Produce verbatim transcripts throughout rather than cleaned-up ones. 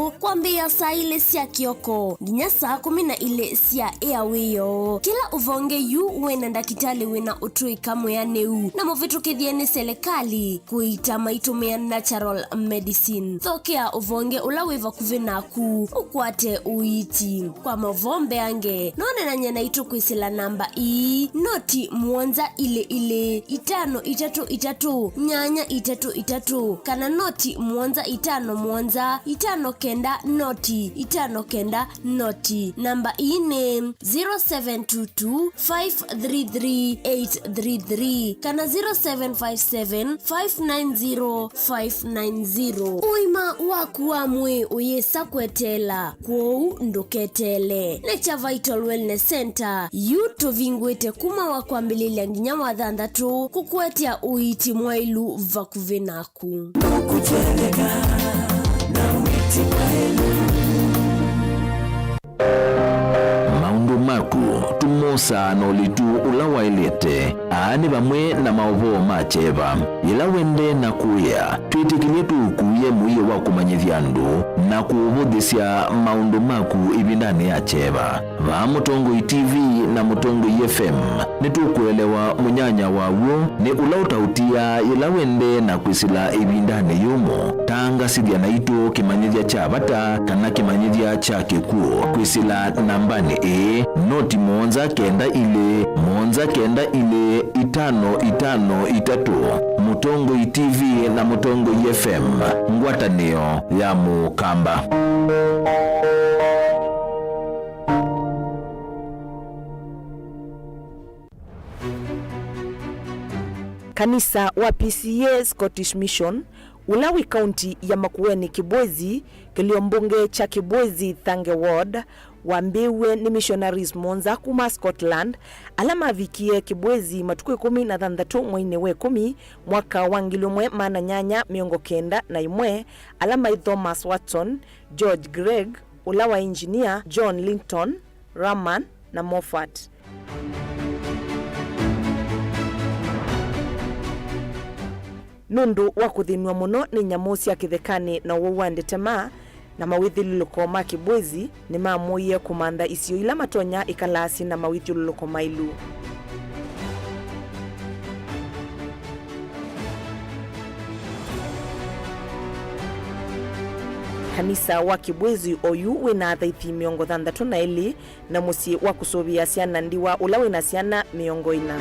Kwambĩĩa saa ilĩ sya kĩoko nginya saa kũmi na ilĩ sya ĩa wĩoo. Kĩla ũvonge yu wĩna ndakĩtalĩ wĩna ũtũĩka mwĩanĩu na mũvĩtũkĩthye nĩ selekalĩ kũiita maitũmĩa natural medicine. Thokea ũvonge ũla wĩ vakuvĩ naku ũkwate ũiiti. Kwa mavombe ange, no nenany'e naitũ kwĩsĩla namba ii, noti mũonza ilĩ ilĩ, itano itatũ itatũ, nyanya itatũ itatũ, kana noti mũonza itano mũonza, itano kenda noti, itano kenda noti. Namba ii nĩ zero seven two two, five three three, eight three three kana zero seven five seven, five nine zero, five nine zero. Ũima waku wa mwĩĩ ũyĩsa kweteela, kwoou ndũketeele. Nature Vital Wellness Center, yu tũvingũĩte kuma wa kwambĩlĩlya nginya wa thanthatũ, kũkũetea ũiiti mwaĩlu vakuvĩ naku. Maũndũ maku tũmosaa na ũlitu ũla waĩlĩte. Aa nĩ vamwe na maũvoo ma kyeva. Yĩla wendee na kũĩa, twĩtĩkĩlye tũũkuĩe mũio wa kũmanyĩthya andũ na kũũvũthĩsya maũndũ maku ĩvindanĩ ya kyeva. Vaa Mũtongoi T V na Mũtongoi F M, nĩtũkũelewa mũnyanya wa w'o nĩ ũla ũtaũtiaa yĩla wendee na kwĩsĩla ĩvindanĩ yũmũ. Tangasĩthya naitũ kĩmanyĩthya kya vata kana kĩmanyĩthya kya kĩkw'ũ kwĩsĩla nambanĩ ĩĩ, noti mũonza kenda ilĩ, mũonza kenda ilĩ, itano itano itatũ. Mũtongoi T V na Mũtongoi F M, ngwatanĩo ya Mũkamba. Kanisa wa P C E A Scottish Mission, ũla wĩ kaunti ya Makueni Kibwezi, kĩlio mbunge kya Kibwezi Thange Ward, wambĩĩw'e nĩ missionaries mũonza kuma Scotland, ala mavikie Kibwezi matukũ ĩkũmi na thanthatũ mweinĩ wa ĩkũmi, mwaka wa ngili ũmwe maana nyanya mĩongo kenda na ĩmwe, ala maĩ Thomas Watson, George Gregg, ũla wa engineer, John Linton, Rahman, na Moffat. Nũndũ wa kũthĩnw'a mũno nĩ nyamũ sya kĩthekanĩ na ũwau wa ndetema na mawĩthyũlũlũko ma Kibwezi, nĩmamũie kũmantha isio ila matonya ĩkalaa syĩ na mawĩthyũlũlũko maĩlu. Kanisa wa Kibwezi oyu wĩna athaithi mĩongo thanthatũ na elĩ na mũsyĩ wa kũsũvĩa syana ndiwa ũla wĩna syana mĩongo ĩna.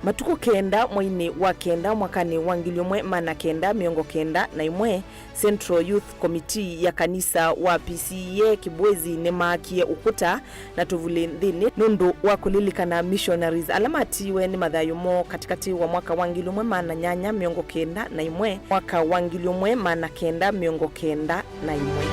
Matukũ kenda mweinĩ wa kenda mwakanĩ wa ngili ũmwe maana kenda mĩongo kenda na ĩmwe, Central Youth Committee ya kanisa wa P C E A Kibwezi nĩmaakie ũkũta na tũvulĩ nthĩnĩ nũndũ wa kũlilikana missionaries ala matiiwe nĩ mathayũ moo katĩkatĩ wa mwaka wa ngili ũmwe maana nyanya mĩongo kenda na ĩmwe, mwaka wa ngili ũmwe maana kenda mĩongo kenda na ĩmwe.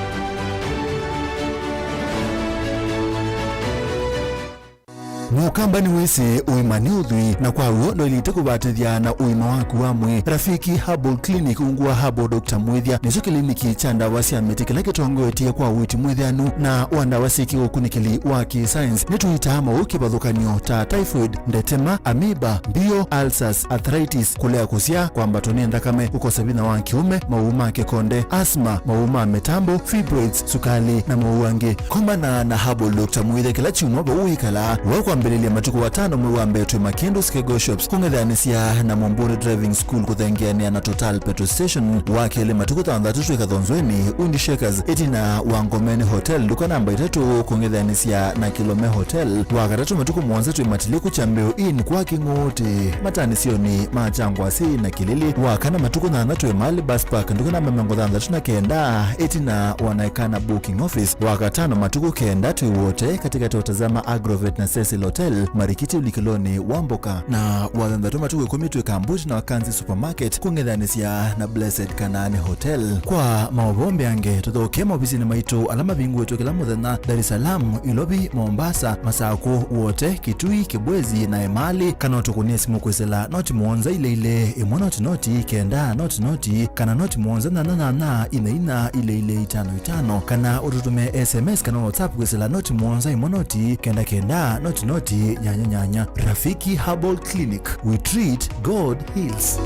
Mũkamba nĩwĩsĩ ũima nĩ ũthwii, na kwa w'o ndwaĩlĩte kũvatĩthya na ũima waku wa mwĩĩ. Rafiki Herbal Clinic ungu wa Herbal Doctor Mwĩthya nĩkyo kĩliniki kya ndawa sya mĩtĩ kĩla kĩtongoetye kwa ũiiti mwĩthĩanu na wa ndawa syĩ kĩũkunĩkĩli wa kĩ-science. Nĩtũitaa maũũ kĩvathũkany'o ta typhoid, ndetema, amoeba, mbio, ulcers, arthritis, kũlea kũsyaa, kwambatwa nĩ nthakame, kũkosa vinya wa kĩũme, mawau ma kĩkonde, asthma, mawau ma mĩtambo, fibroids, sukalĩ, na mawau angĩ. Komana na Herbal Doctor Mwĩthya kĩla kyumwa vau wĩkalaa. Wa kwambĩlĩlya matukũ atano mwei wa mbee twĩ Makĩndũ Skego Shops, kũng'ethanĩsya na Mũmbũnĩ Driving School kũthengeanĩa na Total Petrol Station. Wa kelĩ matukũ thanthatũ twĩ Kathonzweni, Undi Shakers, ĩtina wa Ngomeni Hotel, nduka namba itatũ, kũng'ethanĩsya na Kilome Hotel. Wa katatũ matukũ mũonza twĩ Matiliku Kyambĩũ Inn kwa Kĩng'ũũtĩ, matanĩsyonĩ ma Kyangwasĩ na Kĩlĩlĩ. Wa kana matukũ thanthatũ twĩ Mali Bus Park, nduka namba mĩongo thanthatũ na kenda, ĩtina wa Naikana Booking Office. Wa katano matukũ kenda twĩ Wote, katĩkatĩ wa Tazama Agrovet na Cecil Hotel, marikiti ũlikĩlonĩ wa mboka. Na wa thanthatũ matukũ ĩkũmi twĩ Kambuti na Wakanzi Supermarket, kũng'ethanĩsya na Blessed Kanaani Hotel. Kwa maũvoo mbeange, tũthokee maovisinĩ maitũ ala mavingũĩtwe kĩla mũthenya, Dar es Salaam, Ilovi, Mombasa, Masakũ, Wote, Kitui, Kibwezi, na Emali, kana ũtũkũnĩe simũ kwĩsĩla noti mũonza ilĩ ilĩ, ĩmwe noti noti, kenda noti noti, kana noti mũonza nyanya nyanya, inya inya, ilĩ ilĩ, itano itano, kana ũtũtũmĩe S M S kana WhatsApp kwĩsĩla noti mũonza ĩmwe noti, kenda kenda, noti noti, Ti nyanya nyanya. Rafiki Herbal Clinic, we treat, God heals.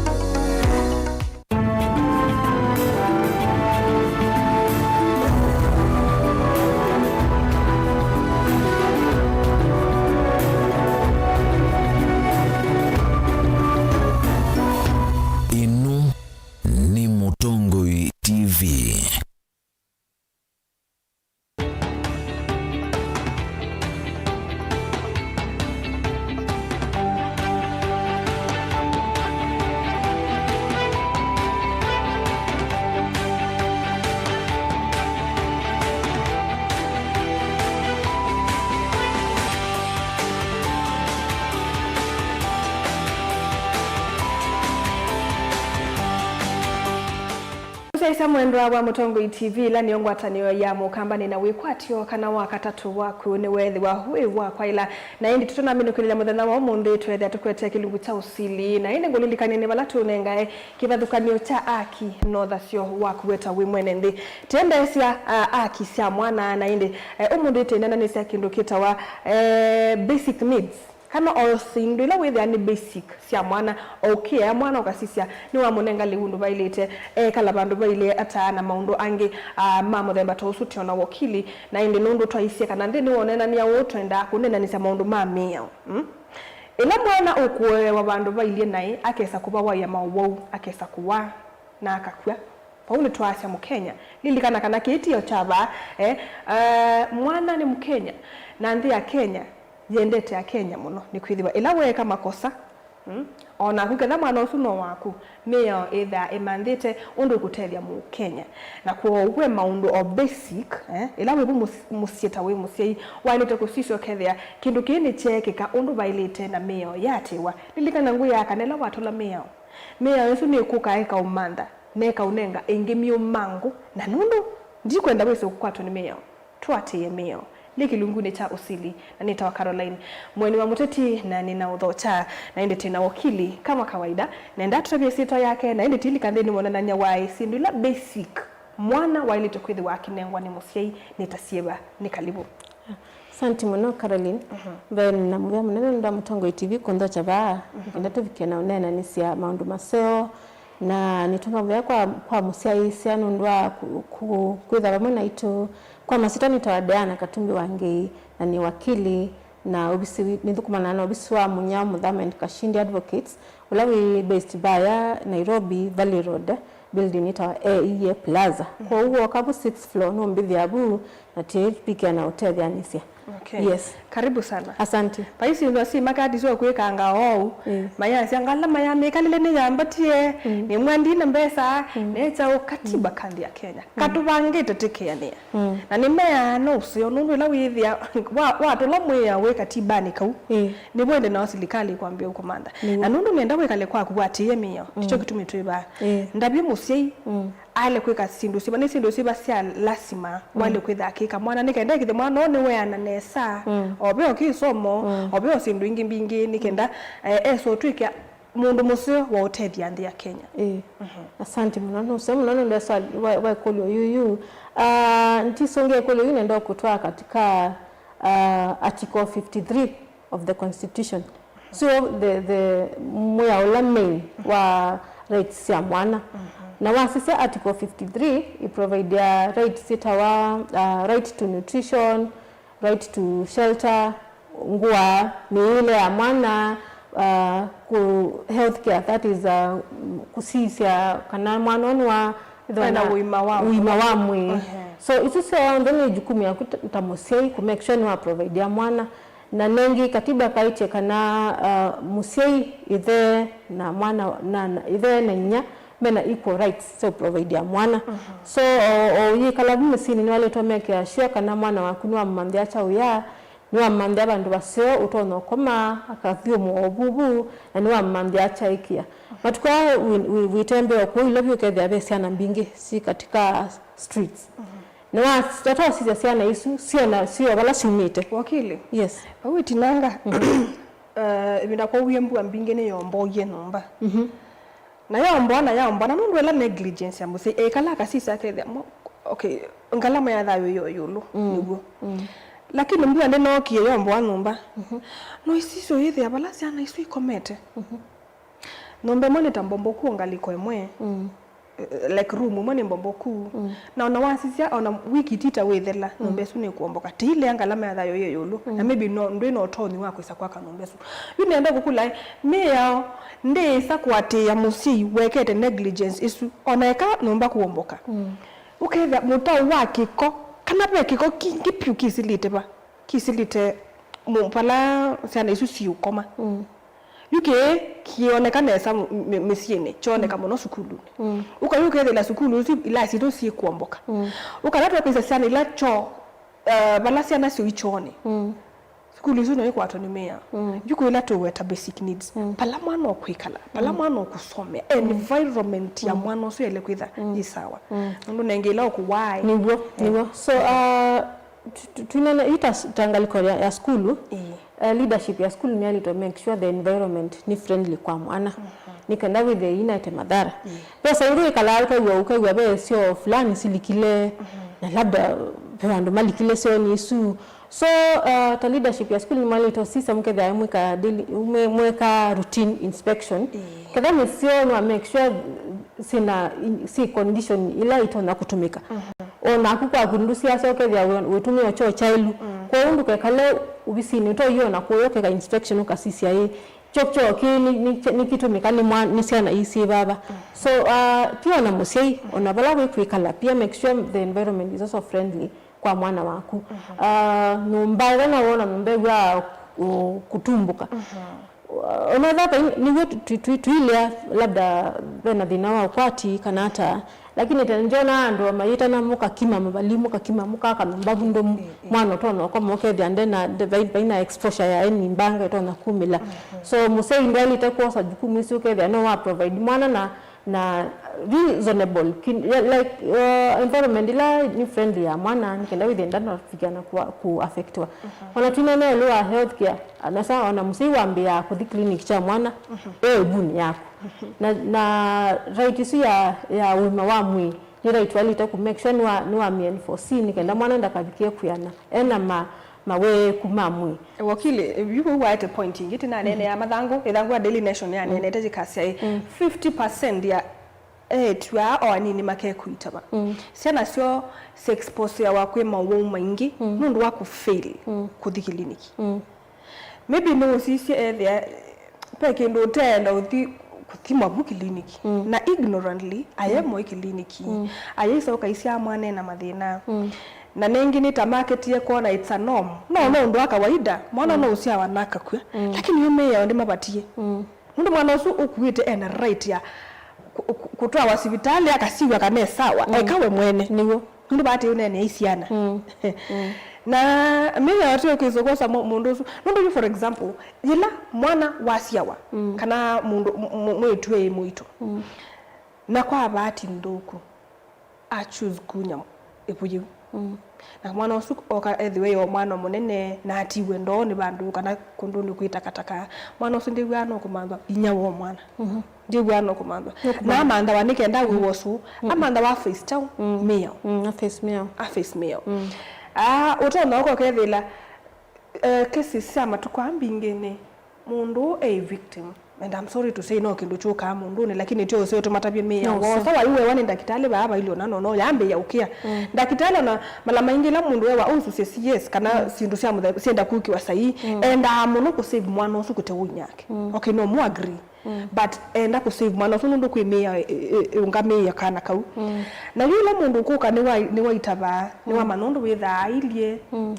Ĩno nĩ Mũtongoi T V. Mũsyaĩĩsya mwendwa wa Mũtongoi T V, ĩla nĩyo ngwatanĩo ya Mũkamba, nĩ na wĩkwatyo kana wa katatũ waku nĩweethĩwa wĩ wa kwaĩla. Na ĩndĩ tũtanaminũkĩlĩlya mũthenya wa ũmũnthĩ, tweethĩa tũkwete kĩlungu kya ũsili. Na ĩndĩ ngũlilikany'e nĩ vala tũnengae kĩvathũkany'o kya aki na ũthasyo wa kũweta wĩ mwene nthĩ. Tũendeesya, ah, aki sya mwana, na ĩndĩ, eh, ũmũnthĩ tũineenanĩsya kĩndũ kĩtawa, eh, basic needs. Kana o syĩndũ ila wĩthĩa nĩ basic sya mwana, o ũkĩea mwana ũkasisya, nĩwamũnenga lĩu ũndũ vaĩlĩte, ekala vandũ vailye ata na maũndũ angĩ, ah, ma mũthemba ta ũsu, tũona wakili. Na ĩndĩ nũndũ twaisye kana nthĩnĩ wa ũneenany'a ũũ twendaa kũneenanĩsya maũndũ ma mĩao, mm? Ĩla mwana ũkũewa vandũ vailye naĩ, akesa kũvawaĩa maũwau, akesa kũwaa na akakw'a. Vau nĩtwaasya Mũkenya. Lilikana kana kĩĩ tiyo kya vaa, eh, eh, mwana nĩ Mũkenya, na nthĩ ya Kenya yendete Akenya mũno, nĩkwĩthĩwa ĩla weeka makosa, mm, o naku ketha mwana ũsu no waku, mĩao ĩthaa ĩmanthĩte ũndũ ĩkũtethya Mũkenya. Na kwoou ve maũndũ o basic, eh, ĩla wĩvo mũs-, mũsyĩ ta wĩ mũsyai, waĩlĩte kũsisya ũkethĩa kĩndũ kĩĩ nĩkyeekĩka ũndũ vaĩlĩte na mĩao yaatĩĩwa. Lilikana ngwĩaa kana ĩla watũla mĩao, mĩao ĩsu nĩkũka ĩkaũmantha na ĩkaũnenga ĩngĩ myũmangũ, na nũndũ ndikwenda wĩse kũkwatwa nĩ mĩao, tũatĩĩe mĩao. Nĩ kĩlungunĩ kya ũsili, na nĩtawa Caroline, mũeni wa mũteti, na nĩna ũthokya, na ĩndĩ twĩna wakili. Kama kawaida, nenda tũtavye ĩsyĩtwa yake, na ĩndĩ tilika nthĩnĩ wonanany'a wa syĩndũ ila basic mwana waĩlĩte kwĩthĩwa akĩnengwa nĩ mũsyai nĩ ta syĩva. Nĩ kalivu. Asanti mũno, Caroline. Mhm. Ve na mũvea mũnene nũndũ wa Mũtongoi T V kũnthokya vaa. Mhm. Enda tũvike na ũneenanĩsya maũndũ maseo, na nĩtũnga mũvea kwa, kwa mũsyaĩĩsya nũndũ wa ku-, ku-, kwĩtha vamwe naitũ. Kwa masyĩtwa nĩtawa Diana Katumbi Wangei, na nĩ wakili, na ovisi wi-, nĩthũkũmanaa na ovisi wa Munyao Muthama and Kashindi Advocates, ũla wĩ based vaya Nairobi, Valley Road, building ĩtawa A E A Plaza. Mhm. Kwoou wooka vu sixth floor, nũmbĩthĩa vu, na twĩvikĩa na ũtetheanĩsya. Okay. Yes. Karibu sana. Asante. Vai syĩndũ asyai makatĩsya kwĩkanga oou. Mm. Mayasya ngala maya mĩkalĩle nĩyambatie, mm, nĩmwendie na mbesa, mm, necha ũkatiba, mm, kandi ya Kenya. Mm. Katũvangĩte tĩkĩanĩa. Mm. Na nĩmeaa no ũseo, nũndũ ĩla wĩthĩa wa-, watũla mwĩao wĩ katibanĩ kau, mm, nĩvo ĩndĩ nao silikalĩ ĩkwambĩa ũkũmantha. Nĩw'o. Na nũndũ nĩenda wĩkale kwaku watĩĩe mĩao, mm, nĩkyo kĩtumi twĩ vaa. Mm. Ndavye mũsyai, mm, aĩle kwĩka syĩndũ syĩva, nĩ syĩndũ syĩva sya lasima, mm, waĩle kwĩtha akĩka mwana, nĩ kenda ekĩthe mwana ũũ nĩweana nesa, mm, o ve o kĩsomo, mm, o ve o syĩndũ ingĩ mbingĩ, nĩ kenda, eh, esa ũtw'ĩke mũndũ mũseo wa ũtethya nthĩ ya Kenya. Ĩĩ. Mhm. Asante mũno. Nũseo mũno nũndũ wa swali, wa, wa ĩkũlyo yuyu. Ah, ntisũngĩa ĩkũlyo yu nenda kũtwaa katika, ah, article fifty-three of the constitution. So the, the mwĩao ũla main wa rights sya mwana. Mhm. Na wasisya article fifty-three, ĩprovidea rights syĩtawa, ah, right to nutrition, right to shelter, ngũa, mĩĩle ya mwana, uh, ku health care, that is, uh, kũsisya kana mwana ũũ nĩwa ena ũima wa ũima wa mwĩĩ. Ehe. So isu syonthe nĩ jukumu yaku ta, ta mũsyai kũ make sure nĩwa providea mwana. Na nengĩ katiba kaĩtye kana, uh, mũsyai, ĩthe na mwana, na, na ĩthe na inyia mena equal rights sya providea mwana. Mhm. So o, o ũyĩkala vu mũsyĩnĩ nĩwaĩlĩtwe make sure kana mwana waku nĩwamũmanthĩa kyaũya, nĩwamũmanthĩa vandũ vaseo ũtonya ũkoma, akathyũmũa ũvuvu, na nĩwamũmanthĩa kyaĩkĩa. Matukũ aa wĩ, wĩ, wĩtembea o kũu Nairobi ũkethĩa ve syana mbingĩ syĩ katika streets. Mhm. Nĩwatata ũsisya syana isu, syona, syo vala syumĩte. Wakili? Yes. Vau ĩtinanga, mhm, eh, ĩvinda kwauie mbua mbingĩ nĩyomboie nyũmba. Mhm. Na yaomboa, na yaomboa, na nũndũ ĩla negligence ya mũsyai, ekala akasisya akethĩa, mo-, okay, ngalama ya thayũ yo ĩũlũ, mm, nĩw'o. Mm. Lakini mbua ndĩnookie yomboa nyũmba. Mhm. No isisyo yĩthĩa vala syana isu ikomete. Mhm. Nyũmba ĩmwe nĩ ta mbomboku o ngalĩko ĩmwe. Mm. Eh, like room ĩmwe nĩ mbomboku. Mm. Na ona wasisya, ona wiki itita wĩthela, mm, nyũmba ĩsu nĩkũomboka. Tĩilea ngalama ya thayũ yĩ ĩũlũ. Mm. Na maybe no, ndwĩ na ũtonyi wa kwĩsa kwaka nyũmba ĩsu. Yu nĩenda kũkũla, mĩao ndĩĩsa kũatĩĩa mũsyai wekete negligence ĩsu, ona eka nyũmba kũomboka. Mm. Ũkethĩa mũtao wa kĩko, kana ve kĩko kingĩ vyũ kĩsilĩte va, kĩsilĩte mu-, vala syana isu siũkoma. Mm. Yu kĩĩ kĩoneka nesa mũ-, mĩ-, mĩsyĩnĩ, kyoneka, mm, mũno sukulunĩ. Mm. Ũkayũ ũkethĩla sukulu isu, ilasi isu syĩkũomboka. Mm. Ũkala twakĩsya syana ila kyoo, eh, vala syana syoi kyoonĩ. Mm. Sukulu isu no ikwatwa nĩ mĩao. Mm. Yu kwĩ ila tũweta basic needs. Mm. Pala mwana ũkwĩkala, pala, mm, mwana ũkũsomea, mm, environment ya, mm, mwana ũsu ele kwĩtha, mm, yĩ sawa. Mm. Nũndũ nengĩ ila ũkũwae. Nĩw'o, eh, nĩw'o. So, uh, tu-, tu-, twinene, yu ta s-, ta ngalĩko ya, ya sukulu, ĩĩ, eh, leadership ya sukulu nĩyaĩlĩte make sure the environment nĩ friendly kwa mwana. Mhm. Nĩ kenda wĩthĩe inaete mathara. Ĩĩ. Ve saa ingĩ wĩkalaa ũkew'a, ũkew'a ve syoo fulani silikile, mhm, na labda ve andũ malikile syoonĩ isu. So, uh, ta leadership ya sukulu nĩmwaĩlĩte ũsisya mũkethĩa mwĩka daily, mwe-, mweka routine inspection. Ĩĩ. Ketha nĩ syoo nwa make sure syĩna, syĩ condition ila itonya kũtũmĩka. Mhm. O naku kwaku ndũsiasya ũkethĩa wĩ-, wĩtũmĩa kyoo kyaĩlu. Mm. Kwoou ndũkekale ovisinĩ ũtoiona kũya ũkeka inspection ũkasisya ĩ, kyoo, kyoo kĩĩ nĩ, nĩ, nĩkĩtũmĩka nĩ mwa-, nĩ syana ii syĩ vava. Mm. So, uh, ti ona mũsyai, ona vala wĩ kwĩkala, pia make sure the environment is also friendly kwa mwana waku. Mhm. Uh, nyũmba ĩla nawona nyũmba ĩw'aa, uh, kũtumbũka. Mhm. Ona etha nĩw'o twi-, twi-, twi-, tũilea labda vena thĩna wa ũkwati kana ata, lakini tene ndyonaa andũ mayĩtana mũkakima mavali, mũkakima mũkaka nyũmba vundũ, mm, mm, mwana ũtonya ũkoma ũkethĩa ndena, nde-, vai-, vaina exposure ya any mbanga ĩtonya kumĩla. Mhm. So mũsyai ndaĩlĩte kwosa jukumu ĩsu ũkethĩa no wa provide mwana na na reasonable kin-, ya, like, uh, environment ila ni friendly ya mwana, nĩ kenda wĩthĩe ndanavikana ku, ku affectiwa. Mhm. Ona twinene ĩũlũ wa health care, nesa ona mũsyai wambĩaa kũthi clinic kya mwana, mhm, e ĩvunĩ yaku. Mhm. Na, na right isu ya, ya ũima wa mwĩĩ, nĩ right waĩlĩte ku make sure nĩwa, nĩwamĩ enforce, nĩ kenda mwana ndakavikie kwĩana ena ma, maweeku ma mwĩĩ. Wakili, yu vau waete point ĩngĩ, tĩnaneenea, mhm, mathangũ, ĩthangũ ya Daily Nation yaneenete, mm, yĩkasya ĩ, mm, fifty percent ya eĩtu aa o anini makekũitava. Mm. Syana syoo siexposeawa kwĩ mawau maingĩ, mm, nũndũ wa kũfail, mm, kũthi kiliniki. Mm. Maybe nũũsisye ethĩa ve kĩndũ ũteenda ũthi kũthimwa vu kiliniki. Mm. Na ignorantly, ayemwe, mm, kiliniki. Mm. Ayĩsa ũkaisyaa mwana ena mathĩna. Mm. Na nengĩ nĩ ta maketie kwona it's a norm. No, mm, no ũndũ wa kawaida, mwana, mm, no ũsyawa na akakw'a. Mm. Lakini yo mĩao ndĩmavatie. Mm. Nũndũ mwana ũsu ũkuĩte ena right ya kũ-, kũ-, kũtwawa sivitalĩ akasiw'a kana e sawa, mm, eka we mwene. Nĩw'o. Nũndũ vaa tĩ ũneenea syana. Mm. Mm. Na mĩao tĩ ũkĩsa kwosa mũ-, mũndũ ũsu. Nũndũ yu, for example, yĩla mwana wasyawa, mm, kana mũndũ m-, m-, mwĩĩtu e mũito, mm, na kwa vaati nthũku, a choose kunya ĩvu yĩu. Mm. Na mwana ũsu oka ethĩwe yo mwana mũnene, na atiwe ndoonĩ vandũ kana kũndũnĩ kwĩ takataka. Mwana ũsu ndĩw'aa no kũmanthwa inya wo mwana. Mhm. Ndĩw'aa no kũmanthwa. No kũmanthwa. Na amanthawa nĩ kenda wĩ, mm, wosu. Mm. Amanthawa a face kyaũ? Mm. Mĩao. Mm, a face mĩao. A face mĩao. Mm. Ah, ũtonya ũka ũkethĩla, eh, cases sya matukũ aa mbingĩ nĩ mũndũ e victim. And I'm sorry to say, no kĩndũ kyũkaa mũndũnĩ, lakini tyo ũseo tũmatavye mĩao. No, wosa waiwewa nĩ ndakĩtalĩ vaa vailĩ ona nono yambĩĩa ũkĩa. Mm. Ndakĩtalĩ ona mala maingĩ ĩla mũndũ ewa ũsusye C S kana, mm, syĩndũ sya mũthemba syenda kũkiwa saii, mm, endaa mũno kũsave mwana ũsu kũte ũinyake. Mm. Okay, no mu agree. Mm. But enda kũsave mwana ũsu nũndũ kwĩ mĩao ĩ-, ĩ-, ĩ-, ĩũngamĩĩe kana kau. Mm. Na yu ĩla mũndũ ũkũka nĩwa-, nĩwaitavaa, mm, nĩwamanya ũndũ wĩthaa ailyĩ. Mm.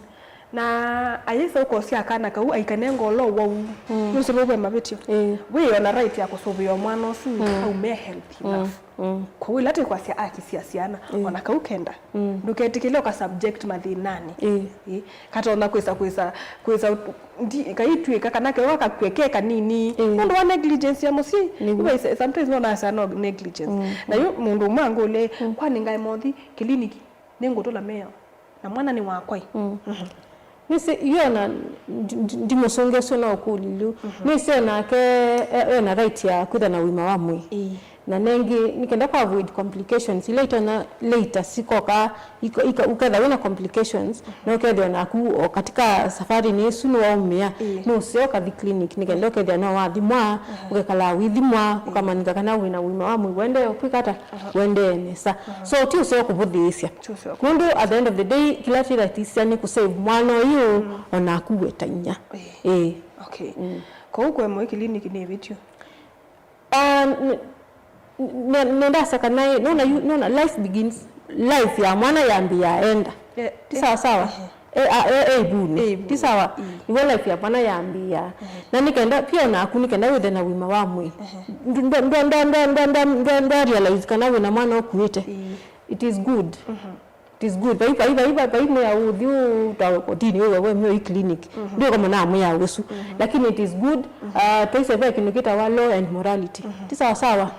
Na ayĩsa ũkosya kana kau aikanenga ũla ũwau. Mm. Nũsĩ vau ve mavĩtyo. Ĩĩ. Wĩ ona right ya kũsũvĩwa mwana ũsu, mm, aume healthy, mm, enough. Mm. Kwoou ĩla twĩkwasya akisya syana, ĩĩ, ona kau kenda. Mm. Ndũketĩkĩle ũka subject mathĩnanĩ. Ĩĩ. Ĩĩ. Katonya kwĩsa, kwĩsa, kwĩsa, ndi-, kaitw'ĩka kana kewa kakw'e ke kanini. Ĩĩ. Nũndũ wa negligence ya mũsyĩ. Nĩw'o. Iwe ise-, sometimes nonaa sana negligence. Mm. Na yu mũndũ ũmwe angũlĩe, mm, kwani ngaema ũthi kiliniki? Nĩngũtũla mĩao. Na mwana nĩ wakwa ĩ. Mm. Mhm. Nĩsĩ, yu ona ndi-, ndi-, ndimũsũngĩa ũsu no ũkũlilye. Mhm. Nĩsĩ onake e-, ena right ya kwĩtha na ũima wa mwĩĩ. Ĩĩ. Na nengĩ, nĩ kenda kũ avoid complications ila itonya later sikoka, iko- ika- ũketha wĩna complications, na ũkethĩa naku o katika safari nĩ ĩsu nĩwaumĩa, nĩ ũseo kathi clinic nĩ kenda ũkethĩa no wathimwa, ũkekala wĩthimwa, ũkamanyĩka kana wĩna ũima wa mwĩĩ wendee kwĩka ata, wendee nesa. So ti ũseo kũvũthĩĩsya. Ti ũseo. Nũndũ at the end of the day, kĩla twĩtatisya nĩ kũsave mwana ũyũ, o naku wetany'a. Ĩĩ. Okay. Kwoou kũemwa ĩ clinic nĩ ĩvĩtyo? Ah, n- n- nendasya kana ĩ, nona yu- nona life begins, life ya mwana yambĩĩa enda. Eh, ti sawa sawa. Eh, a- e- e ivunĩ. E ivunĩ. Ti sawa. Nĩw'o life ya mwana yambĩĩa. Na nĩ kenda pia o naku nĩ kenda wĩthe na ũima wa mwĩĩ. Ndwa- ndwa- ndwa- ndwa- ndwa- ndwa- ndwa- ndwa realize kana wĩna mwana ũkuĩte. It is good. It is good. Vai vai vai vai vai mwĩao ũthi ũtwawe kotini wĩwe we mwĩoi clinic. Ndwĩkomana mwĩao ũsu. Lakini it is good. Uh, twaise ve kĩndũ kĩtawa law and morality. Ti sawa sawa.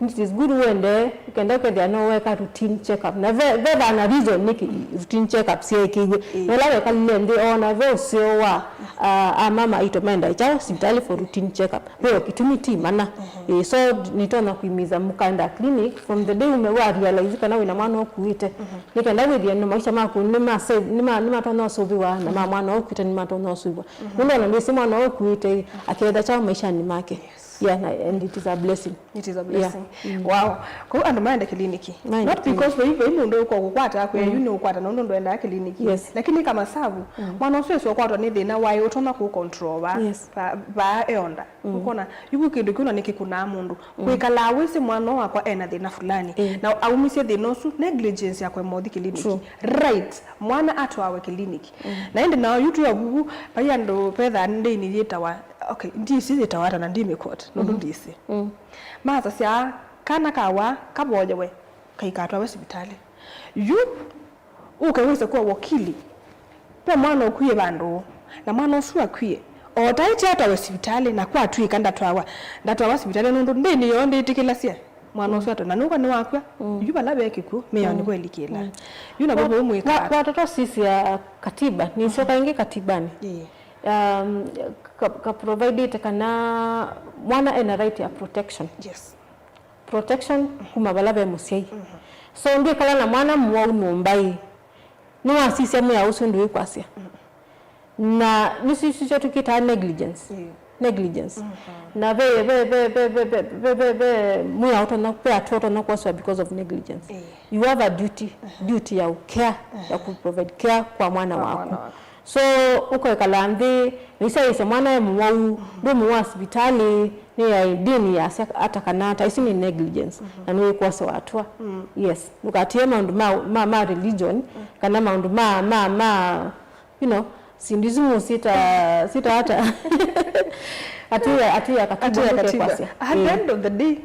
It is good wende kenda ũkethĩa no weka routine check up. Na ve ve thana reason nĩkĩ routine check up syĩkĩiwe. Na ũla wekalile nthĩ ona ve ũseo wa uh, amama aitũ menda kyaũ sivitalĩ for routine check up. Ve o kĩtumi ti mana. Eh, so nitonya kuimiza mũkaenda clinic from the day ume wa realize kana wĩna mwana ũkuĩte. Nĩ kenda wĩthĩe no maisha maku nĩ ma save- nĩ ma- nĩ matonya ũsũvĩwa na ma mwana ũkuĩte nĩ matonya ũsũvĩwa. Nũndũ ona ndwĩsĩ mwana ũkuĩte aketha kyaũ maishanĩ make. Yeah, na- and it is a blessing. It is a blessing. Wow. Kwoou andũ maende kiliniki. Maende not because vai vai mũndũ ũkũkwata akwĩa yu nĩ ũkwata nũndũ ndwendaa kiliniki. Yes. Lakini kama savu, mwana ũsu esi ũkwatwa nĩ thĩna waĩ ũtonya kũ control va- va- vaa eonda. Ũkona, yu kĩndũ kĩu na nĩkĩkunaa mũndũ. Wĩkalaa wĩsĩ mwana ũũ wakwa ena thĩna fulani. Na aumisye thĩna ũsu, negligence ya kũema ũthi kiliniki. Right, mwana atwawe kiliniki. Na ĩndĩ nao yu twĩ ovuvu, vai andũ vethaa ndĩni yĩtawa, okay, ndĩsĩ yĩtawa ata na ndimĩquote, nũndũ ndĩsĩ. Maasasya kana kawa kavoyewe, kaikatwawe sivitalĩ. Yu ũke wĩse kwa wakili. Ve mwana ũkwie vandũ, na mwana ũsu akwie. O taĩte atwawe sivitalĩ, na kwatw'ĩka ndatwawa, ndatwawa sivitalĩ nũndũ ndĩni yoo ndĩtĩkĩlasya mwana ũsu atwawe. Na nũka nĩwakw'a, yu vala ve kĩkw'ũ, mĩao nĩvo ĩlikĩla. Yu navo vau mwĩkaa. Watoto sisi ya katiba, nĩsyoka ĩngĩ katibanĩ. Um, ka, ka provided kana mwana ena right ya protection. Yes. Protection kuma vala ve mũsyai. So ndwĩkala na mwana mũwau nyũmba ĩ, nĩwasisya mwĩao ũsu ndũĩkwasya. Na nĩsisyo tũkĩtaa negligence. Negligence. Na ve ve ve ve ve ve ve ve ve mwĩao ũtonya ve hatua ũtonya kwaswa because of negligence. You have a duty, duty ya care, ya ku provide care kwa mwana waku. So ũkekala nthĩ, na isyaĩĩsya mwana e mũwau, ndũmũwa sivitalĩ, nĩ ya ndĩni yasya ata kana ata, isu nĩ negligence, na nĩwĩkwosewa hatua. Yes, ndũkatie maũndũ ma, ma, ma religion, kana maũndũ ma, ma, ma, you know, sindu isu mũsyĩta, syĩta ata. Atu ya, atu ya katiba. Atu ya katiba. Ndũkekwasya. At the end of the day,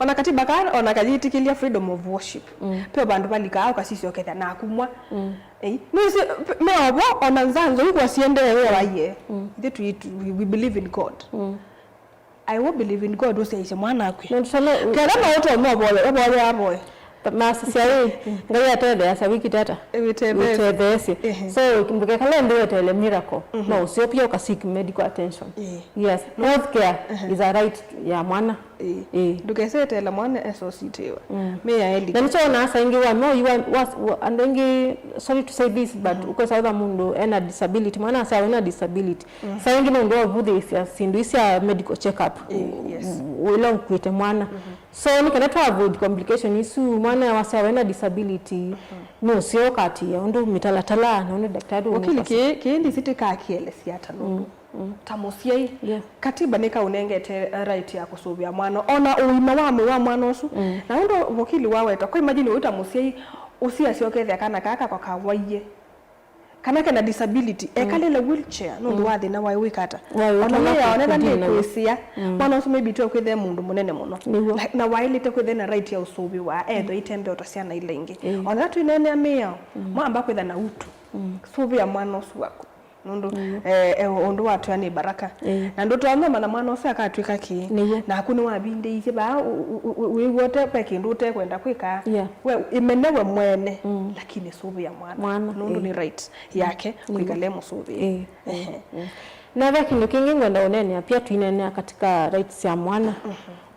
ona katiba kaa, ona kayĩtĩkĩlya freedom of worship. Pe vandũ valikaa ũkasisya ũkethĩa na kumwa. Ei, nĩsĩ, meovo, ona nzanzo ikwasiendee wĩawaie. Ithe twi- twi- we, we believe in God. I will believe in God ũsyaisye mwana akw'e. Na tuseme- Ketha no ũtonya ũvoye, ũvoye avoye. Masisya ĩ, Ngai atetheasya wĩkĩte ata? Wĩtetheesye. Wĩtetheesye. So ndũkekale nthĩ weteele miracle. No ũseo pia ũka seek medical attention. Yes, health care is a right ya mwana. Ĩĩ. Ndũkeseteela mwana esositĩwe. Mĩao ĩlika. Na nĩkyo wonaa saa ingĩ wamea ũyu wa, wa, wa, andũ aingĩ, sorry to say this, but ũkwĩsa wĩtha mũndũ ena disability, mwana asyawa ena disability. Saa ingĩ nũndũ wa ũvũthĩĩsya syĩndũ isi sya medical check up, ĩla ũkuĩte mwana. So nĩ kana tũ avoid complication isu, mwana wasyawa ena disability, nũseo ũkatia ũndũ mĩtalatala na ũndũ daktari. Wakili, kĩĩ, kĩĩ ndĩsĩ tĩkakielesya ata nũndũ ta mũsyai, katiba nĩkaũnengete right ya kũsũvĩa mwana, ona ũima wa mwĩĩ wa mwana ũsu. Na ũndũ vokili waweta, kwa imagine ũyũ ta mũsyai ũsiasya ũkethĩa kana kaa kakwa kawaie, kana kena disability, ekalĩle wheelchair nũndũ wa thĩna waĩ wĩkata. Ona mĩao nĩna nĩkwĩsĩa, mwana ũsu maybe twe kwĩthĩa mũndũ mũnene mũno. Na waĩlĩte kwĩthĩa na right ya ũsũvĩwa, ethwa itembea o ta syana ila ingĩ. Ona twĩneenea mĩao, mwamba kwĩtha na utu. Sũvĩa mwana ũsu waku. Nũndũ, eh, eh, ũndũ watwĩa nĩ baraka. Na ndũtonya ũmanya mwana ũsu akatw'ĩka kĩ. Naku nĩwavindĩisye vaa, wĩw'a ũte, ve kĩndũ ũtekwenda kwĩka. We, ĩmene we mwene, lakini sũvĩa mwana. Nũndũ nĩ right yake kwĩkala e mũsũvĩe. Na ve kĩndũ kĩngĩ ngwenda ũneenea pia, tuineenea katika rights ya mwana.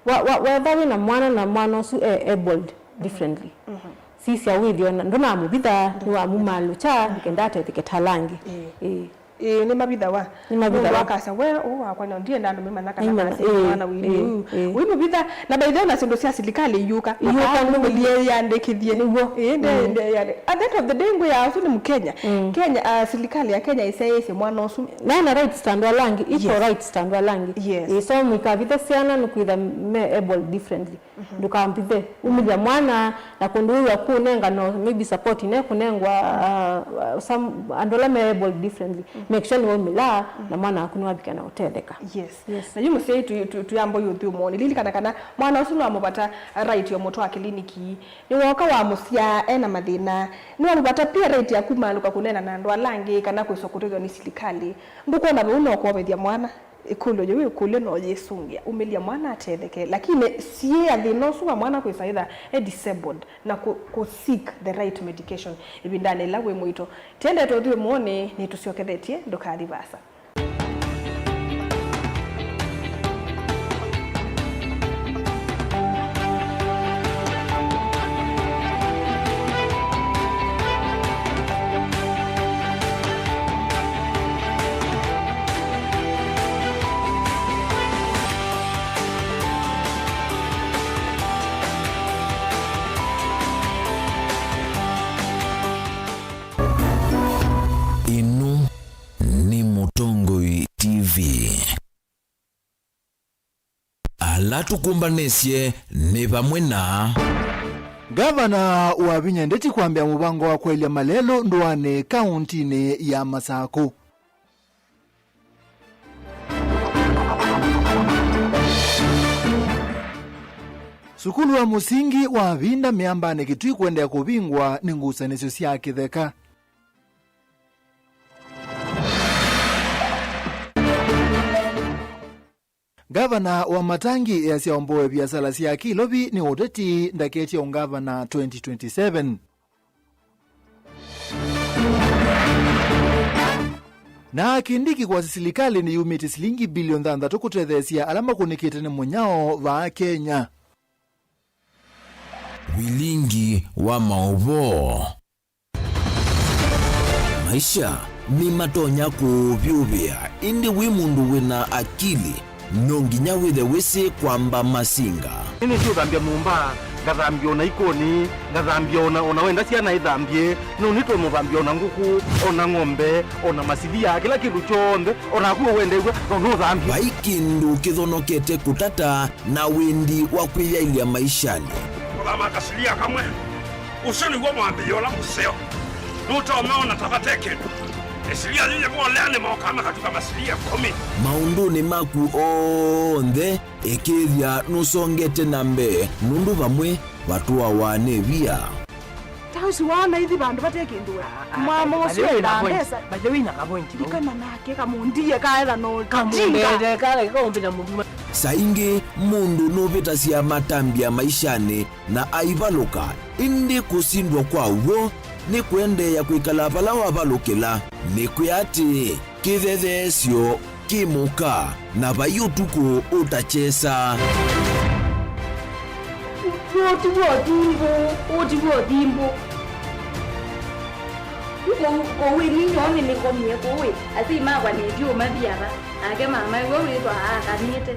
Wa, wa, wetha wĩ na mwana na mwana ũsu e abled differently. Mhm. Sisya wĩthĩo na ndũnamũvitha, nĩwamumaalũkya, nĩkenda atetheke ta ala angĩ. Ĩĩ. Ĩĩ. Ĩĩ, nĩmavithawa. Nĩmavithawa. Mũndũ akasya, "We, ũũ wakwa no ndienda andũ memanya kana nĩmanya, kana sĩ ĩĩ, mwana wĩ ĩĩ, ĩĩ. Ũimũvitha, na by the way, na syĩndũ sya silikalĩ iyũka, ĩyũka, ũkana nũndũ mũmĩlye yĩandĩkĩthye." Nĩw'o. Ĩĩ, nde, mm, nde, yandĩ-, at the end of the day, ngwĩaa ũsu nĩ Mũkenya. Mm. Kenya, ah, silikalĩ ya Kenya ĩsyaĩĩsye mwana ũsu. Naĩ na rights ta andũ ala angĩ, equal, yes, rights ta andũ ala angĩ. Yes. Ĩĩ, so mũikavithe syana nĩkwĩtha me abled differently. Mhm. Ndũkambithe, umĩlya mwana, na kũndũ wĩw'a kũnenga no maybe support ine kũnengwa, uh, uh, some, andũ ala me able differently. Mhm. Make sure nĩwaumĩla, mhm, na mwana waku nĩwavika na ũtetheka. Yes. Yes. Na yu mũsyai tu, tu, tuyamba ũyũ ũthyũmũonĩ. Lilikana kana mwana ũsu nĩwamũvata right ya mũtwaa kĩliniki. Nĩwoka wamũsyaa ena mathĩna. Nĩwamũvata pia right ya kumaalũka kũneena na andũ ala angĩ kana kwĩswa kũtethw'a nĩ silikalĩ. Ndũkwona vau no kũovethya mwana? Ĩkũlyo yĩu ĩkũlyo no yĩsũngĩa, umĩlya mwana atetheke, lakini siĩa thĩna ũsu wa mwana kwĩsa ĩtha e disabled na kũ, kũ seek the right medication ĩvindanĩ ĩla wĩ mũito. Tiendete ũthyũmũonĩ, nĩtũsyokethetye, ndũkathi vaasa. Ĩno nĩ Mũtongoi T V. Ala tũkũmbanĩsye nĩ vamwe na. Ngavana Wavinya Ndeti kwambĩa mũvango wa kwaĩlya malelũ ndũanĩ kaũntinĩ ya Masakũ. Sukulu wa mũsingi wa Vinda Mĩambanĩ Kitui kũendeea kũvingwa nĩ ngusanĩsyo sya kĩtheka. Ngavana Wamatangi easya omboe viasala sya Kĩlovi nĩ ũteti ndaketye ũngavana twenty twenty-seven. Na Kindiki kwasya silikalĩ nĩyumĩtye silingi bilioni thanthatũ kũtetheesya ala makũnĩkĩte nĩ mũnyao vaa Kenya. Vilingi wa maũvoo. Maisha nĩmatonya kũũvyũvĩa, ĩndĩ wĩ mũndũ wĩ na akili, no nginya wĩthe wĩsĩ kwamba masinga. Nĩnĩsĩ ũthambya nyũmba, ngathambya ona ikoni, ngathambya ona, ona wenda syana ithambye, no nĩtũmũthambya ona ngũkũ, ona ng'ombe, ona masilia, kĩla kĩndũ kyonthe, ona naku ũwendeew'a, no nũthambye. Vai kĩndũ kĩthonokete kũtata na wendi wa kwĩyaĩlya maishanĩ. Kũthama kasilia kamwe. Ũsu nĩw'o mwambĩĩo ũla mũseo. Nũtonya ona ta vate kĩndũ. Ĩsilia yĩyĩ volea nĩmokaa makatuka masilia ĩkũmi. Maũndũnĩ maku onthe, ĩkĩĩthya nũsongete na mbee, nũndũ vamwe vatũawa nĩ via. Ta ũsu waana ithi vandũ vate kĩndũ we. Ah, ah, mwamo by the ũsu way, enda na point, mbesa. By the way, na ka point, no? Ndikana nake kamũndie kaetha no. Kamũndie, kala kaumbĩla mũndũ. Saa ingĩ mũndũ nũvĩtasya matambya maishanĩ na aivalũka, ĩndĩ kũsindwa kwa w'o nĩ kũendeea kwĩkala vala wavalũkĩla. Nĩkwĩa atĩĩ, kĩthetheesyo kĩ mũka, na vai ũtukũ ũtakyesa. Ũũ ti w'o thimbũ, ũũ ti w'o thimbũ. Yu kũu, kũu ĩ ninyoo nĩnĩkomie kũu ĩ, asyai makwa nĩtyo mathi ava, nake mamae we wĩthwa aakanĩte.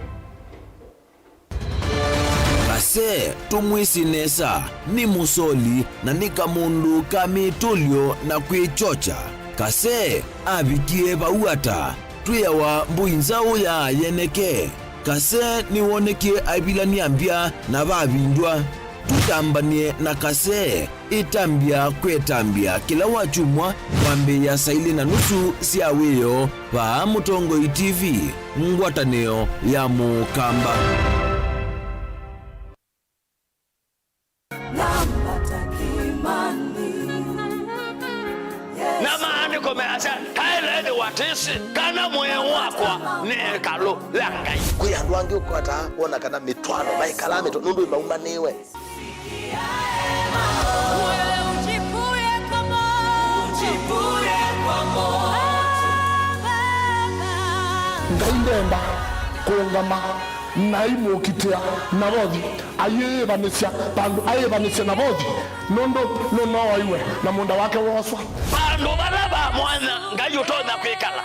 Kase, tũmwĩsĩ nesa, nĩ mũsoli na nĩ kamũndũ ka mĩtũlyo na kwĩkyokya. Kase avikie vau ata? Twĩawa mbũi nzaũ ya yeneke. Kase nĩwonekie aivilany'a mbya na vavindwa. Tũtambany'e na Kase. Ĩtambya kwĩtambya kĩla wakyumwa kwambĩĩa saa ilĩ na nusu sya wĩoo vaa Mũtongoi T V, ngwatanĩo ya Mũkamba. Na maandĩko measya, "Taĩle ĩthĩwa tĩsĩ kana mwĩĩ wakwa nĩ ĩkalũ ya Ngai." Kwĩ andũ angĩ ũkwataa wona kana mĩtwaano maikalaa mĩtwa nũndũ maumanĩwe. Wewe ujipure kwa moto. Ujipure kwa moto. Ah, Baba. Ngai ndenda kũũngama Na aimũkitĩa Navothi, ayĩĩvanĩsya vandũ, ayĩĩvanĩsya Navothi, nũndũ nũnooiwe na mũũnda wake wooswa. Vandũ vala va mwanya Ngai ũtonya kwĩkala,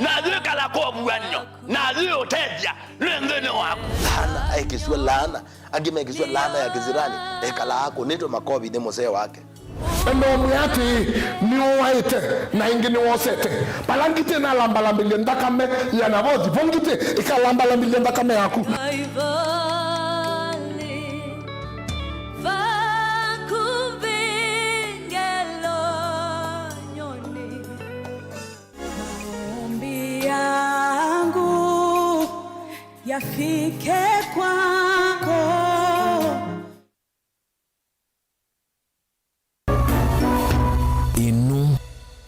na ayĩkala kwa ũvuan'yo, na ayĩũtethya nĩ nthĩnĩ waku. Laana aekĩsw'a laana, angĩ mekĩsw'a laana ya kĩsitani, ekalaa akũnĩtwe makovi nĩ mũsee wake. Na ũmwĩa atĩĩ, nĩũaĩte, na ĩngĩ nĩwosete. Vala ngitĩ ĩnalambalamĩlye nthakame ya Navothi, vo ngitĩ ĩkalambalamĩlya nthakame yaku. Kaivalĩ, vakuvĩ ngelony'onĩ, maombi yangu yafike kwako. Ĩno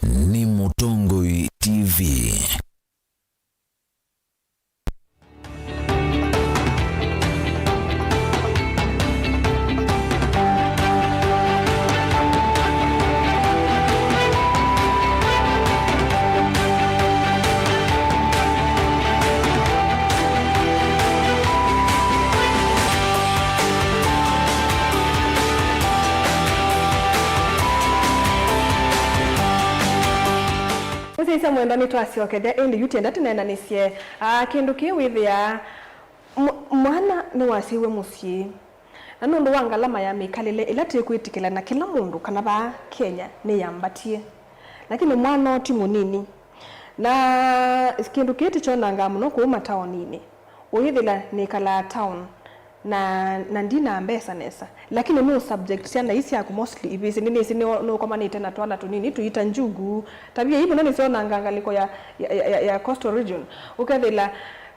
nĩ Mũtongoi T V. Mũsyaĩĩsya mwendwa, nĩtwasyokethya, ĩndĩ yu tienda tũneenanĩsye, aa, kĩndũ kĩĩ wĩthĩaa mw-, mwana nĩwasyaiwe mũsyĩ. Na nũndũ wa ngalama ya mĩkalĩle ĩla tĩkwĩtĩkĩla na kĩla mũndũ kana vaa Kenya nĩyambatie. Lakini mwana ũũ ti mũnini. Na kĩndũ kĩĩ tĩkyonangaa mũno kũu mataoninĩ. Ũyĩthĩla nĩkalaa town na, na ndina mbesa nesa. Lakini nũ subject syana ii syaku mostly ivĩsĩ. Nĩnĩsĩ nĩ, nũkomanĩte na twana tũnini tũita njugu. Tavia ii mũno nĩsyonangaa ngalĩko ya, ya, ya, ya, ya coastal region. Ũkethĩla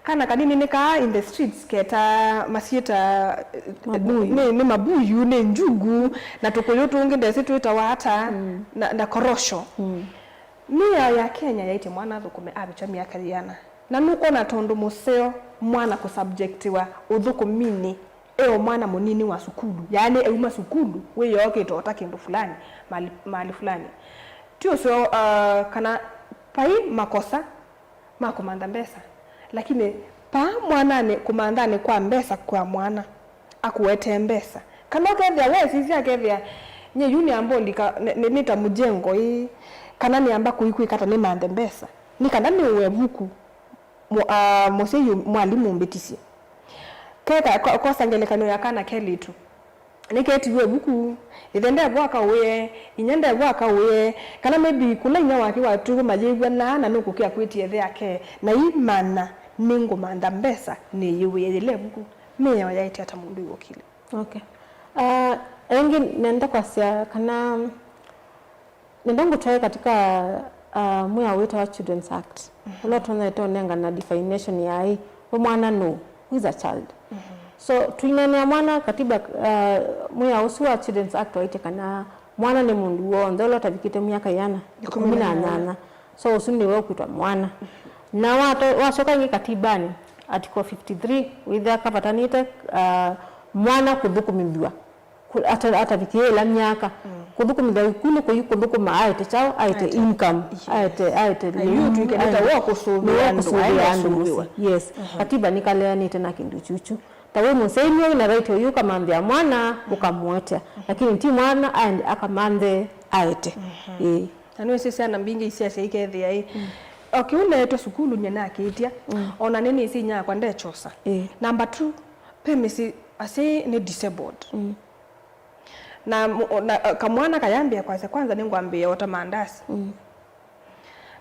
kana kanini nĩ kaa in the streets keta masyĩta, eh, mabuyu. Nĩ, nĩ mabuyu, nĩ njugu, na tũkũyũ tũngĩ ndesĩ twĩtawa ata, mm, na, na korosho. Mm. Mĩao ya Kenya yaĩtye mwana athũkũme avikya myaka yĩana. Na nũkwona tondũ mũseo mwana kũsubjectiwa ũthũkũminĩ e o mwana mũnini wa sukulu, yaani euma sukulu wĩyookĩte ota kĩndũ fulani, mali, mali fulani. Ti ũseo, uh, kana vai makosa ma kũmantha mbesa, lakini paa mwananĩ, kũmanthanĩ kwa mbesa kwa mwana, akũetee mbesa. Kana ũkethĩa wesisya akethĩa, nyie yu nĩamba ũlika, nĩ, nĩ, nĩ ta mũjengo ĩĩ, kana nĩamba kũikwĩka ta nĩmanthe mbesa, nĩ kana nĩũe vuku, mũ-, aa, mũsyai yu mwalimũ ũmbĩtisye. Keka, ko-, kosa ngelekany'o ya kana kelĩtu. Nĩketiwe ĩvuku, ĩthe ndevo akaũĩe, inyia ndevo akaũĩe, kana maybe kũla inyia wake watw'ĩwe mayĩw'anaa na nũkũkĩa kwĩtya ĩthe ake, na ii mana nĩngũmantha mbesa nĩyĩw'ĩe yĩla ĩvuku. Mĩao yaĩtye ata mũndũ wĩ wakili? Okay. Ah, ĩngĩ nenda kwasya kana nenda ngũtwae katika, uh, mwĩao wĩtawa Children's Act. Mhm. Ũla ũtonyete ũnengana definition ya ĩ, we mwana nũ? Who is a child? Mhm. So, tũineenea mwana, katiba, uh, mwĩao ũsu wa Children's Act waĩtye kana mwana nĩ mũndũ w'onthe ũla ũtavikĩte myaka ĩana, ĩkũmi na nyanya. So, ũsu nĩwe ũkwĩtwa mwana. Na wato-, wacoka ĩngĩ katibanĩ, Article fifty-three, wĩthĩa kavatanĩte, uh, mwana kũthũkũmĩthw'a. Kũ-, ata-, atavikĩĩla myaka. Mm. Kũthũkũmĩthya kũu nĩ kũi kũthũkũma aete kyaũ, aete income, aete, aete yu twĩkĩlĩte wa kũsũvĩa andũ, aende kũsũvĩa andũ mũsyĩ. Yes. Mhm. Katiba nĩkaleanĩte na kĩndũ kyũkyu. Ta wĩ mũsyai nĩwe wĩna right ũyũ ũkamanthĩa mwana, mhm, ũkamũetea. Mhm. Lakini ti mwana aende akamanthe aete. Mhm. Ĩĩ. Na nĩwĩsĩ syana mbingĩ isyasya ikethĩa ĩ. Mm. O kĩu neetwe sukulu nyie nakĩtya, mm, ona nĩnĩsĩ inyia wakwa ndekyosa. Ĩĩ. Number two, ve mĩsyĩ asyai nĩ disabled. Mm. Na, na kamwana kayambĩa kwasya, kwanza nĩngwambĩĩa ota mandasi. Mm.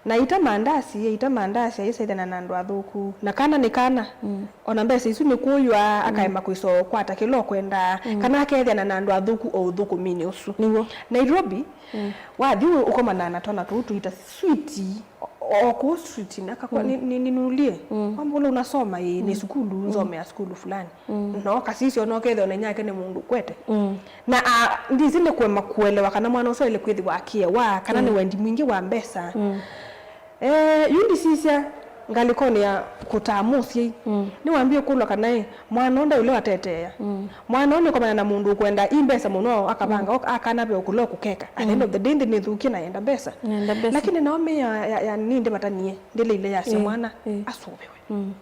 Na ita mandasi, ita mandasi, aisaithana na andũ athũku. Na kana nĩ kana, mm, ona mbesa isu nĩ kũywa, mm, akaema kwĩsa ũkwata kĩla ũkwendaa. Mm. Kana akethĩana na andũ athũku o ũthũkũminĩ ũsu. Nĩw'o. Nairobi, mm, wathi ũkomana na twana tũu tũita switi, o, o kũu street, na akakwa, mm, ni, ni, ninulie. Mm. Kwamba ũla unasoma ĩ, nĩ, mm, sukulu, mm, nsomea sukulu fulani. Mm. No kasisyo no kethĩwa na inyake nĩ mũndũ kwete. Mm. Na, a, ndisi nĩ kũema kũelewa kana mwana ũsu aĩle kwĩthĩwa akĩewa, kana, mm, nĩ wendi mwingĩ wa mbesa. Mm. Eh, yu ndisisya ngalĩkonĩ ya kũtaa mũsyai. Mm. Nĩwambie kũlwa kana ĩ, mwana ũũ ndaĩ ũla wateteea. Mm. Mwana ũũ nĩkomana na mũndũ ũkwenda i mbesa mũno, akavanga, mm, ok-, akana ve ũkũla ũkũkeka. At the end, mm, of the day, nthĩ nĩthũkie na yenda mbesa. Nenda mbesa. Lakini nao mĩ ya, ya, ya nĩ ndĩvatanie, ndĩleile yasya, ĩ, mwana, ĩ, asũvĩwe. Mm.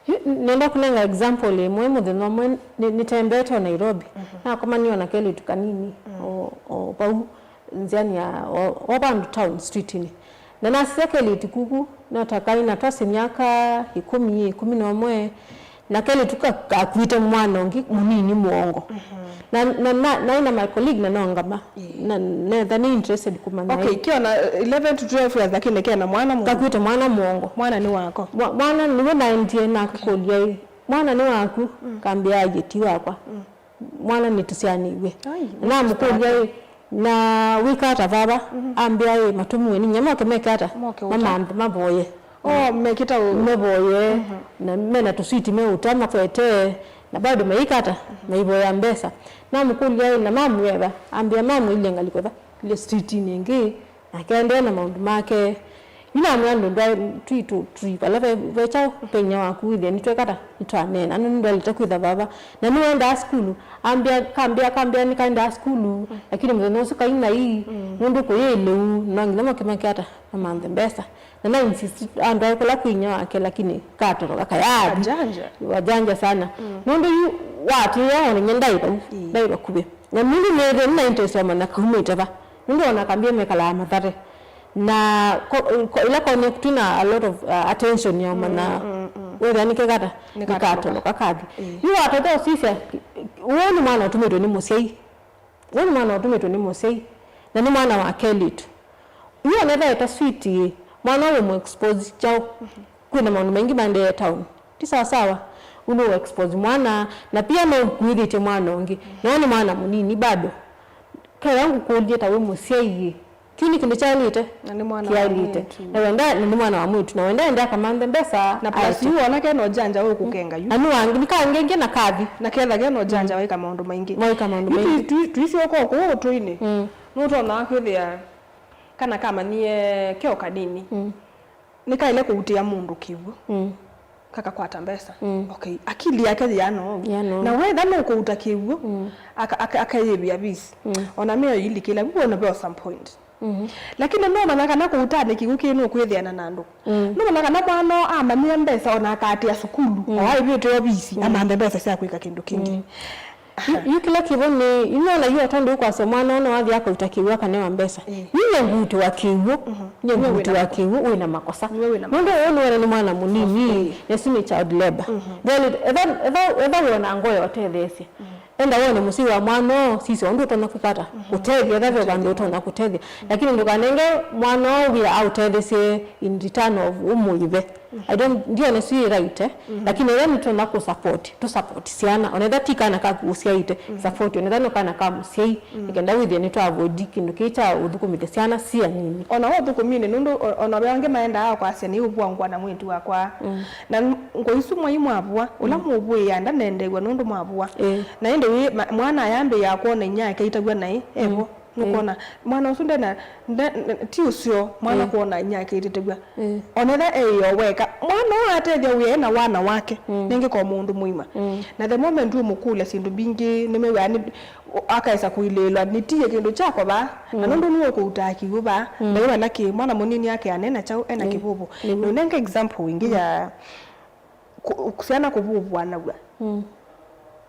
Yu, nenda kũnenga example ĩmwe. Mũthenya ũmwe nĩ- nĩtembeete o Nairobi, nakomanie o na kelĩtu kanini o- o vau nzĩanĩ ya o- o vandũ town streetinĩ. Na nasisya kelĩtu kuku, no ta kaĩ na twasĩ myaka ĩkũmi, ĩkũmi na ũmwe, na kelĩtu ka- kakuĩte mwana ũngĩ mũnini mũongo. Na, na, na, naĩ na my colleague na nongama. Na netha nĩ interested kũmanya. Okay, kĩona eleven to twelve years, lakini kena mwana mũongo. Kakuĩte mwana mũongo. Mwana nĩ wako? Mwa- mwana nĩwe naendie nakũlya ĩ, "Mwana nĩ waku?" Kambĩa, "Aye, ti wakwa." Mwana nĩtũsyaanĩw'e. Ai, namũkũlya ĩ, "Na wĩka ata vava?" Ambĩa ĩ, "Matũmiwe nĩ nyama moke meke ata? Moke ũta. Mamanthe, mavoye." Oh, mekĩta ũ- Mavoye, na mena tũswiti me ũta makwete, na bado maikata, maivoya mbesa. Namũkũlya ĩ, "Na mamu eva?" Ambĩa, "Mamu ilye ngalĩko ĩva, ilye streetinĩ ĩngĩ." Nake aendee na maũndũ make. Yu namwĩa ndũ ndwa- twi tũ- twi vala ve- ve kyaũ, ve inyia waku wĩthĩa nĩtwekata, nĩtwaneena. Nũndũ ndwalĩte kwĩtha vava. Na nĩwaendaa sukulu. Ambĩa, kambĩa, kambĩa nĩkaendaa sukulu, lakini mũthenya ũsu kaina ii, nũndũ kũyĩ lĩu, no nginya moke make ata, mamanthe mbesa. Na na insist andwae kũla kwĩ inyia wake, lakini katoroka kayathi. Wajanja. Wajanja sana. Nũndũ yu watĩĩa ona inyia ndaĩ vau, ndaĩ vakuvĩ. Na nũndũ nĩthĩe nĩna interest ya ũmanya kaumĩte va. Nũndũ ona kambĩa mekalaa Mathare. Na ko- ko- ĩla konie twĩna a lot of uh, attention ya ũmanya wethĩa nĩkekata, nĩkatoloka kathi. Yu watata ũsisya, ũũ nĩ mwana ũtũmĩtwe nĩ mũsyai. Ũũ nĩ mwana ũtũmĩtwe nĩ mũsyai. Na nĩ mwana wa kelĩtu. Yu onetha eta switi, mwana ũyũ mũ expose kyaũ? Kwĩna maũndũ maingĩ maendee town. Ti sawasawa. Ũndũ wa expose mwana, na pia no ũkuĩthĩtye mwana ũngĩ. Na ũũ nĩ mwana mũnini bado. Kaya ngũkũlye ta wĩ mũsyai ĩ, kĩu nĩ kĩndũ kyaĩlĩte? Na nĩ mwana wa mwĩĩtu. Na wenda, na nĩ mwana wa mwĩĩtu. Na wenda ende akamanthe mbesa. Na plus yu ona kena ũjanja ũkũkenga yu. Na nĩ wangĩ, nĩkangenge na kathi. Na ketha kena ũjanja waika maũndũ maingĩ. Waika maũndũ maingĩ. Yu twi- twi- twisyoka kũu ũtũinĩ. Nũtonaa kwĩthĩa kana kamanyie keo kanini. Nĩkaĩle kũutĩa mũndũ kĩw'ũ, kakakwata mbesa. Okay, akili yake yĩana ũu. Yĩana ũu. Na wetha nũkũuta kĩw'ũ, aka- aka- akeyĩvĩa visi. Ona mĩao ilikĩla, wona ve some point. Lakini nũmanya kana kũutanĩ kĩw'ũ kĩĩ nũkwĩthĩana na andũ. Nũmanya kana mwana ũũ amanyie mbesa ona akaatĩa sukulu, o aĩvĩte ovisi, amanthe mbesa sya kwĩka kĩndũ kĩngĩ. Yu- yu kĩla kĩvo nĩ, yu nona yu ata ndũkwasya mwana ũũ nĩwathi akauta kĩw'ũ akanewa mbesa. Yu nyie ngutĩwa kĩw'ũ, nyie ngutĩwa kĩw'ũ, wĩ na makosa. Nũndũ ũũ nĩwona nĩ mwana mũnini, na isu nĩ child labor. Well, etha, etha, etha wĩona ngoo ya ũtetheesya. Enda wone mũsyai wa mwana ũũ, sisya ũndũ ũtonya kũkata, kũtethya, etha ve vandũ ũtonya kũtethya. Lakini ndũkanenge mwana ũũ wĩa aũtetheesye in return of ũmũive. I don't, ndiona isu yĩ right, eh? Lakini ĩla nĩtũna kũ support, tũ support syana. Onetha ti kana kaku ũsyaĩte, support. Onetha no kana ka mũsyai, nĩkenda wĩthĩe nĩtwa avoid kĩndũ kĩĩ kya ũthũkũmĩthya syana syĩ anini. Ona we ũthũkũminĩ, nũndũ o- ona ve angĩ maendaa kwasya nĩ ũvũa ngũa na mwĩĩtu wakwa. Na n- ngũa isu mwai mwavũa, ũla mũvũĩa ndanendeew'a nũndũ mwavũa. Na ĩndĩ wĩ ma- mwana ayambĩĩa kwona inyake aitavw'a naĩ evo. Nũkwona, mwana ũsu ndena, nde- nde- ti ũseo mwana kwona inyake aitĩtĩw'a. Onetha eĩo weka, mwana ũũ atethya wĩa na wana wake, nĩngĩ ko mũndũ mũima. Na the moment ũmũkũlya syĩndũ mbingĩ, nĩmew'aa nĩ- akaesa kũilĩĩlwa, nĩtie kĩndũ kyakwa vaa, na nũndũ nĩwe ũkũutaa kĩw'ũ vaa, ndaĩ vala kĩ, mwana mũnini ake anena kyaũ, ena kĩvũvũ. Nũnenge example ĩngĩ ya kũ- syana kũvũvũanaw'a.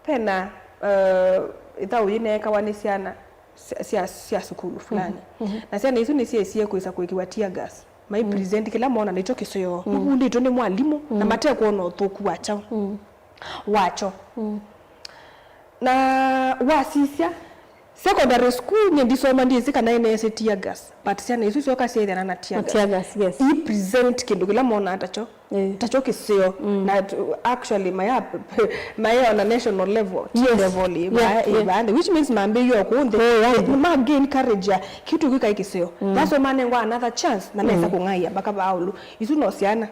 Vena, uh, ĩthaũ yĩneekawa nĩ syana sya, sya, sya sukulu fulani. Na syana isu nĩsyesie kwĩsa kwĩkĩwa tear gas. Mai present kĩla mona nĩkyo kĩseo. Mavundĩtwe nĩ mwalimũ na matekwona ũthũku wakyo. Wakyo. Na wasisya, secondary school, nyie ndisoma, ndyĩsĩ kana ĩneesĩ tear gas, but syana isu syoka syaĩthana na tear gas. Tear gas, yes. I present kĩndũ kĩla monaa takyo, takyo kĩseo. Na t- actually, maya, maya on a national level, T level, ĩva- ĩva nthĩ, which means mambĩĩie o kũu nthĩ, ma gain courage ya kĩtu kĩkai kĩseo. That's why manengwa another chance, na mesa kũng'aĩa mpaka vaa ũlũ. Isu no syana.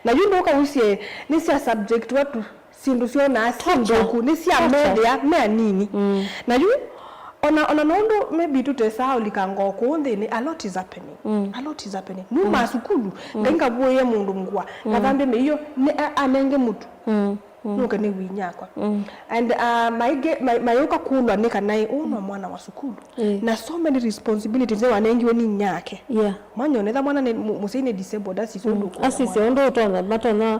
Na yu ndũkausye nĩ sya subject watu. Syĩndũ syonaa syĩ nthũku nĩ sya methĩa me anini. Na yu, ona, ona nũndũ maybe tũtesaa ũlikanga o kũũ nthĩnĩ, a lot is happening. A lot is happening. Numa sukulu, Ngai ngavũĩe mũndũ ngũa, ngathambie mĩio, nĩ a- anenge mũtu. Nũke nĩ winyakwa. And uh, maingĩ, ma- mayũka kũlwa nĩ kana ĩ, ũũ no mwana wa sukulu. Na so many responsibilities nĩ wanengiwe nĩ inyake. Yeah. Mwanya onetha mwana nĩ mu- mũsyai nĩ disabled, asisya ũndũ ũkũona asisya mwana. Ũndũ ũtonya, matonya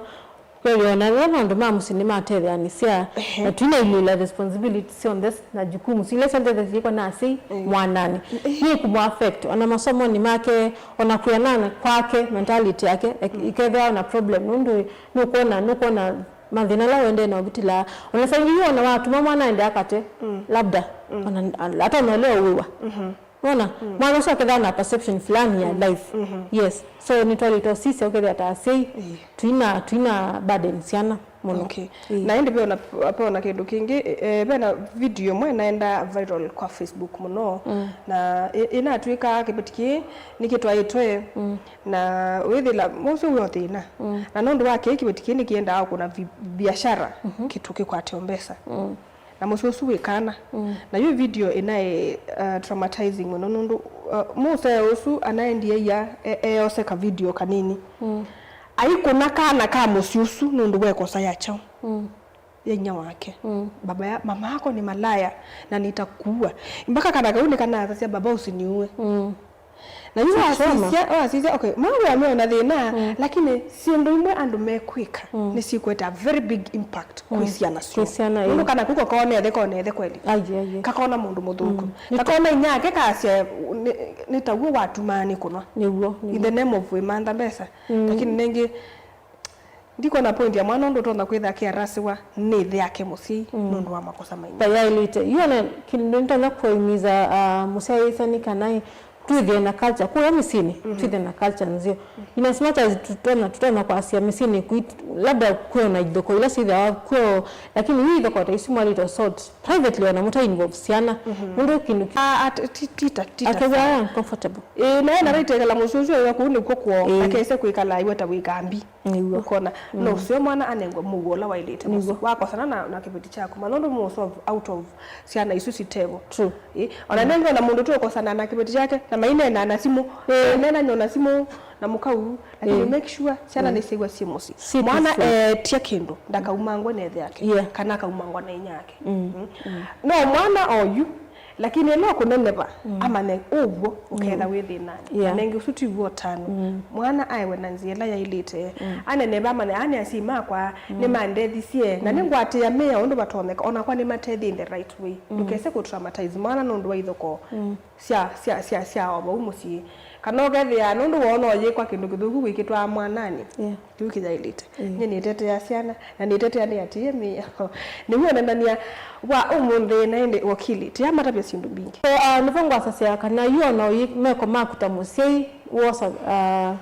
Kweli, ona ethĩwa maũndũ ma mũsyĩ nĩmatetheanĩsya, ehe, na twĩna ilila, responsibilities syonthe na jukumu ila syonthe syĩkwa na asyai, ĩĩ, mwananĩ, ĩĩ, nĩ kũmũ affect ona masomonĩ make, ona kwĩanana kwake, mentality yake, ek-, mm, ikethĩwa na problem, nũndũ nũkwona, nũkwona mathĩna ala ũendee na ũvĩtĩlaa. Ona saa ingĩ yu ona watũma mwana aende akate, mm, labda, mm, ona, atonya ũlea ũwĩwa. Mhm. Wona? Mm. Mwana ũsu akethĩwa na perception fulani ya, mm, life. Mhm. Yes. So, nĩtwaĩlĩte ũsisya ũkethĩa ta asyai, ĩĩ, twĩna, twĩna burden syana mũno. Okay. Ĩĩ. Na ĩndĩ ve ona, ve ona kĩndũ kĩngĩ, eh, ve na video ĩmwe ĩnaenda viral kwa Facebook mũno. Mm. Na ĩ-, ĩnatw'ĩka kĩveti kĩĩ nĩkĩtwaĩtwe. Mm. Na wĩthĩla mũsyĩ wĩ o thĩna. Mm. Na nũndũ wa kĩĩ kĩveti kĩĩ nĩkĩendaa kũna vi-, biashara, mhm, kĩtu kĩkwate o mbesa. Mm. Na mũsyĩ ũsu wĩ kana. Mm. Na yu video ĩnaĩ, uh, traumatizing mũno nũndũ, uh, mũsee ũsu anaendie ia e-, eose ka video kanini. Mm. Aikũna kana ka mũsyĩ ũsu nũndũ wa ĩkosa ya kyaũ? Mm. Ya inyia wake. Mm. Baba ya, mama yako ni malaya na nitakuua. Mpaka kana kau nĩkanathasya, "Baba, usiniue." Mm. Na yu wasisya, wasisya, okay, mawĩa meona thĩna, mm, lakini syĩndũ imwe andũ mekwĩka, mm, nĩsikwete a very big impact, mm, kwĩ syana syoo. Kwĩ syana, nũndũ, ĩĩ, kana kuko kone ethe, kone ethe kweli. Ai, ai, ai. Kakona mũndũ mũthũku. Mm. Kakona inyake kasya, nĩ, nĩ taw'o watumaa nĩ kũnwa. Nĩw'o, nĩw'o. In the name of wĩmantha mbesa. Mm. Lakini nengĩ, ndikwona point ya mwana ũndũ ũtonya kwĩtha akĩarasiwa nĩ ĩthe yake mũsyai, mm, nũndũ wa makosa maingi. Ta yaĩlĩte. Yu ona kĩndũ nĩtonya kũimiza, ah, mũsyaĩĩsya nĩ kana ĩ, twĩthĩe na culture kũya mĩsyĩnĩ, mhm, twĩthĩe na culture nzeo. In as much as tũtonya, tũtonya kwasya mĩsyĩnĩ kwitũ, labda kwĩ ona ithoko ila syĩthĩawa kw'o, lakini yu ithoko ta isu mwalĩte sort privately ona mũta involve syana. Mhm. Nũndũ kĩndũ kĩ- A-, a-, ti-, tita, tita akethĩwa sana. Uncomfortable. Ĩĩ, naye, mm, naraitekela mũsyĩ ũsu aiwa kũu nĩkw'o kwoo, ĩĩ, akese kwĩkala aiwa ta wĩ kambi. Nĩw'o. Ũkona, mm, no ũseo mwana anengwe mũuo ũla waĩlĩte mũsyĩ. Nĩw'o. Wakosana na, na kĩveti kyaku, manya ũndũ mũũsolve out of syana isu sitevo. True. Ĩ, ona, mm, nengĩ ona mũndũ tũkosana na kĩveti kyake, na maineenaa na simũ, ĩĩ, maineenany'a na simũ na mũkau, lakini, ĩĩ, make sure syana, mm, nĩsyĩw'a syĩ mũsyĩ. Syĩ mwana peaceful. Eetya kĩndũ, ndakaumangwe na ĩthe yake, yeah, kana akaumangwa na inyia yake. Mm. Mm. Mm. No mwana oyu, lakini ĩla ũkũneneva, mm, amanye ũw'o ũketha, mm, wĩ thĩnanĩ. Yeah. Na nengĩ ũsu ti w'o ũtanu. Mm. Mwana aewe na nzĩa ĩla yaĩlĩte. Mm. Aneneva amanye, "Aa nĩ asyai makwa, mm, nĩmandethisye, na, mm, nĩngwatĩĩa mĩao ũndũ vatonyeka, onakwa nĩmatethie in the right way." Mm. Ndũkese kũtraumatize mwana nũndũ wa ithokoo, mm, sya, sya, sya, sya o vau mũsyĩ. Kana ũkethĩa nũndũ woona ũyĩkwa kĩndũ kĩthũku wĩkĩtwaa mwananĩ. Yeah. Kĩu kĩyaĩlĩte. Ĩĩ. Nyie nĩtetea syana, na nĩtetea nĩ atĩĩ mĩao. Nĩw'o ũnenany'a wa ũmũnthĩ na ĩndĩ wakili, tĩa matavya syĩndũ mbingĩ. So, uh, nĩvo ngwasasya kana yu ona ũyĩ meko maku ta mũsyai, wosa, uh,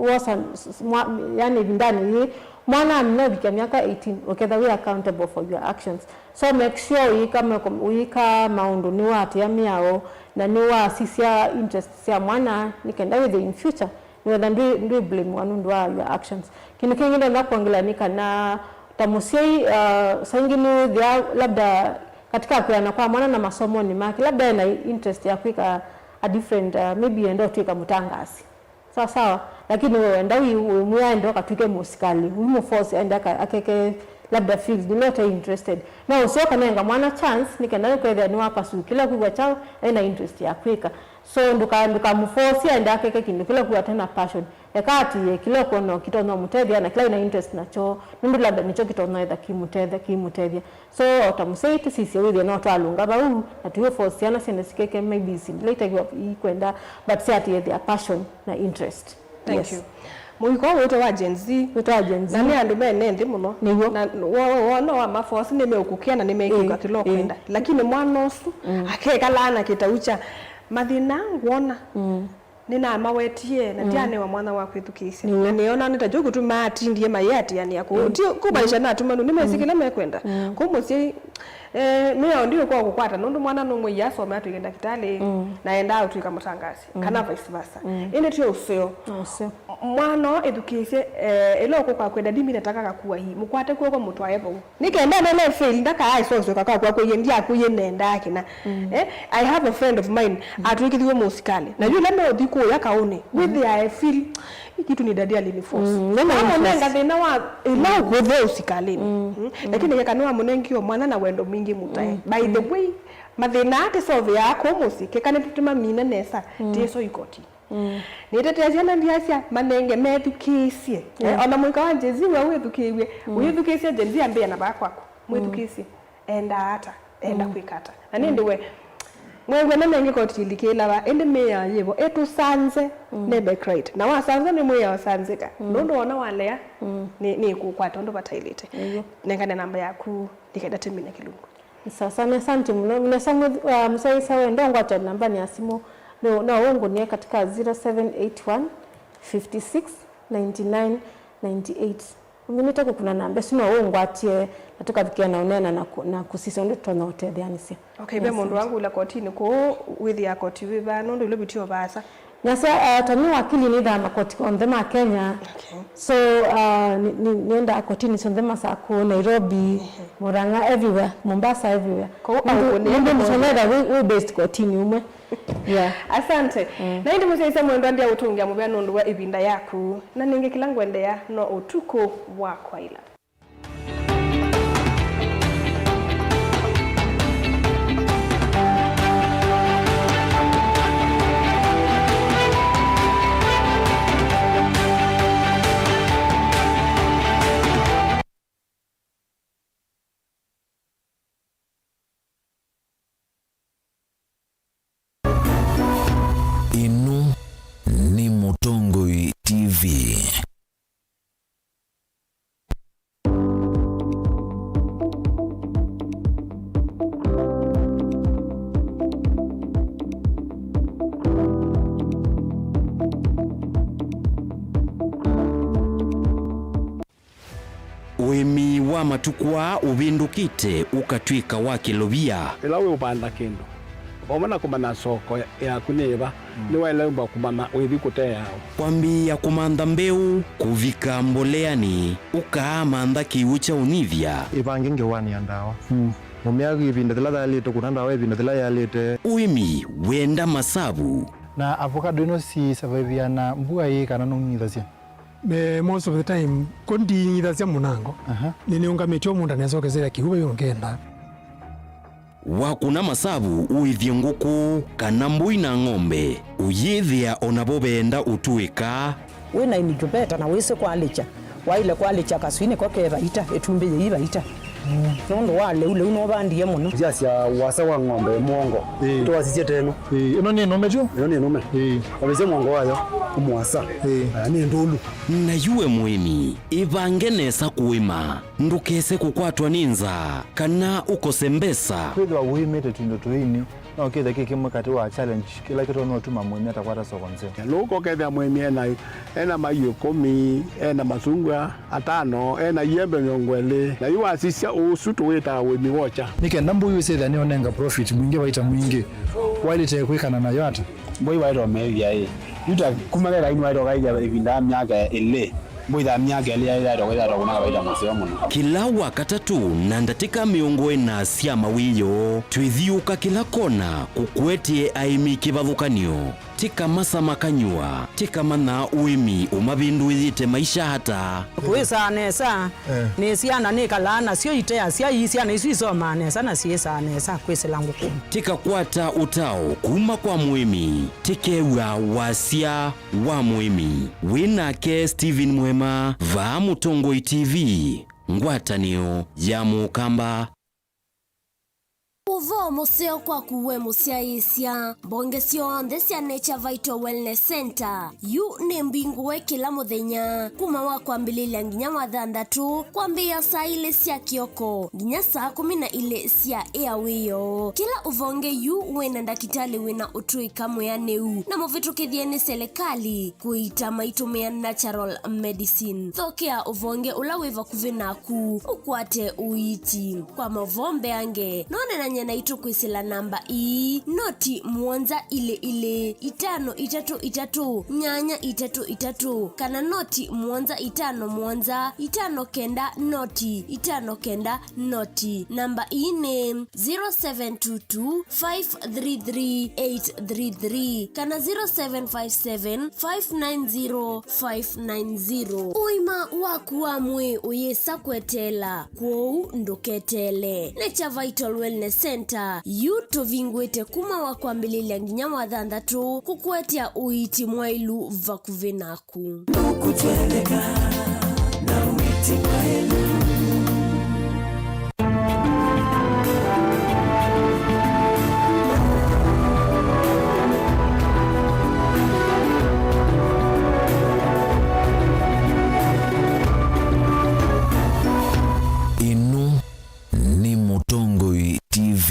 wosa s-, s-, mwa-, yani ĩvindanĩ yĩĩ, mwana amina ũvikya myaka eighteen, ũketha wĩ accountable for your actions. So make sure ũyĩka meko, ũyĩka maũndũ nĩwatĩa mĩao, na nĩwasisya interest sya mwana, nĩ kenda wĩthĩe in future nĩwetha ndwĩ, ndwĩ blame wa nũndũ wa your actions. Kĩndũ kĩngĩ ndonya kwongela nĩ kana ta mũsyai, uh, saa ingĩ nĩwĩthĩa labda katika kwĩana kwa mwana na masomonĩ make, labda ena interest ya kwĩka a different, uh, maybe enda ũtwĩka mũtangaasi. Sawa sawa, lakini we wenda wĩ, wĩ mwĩa enda ũkatwĩke mũsikalĩ, wĩ mũforce enda aka-, akeke labda field, nĩ not interested. No ũseo kanenga mwana chance, nĩ kenda kwĩthĩa nĩ wa pursue kĩla kwĩw'a kyaũ ena interest ya kwĩka. So, ndũka-, ndũkamũforce aende akeke kĩndũ kĩla ku atena passion. Eka atĩĩe kĩla ũkwona kĩtonya ũmũtethya na kĩla ena interest nakyo, nũndũ labda nĩkyo kĩtonya etha kĩmũtethya, kĩimũtethya. So, o ta mũsyai, tũsisye wĩthĩe no twalũnga vau, na tũiũforce syana syende sikeke maybe syĩndũ ila itakiwa ikwenda, but syatĩĩe their passion na interest. Thank you. Mũiko wĩtwa wa Gen Z. Wĩtwa wa Gen Z. Na nĩ andũ mene nthĩ mũno. Nĩw'o. Na wo-, wo-, wona wa maforce nĩmeũkũkĩa na nĩmekwĩka kĩla ũkwenda. Ĩĩ. Lakini mwana ũsu, mm, akekalaa na kĩtau kya mathĩna ngwona. Mm. Nĩnamawetie, na, mm, ndyanewa mwana wa kwĩthukĩĩsya. Nĩw'o. Na nĩona nĩ ta kyo kũtuma atindie mayĩatĩanĩa kũu. Mm. Ti kũmaanisha, mm, nĩ atumanu, nĩmesĩ, mm, kĩla mekwenda. Mm. Kũu mũsyai, eh, mĩao ndiũka kũkwata, nũndũ mwana nũmwe iasome atwĩke ndakĩtalĩ, mm, na endaa ũtwĩka mũtangaasi, mm, kana vice versa. Mm. Ĩndĩ ti ũseo. Ũseo. Mwana ũũ ĩthukĩĩsye, eh, ĩla ũkũka kwenda, ndimi nataka kakua hii. Mũkwate kw'oko mũtwae vau. Nĩ kenda nene fail, ndakaae sose kakakua kwĩyĩ, ndyakũie nendaa kĩna. Mm. Eh, I have a friend of mine, mm, atwĩkĩthiwe mũsikalĩ. Na yu ĩla meũthi kũya kaũnĩ, mm, wĩthĩae feel, "Hii kitu ni daddy aliniforce." Mm, nĩ na mũnenga thĩna wa ĩla, mm, ũkũthea ũsikalĩnĩ. Mm. Mm. Mm. Lakini yeka nĩwamũnengie mwana na wendo mwingĩ mũtae. Mm. By the way, mathĩna atĩ solve ya kũ mũsyĩ, keka nĩtũtũmamina nesa, mm, tĩso ikoti. Mm. Nĩteteasya na ndiasya, manenge methukĩĩsye. Eh, yeah. Ona mũika wa Gen Z we wĩthukĩĩw'e, mm, ũyĩthukĩĩsya Gen Z ambĩĩa na vaa kwaku. Mwĩthukĩĩsye. Endaa ata? Enda, mm, kwĩka ata? Na nĩndĩ we, mwew'e na nenge koti ilikĩlawa, ĩndĩ mĩao yĩvo, ĩtũsanze, mm, nebe right. Na wasanza nĩ mwĩao sanzĩka. Mm. Nũndũ wona walea, mm, nĩ, nĩ kũkwata ũndũ vataĩlĩte. Nĩw'o. Nengane namba yaku, nĩkenda tũmine kĩlungu. Sasa, nĩ asante mũno. Nesa mũ-, uh, mũsyaĩĩsya wenda ũngwate nambanĩ ya simũ, no, no ũngũnĩe katika zero seven eight one, fifty six, ninety nine, ninety eight. Ũminĩte kũkuna namba ĩsu, no ũngwatie na tũkavikĩa na ũneena na kũ-, na kũsisya ũndũ tũtonya ũtetheanĩsya. Okay, ve mũndũ wangũla kotinĩ kũũ, wĩthĩaa koti wĩ vaa, nũndũ ĩla ũvĩtye o vaasa? Nyasya, uh, ta nĩ wakili nĩthaa makoti onthe ma Kenya. Okay. So, uh, nĩ, nĩ, nĩendaa kotinĩ syonthe, Masakũ, Nairobi, mhm, Murang'a, everywhere, Mombasa, everywhere. Kũu nũndũ, aũkũnĩa nũndũ mũtonetha wĩ, wĩ based kotinĩ ũmwe. Yeah. Asante. Mm. Na ĩndĩ mũsyaĩĩsya mwendwa, ndyaũtũngĩa mũvea nũndũ wa ĩvinda yaku. Na nĩngĩ kĩla ngwendeea no ũtukũ wa kwaĩla. Ĩno nĩ Mũtongoi T V. Ũĩmi wa matukũ aa ũvĩndũkĩte ũkatw'ĩka wa kĩlovia. Ĩla wĩ ũvanda kĩndũ, vamwe na kũmanya soko yaku nĩ ĩva, mm, nĩwaĩle ũmba kũmanya wĩthi kũteea ũ. Kwambĩĩa kũmantha mbeũ, kũvika mboleanĩ, ũkaamantha kĩw'ũ kya ũnyivya. Ĩvange ngewanĩa ndawa. Mm. Mũmĩa ĩvinda yĩla yaĩlĩte, kũna ndawa ĩvinda yĩla yaĩlĩte. Ũĩmi wenda masavu. Na avocado ĩno si survive na mbua ĩĩ kana nũng'ithasya? Eh, most of the time, ko ndinyithasya mũnango. Aha. Nĩnĩũngamĩtye o mũũnda nesa ũkesĩla kĩw'ũ vai ũngenda. Wakũna masavu ũĩthye ngũkũ kana mbũi na ng'ombe, ũyĩthĩa o navo veenda ũtũĩka. Wĩ na incubator na wĩsĩ kwalĩkya, waĩle kwalĩkya kaswinĩ ko ke vaita, ĩtumbĩ yĩi vaita. Mm. Nũndũ wa lĩu, lĩu nũvandie mũno. Ndyasya wasa wa ng'ombe mũongo. Ĩĩ. Twasisye teno. Ĩĩ, ĩno nĩ nũme tu? Ĩno nĩ nũme. Ĩĩ. Wavĩsya mũongo wayo, ũmwasa. Ĩĩ. Aya nĩ ndũlu. Na yu we mũĩmi, ĩvange nesa kũĩma, ndũkese kũkwatwa nĩ nzaa, kana ũkose mbesa. Kwĩthĩwa ũĩmĩte tũindo tũini, no kĩthe kĩ kĩmwe katĩ wa challenge kĩla kĩtonya ũtuma mũĩmi atakwata soko nzeo. Lũko kethĩa mũĩmi ena, ena maiũ ĩkũmi, ena masungwa atano, ena iembe mĩongo ĩlĩ, na yu wasisya ũsu tũwĩtaa ũĩmi wokya. Nĩ kenda mbũi wĩsĩthĩa nĩonenga profit mwingĩ, vaita mwingĩ, waĩlĩte kwĩkana nayo ata? Mbũi waĩtwa meethya ĩ, yu ta kuma kekaini waĩtwa kaĩthya ĩvinda ya myaka ĩlĩ. Mbũi ya myaka ĩlĩ yaĩtwa kwĩthĩwa kũna kawaida mũseo mũno. Kĩla Wakatatũ na ndatĩka mĩongo ĩna sya mawĩoo, twĩthiũũka kĩla kona kũkũetee aĩmi kĩvathũkany'o. Tĩka masa makanywa, tĩka manya ũĩmi ũmavĩndũĩĩte maisha ata. Kwĩsaa nesa, eh, nĩ syana nĩkalaa nasyo iteasya ii syana isu isomaa nesa na syĩsaa nesa kwĩsĩla ngũkũnĩ. Tĩkakwata ũtao kuma kwa mũĩmi, tĩkew'a wasya wa mũĩmi. Wĩ nake Stephen Mwema, vaa Mũtongoi T V, ngwatanĩo ya Mũkamba. Ũvoo mũseo kwaku we mũsyaĩĩsya. Mbonge syonthe sya Nature Vital Wellness Center yu nĩ mbingũe kĩla mũthenya kuma wa kwambĩlĩlya nginya wa thanthatũ, kwambĩĩa saa ilĩ sya kĩoko nginya saa kũmi na ilĩ sya ĩa wĩoo. Kĩla ũvonge yu wĩ na ndakĩtalĩ wĩ na ũtũĩka mwĩanĩu na mũvĩtũkĩthye nĩ selekalĩ kũita maitũmĩa natural medicine. Thokea ũvonge ũla wĩ vakuvĩ naku ũkwate ũiiti. Kwa mavoo mbeange, no nenany'e naitũ kwĩsĩla namba ii, noti mũonza ilĩ ilĩ, itano itatũ itatũ, nyanya itatũ itatũ, kana noti mũonza itano mũonza, itano kenda noti, itano kenda noti. Namba ii nĩ zero seven two two, five three three, eight three three kana zero seven five seven, five nine zero, five nine zero. Ũima waku wa mwĩĩ ũyĩsa kweteela, kwoou ndũketeele. Nature Vital Wellness Center yu tũvingũĩte kuma wa kwambĩlĩlya nginya wa thanthatũ kũkũetea ũiiti mwaĩlu vakuvĩ naku. Ndũkũtwendeka na ũiiti mwaĩlu. Ĩno nĩ Mũtongoi T V.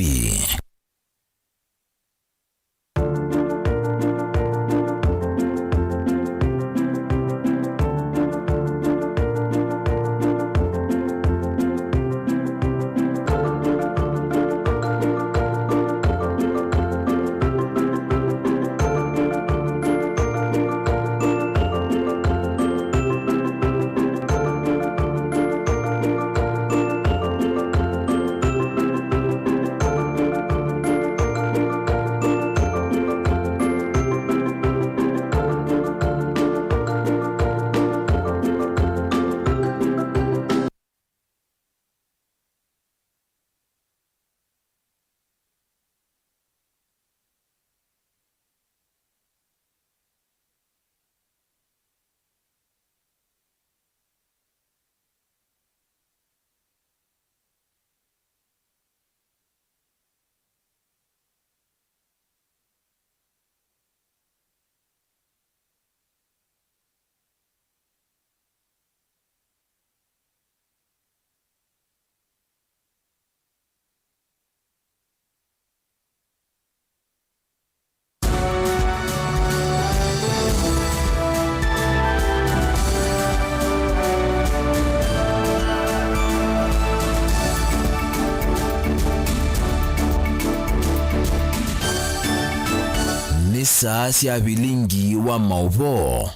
Nĩ saa sya vilingi wa maũvoo.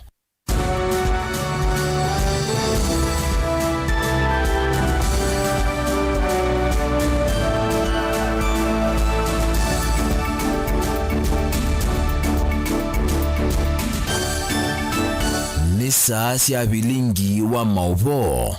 Nĩ saa sya vilingi wa maũvoo.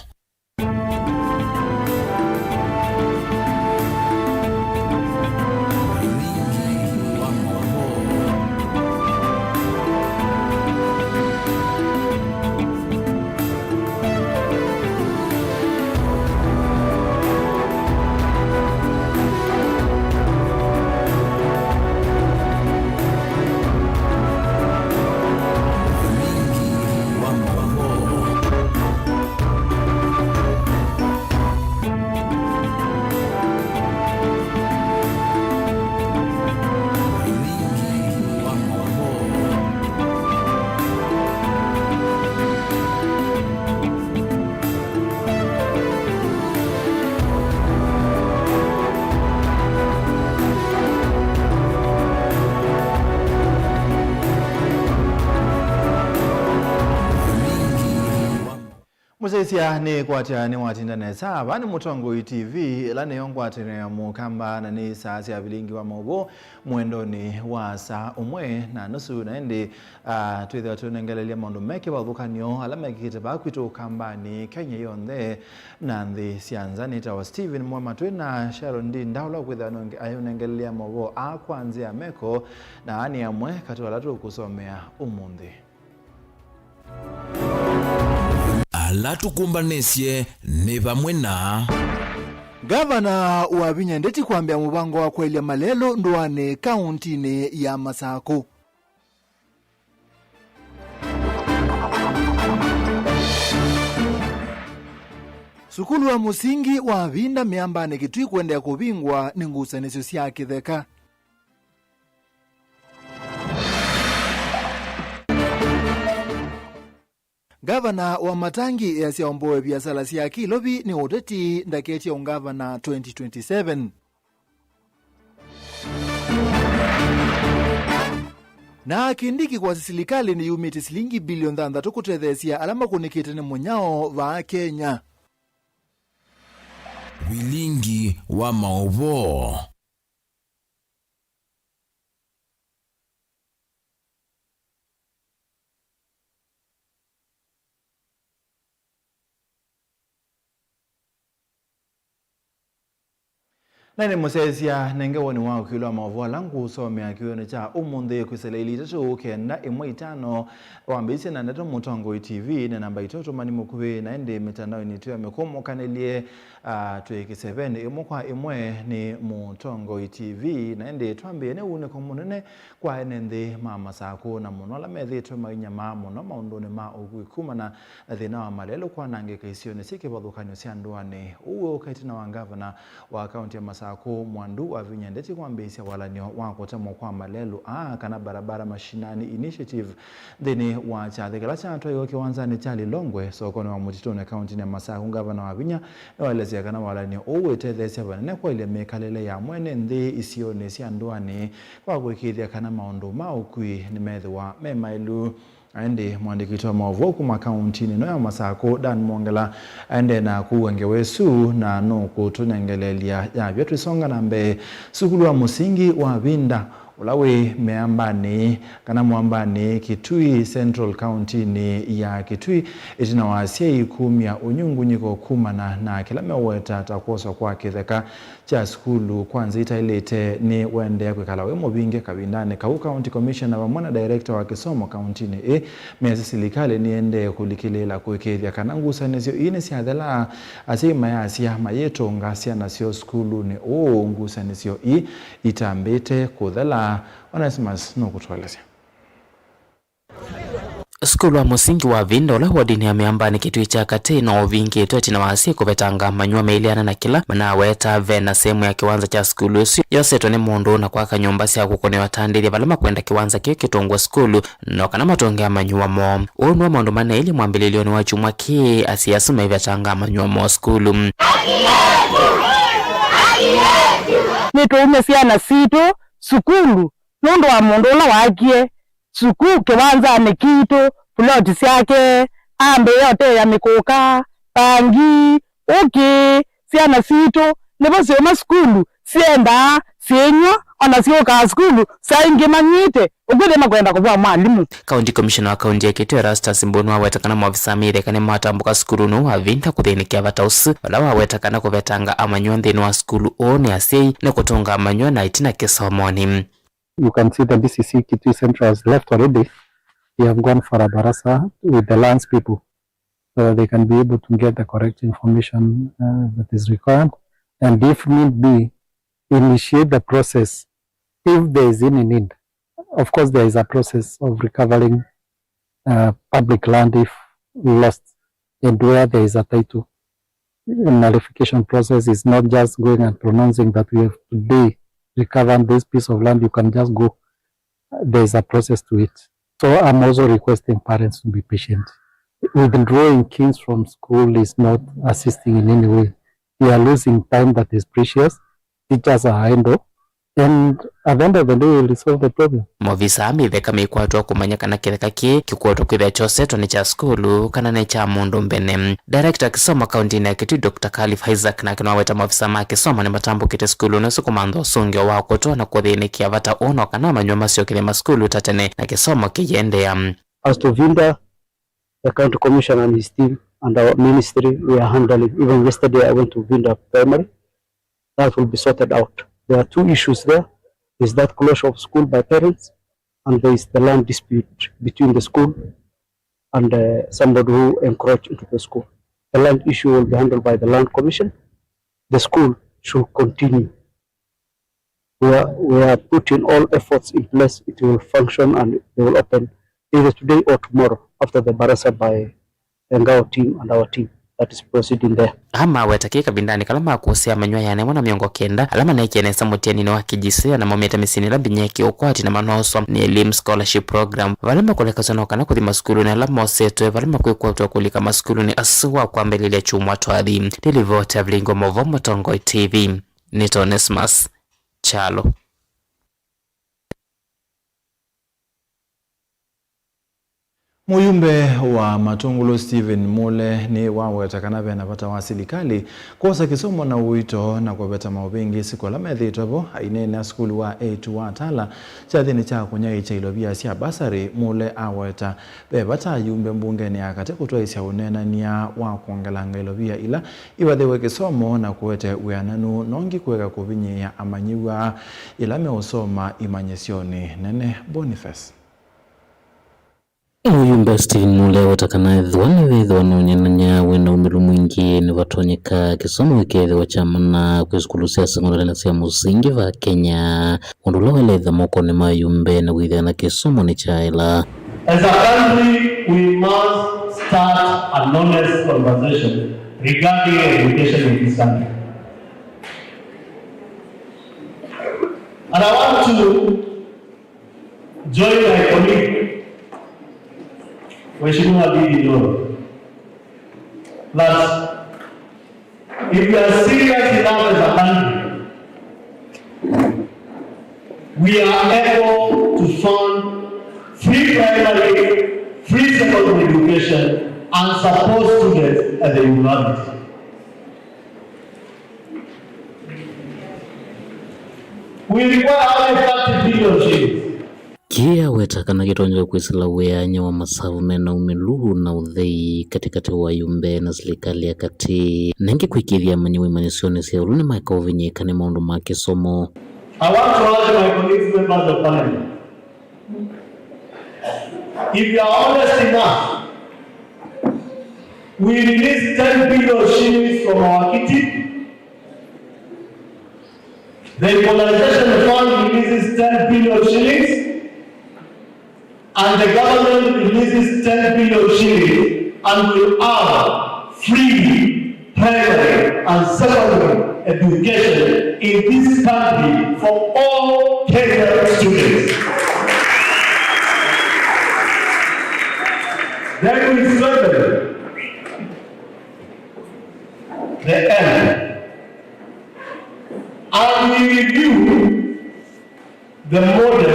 Mũsyaĩĩsya nĩkwatya nĩwatinda nesa. Vaa nĩ Mũtongoi T V, ĩla nĩyo ngwatanĩo ya Mũkamba, na nĩ saa sya vilingi wa maũvoo mwendonĩ wa saa ũmwe na nusu, na ĩndĩ, ah, twĩthĩwa tũnengelelya maũndũ me kĩvathũkany'o ala mekĩkĩte vaa kwitũ Ũkambanĩ, Kenya yonthe, na nthĩ sya nza. Nĩtawa Stephen Mwema, twĩ na Sharon D Ndaula kwĩthĩwa nonge-, ayũnengelelya maũvoo aa kwa nzĩa ya meko, na aa nĩ amwe katĩ wa ala tũkũsomea ũmũnthĩ. Ala tũkũmbanĩsye nĩ vamwe na. Ngavana Wavinya Ndeti kwambĩa mũvango wa kwaĩlya malelũ ndũanĩ kaũntinĩ ya Masakũ. Sukulu wa mũsingi wa Vinda Mĩambanĩ Kitui kũendeea kũvingwa nĩ ngusanĩsyo sya kĩtheka. Ngavana Wamatangi easya omboe viasala sya kĩlovi nĩ ũteti ndaketye ũngavana twenty twenty-seven. Na Kindiki kwasya silikalĩ nĩyumĩtye silingi bilioni thanthatũ kũtetheesya ala makũnĩkĩte nĩ mũnyao vaa Kenya. Vilingi wa maũvoo. Na nĩ mũsyaĩĩsya nenge woni wa ũkilwa maũvoo ala ngũsomea kĩwĩonĩ kya ũmũnthĩ kwĩsĩla ilĩ itatũ kenda ĩmwe itano, wambĩĩsye na ndeto Mũtongoi T V, nĩ namba itũ tũmani mũkuvĩ, na ĩndĩ mĩtandaonĩ itũ ya mĩkũmũkanĩlye, ah, twĩ kĩsevenĩ ĩmwe kwa ĩmwe nĩ Mũtongoi T V. Na ĩndĩ twambĩĩe nĩ ũunĩko mũnene kwa ene nthĩ ma Masakũ, na mũno ala methĩĩtwe mainyamaa mũno maũndũnĩ ma ũkui kumana na thĩna wa malelũ kwanangĩka isionĩ syĩ kĩvathũkany'o sya ndũanĩ. Ũu wĩũka ĩtina wa ngavana wa kaunti ya Masakũ, Mwandu Wavinya Ndeti, kwambĩĩsya walany'o wa kũtemwa kwa malelũ aa, kana Barabara Mashinani Initiative, nthĩnĩ wa kyathĩ kĩla kyatwaiwe kĩwanzanĩ kya Lilongwe, sokonĩ wa Mũtitũnĩ, kauntinĩ ya Masakũ. Ngavana Wavinya nĩwaelesya kana walany'o ũũ wĩtetheesya vanene kwaĩlya mĩkalĩle ya mwene nthĩ isionĩ sya ndũanĩ kwa kũĩkĩĩthya kana maũndũ ma ũkui nĩmethĩwa me maĩlu. Ĩndĩ mũandĩki witũ wa maũvoo kuma kauntinĩ ĩno ya Masakũ, Dan Mwongela, aendee na kũua ngewa ĩsu na nũkũtũnengeleelya yavya twĩsonga na mbee. Sukulu wa mũsingi wa Vinda, ũla wĩ Mĩambanĩ, kana Mwambanĩ, Kitui Central, kauntinĩ ya Kitui, ĩtina wa asyai kumya ũnyungunyĩko kumana na kĩla meũweta ta kwoswa kwa kĩtheka kya sukulu kwa nzĩa itaĩlĩte nĩũendee kwĩkala wĩ mũvinge kavindanĩ kau. County Commissioner vamwe na director wa kĩsomo kauntinĩ ĩĩ measya silikalĩ nĩendee kũlikĩlĩĩla kũĩkĩĩthya kana ngusanĩsyo ii nĩsyathela, asyai mayasya mayĩtũnga syana syoo sukulunĩ ũũ ngusanĩsyo ii itambĩte kũthela. Onesimus nũkũtũelesya. Sukulu wa mũsingi wa Vinda ũla wodinĩ ya Mĩambanĩ Kitui kya katĩ no ũvingĩtwe ĩtina wa asyai kũvetanga amanyĩw'a maileana na kĩla manaweta. Ve na sehemu ya kĩwanza kya sukulu ũsu yosetwe nĩ mũndũ na kwaka nyũmba sya kũkũnĩwa atandĩthya vala makwenda kĩwanza kĩu kĩtũngwe sukulu, no kana matũnge amanyĩw'a moo. Ũũ nĩw'o maũndũ maneelie mwambĩlĩlyonĩ wa kyumwa kĩĩ, asyai asu maivetanga amanyĩw'a moo sukulu. Nĩtũumya syana sitũ sukulu nũndũ wa mũndũ ũla waakie sukuu kĩwanzanĩ kitũ, puloti syake, ambĩĩa ũteea mĩkũka, pangi, ũkĩ. Syana sitũ nĩvo syĩũma sukulu, syendaa, syĩnyw'a, ona syũkaa sukulu saa ingĩ manyuĩte, ũkwĩthĩa makwenda kũvũa mwalimũ. County Commissioner wa kaunti ya Kitui, Erastus Mbũnĩ, waweta kana maovisaa ma ĩtheka nĩmatambũka sukulunĩ ũũ wa Vinda kũthĩnĩkĩa vata ũsu, vala waweta kana kũvetanga amanyĩw'a nthĩnĩ wa sukulu ũũ nĩ asyai nĩ kũtũnga amanyĩw'a na ĩtina kĩsomonĩ. You can see the D C C Kitui Central has left already. They have gone for a barasa with the lands people so that they can be able to get the correct information, uh, that is required, and if need be, initiate the process if there is any need. Of course, there is a process of recovering, uh, public land if lost and where there is a title. Nullification process is not just going and pronouncing that we have today recovered this piece of land, you can just go. There is a process to it. So I'm also requesting parents to be patient. Withdrawing kids from school is not assisting in any way. We are losing time that is precious. Teachers are idle. And at the end of the day, we'll resolve the problem. Maovisaa ma ĩtheka maikwatwa kũmanya kana kĩtheka kĩĩ kĩkwotwa kwĩthĩa kyosetwe nĩ kya sukulu kana nĩ kya mũndũ mbene. Director wa kĩsomo kauntinĩ ya Kitui, Doctor Khalif Isaac, nake nĩwaweta maovisaa ma kĩsomo nĩmatambũkĩte sukulunĩ ũsu kũmantha ũsũngĩo wa kũtwa na kũthĩnĩkĩa vata ũũ no kana amanyĩw'a masyokethye masukulu ta tene na kĩsomo kĩiendeea. As to Vinda, the county commissioner and his team and our ministry, we are handling. Even yesterday, I went to Vinda Primary. That will be sorted out. There are two issues there. There's that closure of school by parents, and there is the land dispute between the school and, uh, somebody who encroached into the school. The land issue will be handled by the Land Commission. The school should continue. We are, we are putting all efforts in place. It will function and they will open either today or tomorrow after the barasa by the Ngao team and our team that is proceeding there. Aa maweta kĩĩ kavindanĩ kala makũsĩa amanyĩw'a ĩana yĩmwe na mĩongo kenda ala maneekie nesa mũtianinĩ wa K J S E A na maumĩte mĩsyĩnĩ ĩla mbinyĩĩe kĩũkwati na manooswa nĩ Elimu Scholarship Program, vala makũlekasw'a no kana kũthi masukulunĩ ala mosetwe vala makwĩkwatw'a kũlika masukulunĩ asu wa kwambĩlĩlya kyumwa twathi. Nĩ livoti ya Vilingi wa Maũvoo Mũtongoi T V, nĩtawa Onesmus Kyalo. Mũyumbe wa Matũngũlũ Stephen Mule nĩ waweta kana vena vata wa silikalĩ kwosa kĩsomo na ũito na kũveta maũvĩngĩĩsĩko ala methĩĩtwe vo. Aineenea sukulu wa Eitu wa Tala kyathĩnĩ kya kũnyaĩĩkya ilovia sya basarĩ, Mule aweta ve vata ayumbe mbungenĩ ya katĩ kũtwaĩsya ũneenany'a wa kwongelanga ilovia ila ivathĩwe kĩsomo na kũete wĩananu nongi kũeka kũvinyĩĩa amanyĩw'a yĩla meũsoma imanyĩsyonĩ nene. Boniface. Mũyumbe Stephen Mule aweta kana ethĩwa nĩwĩthĩwa nũneenany'a wĩ na ũmĩlu mwingĩ, nĩvatonyeka kĩsomo kĩkethĩwa kya mana kwĩ sukulu sya sekondalĩ na sya mũsingi va Kenya. Ũndũ ũla waĩle ĩtha mokonĩ ma ayumbe na kwĩthĩa na kĩsomo nĩ kyaĩla. As a country, we must start an honest conversation regarding education in this country. And I want to join my colleague, Mheshimiwa Ndindi Nyoro, that if we are serious enough as a country, we are able to fund free primary, free secondary education and support students at the university. We require only thirty billion shillings. Kĩĩ aweta kana kĩtonya kwĩsĩla wĩany'a wa masavu mena ũmĩlu na ũthei katĩkatĩ wa ayumbe na silikalĩ ya katĩ, na ĩngĩ kwĩkĩĩthya amanyĩw'a imanyĩsyonĩ sya ĩũlũ nĩmaeka ũvinyĩĩka nĩ maũndũ ma kĩsomo. I want to urge my colleagues, members of parliament, if you are honest enough, we release ten billion shillings from our kitty. The Equalization Fund releases ten billion shillings, and the government releases ten billion shillings, and we have free primary and secondary education in this country for all Kenyan students. Then we strengthen the end. And we review the model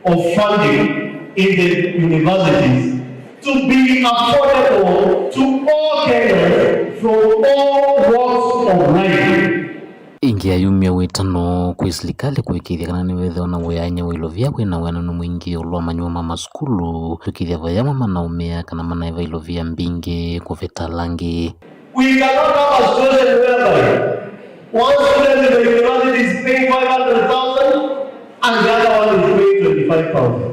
of funding in the universities to be affordable to all Kenyans from all walks of life. Ĩngĩ ayumya wĩtano kwĩ silikalĩ kũĩkĩĩthya kana nĩvethĩwa na wĩany'a wa ilovia wĩ na wĩananu mwingĩ ĩũlũ wa amanyĩw'a ma masukulu, kũĩkĩĩthya vayamwe manaũmĩa kana manaĩva ilovia mbingĩ kũvĩta ala angĩ. We cannot have a situation whereby one student in the university is paying five hundred thousand and the other one is paying twenty-five thousand.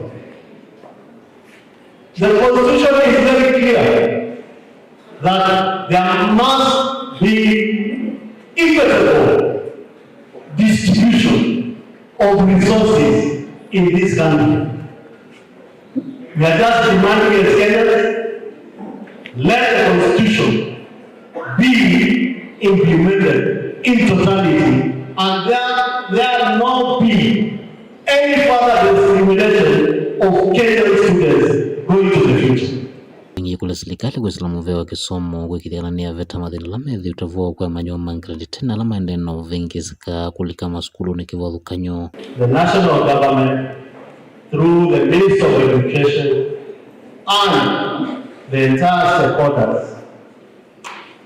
The constitution is very clear that there must be equitable distribution of resources in this country. We are just demanding as Kenyans, let the constitution be implemented in totality, and there, there not be any further discrimination of Kenyan students going to the future. Ĩngĩ kũlya silikalĩ kwĩsĩla mũvea wa kĩsomo kũĩkĩĩthya kana nĩyaveta mathĩna ala methĩĩtwe vo kwa amanyĩw'a ma grade ten ala maendee na ũvĩngĩĩsĩka kũlika masukulunĩ kĩvathũkany'o. The national government, through the Minister of Education and the entire stakeholders,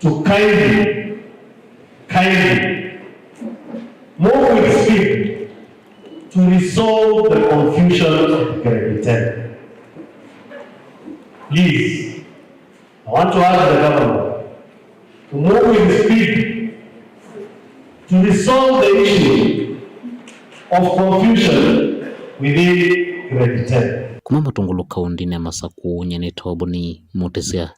to kindly, kindly move with speed to resolve the confusion of grade ten. Please, I want to urge the government to move with speed to resolve the issue of confusion within grade ten. Kuma Matũngũlũ kaũndĩnĩ ya Masakũ, nyie nĩtawa Boni Mũtĩsya.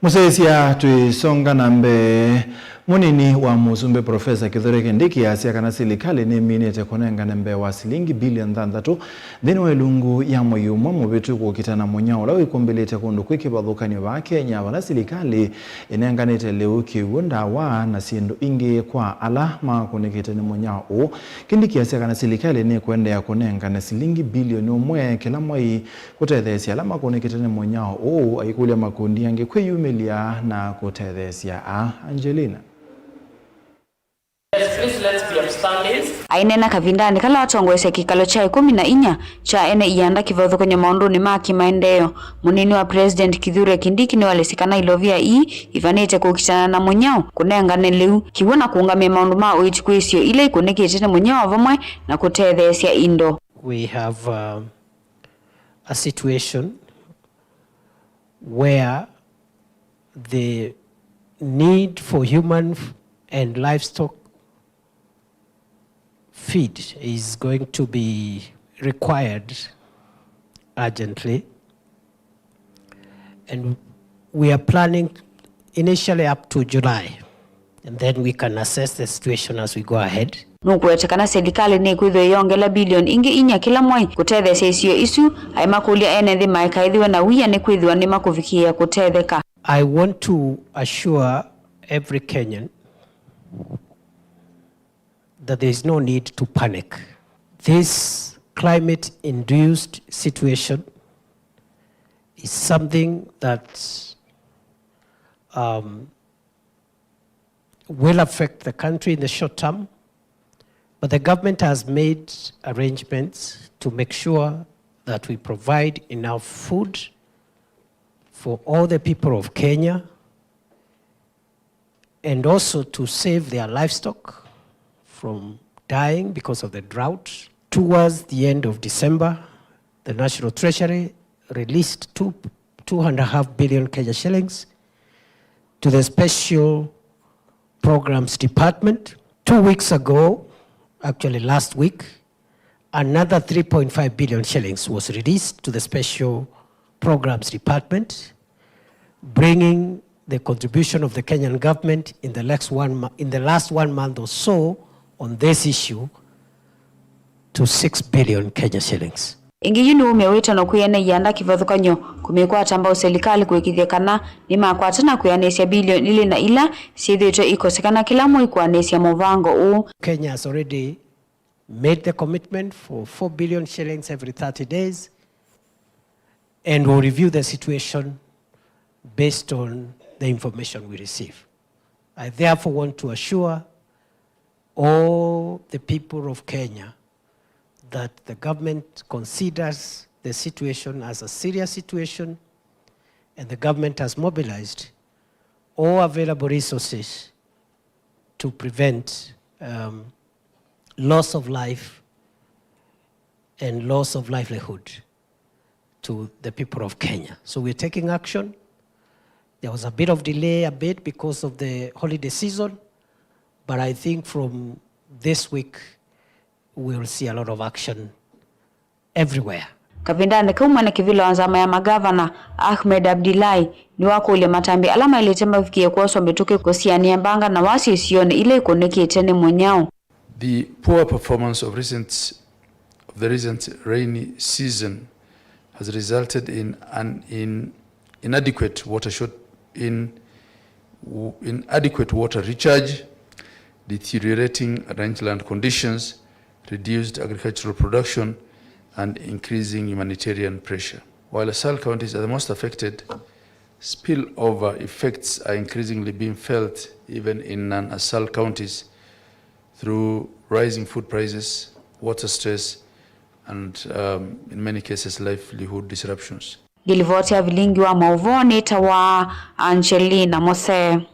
Mũsyaĩĩsya, twĩsonga na mbee, Mũnini wa mũsumbĩ Profesa Kithure Kindiki asya kana silikalĩ nĩminĩte kũnengane mbee wa silingi bilioni thanthatũ nthĩnĩ wa ĩlungu ya mwei ũmwe mũvĩtu kũkita na mũnyao ũla wĩkumbĩlĩte kũndũ kwĩ kĩvathũkany'o vaa Kenya, vala silikalĩ ĩnenganĩte lĩu, kĩw'ũ, ndawa na syĩndũ ingĩ kwa ala makũnĩkĩte nĩ mũnyao ũũ. Kindiki asya kana silikalĩ nĩkũendeea kũnengane silingi bilioni ũmwe kĩla mwei kũtetheesya ala makũnĩkĩte nĩ mũnyao ũũ, aikũlya makundi angĩ kwĩyumĩlya na kũtetheesya aa. Angelina. Yes, please let's be upstanding. Aineena kavindanĩ kala atongoesya kĩkalo kya ĩkũmi na inya kya ene ianda kĩvathũkany'o maũndũnĩ ma kĩmaendeeo, mũnini wa President Kithure Kindiki nĩwalesya kana ilovia ii ivanĩte kũkitana na mũnyao, kũnengane lĩu, kĩw'ũ na kũũngamĩa maũndũ ma ũiiti kwĩ isio ila ikũnĩkĩte nĩ mũnyao vamwe na kũtetheesya indo. We have, uh, a situation where the need for human f-, and livestock feed is going to be required urgently. And we are planning initially up to July, and then we can assess the situation as we go ahead. Nũkũweta kana silikalĩ nĩkwĩthĩwa ĩyongela bilioni ingĩ inya kĩla mwei kũtetheesya isio isu, aimakũlya ene nthĩ maikaĩthĩwe na wia nĩkwĩthĩwa nĩmakũvikĩĩa kũtetheka. I want to assure every Kenyan that there is no need to panic. This climate-induced situation is something that, um, will affect the country in the short term, but the government has made arrangements to make sure that we provide enough food for all the people of Kenya and also to save their livestock from dying because of the drought. Towards the end of December, the National Treasury released two, two and a half billion Kenya shillings to the Special Programs Department. Two weeks ago, actually last week, another three point five billion shillings was released to the Special Programs Department, bringing the contribution of the Kenyan government in the next one mo-, in the last one month or so on this issue to six billion Kenya shillings. Ĩngĩ yu nĩwaumya wĩtano kwĩ ene ianda kĩvathũkany'o kũmĩkwata mbau silikalĩ kũĩkĩĩthya kana nĩmakwata na kwĩanĩsya bilioni ilĩ na ila syĩthĩĩtwe ikosekana kĩla mwei kũanĩsya mũvango ũũ. Kenya has already made the commitment for four billion shillings every thirty days, and we'll review the situation based on the information we receive. I therefore want to assure all the people of Kenya that the government considers the situation as a serious situation, and the government has mobilized all available resources to prevent, um, loss of life and loss of livelihood to the people of Kenya. So we're taking action. There was a bit of delay, a bit because of the holiday season, but I think from this week, we'll see a lot of action everywhere. Kavindanĩ kau, mwene kĩvĩla wa nzama ya magavana Ahmed Abdullahi nĩwakũlya matambya ala maĩlĩte mavikĩe kwoswa mĩtũkĩ kũsianĩa mbanga na wasyo isionĩ ila ikũnĩkĩte nĩ mũnyao. The poor performance of recent, of the recent rainy season has resulted in an in inadequate water short, in, inadequate water recharge, deteriorating rangeland conditions, reduced agricultural production, and increasing humanitarian pressure. While ASAL counties are the most affected, spillover effects are increasingly being felt even in non-ASAL counties through rising food prices, water stress, and, um, in many cases, livelihood disruptions. Ngĩlivoti ya vilingi wa maũvoo nĩtawa Angelina Mose.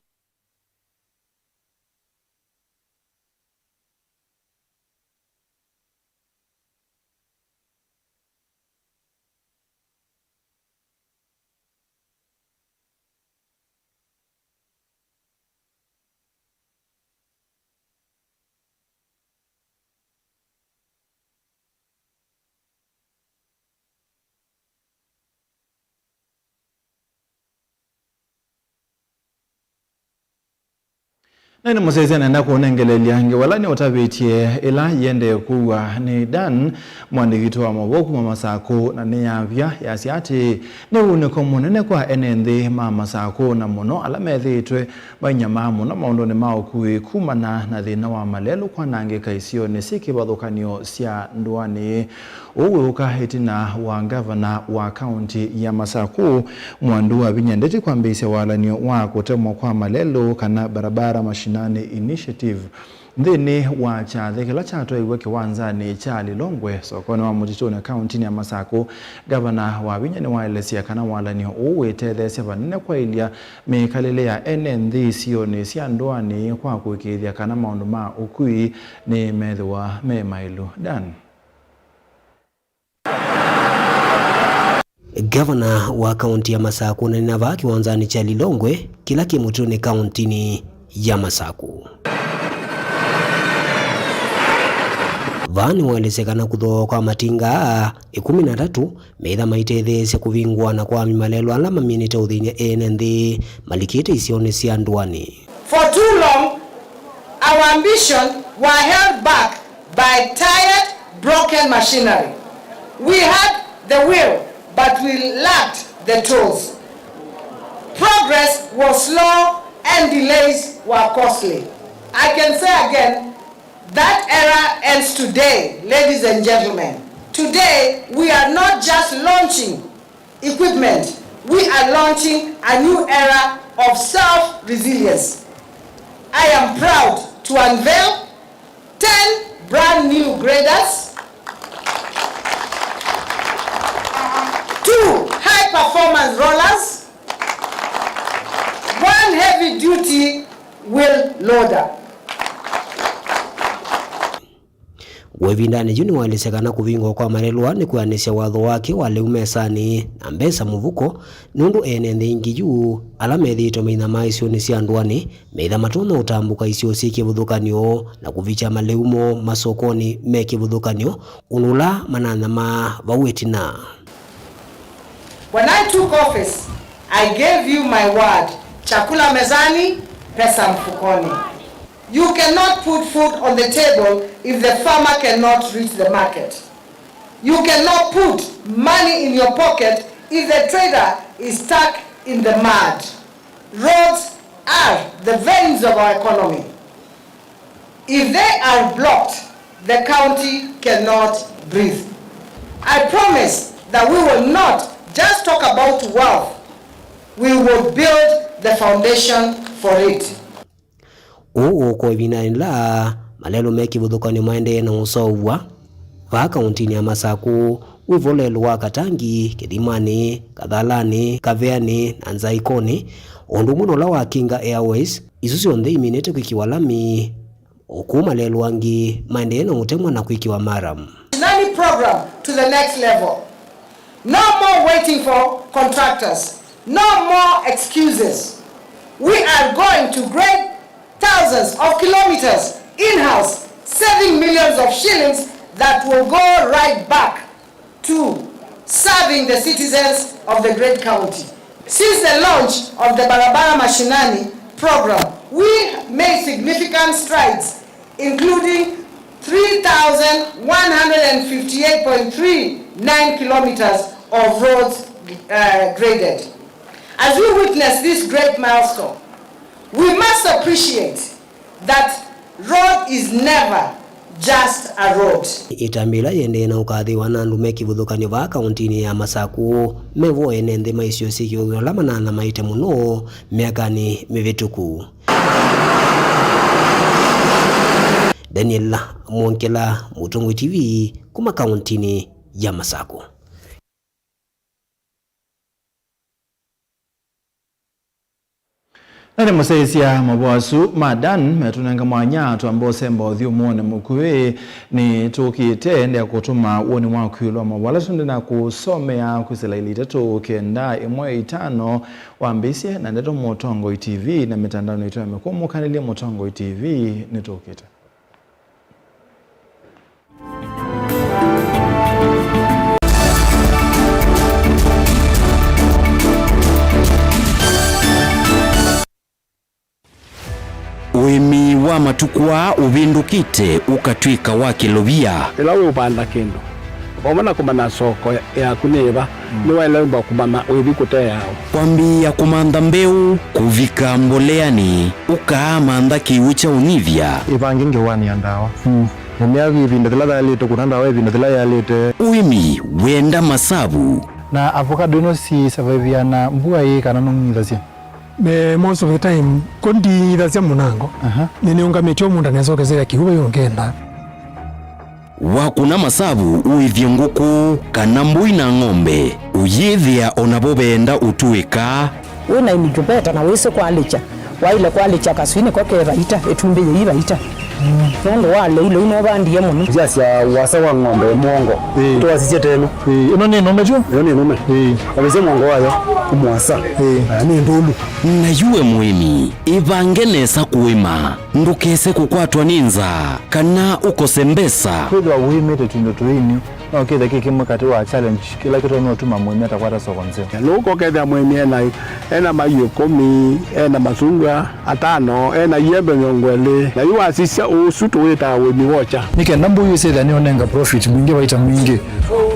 Na nĩ mũsyaĩĩsya nenda kũnengelelya ngewa ĩla nĩũtavĩtye ĩla yĩendee kũw'a nĩ Dan, mũandĩki witũ wa maũvoo kuma Masakũ, na nĩyavya yasya atĩĩ, nĩ wunĩko mũnene kwa ene nthĩ ma Masakũ, na mũno ala methĩĩtwe mainyamaa mũno maũndũnĩ ma ũkui kumana na thĩna wa malelũ kwanangĩka isionĩ syĩ kĩvathũkany'o sya ndũanĩ. Ũu wĩũka ĩtina wa ngavana wa kaunti ya Masakũ, Mwandu Wavinya Ndeti, kwambĩĩsya walany'o wa kũtemwa kwa malelũ kana Barabara Mashinani Initiative nthĩnĩ wa kyathĩ kĩla kyatwaiwe kĩwanzanĩ kya Lilongwe, sokonĩ wa Mũtitũnĩ, kauntinĩ ya Masakũ. Ngavana Wavinya nĩwaelesya kana walany'o ũũ wĩtetheesya vanene kwaĩlya mĩkalĩle ya ene nthĩ isionĩ sya ndũanĩ kwa kũĩkĩĩthya kana maũndũ ma ũkui nĩmethĩwa me maĩlu. Dan. Ngavana wa kaunti ya Masakũ ũnanena vaa kĩwanzanĩ kya Lilongwe kĩla kĩ Mũtitũnĩ kauntinĩ ya Masakũ. Vaa nĩwaelesya kana kũthooa kwa matinga aa ĩkũmi na atatũ meĩtha maitetheesya kũvingũana kwa malelũ ala maminĩte ũthĩny'a ene nthĩ malikĩte isionĩ sya ndũanĩ. For too long, our ambition were held back by tired, broken machinery. We had the will, but we lacked the tools. Progress was slow and delays were costly. I can say again, that era ends today, ladies and gentlemen. Today, we are not just launching equipment, we are launching a new era of self-resilience. I am proud to unveil ten brand new graders, two high-performance rollers, one heavy-duty wheel loader. We ĩvindanĩ yĩu nĩwaelesya kana kũvingũa kwa malelũ aa nĩ kwĩanĩsya watho wake wa lĩu mesanĩ na mbesa mũvuko, nũndũ ene nthĩ aingĩ yu ala methĩĩtwe mainyamaa isionĩ sya ndũanĩ meĩtha matonya ũtambũka isio syĩ kĩvathũkany'o na kũvikya malĩu moo masokonĩ me kĩvathũkany'o, ũndũ ũla mananyamaa vau ĩtina. When I took office, I gave you my word, chakula mezani, pesa mfukoni. You cannot put food on the table if the farmer cannot reach the market. You cannot put money in your pocket if the trader is stuck in the mud. Roads are the veins of our economy. If they are blocked, the county cannot breathe. I promise that we will not just talk about wealth, we will build the foundation for it. Ũũ ũkũa ĩvindanĩ yĩla malelũ me kĩvathũkany'o maendee na ũseũvw'a vaa kauntinĩ ya Masakũ, wĩvo lelũ wa Katangi, Kĩthimanĩ, Kathalanĩ, Kaveanĩ, na Nzaĩkonĩ, o ũndũ ũmwe na ũla wa Kinga Airways, isu syonthe iminĩte kwĩkĩwa lami, o kũu malelũ angĩ maendee na ũtemwa na kwĩkĩwa maram. Mashinani program to the next level. No more waiting for contractors. No more excuses. We are going to grade thousands of kilometers in-house, saving millions of shillings that will go right back to serving the citizens of the great county. Since the launch of the Barabara Mashinani program, we made significant strides, including three thousand one hundred fifty-eight point three nine kilometers of roads, uh, graded. As we witness this great milestone, we must appreciate that road is never just a road. Ĩtambya ĩla yĩendee na ũkathĩĩwa na andũ me kĩvathũkany'o vaa kauntinĩ ya Masakũ, me vo ene nthĩ ma isio syĩ kĩvathũkany'o ala mananyamalĩte mũno myakanĩ mĩvĩtũku. Daniel Mwongela, Mũtongoi T V, kuma kauntinĩ ya Masakũ. Na nĩ mũsyaĩĩsya maũvoo asu ma Dan metũnenga mwanya twambe ũsemba ũthyũmũonĩ mũkuĩ. Nĩtũkĩte ndea kũtũma woni waku ĩũlũ wa maũvoo ala tũndĩ na kũsomea kwĩsĩla ilĩ itatũ kenda ĩmwe itano wambĩĩsye na ndeto Mũtongoi T V na mĩtandaonĩ itũ ya mĩkũũ. Mũkanĩlye Mũtongoi T V nĩtũkĩte. Ũĩmi. Tukwaa ũvĩndũkĩte ũkatw'ĩka wa kĩlovia. Ĩla wĩũvanda kĩndũ, vamwe na kũmanya soko yaku nĩ ĩva, nĩwaĩle wĩmba kũmanya wĩvi kũte yaũ. Kwambĩĩa kũmantha mbeũ, kũvika mboleanĩ, ũkaamantha kĩw'ũ kya ũnyivya. Ĩvange ngewanĩa ndawa. Mĩmea ĩvinda yĩla yaĩlĩte, kũna ndawa ĩvinda yĩla yaĩlĩte. Ũĩmi wenda masavu. Na avocado ĩno si survive na mbua ĩĩ kana nũng'ithasya? Me, most of the time, ko ndiithasya mũnango. Aha. Nĩnĩũngamĩtye o mũndũ anesokeseya kĩw'ũ vai ũngenda. Wakũna masavu ũĩthye ngũkũ kana mbũi na ng'ombe, ũyĩthĩa o navo veenda ũtũĩka. Wĩ na incubator na wĩsĩ kwalĩkya, waĩle kwalĩkya kaswinĩ ko ke vaita, ĩtumbĩ yĩi vaita. Nũndũ wa lĩu, lĩu nũvandie mũno. Nzĩa sya ũasa wa ng'ombe mũongo. Ĩĩ. Tũwasisye teno. Ĩĩ, ĩno nĩ nũme tyo? Ĩno nĩ nũme. Ĩĩ. Avĩsye mũongo wayo, ũmũasa. Ĩĩ. Aya nĩ ndũlu. Na yu we mũĩmi, ĩvange nesa kũĩma, ndũkese kũkwatwa nĩ nzaa, kana ũkose mbesa. Kwĩthĩwa wĩmĩte tũindo tũini, no kĩthe kĩ kĩmwe katĩ wa challenge kĩla kĩtonya ũtuma mũĩmi atakwata soko nzeo. Nũũka ũkethĩa mũĩmi ena, ena maiũ ĩkũmi, ena masungwa atano, ena iembe mĩongo ĩlĩ, na yu wasisya ũsu tũwĩtaa ũĩmi wokya. Nĩ kenda mbũi ĩsyĩthĩa nĩũnenga profit mwingĩ, vaita mwingĩ,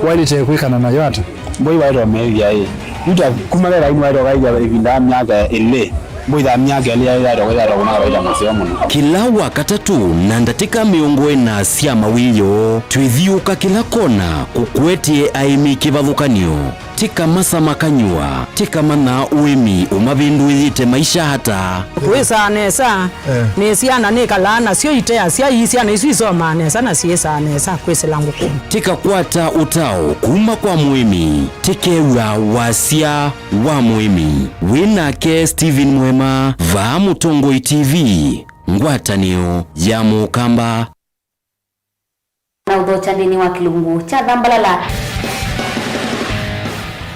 waĩlĩte kwĩkana nayo ata? Mbũi waĩtwa meĩthya ĩ, yuta kuma ve vaini waĩtwa kaĩthya ĩvinda ya myaka ĩlĩ, mbũi ya myaka ĩlĩ yaĩtwa kaĩtwa kũna vaita mũseo mũno. Kĩla Wakatatũ na ndatĩka mĩongo ĩna sya mawĩoo, twĩthiũũka kĩla kona kũkũetye aĩmi kĩvathũkany'o. Tĩka masama kanyũa, tĩka manya ũĩmi ũmavĩndũĩĩte maisha ata. Kwĩsaa nesa, eh, nĩ syana nĩkalaa nasyo iteasya, ii syana isu isomaa nesa na syĩsaa nesa kwĩsĩla ngũkũnĩ. Tĩka kwata ũtao kuma kwa mũĩmi, tĩkew'a wasya wa mũĩmi. Wĩ nake Stephen Mwema, vaa Mũtongoi T V, ngwatanĩo ya Mũkamba. Na ũthokya nthĩnĩ wa kĩlungu kya Thambalala.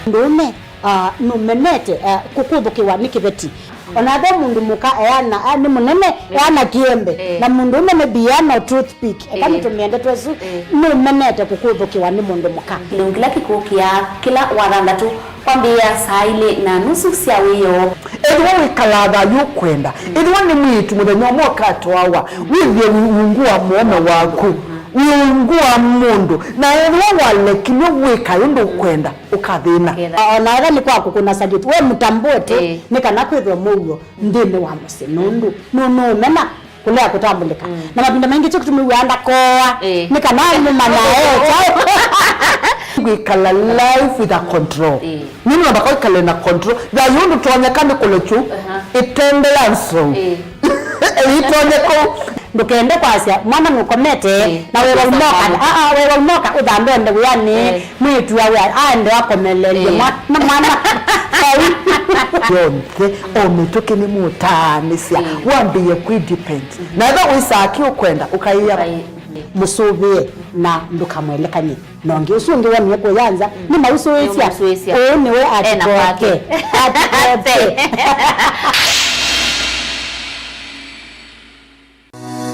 Mũndũũme, ah, nũmenete, ah, kũkũthũkĩwa nĩ kĩveti. O na ve mũndũ mũka eana, ah, nĩ mũnene, eh, eana kĩembe. Eh. Na mũndũũme maybe eana o toothpick. Eka, eh, nĩtũmĩe ndeto ĩsu, eh, nũmenete kũkũthũkĩwa nĩ mũndũ mũka. Kĩlungu kĩla kĩkũkĩa kĩla Wathanthatũ. Kwambĩĩa saa ilĩ na nusu sya wĩoo. Ethĩwa wĩkalaa thayũ ũkwenda, ethĩwa nĩ mwĩĩtu mũthenya ũmwe ũkatwawa, wĩthĩe wĩ ungu wa mũũme waku, wĩ ungu wa mũndũ, na ethĩwa walekilw'e wĩka ũndũ ũkwenda, ũkathĩna. Ũkathĩna. O na ethĩwa nĩ kwa kũkũna salute, we mũtambũe tũ, ĩĩ, nĩ kana kwĩthwe mũuo nthĩnĩ wa mũsyĩ, nũndũ nũnũũmena kũlea kũtambũlĩka. Mm. Na mavinda maingĩ kyo kĩtumi wĩaa ndakoa, eh, nĩ kana nĩmanya e kyaũ. Kwĩkala life with a control. Eh. Nĩmwamba kwĩkala na control. Thayũ ndũtonyeka nĩ kũlekyu, aha, ĩtembea nzou. Eh. Ĩitonye kũu. Ndũkende kwasya mwana nũkomete, eh, na wĩwa ũmoka, ah, ah, wĩwa ũmoka ũthambe ende wĩanĩ. Eh. Mwĩĩtu awe aende akomelelye, eh, mwa-, na mwana. Vau. Yonthe, o mĩtũkĩ nĩmũtaanĩsya, mm, wambĩĩe kwĩ depend. Mm-hmm. Na ethĩwa wĩsaa kĩ ũkwenda, ũkaĩa, ũkaĩ-, mm, mũsũvĩe na ndũkamwelekany'e. Na ũngĩ ũsu ũngĩ wonie kũya nza, mm, nĩmausũĩsya. Nĩũmũsũĩsya. Ũũ nĩwe ena atikoke. Kwake. Atikoke.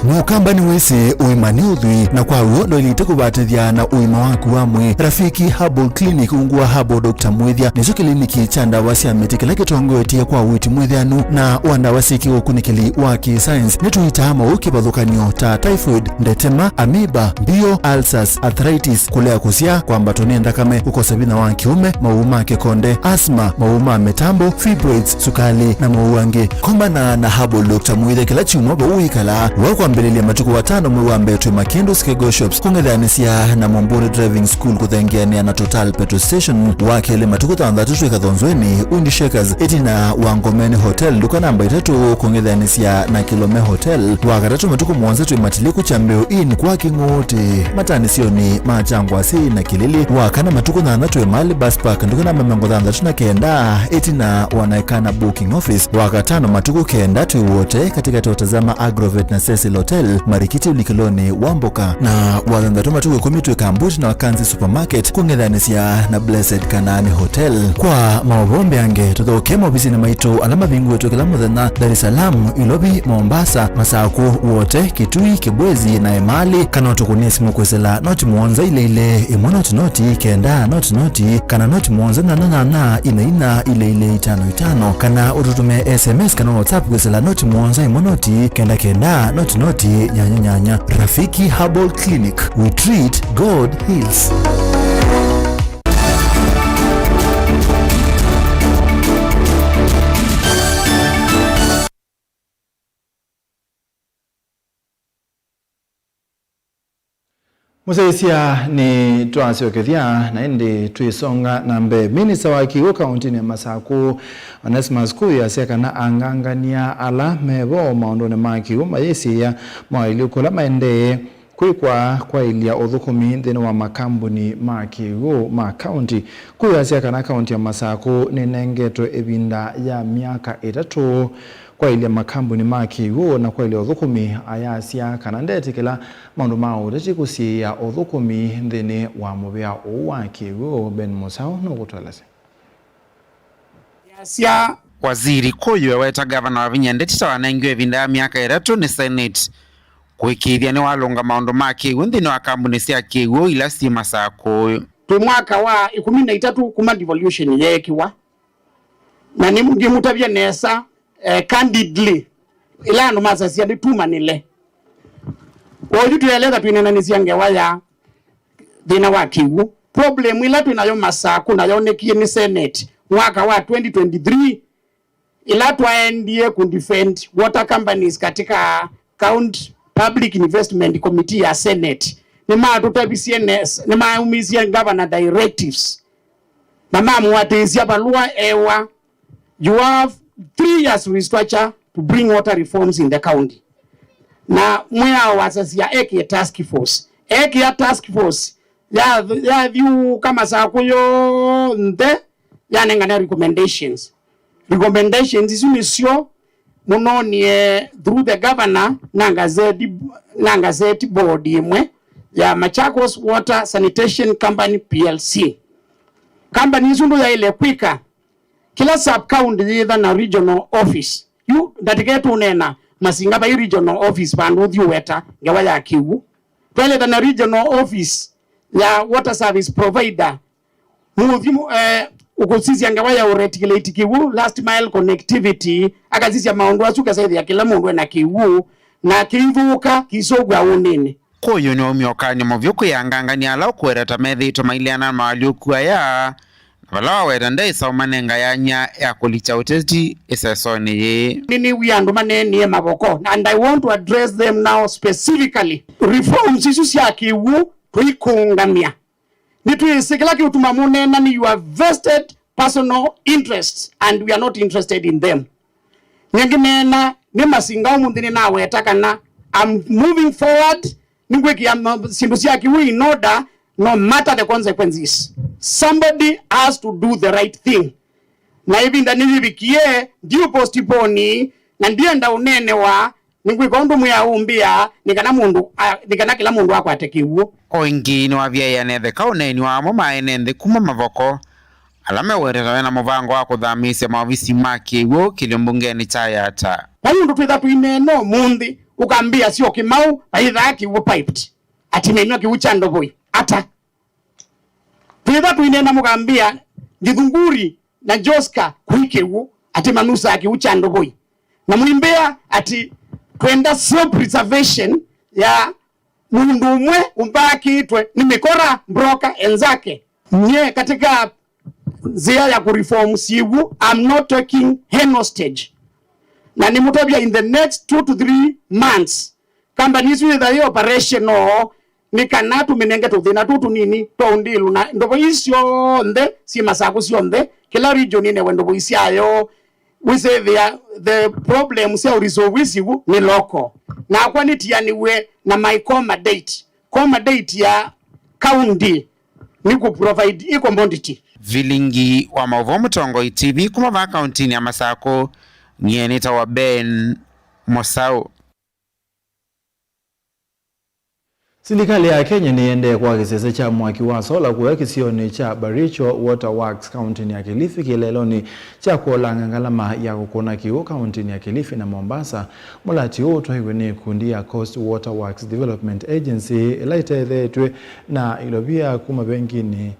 Mũkamba nĩwĩsĩ ũima nĩ ũthwii, na kwa w'o ndwaĩlĩte kũvatĩthya na ũima waku wa mwĩĩ. Rafiki Herbal Clinic ungu wa Herbal Doctor Mwĩthya nĩkyo kĩliniki kya ndawa sya mĩtĩ kĩla kĩtongoetye kwa ũiiti mwĩthĩanu na wa ndawa syĩ kĩũkunĩkĩli wa kĩ-science. Nĩtũitaa maũũ kĩvathũkany'o ta typhoid, ndetema, amoeba, mbio, ulcers, arthritis, kũlea kũsyaa, kwambatwa nĩ nthakame, kũkosa vinya wa kĩũme, maũũ ma kĩkonde, asthma, maũũ ma mĩtambo, fibroids, sukali, na maũũ angĩ. Kombana na Herbal Doctor Mwĩthya kĩla kyumwa vau wĩkalaa. Wa kwambĩlĩlya matukũ atano mwei wa mbee twĩ Makĩndũ Skego Shops kũng'ethanĩsya na Mũmbũnĩ Driving School kũthengeanĩa na Total Petrol Station. Wa kelĩ matukũ thanthatũ twĩ Kathonzweni Wind Shakers ĩtina wa Ngomeni Hotel nduka namba itatũ kũng'ethanĩsya na Kĩlome Hotel. Wa katatũ matukũ mũonza twĩ Matiliku Kyambĩũ Inn kwa Kĩng'ũũtĩ mataanĩsyonĩ ma Kyangwasĩ na Kĩlili. Wa kana matukũ thanthatũ twĩ Mali Bus Park nduka namba mĩongo thanthatũ na kenda ĩtina wa Naikana Booking Office. Wa katano matukũ kenda twĩ Wote katĩkatĩ wa Tazama Agrovet na Cecil Hotel, Marikiti ũlikĩlonĩ wa mboka. Na wa thanthatũ matukũ ĩkũmi twĩ Kambuti na Wakanzi Supermarket kũng'ethanĩsya na Blessed Kanaani Hotel. Kwa maũvoo mbeange, tũthokee maovisinĩ maitũ ala mavingũĩtwe kĩla mũthenya, Dar es Salaam, Ilovi, Mombasa, Masaku, Wote, Kitui, Kibwezi na Emali, kana ũtũkũnĩe simũ kwĩsĩla noti mũonza ile ile, ĩmwe noti noti, kenda noti noti, kana noti mũonza nyanya nyanya, ina ina, ile ile, itano itano, kana ũtũtũmĩe S M S kana WhatsApp kwĩsĩla noti mũonza ĩmwe noti, kenda kenda, noti noti, Tie nyanya nyanya. Rafiki Herbal Clinic. We treat, God heals. Mũsyaĩĩsya, nĩ twasyokethya na ĩndĩ twĩsonga na mbee. Minista wa kĩw'ũ kaũntĩnĩ ya Masakũ, Onesmus Kuyu, asya kana angangania ala me vo maũndũnĩ ma kĩw'ũ mayĩsĩĩa moaĩlyo kũla maendee kwĩkwa kwaĩlya ũthũkũmi nthĩnĩ wa makambuni ma kĩw'ũ ma kaũntĩ. Kuyu asya kana kaũntĩ ya Masakũ nĩnengetwe ĩvinda ya myaka ĩtatũ kwaĩlya makambuni ma kĩw'ũ na kwaĩlya ũthũkũmi, ayasya kana ndetĩkĩla maũndũ ma ũteti kũsiĩĩa ũthũkũmi nthĩnĩ wa mũvĩa ũũ wa kĩw'ũ. Ben Mũsaũ nũkũtũelesya. Yasya. Waziri Kuyu eweta ngavana Wavinya Ndeti ta wanengiwe ĩvinda ya myaka ĩtatũ nĩ Senate kũĩkĩĩthya nĩwalũnga maũndũ ma kĩw'ũ nthĩnĩ wa kambuni sya kĩw'ũ ila syĩ Masakũ. Twĩ mwaka wa ĩkũmi na itatũ kuma devolution yeekiwa, na nĩ-, ngĩmũtavya nesa, eh, candidly, ĩla andũ masasya nĩtumanĩle. Oyu twĩeleka twĩnenanĩsya ngewa ya thĩna wa kĩw'ũ. Problem ĩla twĩ nayo Masakũ na yonekie nĩ Senate mwaka wa twenty twenty-three, ĩla twaendie ku defend water companies katika County Public Investment Committee ya Senate, nĩmatũtavisye nes-, nĩmaumisye governor directives na mamũatĩĩsya valũa ewa, "You have three years to restructure to bring water reforms in the county." Na mwĩao wasasya ekĩe task force. Ekĩa task force, ya-, yathyũũka Masakũ yonthe, yanengane recommendations. Recommendations isu nĩsyo mũnonie through the governor na ngazeti, na ngazeti board ĩmwe ya Machakos Water Sanitation Company P L C. Company isu ndũyaĩle kwĩka, kĩla sub county yĩtha na regional office. Yu ndatĩke tũneena Masinga vai regional office vandũ ũthi ũweta ngewa ya kĩw'ũ. Twaĩlĩte na regional office ya water service provider. Mũthi mu-, eh, ũkũsisya ngewa ya ũreticulate kĩw'ũ, last mile connectivity, akasisya maũndũ asu, kasethĩa kĩla mũndũ ena kĩw'ũ, na kĩithũka, kĩisũvw'a ũnĩnĩ. Kuyu nĩwaumya ũkany'o mũvyũ kwĩ angangani ala ũkũweta ta methĩĩtwe maileana na mawalyũku aya, na vala waweta ndaĩsa ũmanenga yanya ya kũlikya ũteti ĩsesonĩ yĩĩ. Nĩnĩw'ie andũ maneenie mavoko, and I want to address them now specifically. Reforms isu sya kĩw'ũ tũikũngamya. Nĩtwĩsĩ kĩla kĩũtuma mũneena nĩ your vested personal interests and we are not interested in them. Nyie ngĩneena nĩ Masinga ũmũnthĩ nĩnaweta kana I'm moving forward, nĩngwĩkĩa ma-, syĩndũ sya kĩw'ũ in order no matter the consequences. Somebody has to do the right thing. Na ĩvinda nĩyĩvikie, ndiũ postpone, na ndienda ũneenewa, nĩngwĩka ũndũ mwĩao ũmbĩa, nĩ kana mũndũ a-, nĩ kana kĩla mũndũ akwate kĩw'ũ. O ĩngĩ nĩwavyaĩe anetheka ũneeni wa amwe ma ene nthĩ kuma Mavoko, ala mewetete mena mũvango wa kũthamĩĩsya maovisi ma kĩw'ũ kĩlyo mbungenĩ kya Yatta. Vai ũndũ twĩtha tũineena ũmũnthĩ, ũkambĩa sio Kĩmaũ vaithaa kĩw'ũ piped, ati menyw'a kĩw'ũ kya Ndovoi. Ata? Twĩtha tũineena mũkambĩa Githunguri na Joska kwĩ kĩw'ũ, ati manusaa kĩw'ũ kya Ndovoi. Na mũimbĩa ati twenda self preservation ya mũndũ ũmwe ũmbakĩtwe nĩ mĩkora, broker enzake. Nyie katika nzĩa ya kũreform syĩw'ũ, I'm not taking any hostage. Na nĩmũtavya in the next two to three months, company isu yĩtha yĩ operational, nĩ kana tũmĩnenge tũthĩna tũu tũnini twa ũndĩĩlu, na ndovo ii syonthe syĩ Masakũ syonthe, kĩla region ĩnewe ndovo isyayo. Wĩsĩthĩa the problem sya ũresolve isi vu nĩ local. Nakwa nĩtianĩw'e na my coma date. Coma date ya county nĩ kũ provide ĩ commodity. Vilingi wa maũvoo Mũtongoi T V kuma vaa kauntinĩ ya Masakũ, nyie nĩtawa Ben Mũsaũ. Silikalĩ ya Kenya nĩyendee kwa kĩsese kya mwaki wa sola kũya kĩsionĩ kya Baricho Water Works, kauntinĩ ya Kilifi, kĩeleelonĩ kya kũolanga ngalama ya kũkũna kĩw'ũ kauntinĩ ya Kilifi na Mombasa. Mũlati ũũ ũtwaiwe nĩ ikundi ya Coast Water Works Development Agency, ĩla ĩtetheetw'e na ilovia kuma venginĩ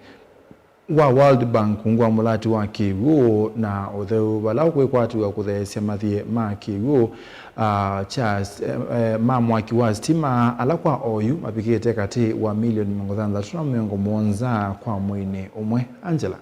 wa World Bank ungu wa mũlati wa kĩw'ũ na ũtheu vala ũkwĩkwatĩw'a kũtheesya mathiĩ ma kĩw'ũ, ah, kya, eh, eh, ma mwaki wa sitima ala kwa oyu mavikĩte katĩ wa milioni mĩongo thanthatũ na mĩongo mũonza kwa mweinĩ ũmwe. Angela.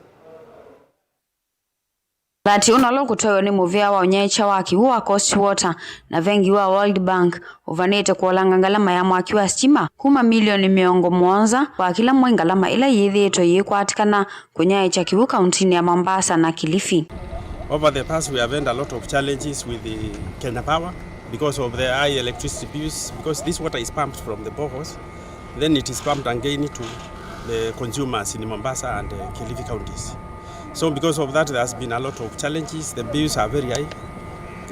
Lati ũna ũla ũkũtwaĩwa nĩ mũvĩa wa ũnyaĩĩkya wa kĩw'ũ wa Coast Water na vengi wa World Bank ũvanĩte kũolanga ngalama ya mwaki wa sitima kuma milioni mĩongo mũonza kwa kĩla mwei, ngalama ĩla yĩthĩĩtwe yĩkwatĩkana kũnyaĩĩkya kĩw'ũ kauntinĩ ya Mombasa na Kilifi. Over the past, we have had a lot of challenges with the Kenya Power because of the high electricity bills, because this water is pumped from the boreholes, then it is pumped again to the consumers in Mombasa and, uh, Kilifi counties. So because of that, there has been a lot of challenges. The bills are very high.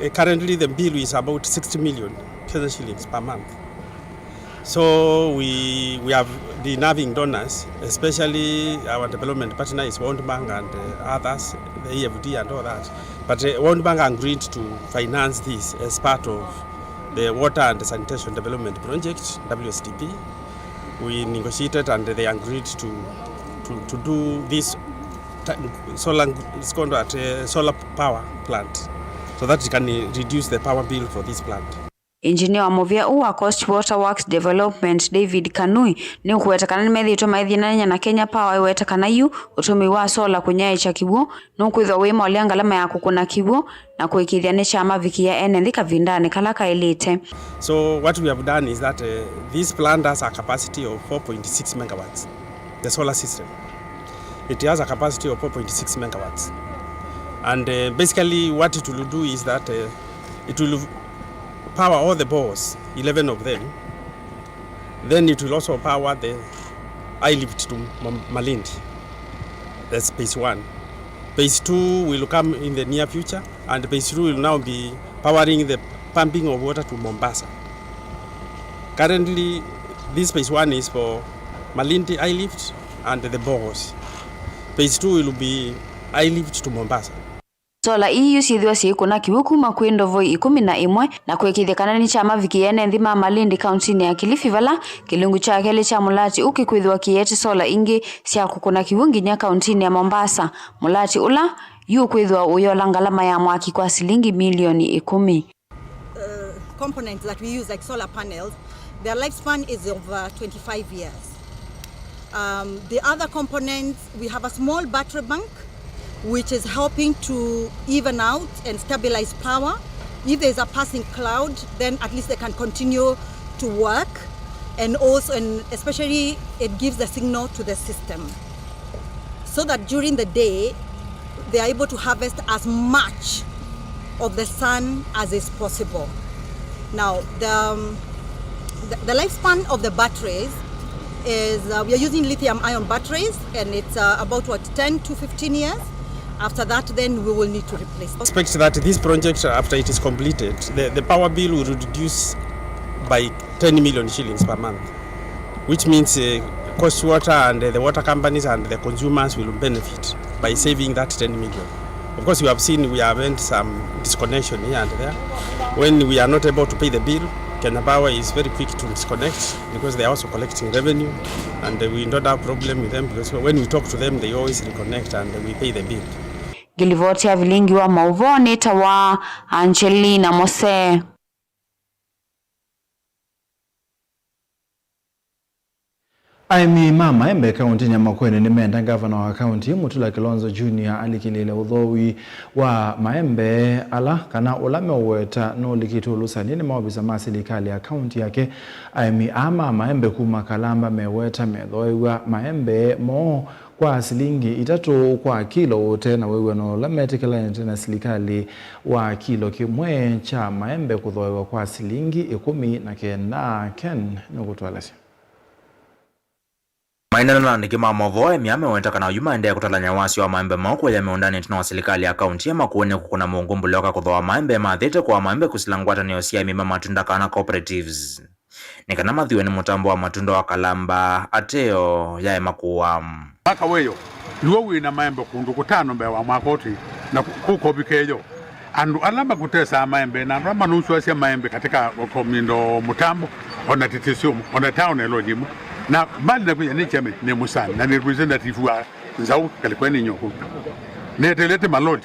Uh, currently, the bill is about sixty million Kenya shillings per month. So we, we have been having donors, especially our development partner is World Bank and, uh, others, the E F D and all that. But, uh, World Bank agreed to finance this as part of the Water and Sanitation Development Project, W S D P. We negotiated and they agreed to, to, to do this ta-, solar, it's called what, uh, solar power plant, so that it can reduce the power bill for this plant. Engineer wa mũvĩa ũũ wa Coast Water Works Development, David Kanui, nĩũkũweta kana nĩmethĩĩtwe maithĩnany'a na Kenya Power, ĩweta kana yu ũtũmĩi wa sola kũnyaĩĩkya kĩw'ũ nũkwĩthwa wĩmolea ngalama ya kũkũna kĩw'ũ na kũĩkĩĩthya nĩkyamavikĩa ene nthĩ kavindanĩ kala kaĩlĩte. So what we have done is that, uh, this plant has a capacity of four point six megawatts, the solar system. It has a capacity of four point six megawatts. And, uh, basically what it will do is that, uh, it will power all the boreholes, eleven of them. Then it will also power the high lift to Ma-, Malindi. That's phase one. Phase two will come in the near future, and phase two will now be powering the pumping of water to Mombasa. Currently, this phase one is for Malindi high lift and the boreholes. Phase two will be high lift to Mombasa. Sola ii yu syĩthĩwa syĩkũna kĩw'ũ kuma kwĩ ndovoi ĩkũmi na ĩmwe na kũĩkĩĩthya kana nĩkyamavikĩĩa ene nthĩ ma Malindi kauntinĩ ya Kilifi, vala kĩlungu kya kelĩ kya mũlati ũũ kĩkwĩthĩwa kĩete sola ingĩ sya kũkũna kĩw'ũ nginya kauntinĩ ya Mombasa. Mũlati ũla yu ũkwĩthĩwa ũyola ngalama ya mwaki kwa silingi milioni ĩkũmi. Uh, components that we use, like solar panels, their lifespan is over twenty-five years. Um, the other components, we have a small battery bank, which is helping to even out and stabilize power. If there's a passing cloud, then at least they can continue to work, and also, and especially, it gives the signal to the system, so that during the day, they are able to harvest as much of the sun as is possible. Now, the, um, the, the lifespan of the batteries is, uh, we are using lithium ion batteries, and it's, uh, about, what, ten to fifteen years. After that, then we will need to replace. Expect that this project, after it is completed, the, the power bill will reduce by ten million shillings per month, which means, uh, Coast Water and, uh, the water companies and the consumers will benefit by saving that ten million. Of course, you have seen we have had some disconnection here and there. When we are not able to pay the bill, Kenya Power is very quick to disconnect because they are also collecting revenue, and, uh, we don't have problem with them because when we talk to them, they always reconnect and we pay the bill. Ngilivoti ya vilingi wa maũvoo nĩtawa Angelina Mose. Aĩmi ma maembe kaũntĩnĩ ya Makueni nĩmenda ngavana wa kaũntĩ, Mutula Kilonzo Junior, alikĩlĩĩle ũthoowi wa maembe ala, kana ũla meũweta nũlikĩtwe ũlũsanĩ nĩ maovisa ma silikalĩ ya kaũntĩ yake. Aĩmi aa ma maembe kuma Kalamba meweta methooew'a maembe moo kwa silingi itatũ kwa kilo ũte na wĩw'ano ũla metĩkĩlanĩte na silikalĩ wa kilo kĩmwe kya maembe kũthooewa kwa silingi ĩkũmi na kenda. Ken nũkũtũelesya. Maineena na andĩki ma maũvoo, aĩmi aa meweta kana oyu maendee kũtalany'a wasyo wa maembe moo kũya mĩũndanĩ ĩtina wa silikalĩ ya kaũntĩ ya Makueni kũkũna mũngũmbũle ũka kũthooa maembe mathĩte kũaa maembe kũsila ngwatanĩo sya aĩmi ma matunda kana cooperatives, nĩ kana mathiwe nĩ mũtambo wa matunda wa Kalamba, ateo yaema kũwa. Mwaka wĩyo, nĩw'o wĩ na maembe kũndũ kũtano mbee wa mwaka ũtĩ, na kũ-, kũkovike yo. Andũ ala makũtesaa maembe na andũ ala manusũasya maembe katika komindo mũtambo, ona tĩtĩsyomo, ona taoni ĩlonyi ĩmwe. Na mbali na kwĩya nĩ chairman, nĩ mũsani, na nĩ representative wa Nzaũ, kalĩkwa nĩ nyoko. Netelete maloli.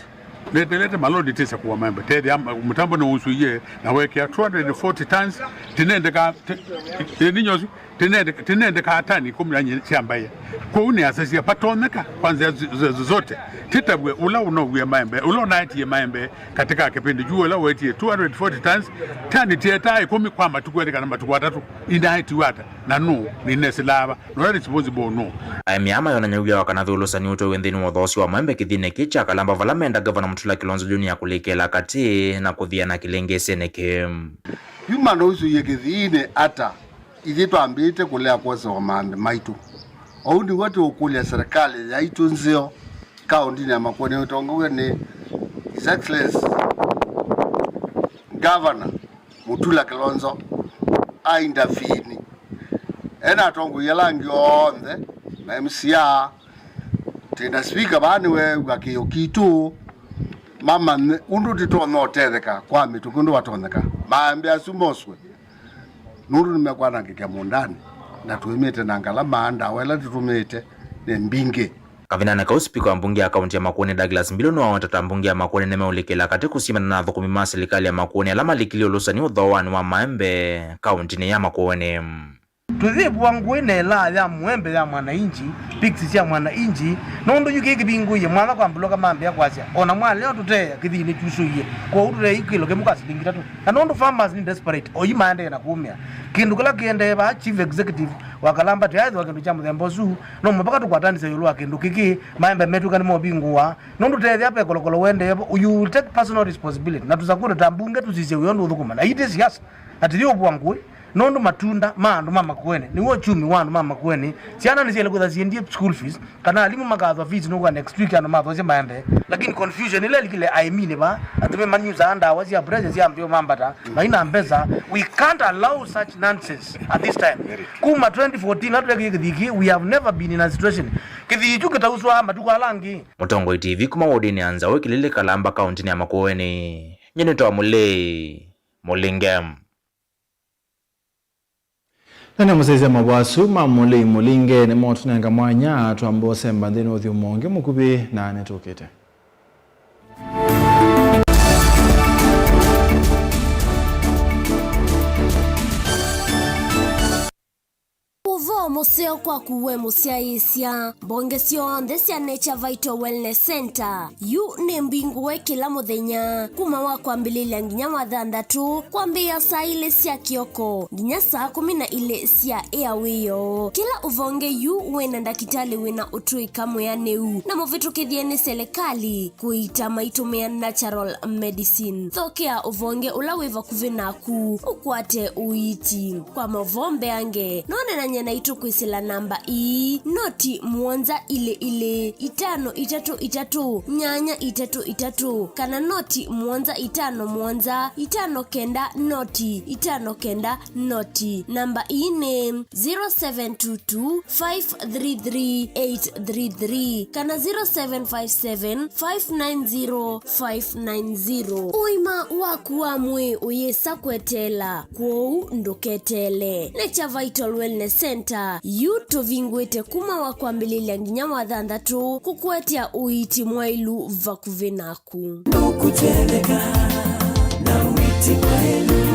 Netelete maloli tĩsa kuwa maembe. Tethĩa mũtambo nĩ ũsũie na wekĩa two hundred forty tons. Tinendeka, ti-, ti-, ninyosu. Tinende-, tinendekaa tani ikũmi na inya sya mbaĩa. Kwoou nĩasasya vatonyeka kwa nzĩa z-, z-, zote. Titavw'e ũla ũnowie maembe, ũla ũnaetie maembe katika kĩpindi kyu, ũla wetie two hundred forty tons, tani tietaa ikũmi kwa matukũ elĩ kana matukũ atatũ, inaetiwe ata? Na nũũ? Nĩnesilaa va? Nũla responsible nũũ? Aĩmi aa mayonany'a wia wa kana ũlũsani ũtwaĩwe nthĩnĩ wa ũthoosya wa maembe kĩthiinĩ kĩĩ kya Kalamba, vala menda Ngavana Mutula Kilonzo Junior kũlĩkĩla katĩ na kũthiana kĩlĩngĩsĩnĩ kĩĩ. Yu manũsũie kĩthiinĩ ata? Ithyĩ twambĩĩte kũlea kwosewa maembe maitũ. Ũu nĩw'o tũũkũlya serikali yaitũ nzeo kaũndĩnĩ ya Makueni ĩtongoew'e nĩ His Excellency Governor Mutula Kilonzo a intervene. E na atongoi ala angĩ onthe, ma M C A, twĩ na speaker vaa nĩweew'a kĩĩo kitũ, mamanye ũndũ tũtonya ũtetheka kwa mĩtũkĩ ũndũ vatonyeka. Maembe asu moswe. Nũndũ nĩmekwanangĩkĩa mũũndanĩ, na tũimĩte na ngalama, ndawa ila tũtũmĩĩte nĩ mbingĩ. Kavindanĩ kau, spika wa mbunge ya kaunti ya Makueni Douglas Mbilu nĩwaweta ta mbunge ya Makueni nĩmeũlĩkĩla katĩ kũsimana na athũkũmi ma silikalĩ ya Makueni ala malikilye ũlũsani ũthooanĩ wa maembe kauntinĩ ya Makueni. Tũyĩvũa ngũĩ na ĩlaa ya mũembe ya mwananchi, pigs sya mwananchi, nũndũ yu kĩĩ kĩvingũie mwanya kwa mbulũka mambĩa kwasya, ona mwalea tũteea kĩthiinĩ kyusũie, kwoou tũteei kĩlo kĩmwe kwa silingi itatũ. Na nũndũ farmers nĩ desperate, oyu maendee na kũmĩa. Kĩndũ kĩla kĩendee vaa, chief executive wa Kalamba, tũyaĩthĩwa kĩndũ kya mũthemba ũsu, no mũvaka tũkwatanĩsye ĩũlũ wa kĩndũ kĩkĩ, maembe metw'ĩka nĩmovingũa, nũndũ tethĩa ve kolokolo ũendee vo, you will take personal responsibility. Na tũsakũlwe ta mbunge tũsisye wĩa ũndũ ũthũkũma. Na ii ti siasa, atĩ yĩũvũa ngũĩ. Nũndũ matunda ma andũ ma Makueni nĩw'o uchumi wa andũ ma Makueni. Syana nĩsyaĩle kwĩthwa siendie school fees, kana alimũ makathwa fees nũkw'a next week andũ mathosye maembe. Lakini confusion ĩla ĩlikile aĩminĩ vaa, atumĩ manyusaa ndawa sya pressure sya mbio mambata, maina mbesa. We can't allow such nonsense at this time. Kuma twenty fourteen ĩla tũlekie kĩthii kĩĩ, we have never been in a situation. Kĩthii kyu kĩtauswa matukũ ala angĩ. Mũtongoi T V kuma wodinĩ ya Nzaũ Ĩkilili Kalamba kauntinĩ ya Makueni. Nyie nĩtawa Mũlei Mũlinge. Na nĩ mũsyaĩĩsya mavwasu ma Mũlei Mũlinge nĩmo tũnenga mwanya twamba ũsemba nthĩnĩ wa ũthyũmũo ũngĩ mũkuvĩ na nĩtũkĩte. Ũvoo mũseo kwaku we mũsyaĩĩsya. Mbonge syonthe sya Nature Vital Wellness Center yu nĩ mbingũe kĩla mũthenya, kuma wa kwambĩlĩlya nginya wa thanthatũ, kwambĩĩa saa ilĩ sya kĩoko nginya saa kũmi na ilĩ sya ĩa wĩoo. Kĩla ũvonge yu wĩ na ndakĩtalĩ wĩ na ũtũĩka mwĩanĩu na mũvĩtũkĩthye nĩ selekalĩ kũiita maitũmĩa natural medicine. Thokea ũvonge ũla wĩ vakuvĩ naku ũkwate ũiiti. Kwa mavoo mbeange, no nenany'e naitũ kwĩsĩla namba ii, noti mũonza ilĩ ilĩ, itano itatũ itatũ, nyanya itatũ itatũ, kana noti mũonza itano mũonza, itano kenda noti, itano kenda noti. Namba ii nĩ zero seven two two, five three three, eight three three kana zero seven five seven, five nine zero, five nine zero. Ũima waku wa mwĩĩ ũyĩsa kweteela, kwoou ndũketeele. Nature Vital Wellness Center yu tũvingũĩte kuma wa kwambĩlĩlya nginya wa thanthatũ kũkũetea ũiiti mwaĩlu vakuvĩ naku. Ndũkũtetheka na ũiiti mwaĩlu.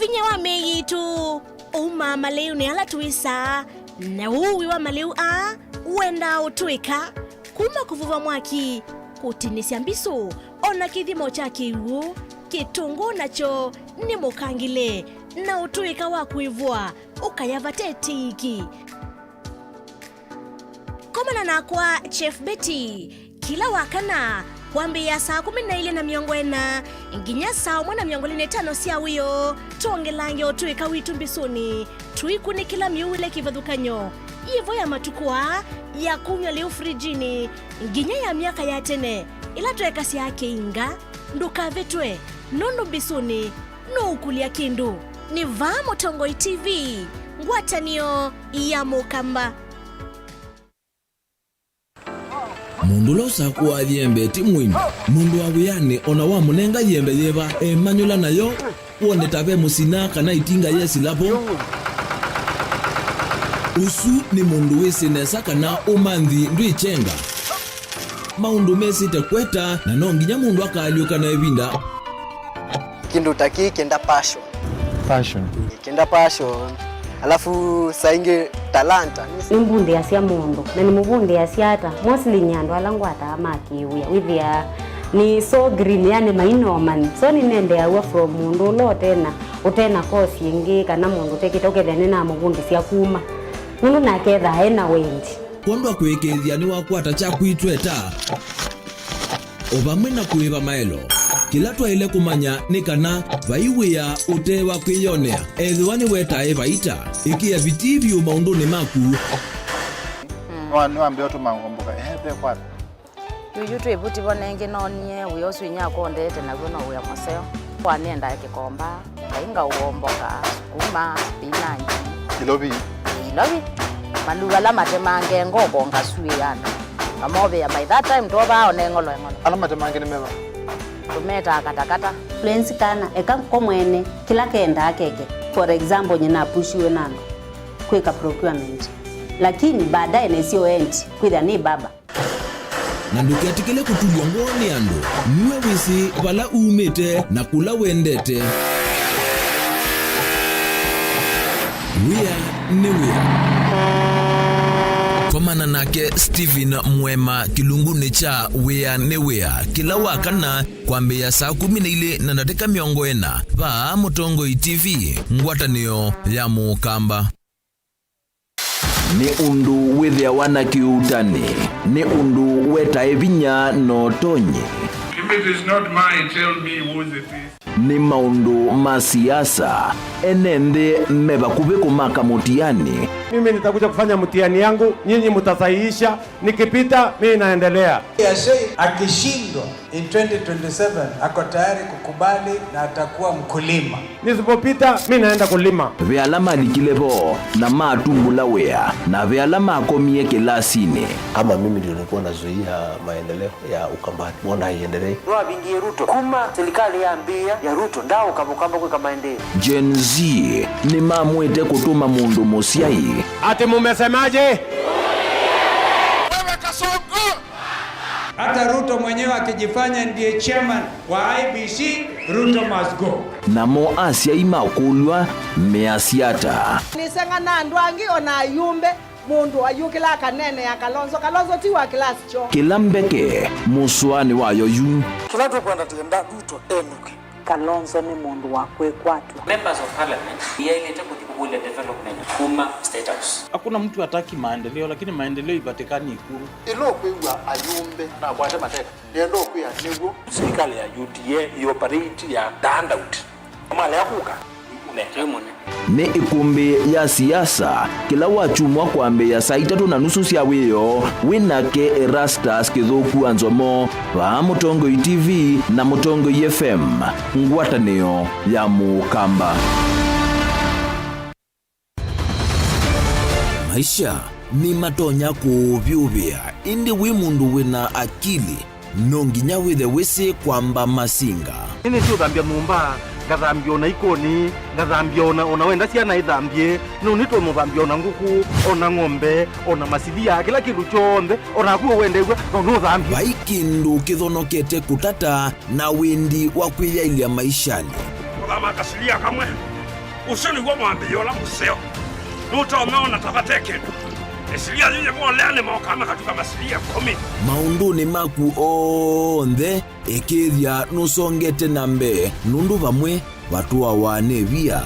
Vinya wa mĩĩ yitũ ũumaa malĩunĩ ala twĩsaa, na ũui wa malĩu aa wendaa ũtũĩka, kuma kũvuva mwaki, kũtinĩsya mbisũ, o na kĩthimo kya kĩw'ũ. Kĩtũngũũ nakyo nĩ mũkangĩle, na ũtũĩka wa kwĩvũa ũkaya vate tĩki. Komana nakwa Chef Betty kĩla wakana Kwambĩĩa saa kũmi na ilĩ na mĩongo ĩna nginya saa ũmwe na mĩongo ĩlĩ na ĩtano sya wĩoo, twongelange ũtũĩka witũ mbisũnĩ, tũikunĩkĩla mĩuĩle kĩvathũkany'o, yĩvo ya matukũ aa ya kumya lĩu frijinĩ, nginya ya myaka ya tene ĩla tweekasya kĩinga. Ndũkavĩtwe, nũndũ mbisũnĩ nũũkũlya kĩndũ. Nĩ vaa Mũtongoi T V, ngwatanĩo ya Mũkamba. Mũndũ ũla ũsakũaa yembe ti mũimi. Mũndũ wa wĩanĩ o na wamũnenga yembe yĩva, emanyũla nayo, wone ta ve mũsina kana ĩtinga yesĩla vo. Ũsu nĩ mũndũ wĩsĩ nesa kana ũmanthi ndwĩkyenga. Maũndũ mesĩte kweta, na no nginya mũndũ akaalyũka na ĩvinda. Kĩndũ ta kĩĩ kĩenda passion. Passion. Kĩenda passion. Alafu saa ingĩ talanta. Nĩmbundĩasya mũndũ, na nĩmũvundĩasya ata? Mostly nĩ andũ ala ngwataa ma kĩwĩa. Wĩthĩaa nĩ so green, yani mainomani. So nĩnendeaw'a from mũndũ ũla ũtena, ũtena course ĩngĩ, kana mũndũ ũtekĩte, ũkethĩa nĩnamũvundĩsya kuma. Nũndũ nake ethaa ena wendi. Kwondũ wa kũĩkĩĩthya nĩwakwata kyaku itweta, o vamwe na kũĩva maelo. Kĩla twaĩle kũmanya nĩ kana vai wĩa ũte wa kwĩyonea. Ethĩwa nĩwetae vaita, ĩkĩa vitii vyũ maũndũnĩ maku. Nĩwa-, nĩwambĩĩa ũtũma ngomboka, ehe, ve kwata. Yuyu twĩ vuti vo nengĩ noonie wĩa ũsu inyakwa ũndete naw'o no wĩa mũseo. Kwa nĩendaa kĩkomba. Ngai ngaũomboka, sukuma, spinach. Ilovi. Ilovi. Maluu ala matemange ngoko ngasuĩana. Ngamovĩa by that time twovaa one ng'olo eng'olo. Ala matemange nĩ meva? Tũmetaa katakata. Lwenzi kana, eka ko mwene, kĩla kendaa keke. For example, nyina apushiwe na andũ kwĩka procurement. Lakini baadaye nesio endi, kwĩthĩa nĩ baba. Na ndũketĩkĩle kũtulw'a ngoo nĩ andũ. Nue wĩsĩ vala umĩte na kũla wendete. Wĩa nĩ wĩa. Komana nake Stephen Mwema kĩlungunĩ kya Wĩa nĩ Wĩa kĩla wa kana kwambĩĩa saa kũmi na ilĩ na ndatĩka mĩongo ĩna vaa Mũtongoi T V, ngwatanĩo ya Mũkamba. Nĩ ũndũ wĩthĩawa na kĩuutani, nĩ ũndũ wetae vinya na ũtonyi. If it is not mine, tell me whose it is. Nĩ maũndũ ma siasa, ene nthĩ me vakuvĩ kũmaka mũtiani. Mimi nitakuja kufanya mtihani yangu, nyinyi mtasahihisha, nikipita, mimi naendelea. Yashei akishindwa, in twenty twenty-seven, ako tayari kukubali na atakuwa mkulima. Nisipopita, mi naenda kulima. Ve ala malikile vo na matumbũla wĩa, na ve ala makomie kĩlasinĩ. Kama mimi ndio nilikuwa nazuia maendeleo ya Ukambani, mbona haiendelei? Nĩwavingie Ruto. Kuma serikali yambĩĩa ya Ruto, ndaũka Mũkamba kwĩka maendeleo. Gen Z nĩmamwĩte kũtũma mũndũ mũsyai. Ati mumesemaje? Wewe Kasongo! Hata Ruto mwenyewe akijifanya ndiye chairman wa I E B C, Ruto must go. Namo asyai makũlw'a measya ata? Nĩseng'ana andũ angĩ o na ayumbe, mũndũ ayũkĩla akaneenea Kalonzo. Kalonzo ti wa class kyo. Kĩla mbeke mũsoanĩ wayo yu. Kĩla tũkwenda tĩenda Ruto enũke. Kalonzo nĩ mũndũ wa kwĩkwatw'a. Members of Parliament yaĩlĩte kũthi kũkũlya development kuma State House. Hakuna mtu hataki maendeleo, lakini maendeleo ipatikani Ikulu. Ĩla ũkwĩw'a ayumbe nakwate mateka, nĩenda ũkwĩa nĩw'o. Serikali ya U D A ĩoperate ya the handout. Malea kũka, nĩ mũne. Nĩ ĩkũmbĩ ya siasa, kĩla wakyumwa kwambĩĩa saa itatũ na nusu sya wĩoo, wĩ nake Erastus Kĩthũku wa Nzomo, vaa Mũtongoi T V na Mũtongoi F M, ngwatanĩo ya Mũkamba. Maisha nĩmatonya kũũvyũvĩa, ĩndĩ wĩ mũndũ wĩ na akili, no nginya wĩthe wĩsĩ kwamba masinga. Nĩnĩsĩ ũthambya nyũmba, ngathambya o na ikoni, ngathambya o na, o na wenda syana ithambye, no nĩtũmũthambya o na ngũkũ, o na ng'ombe, o na masilia, kĩla kĩndũ kyonthe, o naku ũwendew'a, no nũthambye. Vai kĩndũ kĩthonokete kũtata na wendi wa kwĩyaĩlya maishanĩ. Kũthama kasilia kamwe. Ũsu nĩw'o mwambĩĩo ũla mũseo. Nũtonya ona ta vate kĩndũ. Ĩsilia yĩyĩ molea nĩmokaa makatuka masilia ĩkũmi. Maũndũnĩ maku onthe, ĩkĩĩthya nũsongete na mbee, nũndũ vamwe vatũawa nĩ via.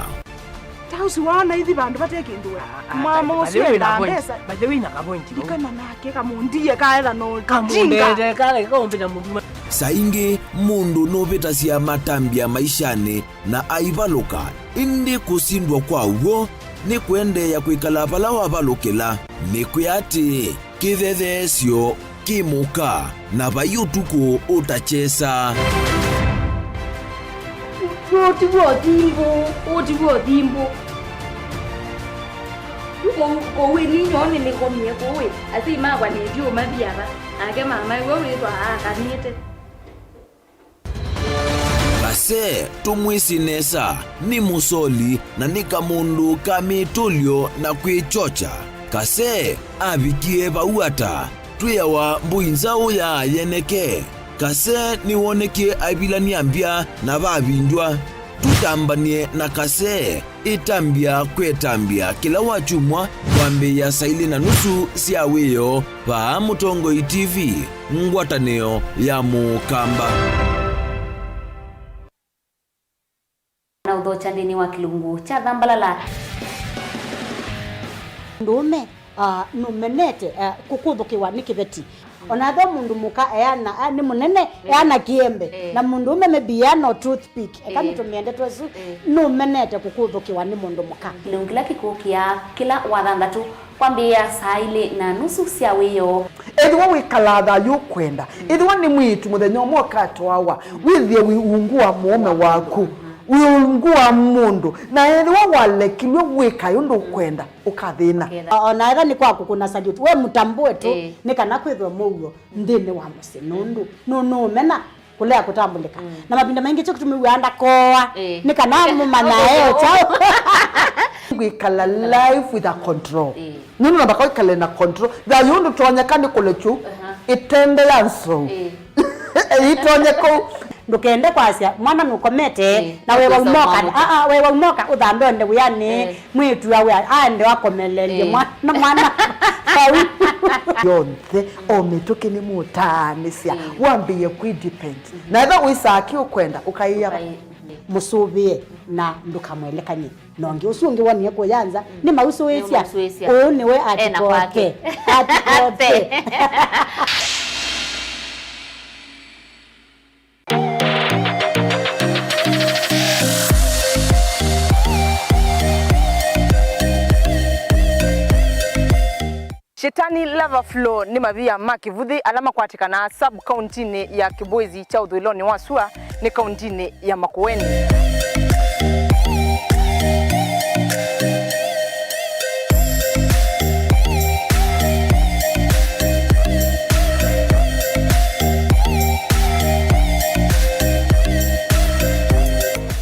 Ta ũsu waona ithi vandũ vate kĩndũ we. Ah, ah, mwama by the ũsu way, endaa na point, mbesa. By the way, na ka point, no? Ikana nake kamũndie kaetha no jinga. Kamũndete, kala, kaũmbĩta mũndũ ma- Saa ingĩ mũndũ nũvĩtasya matambya maishanĩ na aivalũka, ĩndĩ kũsindwa kwa w'o nĩ kũendeea kwĩkala vala wavalũkĩla. Nĩkwĩa atĩĩ, kĩthetheesyo kĩ mũka, na vai ũtukũ ũtakyesa. Ũũ tiw'o thimbũ, ũũ tiw'o thimbũ. Yu kũu, kũu ĩ ninyoo nĩnĩkomie kũu ĩ, asyai makwa nĩndiũmathi ava, nake mama ĩwe wĩthwa aakanĩte. Kase, tũmwĩsĩ nesa, nĩ mũsoli na nĩ kamũndũ ka mĩtũlyo na kwĩkyokya. Kase avikie vau ata? Twĩawa mbũi nzaũ ya yeneke. Kase nĩwonekie aivilany'a mbya na vavindywa. Tũtambany'e na Kase. Ĩtambya kwĩ ĩtambya kĩla wakyumwa kwambĩĩa saa ilĩ na nusu sya wĩoo vaa Mũtongoi T V, ngwatanĩo ya Mũkamba. Na ũthokya nthĩnĩ wa kĩlungu kya Thambalala. Mũndũũme, ah, nũmenete, ah, kũkũthũkĩwa nĩ kĩveti. Ona ethĩwa mũndũ mũka eana, a, nĩ mũnene, eana kĩembe, na mũndũũme maybe eana o toothpick, eka nĩtũmĩende twesu, nũmenete kũkũthũkĩwa nĩ mũndũ mũka. Kĩlungu kĩla kĩkũkĩa kĩla wathanthatũ kwambĩĩa saa ilĩ na nusu sya wĩoo. Ethĩwa wĩkalaa thayũ ũkwenda, ethĩwa nĩ mwĩĩtu mũthenya ũmwe ũkatwawa, wĩthĩe wĩ ungu wa mũũme waku, wĩ ungu wa mũndũ, na ethĩwa walekilw'e wĩkae ũndũ ũkwenda, ũkathĩna. O-, ona ethĩwa nĩ kwa kũkũna salute, we mũtambũe tu, nĩ kana kwĩthwe mũuo nthĩnĩ wa mũsyĩ, nũndũ nũ-, nũũmena kũlea kũtambũlĩka. Na mavinda maingĩ kyo kĩtumi wĩaa ndakoa, nĩ kana mũmanyae o kyaũ. Ngwĩkala life with a control. Nũndũ namba kwa ĩkale na control. Thayũ ndũtonyeka nĩ kũlekyu ĩtende ya nsou. Ĩtonye kũu. Ndũkende kwasya mwana nũkomete na wewa umoka. Aa, wewa umoka ũthandonde wĩanĩ. Mwĩĩtu awe aende akomelelye mwana, mwana vau. Yonthe, o mĩtũkĩ nĩmũtaanĩsya, wambĩĩe kwĩ depend. Na ethĩwa wĩsaa kĩ ũkwenda, ũkaĩa mũsũvĩe na ndũkamwelekany'e na ũngĩ. Ũsu ũngĩ wonie kũya nza, nĩmausũĩsya. Ũũ nĩwe atikoke. Atikoke. Shetani Lava Flow nĩ mavia ma kĩvuthĩ ala makwatĩkanaa sub-kauntinĩ ya Kibwezi kya ũthũĩlonĩ wa sua nĩ kauntinĩ ya Makueni.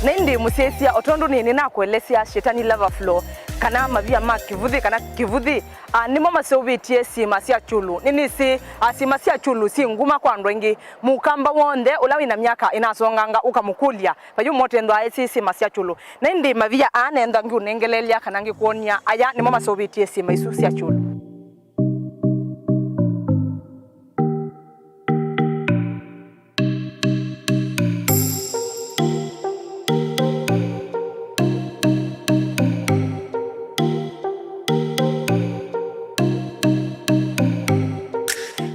Na ĩndĩ mũsyaĩĩsya, o tondũ nĩ, nĩnakũelesya Shetani Lava Flow, kana mavia ma kĩvuthĩ, kana kĩvuthĩ, a, nĩmo maseũvĩtye syĩma sya kyũlũ. Nĩnĩsĩ, a, syĩma sya kyũlũ syĩ nguma kwa andũ aingĩ. Mũkamba w'onthe ũla wĩ na myaka ĩnasonganga ũkamũkũlya, vai ũmwe ũtethwaa esĩ syĩma sya kyũlũ. Na ĩndĩ mavia aa nenda ngĩũnengeleelya kana ngĩkwony'a, aya nĩmo maseũvĩtye syĩma isu sya kyũlũ.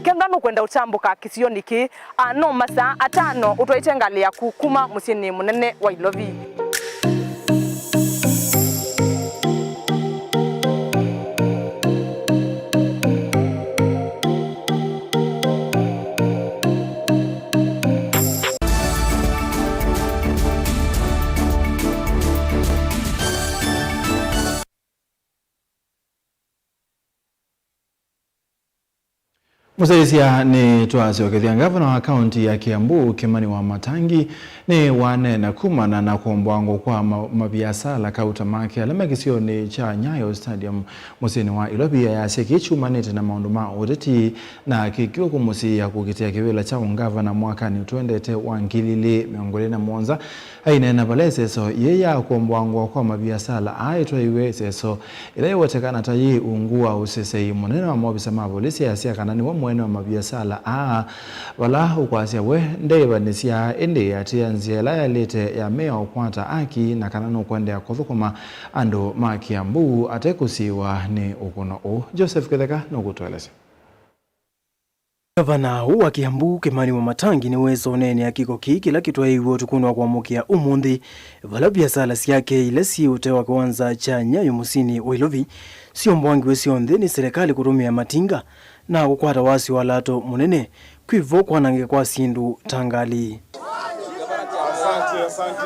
Kenda nũkwenda ũtambũka kĩsionĩ kĩĩ, a, no masaa atano ũtwaĩte ngalĩ yaku kuma mũsyĩnĩ mũnene wa Ilovi. Mũsyaĩĩsya, nĩtwasyokethya. Ngavana wa kaunti ya Kiambu, Kimani Wamatangi, nĩwaneena kumana na kũmbwangwa kwa ma-, maviasala kauta make ala me kĩsionĩ kya Nyayo Stadium mũsyĩnĩ wa Ilovi. Ayasya kĩĩ kyumanĩte na maũndũ ma ũteti na kĩkw'o kũmũsiĩĩa kũkitĩa kĩvĩla kya ũngavana mwakanĩ ũtwendete wa ngili ilĩ mĩongo ĩlĩ na mũonza. Aineena vala ĩseso yĩĩ ya kũmbwangwa kwa maviasala aa ĩtwaiwe, ĩseso ĩla ĩwetekana ta yĩ ungu wa ũsesei mũnene wa maovisa ma volisi, asya kana nĩwe mwene wa maviasala aa, vala ũkwasya we ndeĩvanĩsya, ĩndĩ atĩĩa nzĩa ĩla yaĩlĩte ya mea ũkwata aki, na kana nũkũendeea kũthũkũma andũ ma Kiambu ate kũsiĩĩwa nĩ ũkũno ũũ. Joseph Kĩtheka nũkũtũelesya. Ngavana ũũ wa Kiambu, Kimani Wamatangi, nĩwĩsa ũneenea kĩko kĩĩ kĩla kĩtwaĩiw'e ũtukũnĩ wa kũamũkĩa ũmũnthĩ, vala viasala syake ila syĩ ũtee wa kĩwanza kya Nyayo mũsyĩnĩ wa Ilovi syombwangiwe syonthe nĩ silikalĩ kũtũmĩa matinga na kũkwata wasyo wa lato mũnene, kwĩ vo kwanangĩka kwa syĩndũ ta ngalĩ. Asante, asante.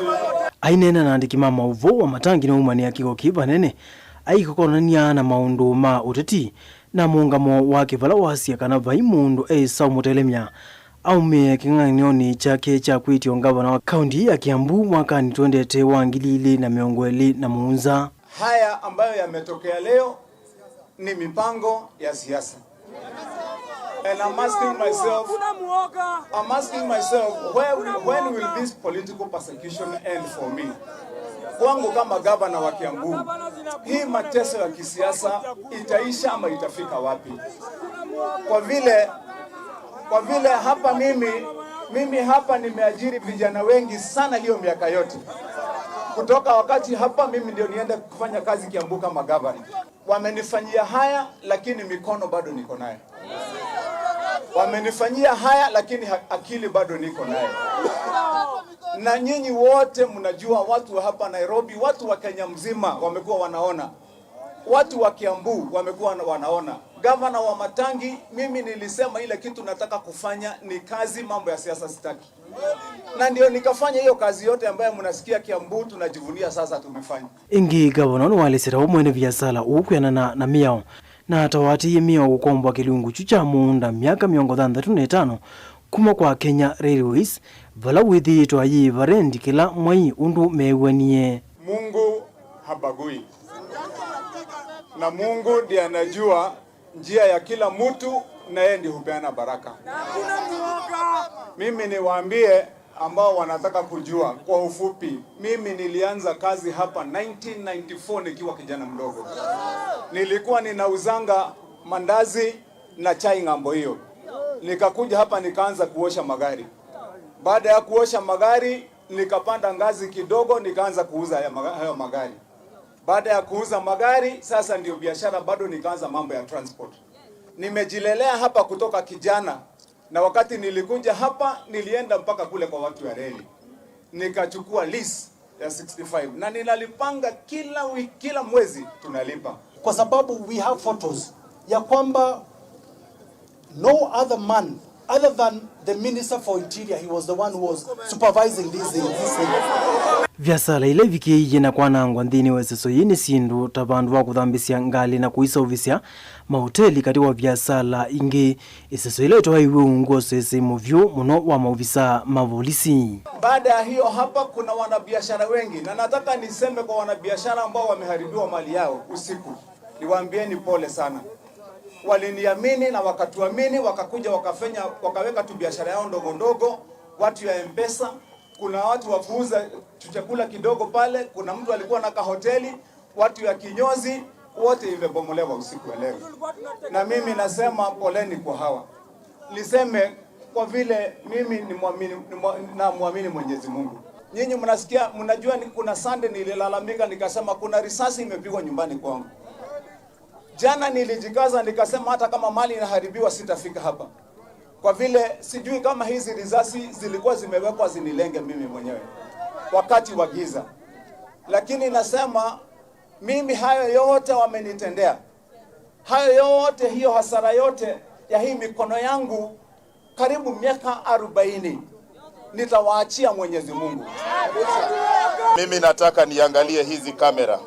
Aineena na andĩki ma maũvoo, Wamatangi nĩwaumanĩa kĩko kĩĩ vanene, aikonania na maũndũ ma ũteti na mũũngamo wake vala wasya kana vai mũndũ eĩsa ũmũtelemya aumĩe kĩng'ang'anĩonĩ kyake kya kwĩtya ũngavana wa kaũnti ya Kiambu mwakanĩ twendete wa ngili ilĩ na mĩongo ĩlĩ na mũonza. Haya ambayo yametokea leo ni mipango ya siasa. And I'm asking myself, I'm asking myself, where will, when will this political persecution end for me? Kwangu kama gavana wa Kiambu, hii mateso ya kisiasa itaisha ama itafika wapi? Kwa vile, kwa vile hapa mimi, mimi hapa nimeajiri vijana wengi sana hiyo miaka yote. Kutoka wakati hapa mimi ndio niende kufanya kazi Kiambu kama gavana. Wamenifanyia haya, lakini mikono bado niko nayo. Wamenifanyia haya, lakini ha-, akili bado niko nayo. Na nyinyi wote mnajua, watu wa hapa Nairobi, watu wa Kenya mzima wamekuwa wanaona. Watu wa Kiambu wamekuwa wana-, wanaona. Gavana Wamatangi, mimi nilisema ile kitu nataka kufanya ni kazi, mambo ya siasa sitaki. Na ndio nikafanya hiyo kazi yote ambayo mnasikia Kiambu tunajivunia sasa tumefanya. Ĩngĩ, ngavana nĩwaelesye ta ũmwe nĩ viasala ũũ kwĩanana na mĩao, na atawatĩie mĩao kũkombwa kĩlungu kyu kya mũũnda myaka mĩongo thanthatũ na ĩtano kuma kwa Kenya Railways, vala wĩthĩĩtwe ayĩĩva rendi kĩla mwei ũndũ meew'anie. Mungu habagui. Na Mungu ndiye anajua njia ya kila mtu, na yeye ndiye hupeana baraka. Mimi niwaambie ambao wanataka kujua kwa ufupi, mimi nilianza kazi hapa nineteen ninety-four nikiwa kijana mdogo. Nilikuwa ninauzanga mandazi na chai ng'ambo hiyo. Nikakuja hapa nikaanza kuosha magari. Baada ya kuosha magari, nikapanda ngazi kidogo, nikaanza kuuza haya maga-, hayo magari. Baada ya kuuza magari, sasa ndio biashara bado nikaanza mambo ya transport. Nimejilelea hapa kutoka kijana, na wakati nilikuja hapa, nilienda mpaka kule kwa watu ya reli. Nikachukua lease ya sixty-five, na ninalipanga kila wiki, kila mwezi tunalipa. Kwa sababu we have photos ya kwamba no other man other than the Minister for Interior, he was the one who was supervising these things, these things. Viasala ila ivikĩĩie na kwanangwa nthĩnĩ wa ĩseso yĩĩ nĩ syĩndũ ta vandũ va kũthambĩsya ngalĩ na kũiseũvĩsya, maoteli, katĩ wa viasala ingĩ. Ĩseso ĩla ĩtwaĩiw'e ungu wa ũseseĩ mũvyũ mũno wa maovisaa ma volisi. Baada ya hiyo hapa kuna wanabiashara wengi, na nataka niseme kwa wanabiashara ambao wameharibiwa mali yao usiku, niwaambieni pole sana. Waliniamini na wakatuamini, wakakuja wakafanya, wakaweka tu biashara yao ndogo ndogo, watu ya M-Pesa, kuna watu wa kuuza tu chakula kidogo pale, kuna mtu alikuwa na kahoteli, watu ya kinyozi, wote imebomolewa usiku wa leo. Na mimi nasema poleni kwa hawa. Niseme kwa vile mimi ni muamini, ni mwa-, namwamini Mwenyezi Mungu. Nyinyi mnasikia, mnajua ni kuna Sunday nililalamika nikasema kuna risasi imepigwa nyumbani kwangu. Jana nilijikaza nikasema hata kama mali inaharibiwa sitafika hapa. Kwa vile sijui kama hizi risasi zilikuwa zimewekwa zinilenge mimi mwenyewe wakati wa giza. Lakini nasema mimi hayo yote wamenitendea. Hayo yote, hiyo hasara yote ya hii mikono yangu, karibu miaka arobaini, nitawaachia Mwenyezi Mungu. Mimi nataka niangalie hizi kamera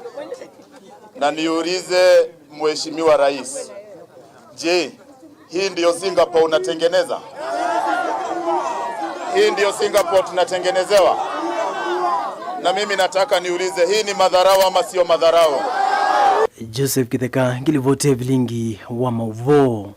na niulize Mheshimiwa Rais, je, hii ndio Singapore unatengeneza? Hii ndio Singapore tunatengenezewa? Na mimi nataka niulize, hii ni madharau ama sio madharau? Joseph Kitheka, ngilivoti ya vilingi wa mauvoo.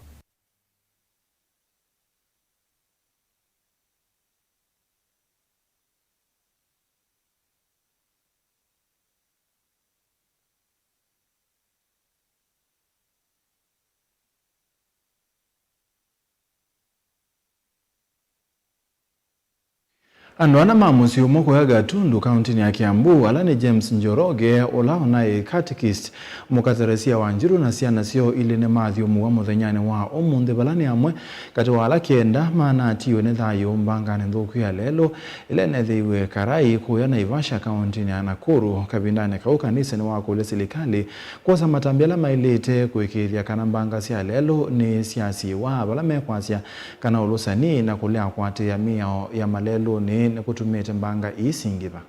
Andũ ana ma mũsyĩ ũmwe kũya Gatundu, kaũntĩnĩ ya Kiambu, ala nĩ James Njoroge, ũla ũnaĩ catechist, mũkateresia Wanjirũ na syana syoo ilĩ nĩmathyũmũw'a mũthenyanĩ wa ũmũnthĩ, vala nĩ amwe katĩ wa ala kenda manatiwe nĩ thayũ mbanganĩ nthũku ya lelũ ĩla ĩnethĩiwe Karai kũya Naivasha, kaũntĩnĩ ya Nakuru. Kavindanĩ kau, kanisa nĩwakũlya silikalĩ kwosa matambya ala maĩlĩte kũĩkĩĩthya kana mbanga sya lelũ nĩsyasiĩwa, vala mekwasya kana ũlũsani na kũlea kũatĩĩa mĩao ya malelũnĩ nĩkũtumĩte mbanga ii singĩva.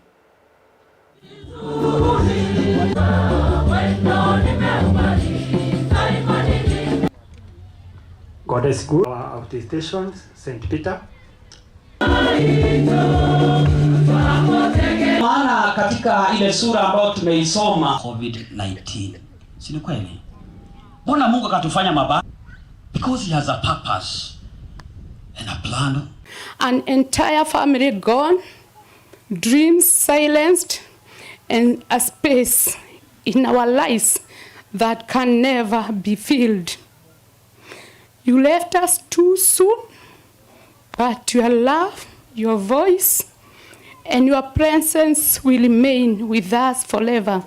God is good. Our outer station, Saint Peter. Maana katika ile sura ambayo tumeisoma, covid nineteen. Si ni kweli? Mbona Mungu akatufanya mabaya? Because he has a purpose and a plan. An entire family gone, dreams silenced, and a space in our lives that can never be filled. You left us too soon, but your love, your voice, and your presence will remain with us forever.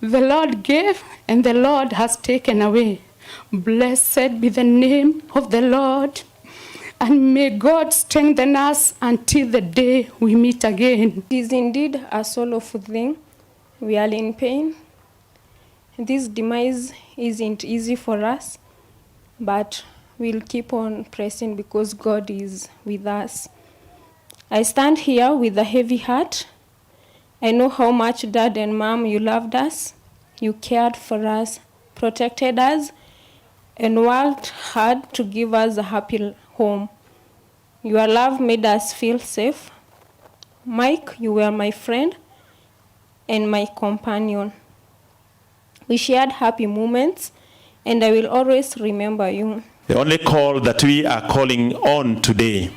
The Lord gave, and the Lord has taken away. Blessed be the name of the Lord, and may God strengthen us until the day we meet again. It is indeed a sorrowful thing. We are in pain. This demise isn't easy for us, but we'll keep on pressing because God is with us. I stand here with a heavy heart. I know how much Dad and Mom you loved us. You cared for us, protected us, and worked hard to give us a happy home. Your love made us feel safe. Mike, you were my friend and my companion. We shared happy moments, and I will always remember you. The only call that we are calling on today,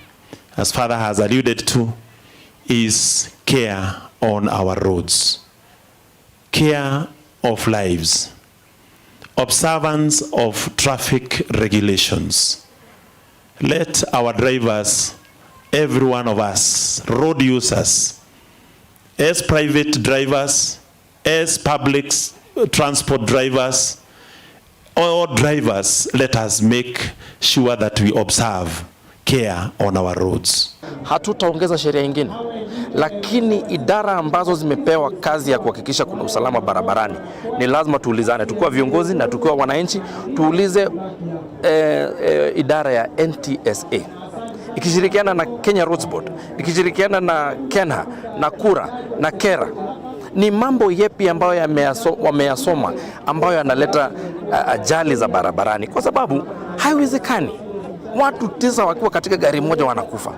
as Father has alluded to, is care on our roads, care of lives, observance of traffic regulations. Let our drivers, every one of us, road users, as private drivers, as public s-, transport drivers, all drivers, let us make sure that we observe care on our roads. Hatutaongeza sheria ingine, lakini idara ambazo zimepewa kazi ya kuhakikisha kuna usalama barabarani, ni lazima tuulizane, tukiwa viongozi na tukiwa wananchi, tuulize, eh, eh, idara ya N T S A ikishirikiana na Kenya Roads Board, ikishirikiana na KeNHA, na KURA, na KeRRA, ni mambo yepi ambayo yameyaso-, wameyasoma ambayo yanaleta, a, ajali za barabarani? Kwa sababu haiwezekani watu tisa wakiwa katika gari moja wanakufa.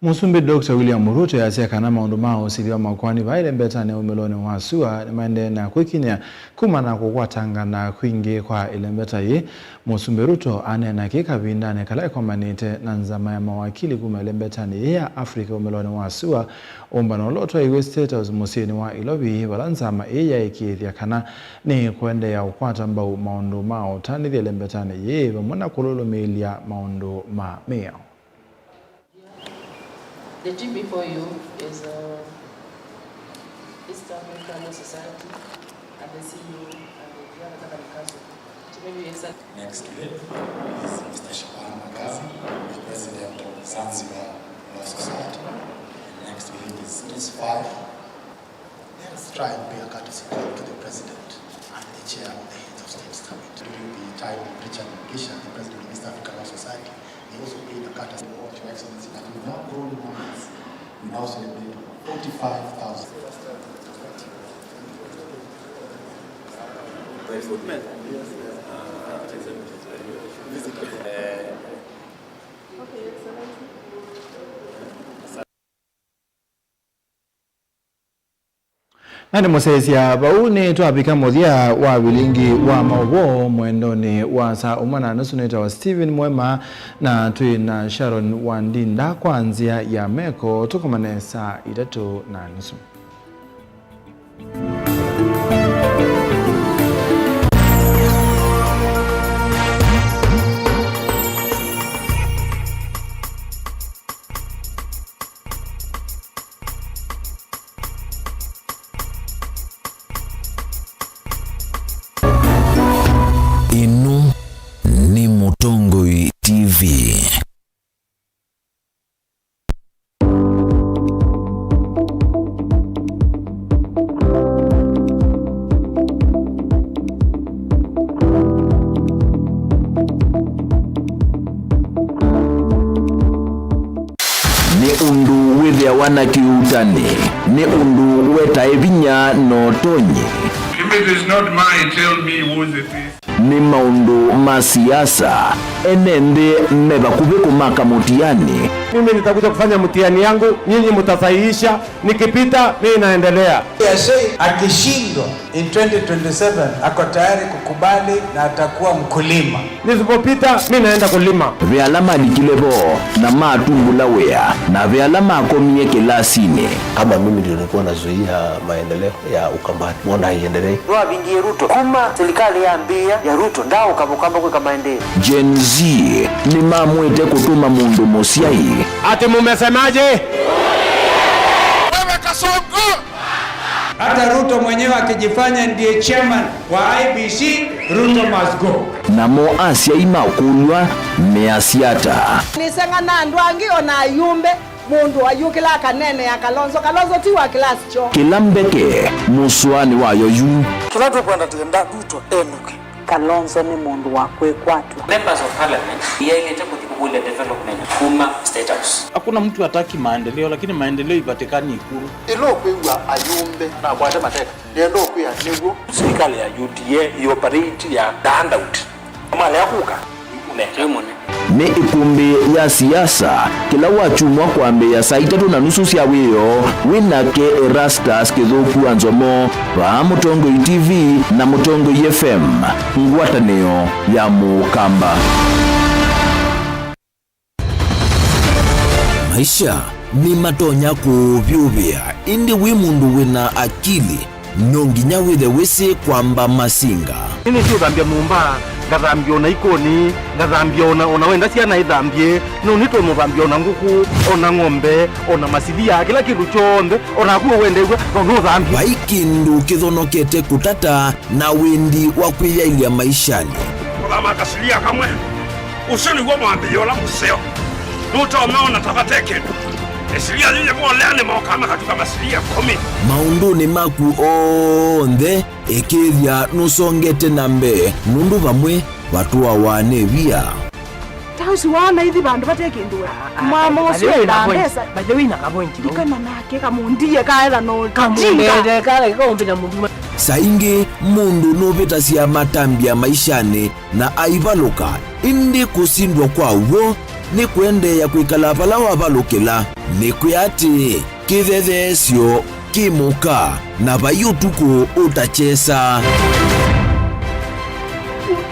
Mũsumbĩ Doctor William Ruto easya kana maũndũ ma ũsili wa makoani vaa ĩlembetanĩ ya ũmĩlonĩ wa sua nĩmaendee na kwĩkinyĩa kumana na kũkwatangana kwingĩ kwa ĩlembeta yĩĩ. Mũsumbĩ Ruto aneena kĩĩ kavindanĩ kala ĩkomanĩte na nzama ya mawakili kuma ĩlembetanĩ yĩĩ ya Africa ũmĩlonĩ wa sua, ũmbano ũla ũtwaiwe State House mũsyĩnĩ wa Ilovi, vala nzama ĩĩ yaĩkĩĩthya kana nĩ kũendeea ũkwata mbau maũndũ ma ũtanĩthya ĩlembetanĩ yĩĩ vamwe na kũlũlũmĩĩlya maũndũ ma mĩao. The team before you is, uh, East African Law Society and the C E O and the Vijana Catholic Council. So maybe you accept. Next to him is Mister Shaban Magazi, the president of Zanzibar Law Society. And next to him is Miss Five. Let us try and pay a courtesy call to the President and the Chair of the Heads of State Summit. During the time of Richard Mugisha, the President of East African Law Society, they also paid a courtesy call to Your Excellency, and we now grow numbers. We now celebrate forty-five thousand. Na nĩ mũsyaĩĩsya vau nĩtwavika mũthya wa vilingi wa maũvoo mwendonĩ wa saa ũmwe na nusu. Nĩtawa Stephen Mwema na twĩ na Sharon Wandinda kwa nzĩa ya meko. Tũkomane saa itatũ na nusu. Ana kĩuutani nĩ ũndũ wetae vinya na ũtonyi. If it is not mine, tell me whose it is. Nĩ maũndũ ma siasa, ene nthĩ me vakuvĩ kũmaka mũtiani. Mimi nitakuja kufanya mtihani yangu, nyinyi mtasahihisha, nikipita, mimi naendelea. Akishindwa in twenty twenty-seven, ako tayari kukubali na atakuwa mkulima. Nisipopita, mi naenda kulima. Ve ala malikile vo na matumbũla wĩa, na ve ala makomie kĩlasinĩ. Kama mimi ndio nilikuwa nazuia maendeleo ya Ukambani, mbona haiendelei? Nĩwavingie Ruto. Kuma serikali yambĩĩa ya Ruto, ndaaũka Mũkamba kwĩka maendeeo. Gen Z nĩmamwĩte kũtũma mũndũ mũsyai. Ati mumesemaje? Wewe Kasongo! Hata Ruto mwenyewe akijifanya ndiye chairman wa I E B C, Ruto must go. Namo asyai makũlw'a measya ata? Nĩseng'ana andũ angĩ, o na ayumbe, mũndũ ayũkĩla akaneenea Kalonzo. Kalonzo ti wa class kyoo. Kĩla mbeke mũsũanĩ wayo yu. Kĩla tũkwenda, tũkwenda Ruto enũke. Kalonzo nĩ mũndũ wa kwĩkwatw'a. Members of Parliament yaĩlĩte kũthi kũkũlya development kuma State House. Hakuna mtu hataki maendeleo, lakini maendeleo ipatikani Ikulu. Ĩla ũkwĩw'a ayumbe nakwate mateka, nĩenda ũkwĩa nĩw'o. Serikali ya U D A ĩoperate ya the handout. Malea kũka, nĩkũnenga. Nĩ ĩkumbĩ ya siasa kĩla wakyumwa kwambĩĩa saa itatũ na nusu sya wĩoo, wĩ nake Erastus Kĩthũku wa Nzomo, vaa Mũtongoi T V na Mũtongoi F M, ngwatanĩo ya Mũkamba. Maisha nĩmatonya kũũvyũvĩa, ĩndĩ wĩ mũndũ wĩ na akili, no nginya wĩthe wĩsĩ kwamba masinga. Nĩnĩsĩ ũthambya nyũmba, ngathambya ona ikoni, ngathambya ona, ona wenda syana ithambye, no nĩtwe mũthambya ona ngũkũ, ona ng'ombe, ona masilia, kĩla kĩndũ kyonthe, onaku wendew'a no nũthambye. Vai kĩndũ kĩthonokete kũtata na wendi wa kwĩyaĩlya maishanĩ. Kũthama kasilia kamwe. Ũsu nĩw'o mwambĩlĩo ũla mũseo. Nũtomeona ta vate kĩndũ. Ĩsilia yĩyĩvolea nĩmokaa makatuka masilia ĩkũmi. Maũndũnĩ maku onthe, ĩkĩĩthya nũsongete na mbee, nũndũ vamwe vatũawa nĩ via. Ta ũsu waona ithi vandũ vate kĩndũ we. Mama ũsu ena mbesa. By the way, na kavointi. Ndikana nake kamũndie kaetha no kamũndie kala kaũmbĩna mũndũ. Saa ingĩ mũndũ nũvĩtasya matambya maishanĩ na aivalũka, ĩndĩ kũsindwa kwa w'o nĩ kũendeea kwĩkala vala wavalũkĩla. Nĩkwĩa atĩĩ, kĩthetheesyo kĩ mũka, na vai ũtukũ ũtakyesa.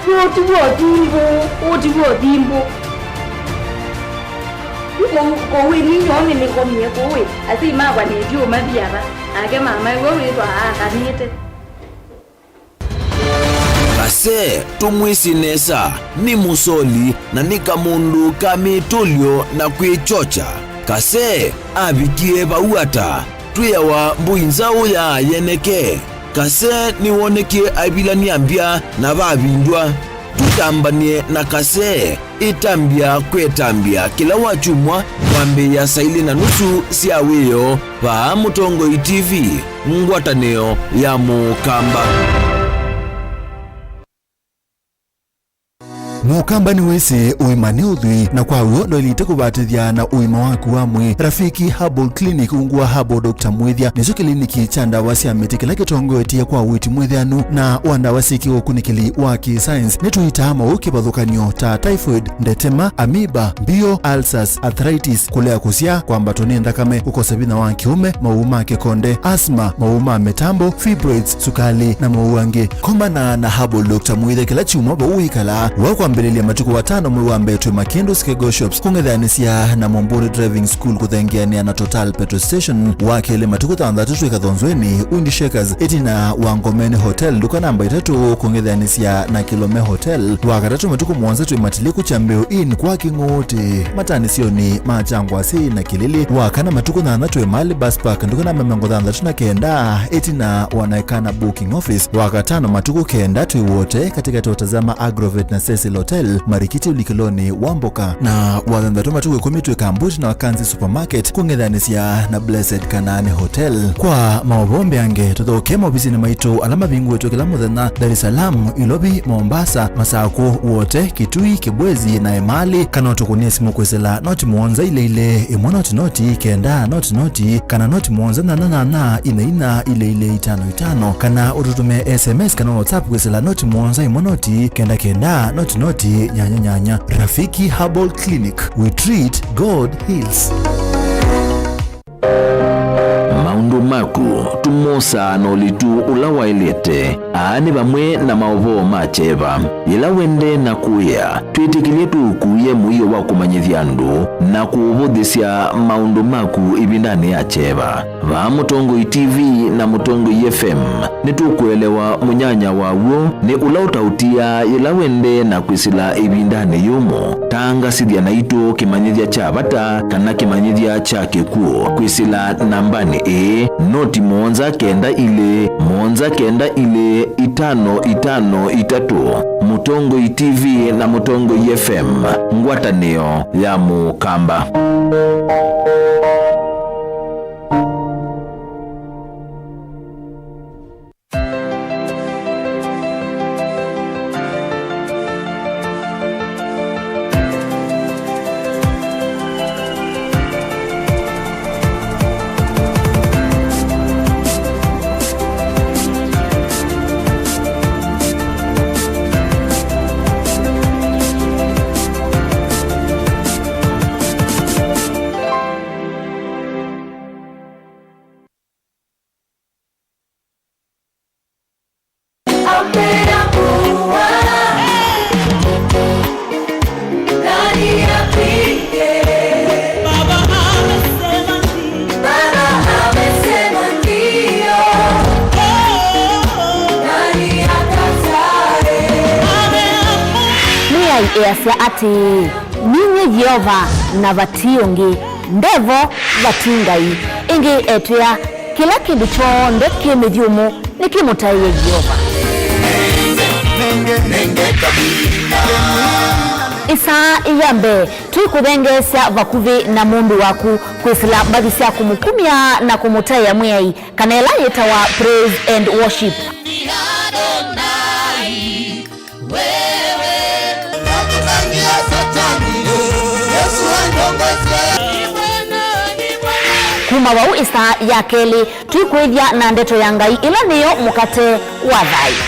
Ũũ ti w'o thimbũ, ũũ ti w'o thimbũ. Kũu, kũu ĩ ninyoo nĩnĩkomie kũu ĩ, asyai makwa nĩtyo mathi ava, nake mama ĩwe wĩthwa aakanĩte. Kase tũmwĩsĩ nesa, nĩ mũsoli na nĩ kamũndũ ka mĩtũlyo na kwĩkyokya. Kase avikie vau ata? Twĩawa mbũi nzaũ ya yeneke. Kase nĩwonekie aivilany'a mbya na vavindw'a. Tũtambany'e na Kase. Ĩtambya kwetambya kĩla wakyumwa kwambĩĩa saa ilĩ na nusu sya wĩoo vaa Mũtongoi T V, ngwatanĩo ya Mũkamba. Mũkamba nĩwĩsĩ ũima nĩ ũthwii, na kwa w'o ndwaĩlĩte kũvatĩthya na ũima waku wa mwĩĩ. Rafiki Herbal Clinic ungu wa Herbal Doctor Mwĩthya nĩkyo kĩliniki kya ndawa sya mĩtĩ kĩla kĩtongoetye kwa ũiiti mwĩthĩanu na wa ndawa syĩ kĩũkunĩkĩli wa kĩ-science. Nĩtũitaa maũũ kĩvathũkany'o ta typhoid, ndetema, amoeba, mbio, ulcers, arthritis, kũlea kũsyaa, kwambatwa nĩ nthakame, kũkosa vinya wa kĩũme, maũũ ma kĩkonde, asthma, maũũ ma mĩtambo, fibroids, sukali, na maũũ angĩ. Komana na Herbal Doctor Mwĩthya kĩla kyumwa vau ũikalaa. Wa kwambĩlĩlya matukũ atano mwei wa mbee twĩ Makindu Skego Shops, kũng'ethanĩsya na Mũmbũnĩ Driving School kũthengeanĩa na Total Petrol Station. Wa kelĩ matukũ thanthatũ twĩ Kathonzweni Wind Shakers, ĩtina wa Ngomeni Hotel, nduka namba itatũ, kũng'ethanĩsya na Kilome Hotel. Wa katatũ matukũ mũonza twĩ Matiliku Kyambĩũ Inn kwa Kĩng'ũũtĩ, matanĩsyonĩ ma Kyangwasĩ na Kĩlĩlĩ. Wa kana matukũ thanthatũ twĩ Mali Bus Park, nduka namba mĩongo thanthatũ na kenda, ĩtina wa Naekana Booking Office. Wa katano matukũ kenda twĩ Wote, katĩkatĩ wa Tazama Agrovet na Cecil Hotel, Marikiti ũlikĩlonĩ wa mboka, na wathanthatũ matukũ ĩkũmi twĩ Kambuti na Wakanzi Supermarket kũng'ethanĩsya na Blessed Kanaani Hotel. Kwa maũvoo mbeange, tũthokee maovisinĩ maitũ ala mavingũĩtwe kĩla mũthenya Dar es Salaam, Ilovi, Mombasa, Masakũ, Wote, Kitui, Kibwezi na Emali, kana ũtũkũnĩe simũ kwĩsĩla noti mũonza ilĩ ilĩ, ĩmwe noti noti, kenda noti noti, kana noti mũonza nyanya nyanya, ina ina, ilĩ ilĩ, itano itano, kana ũtũtũme S M S kana WhatsApp kwĩsĩla noti mũonza ĩmwe noti, kenda kenda, noti noti, nyanya nyanya. Rafiki Herbal Clinic, we treat, God heals. Maũndũ maku tũmosaa na ũlitu ũla waĩlĩte. Aa nĩ vamwe na maũvoo ma kyeva. Yĩla wendee na kũĩa, twĩtĩkĩlye tũũkuĩe mũio wa kũmanyĩthya andũ na kũũvũthĩsya maũndũ maku ĩvindanĩ ya kyeva. Vaa Mũtongoi T V na Mũtongoi F M, nĩtũkũelewa mũnyanya wa w'o nĩ ũla ũtaũtiaa yĩla wendee na kwĩsĩla ĩvindanĩ yũmũ. Tangasĩthya naitũ kĩmanyĩthya kya vata kana kĩmanyĩthya kya kĩkw'ũ kwĩsĩla nambanĩ ĩĩ, noti mũonza kenda ilĩ, mũonza kenda ilĩ, itano itano itatũ. Mũtongoi T V na Mũtongoi F M, ngwatanĩo ya Mũkamba. Mwĩai easya atĩĩ, ninyie Yeova, na vati ũngĩ, ndevo, vati Ngai. Ĩngĩ etwĩa, kĩla kĩndũ kyonthe kĩ mĩthyũmũ nĩkĩmũtaĩe Yeova. Ĩsaa ya mbee, twĩkũthengeesya vakuvĩ na Mũmbi waku kwĩsĩla mbathi sya kũmũkumya na kũmũtaĩa Mwĩai, kana ĩla yĩtawa praise and worship. Kuma vau ĩsaa ya kelĩ, twĩkũĩthya na ndeto ya Ngai, ĩla nĩyo mũkate wa thayũ.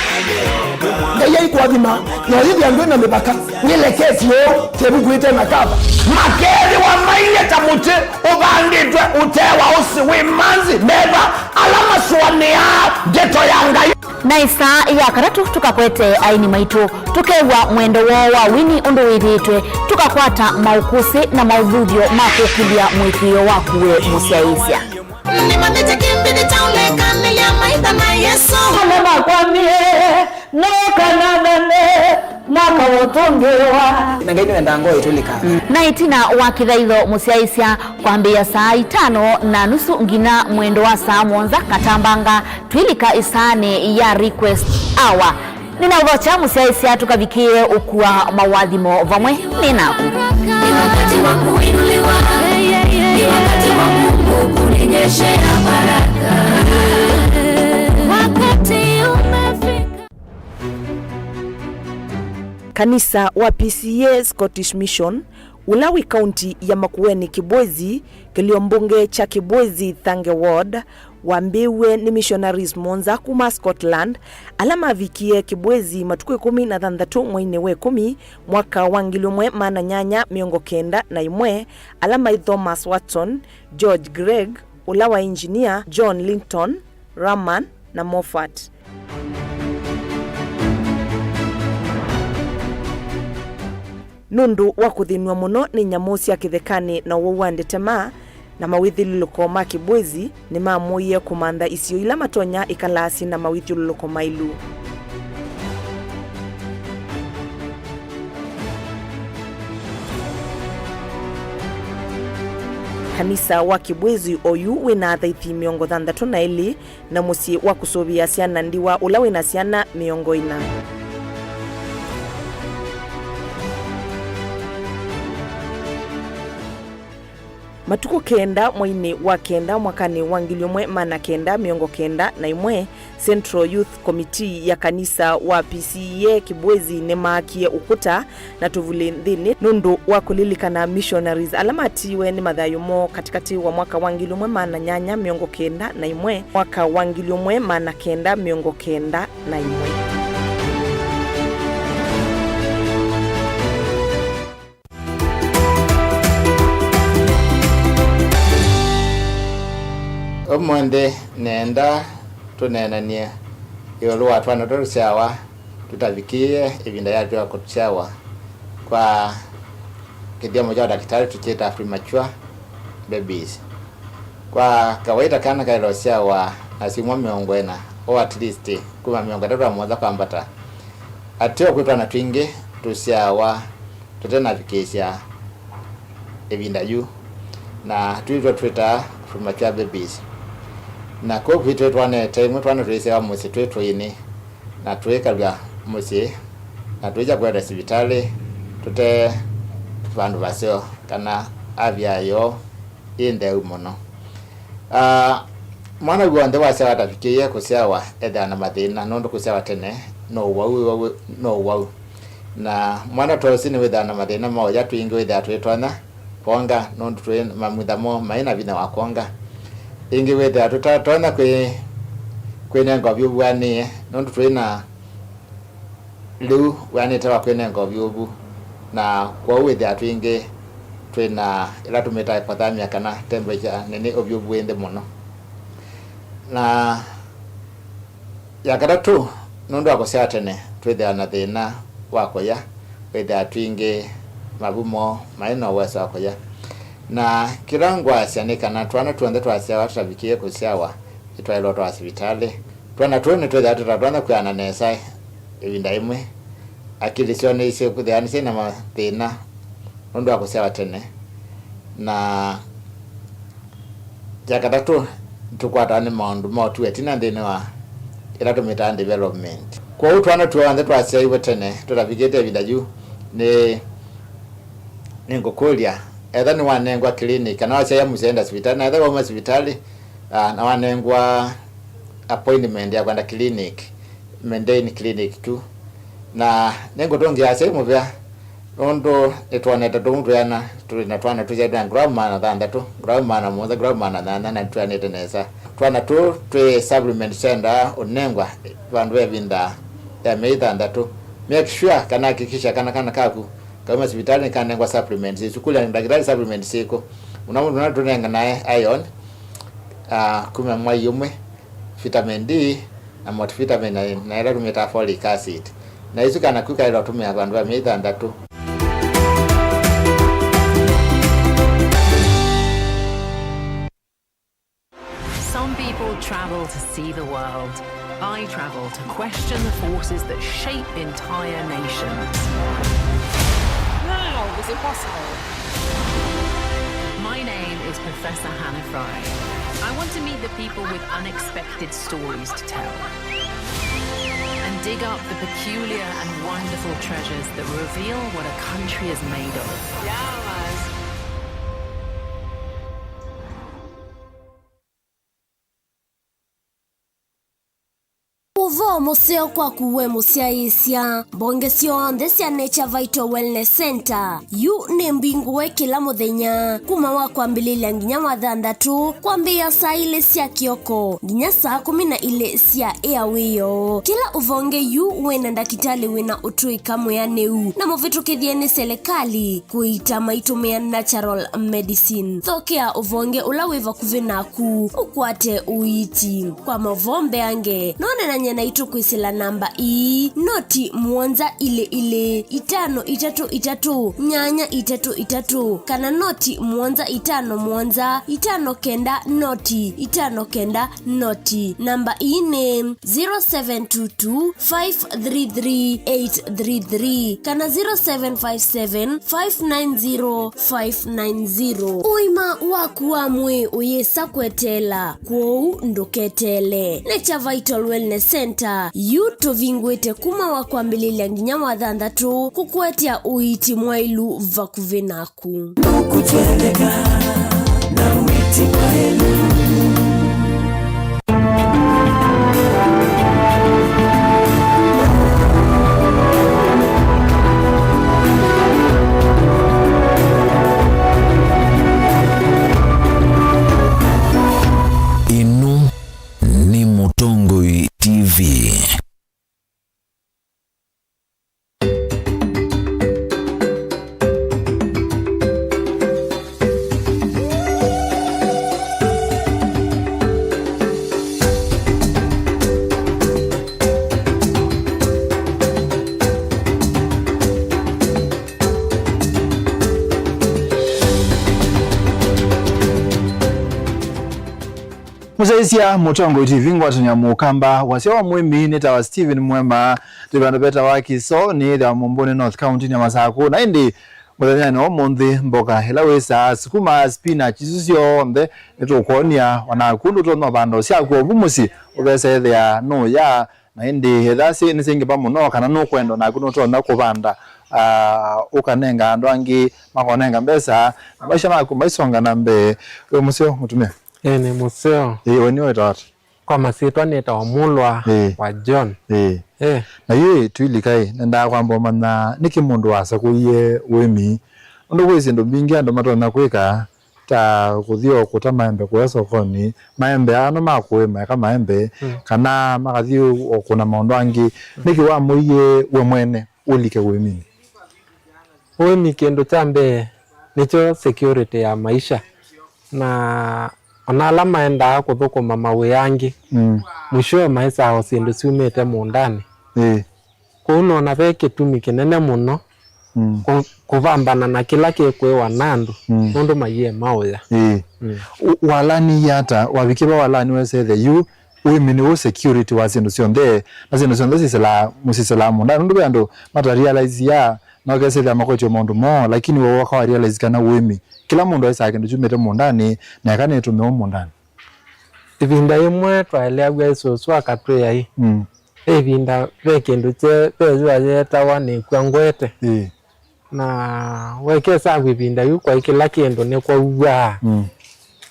Ngai aikũathima, na ũyĩthĩa ndwĩ na mĩvaka, wĩleketye ũũ kĩvuku ĩte na kava. Makeethĩwa mainge ta mũtĩ ũvandĩtwe ũtee wa ũsĩ wĩ manzi meva ala masũanĩaa ndeto ya Ngai. Na ĩsaa ya katatũ tũkakwete aini maitũ, tũkew'a mwendo woo wa wini ũndũ wĩthĩĩtwe, tũkakwata maũkũsĩ na maũthuthyo ma kũkĩlya mũĩkĩĩo waku we mũsyaĩĩsya. Nĩmamĩte kĩmbĩthĩ kya ũlekanĩlya maitha na Yesũ. Ala makwamie, no kana nane, makawotũngĩwa. Na Ngai nĩwendaa ngoo itũlĩka. Na ĩtina wa kĩthaitho mũsyaĩĩsya kwambĩĩa saa itano na nusu nginya mwendo wa saa mũonza katambanga, twĩlika ĩsaanĩ ya request hour. Nĩnaũthokya mũsyaĩĩsya tũkavikĩe ũkua mawathimo vamwe nĩ naku. Ni wakati wa kuinuliwa. Ni wakati wa Mungu kuninyeshea baraka. Wakati umefika. Kanisa wa P C A Scottish Mission, ũla wĩ kaunti ya Makueni Kibwezi, kĩlio mbunge kya Kibwezi Thange Ward, wambĩĩw'e nĩ missionaries mũonza kuma Scotland, ala mavikie Kibwezi matukũ ĩkũmi na thanthatũ mweinĩ wa ĩkũmi, mwaka wa ngili ĩmwe maana nyanya mĩongo kenda na ĩmwe, ala maĩ Thomas Watson, George Gregg, ũla wa engineer, John Linton, Raman, na Moffat. Nũndũ wa kũthĩnw'a mũno nĩ nyamũ sya kĩthekanĩ na ũwau wa ndetema na mawĩthyũlũlũko ma Kibwezi, nĩmamũie kũmantha isio ila matonya ĩkalaa syĩ na mawĩthyũlũlũko maĩlu. Kanisa wa Kibwezi oyu wĩ na athaithi mĩongo thanthatũ na elĩ, na mũsyĩ wa kũsũvĩa syana ndiwa ũla wĩ na syana mĩongo ĩna. Matukũ kenda mweinĩ wa kenda mwakanĩ wa ngili ũmwe maana kenda mĩongo kenda na ĩmwe, Central Youth Committee ya kanisa wa P C E A Kibwezi nĩmaakie ũkũta na tũvulĩ nthĩnĩ nũndũ wa kũlilikana missionaries ala matiiwe nĩ mathayũ moo katĩkatĩ wa mwaka wa ngili ũmwe maana nyanya mĩongo kenda na ĩmwe, mwaka wa ngili ũmwe maana kenda mĩongo kenda na ĩmwe. Ũmũnthĩ nĩenda tũneenany'e ĩũlũ wa twana tũla tũsyawa tũtavikĩĩe ĩvinda yatw'ĩka kũsyawa. Kwa kĩthyomo kya ũndakĩtalĩ tũkyĩtaa premature babies. Kwa kawaita kana kaĩle ũsyawa na syumwa mĩongo ĩna, o at least kuma mĩongo ĩtatũ na mũonza kwambata. Ateo kwĩ twana twingĩ tũsyawa tũtenavikĩĩsya ĩvinda yu, na twĩtwa twĩtaa premature babies. Na kwoou kwitũ twanete ĩmwe twana twĩsyawa mũsyĩ twĩ tũini, na tũikalw'a mũsyĩ, na tũikya kũetwa sivitalĩ tũte vandũ vaseo kana avya yoo ĩ ntheu mũno. Ah, mwana w'onthe wasyawa atavikĩĩe kũsyawa ethĩawa na mathĩna, nũndũ kũsyawa tene no ũwau, no ũwau. Na mwana ta ũsu nĩwĩthĩawa na mathĩna ma ũya twingĩ wĩthĩawa tũitonya kwonga, nũndũ twĩ mamutha moo maĩ na vinya wa kwonga. Ĩngĩ wĩthĩawa tũtatonya kwĩ, kwĩnenga ũvyũvu wĩanĩe, nũndũ twĩ na lĩu wĩanĩte wa kwĩnenga ũvyũvu, na kwoou wĩthĩawa twingĩ twĩ na ĩla tũmĩtaa hypothermia kana temperature nene, ũvyũvu wĩ nthĩ mũno. Na ya katatũ, nũndũ wa kũsyaa tene, twĩthĩawa na thĩna wa kũya, wĩthĩawa twingĩ mavumo maĩ na ũweso wa kũya. Na kĩla ngwasya nĩ kana twana tw'onthe twasyawa tũtavikĩĩe kũsyawa, nĩtwaĩlwe ũtwawa sivitalĩ. Twana tũu nĩtwĩthĩawa tũtatonya kwĩana nesa ĩvinda yĩmwe. Akili syoo nĩsyĩthĩawa nĩsyĩ na mathĩna nũndũ wa kũsyawa tene. Na ya katatũ, nĩtũkwatawa nĩ maũndũ ma ũtwi wa ĩtina nthĩnĩ wa ĩla tũmĩtaa development. Kwoou twana tw'onthe twasyaiwe tene tũtavikĩte ĩvinda yu, nĩ, nĩngũkũlya, etha nĩwanengwa clinic, kana wasyaĩa mũsyai enda sivitalĩ, na etha wauma sivitalĩ, ah, na wanengwa appointment ya kwenda clinic, Mendeni Clinic tu. Na nĩngũtũngĩa asyai mũvea, nũndũ nĩtwonete tũmwe twĩana, twĩ na twana tũsyaĩtwe na gramu maana thanthatũ, gramu maana mũonza, gramu maana nyanya, na nĩtwĩanĩte nesa. Twana tũu twĩ supplement twendaa ũnengwa vandũ ve ĩvinda ya myei thanthatũ. Make sure kana hakikisha kana kana kaku kauma sivitalĩ nĩkanengwa supplements isu. Kũlya ndakĩtalĩ supplements syĩkũ. Mũno mũno tũnenganae iron, ah, kuma mwai ũmwe, vitamin D, na multivitamin, na, na ĩla tũmĩtaa folic acid. Na isu kana ku kaĩlwa ũtũmĩa vandũ va myei thanthatũ. Some people travel to see the world. I travel to question the forces that shape entire nations. How is it possible? My name is Professor Hannah Fry. I want to meet the people with unexpected stories to tell and dig up the peculiar and wonderful treasures that reveal what a country is made of. Yeah, man. Ũvoo mũseo kwaku we mũsyaĩĩsya. Mbonge syonthe sya Nature Vital Wellness Center yu nĩ mbingũe kĩla mũthenya kuma wa kwambĩlĩlya nginya wa thanthatũ, kwambĩĩa saa ilĩ sya kĩoko nginya saa kũmi na ilĩ sya ĩa wĩoo. Kĩla ũvonge yu wĩ na ndakĩtalĩ wĩ na ũtũĩka mwĩanĩu na mũvĩtũkĩthye nĩ selekalĩ kũiita maitũmĩa natural medicine. Thokea ũvonge ũla wĩ vakuvĩ naku ũkwate ũiiti. Kwa maũvoo mbeange, no ũneenany'e naitũ kwĩsĩla namba ii, noti mũonza ilĩ ilĩ, itano itatũ itatũ, nyanya itatũ itatũ, kana noti mũonza itano mũonza, itano kenda noti, itano kenda noti. Namba ii nĩ zero seven two two five three three eight three three kana zero seven five seven five nine zero five nine zero. Ũima waku wa mwĩĩ ũyĩsa kweteela, kwoou ndũketeele. Nature Vital Wellness Center yu tũvingũĩte kuma wa kwambĩlĩlya nginya wa thanthatũ kũkũetea ũiiti mwaĩlu vakuvĩ naku. Ndũkũtendeka. Ĩno nĩ Mũtongoi T V. Mũsyaĩĩsya Mũtongoi T V ngwatanĩo ya Mũkamba, wasya wa mũĩmi nĩtawa Stephen Mwema, twĩ vandũ vetawa Kĩsoo, nĩyĩthĩawa Mũmbũnĩ North County ya Masakũ. Na ĩndĩ mũthenyanĩ wa ũmũnthĩ, mboka ĩla wĩsaa, sukuma, spinach, isu syonthe nĩtũkwony'a, o naku ndũtonya ũvanda syaku ovu mũsyĩ, ũvesa ethĩa nũya, na ĩndĩ etha syĩ nĩsyĩngĩva mũno, kana nũkwenda naku nũtonya kũvanda, ah, ũkanenga andũ angĩ, makonenga mbesa, na maisha maku maisonga na mbee. Wĩ mũseo, mũtumĩa? Ĩĩ, nĩ mũseo. Ĩĩ, we nĩwe wĩtawa ata? Kwa masyĩtwa nĩtawa Mũlwa Ĩĩ. wa John. Ĩĩ. Ĩĩ. Na yu ĩ, twilika ĩ, nendaa kwamba ũmanya nĩkĩ mũndũ wasakũie ũĩmi? Nũndũ kwĩ syĩndũ mbingĩ andũ matonya kwĩka, ta kũthi o kũta maembe kũya sokonĩ, maembe aa no ma kũĩma eka maembe, Mm. kana makathi o kũna maũndũ angĩ. Nĩkĩ wamũie we mwene ũlike ũĩminĩ? Ũĩmi kĩndũ kya mbee nĩkyo security ya maisha, na ona ala maendaa kũthũkũma mawĩa angĩ, Mm. mwishowe maesaa o syĩndũ syumĩte mũũndanĩ. Ĩĩ. Kwoou nona ve kĩtumi kĩnene mũno Mm. kũ-, kũvambana na kĩla kĩkwĩwa na andũ, Mm. nũndũ maiee maũya. Ĩĩ. Mm. U-, walaniie ata? Wavikie va walani wesethĩa yu ũĩmi nĩw'o security wa syĩndũ syonthe, na syĩndũ syonthe sisĩlaa, mũsisĩlaa mũũndanĩ? Nũndũ ve andũ matarealize ya, na ũkesethĩa makwetye maũndũ moo, lakini we waka wa realize kana ũĩmi, kĩla mũndũ aĩsaa kĩndũ kyumĩte mũũndanĩ, na eka nĩtũmĩwa mũũndanĩ. Ĩvinda yĩmwe twaeleaw'a ĩ sũsũ akatwĩa ĩ, Mm. ve ĩvinda ve kĩndũ kye, ve yũa yeetawa nĩkw'a ngwete. Ĩĩ. Na wekesavw'a ĩvinda yu kwaĩ kĩla kĩndũ nĩkwauaa. Mm.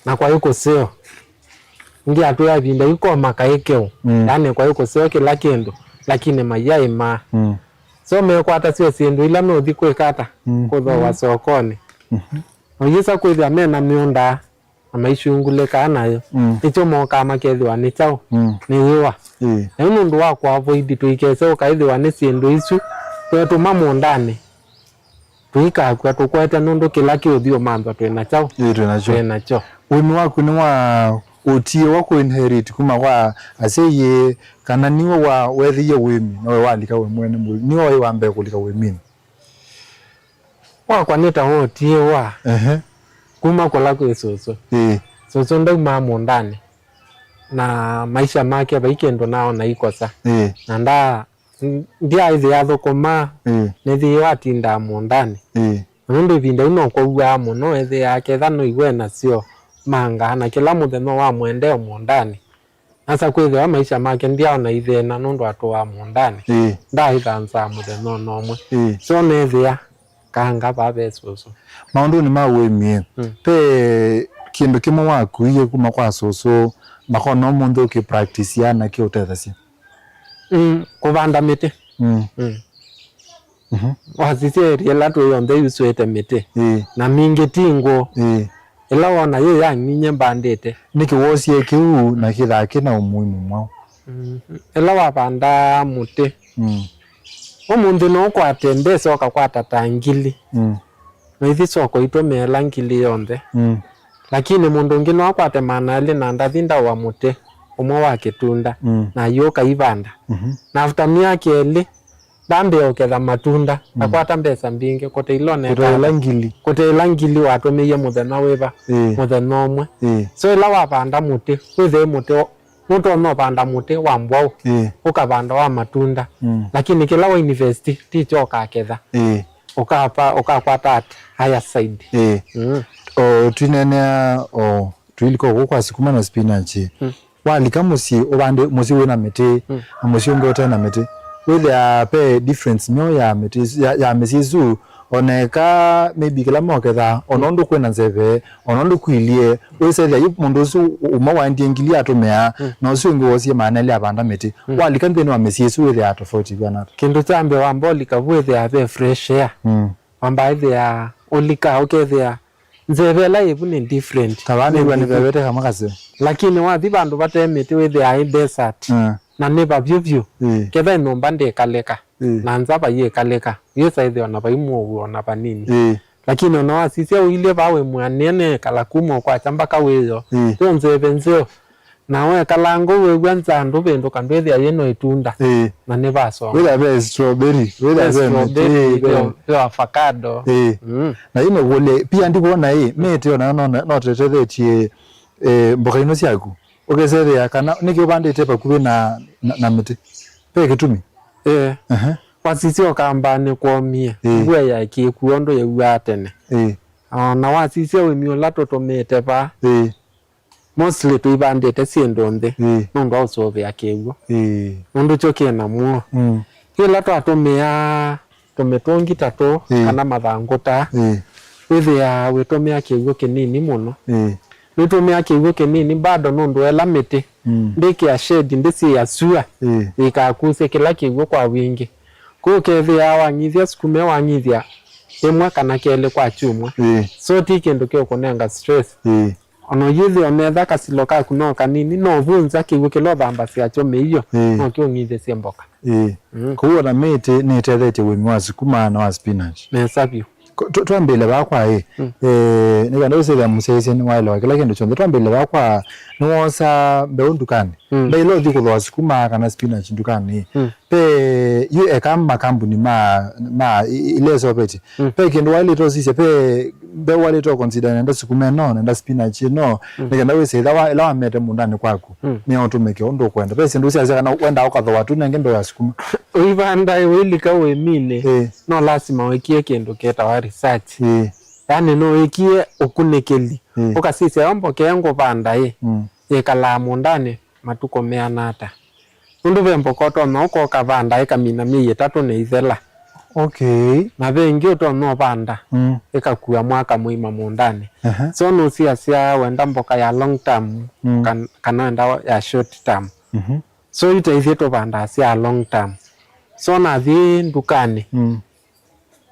Na kwaĩ kũseo. Ndyatwĩa ĩvinda yu koma kaĩ keũ. Mm. Yani kwaĩ kũseo kĩla kĩndũ, lakini maiaĩmaa. Mm. So mekwatasya syĩndũ ila meũthi kwĩka ata? Mm. Kũthooa sokonĩ. Mhm. Na ũyĩsa kwĩthĩa mena mĩũnda na maisyungulĩkaa nayo. Mm. Nĩkyo mokaa makethĩwa nĩ kyaũ? Mm. Nĩ yũa. Ĩĩ. Na yu nũndũ wa kũavoid tũikese ũkaĩthĩwa nĩ syĩndũ isu, twetũma mũũndanĩ, tũikakw'a tũkwete nũndũ kĩla kĩũthi ũmanthwa twĩ na kyaũ? Ĩĩ, twĩ nakyo. Twĩ nakyo. Ũĩmi waku nĩ wa ũtiĩwa kũ inherit kuma kwa asyai, kana nĩwe wa wethĩie ũĩmi, nowe walika we mwene mũĩ, nĩwe waĩ wa mbee kũlika ũĩminĩ? Wakwa nĩ ta wootiĩwa Ehe. kuma kũla kwĩ sũsũ. Ĩĩ. Sũsũ ndaumaa mũũndanĩ, na maisha make vai kĩndũ naona ikosa. Ĩĩ. Na nda, n-, ndyaaĩthĩa athũkũma, Ĩĩ. nĩthĩĩwa atindaa mũũndanĩ. Ĩĩ. Na nũndũ ĩvinda yu no kwauaa mũno, ethĩaa ketha noiwe nasyo mangaa, na kĩla mũthenya wa mũendeo mũũndanĩ. Nasa kwĩthĩwa maisha make ndyaona ithĩna nũndũ atũaa mũũndanĩ. Ĩĩ. Ndaaĩthanzaa mũthenya o na ũmwe. Ĩĩ. So neethĩa kanga vaa ve sũsũ. Maũndũnĩ ma ũĩmi, Mm. ve kĩndũ kĩmwe wakuie kuma kwa sũsũ, makona ũmũnthĩ ũkĩ practice ya na kĩũtethasya? Mm, kũvanda mĩtĩ. Mm. Mm. Mhm. Wasisya area ĩla twĩ yonthe yusũĩte mĩtĩ. Ĩĩ. Na mingĩ ti ngũũ. Ĩĩ. Ĩla wona yĩ yang'inye mbandĩte. Nĩkĩ woosie kĩu na kĩthaa kĩ na ũmũimũ mwaũ? Mhm. Ĩla wavandaa mũtĩ. Mm. Ũmũnthĩ no ũkwate mbesa ũkakwata ta ngili. Mm. Na ithi soko itũmĩe ĩla ngili yonthe. Mm. Lakini mũndũ ũngĩ no akwate maana elĩ na ndathi ndaũa mũtĩ ũmwe wa kĩtunda, Mm. na ayũka ivanda. Mhm. Na after myaka elĩ, ndambĩĩa ũketha matunda, Mm. akwata mbesa mbingĩ, kũte ilone Kũte ĩla ngili. Kũte ĩla ngili watũmĩie mũthenya wĩva, Ĩĩ. mũthenya ũmwe. Ĩĩ. So ĩla wavanda mũtĩ, wĩthĩe mũtĩ o-, nũtonya ũvanda mũtĩ wa mbwaũ, Ĩĩ. ũkavanda wa matunda. Mm. Lakini kĩla wa invest, ti kyo ũkaketha. Ĩĩ. Ũkapa-, ũkakwata at higher side. Ĩĩ. Mm. O, twineenea, o, tuilika ũkũ kwa sukuma na spinach. Mm. Walika mũsyĩ, ũvande mũsyĩ wĩna mĩtĩ, Mm. na mũsyĩ ũngĩ ũte na mĩtĩ. Wĩthĩa pe difference myo ya mĩtĩ, ya, ya mĩsyĩ ĩsu, Oneka maybe kĩla mokethaa, ona ũndũ kwĩna nzeve, ona ũndũ kũilyĩ, wĩsethĩa yu mũndũ ũsu ũmwe waendie ngili atũmĩa, na ũsu ũngĩ wosie maana elĩ avanda mĩtĩ. Walika nthĩnĩ wa mĩsyĩ ĩsu wĩthĩaa tofauti ĩvana ata? Kĩndũ kya mbee wamba ũlika vu wĩthĩaa ve fresh air. Mm. Wamba ĩthĩaa ũlika ũkethĩa nzeve ĩla yĩvu nĩ different. Ta vaa nĩw'a nĩvevete kamwe kaseo. Lakini wathi vandũ vate mĩtĩ wĩthĩaa ĩ desert. Mm. Na nĩ vavyũ vyũ. Ĩĩ. Ketha nyũmba ndĩkalĩka. Ĩĩ. Na nza vaiĩkalĩka. Yĩsa ĩthĩwa na vai mũuo ona vanini. Ĩĩ. Lakini ona wasisya ũilye vaa wĩ mũanĩe nĩkala kuma ũkwakya mbaka wĩyo. Ĩĩ. Yo nzeve nzeo. Na wekalanga ũu wĩw'a nza ndũvĩndũka ndwĩthĩa yĩno ĩtunda. Ĩĩ. Na nĩ vasoma. Wĩthĩa ve strawberry, wĩthĩa ve mĩtĩ, strawberry, ve ve, ve avocado. Ĩĩ. Mm. Na yu nĩkũlye, pia ndikwona ĩ, mĩtĩ onayo no, no tũtethetye, eh, mboka ino syaku. Ũkesethĩa kana nĩkĩ ũvandĩte vakuvĩ na, na, na mĩtĩ? Ve kĩtumi? Ĩĩ. Ehe. Wasisya ũkambanĩ kwomie, ĩĩ, mbua yaekie kũũ ũndũ yew'aa tene. Ĩĩ. Ah, na wasisya ũĩmi ũla tũtũmĩĩte vaa, ĩĩ, mostly tũivandĩte syĩndũ nthĩ, ĩĩ, nũndũ wa ũsũvĩa kĩw'ũ. Ĩĩ. Nũndũ kyo kĩ na muo. Mm. Yĩla twatũmĩaa tũmĩtũngi ta tũũ, ĩĩ, kana mathangũ ta, ĩĩ, wĩthĩaa wĩtũmĩa kĩw'ũ kĩnini mũno. Ĩĩ. Nĩtũmĩa kĩw'ũ kĩnini bado nũndũ ela mĩtĩ, mm, ndĩkĩa shade, ndĩsĩĩa sua, ĩĩ, yĩikakusye kĩla kĩw'ũ kwa wingĩ. Kwoou ũkethĩaa wang'ithya sukuma, wang'ithya ĩmwe kana kelĩ kwa kyumwa. Ĩĩ. So ti kĩndũ kĩũkũnenga stress. Ĩĩ. Ona ũyĩthĩa metha kasilo kaku no kanini, no ũvunza kĩw'ũ kĩla ũthambasya kyo mĩio, ĩĩ, no kĩũng'ithĩsye mboka. Ĩĩ. Mm. Kwoou ona mĩtĩ nĩtethetye ũĩmi wa sukuma na wa spinach. Nesa vyũ. Ko-, tw-, twambĩle vaa kwa ĩ, mm, eh, nĩ kana ũsĩthĩa mũsyaĩĩsya nĩwaelewa kĩla kĩndũ kyonthe. Twambĩle vaa kwa, nĩwoosa mbeũ ndukanĩ. Mm. Mbeĩ ĩla ũthi kũthooa sukuma kana spinach ndukanĩ. Mm. Ve yu eka makambuni ma, ma i-, i-, ila ĩseũvĩtye. Mm. Ve kĩndũ waĩlĩte ũsisya, ve mbeũ waĩlĩte ũconsider nenda sukuma ĩno, nenda spinach ĩno, mm, nĩ kenda wĩse ĩla wa-, ĩla wamete mũũndanĩ kwaku, mm, nĩ ũtũmĩke ũndũ ũkwenda. Ve syĩndũ syasya kana wenda ũkathooa tu nenge mbeũ ya sukuma. Ũivanda ĩ, ũilika ũĩminĩ, ĩĩ, no lasima wĩkie kĩndũ kĩtawa research. Ĩĩ. Yaani no wĩkie ũkunĩkĩli. Ĩĩ. Ũkasisya yo mboka ĩ ngũvanda ĩ, mm, yĩkalaa mũũndanĩ matukũ meana ata? Nũndũ ve mboka ũtonya ũka ũkavanda ĩkamina myei ĩtatũ na ĩthela. Okay. Na ve ĩngĩ ũtonya ũvanda, mm, ĩkakua mwaka mũima mũũndanĩ. Aha. So nũsiasya wenda mboka ya long term, mm, kan-, kana wenda ya short term. Mhm. So yu ta ithyĩ tũvandaa sya long term. So nathi ndukanĩ, mm,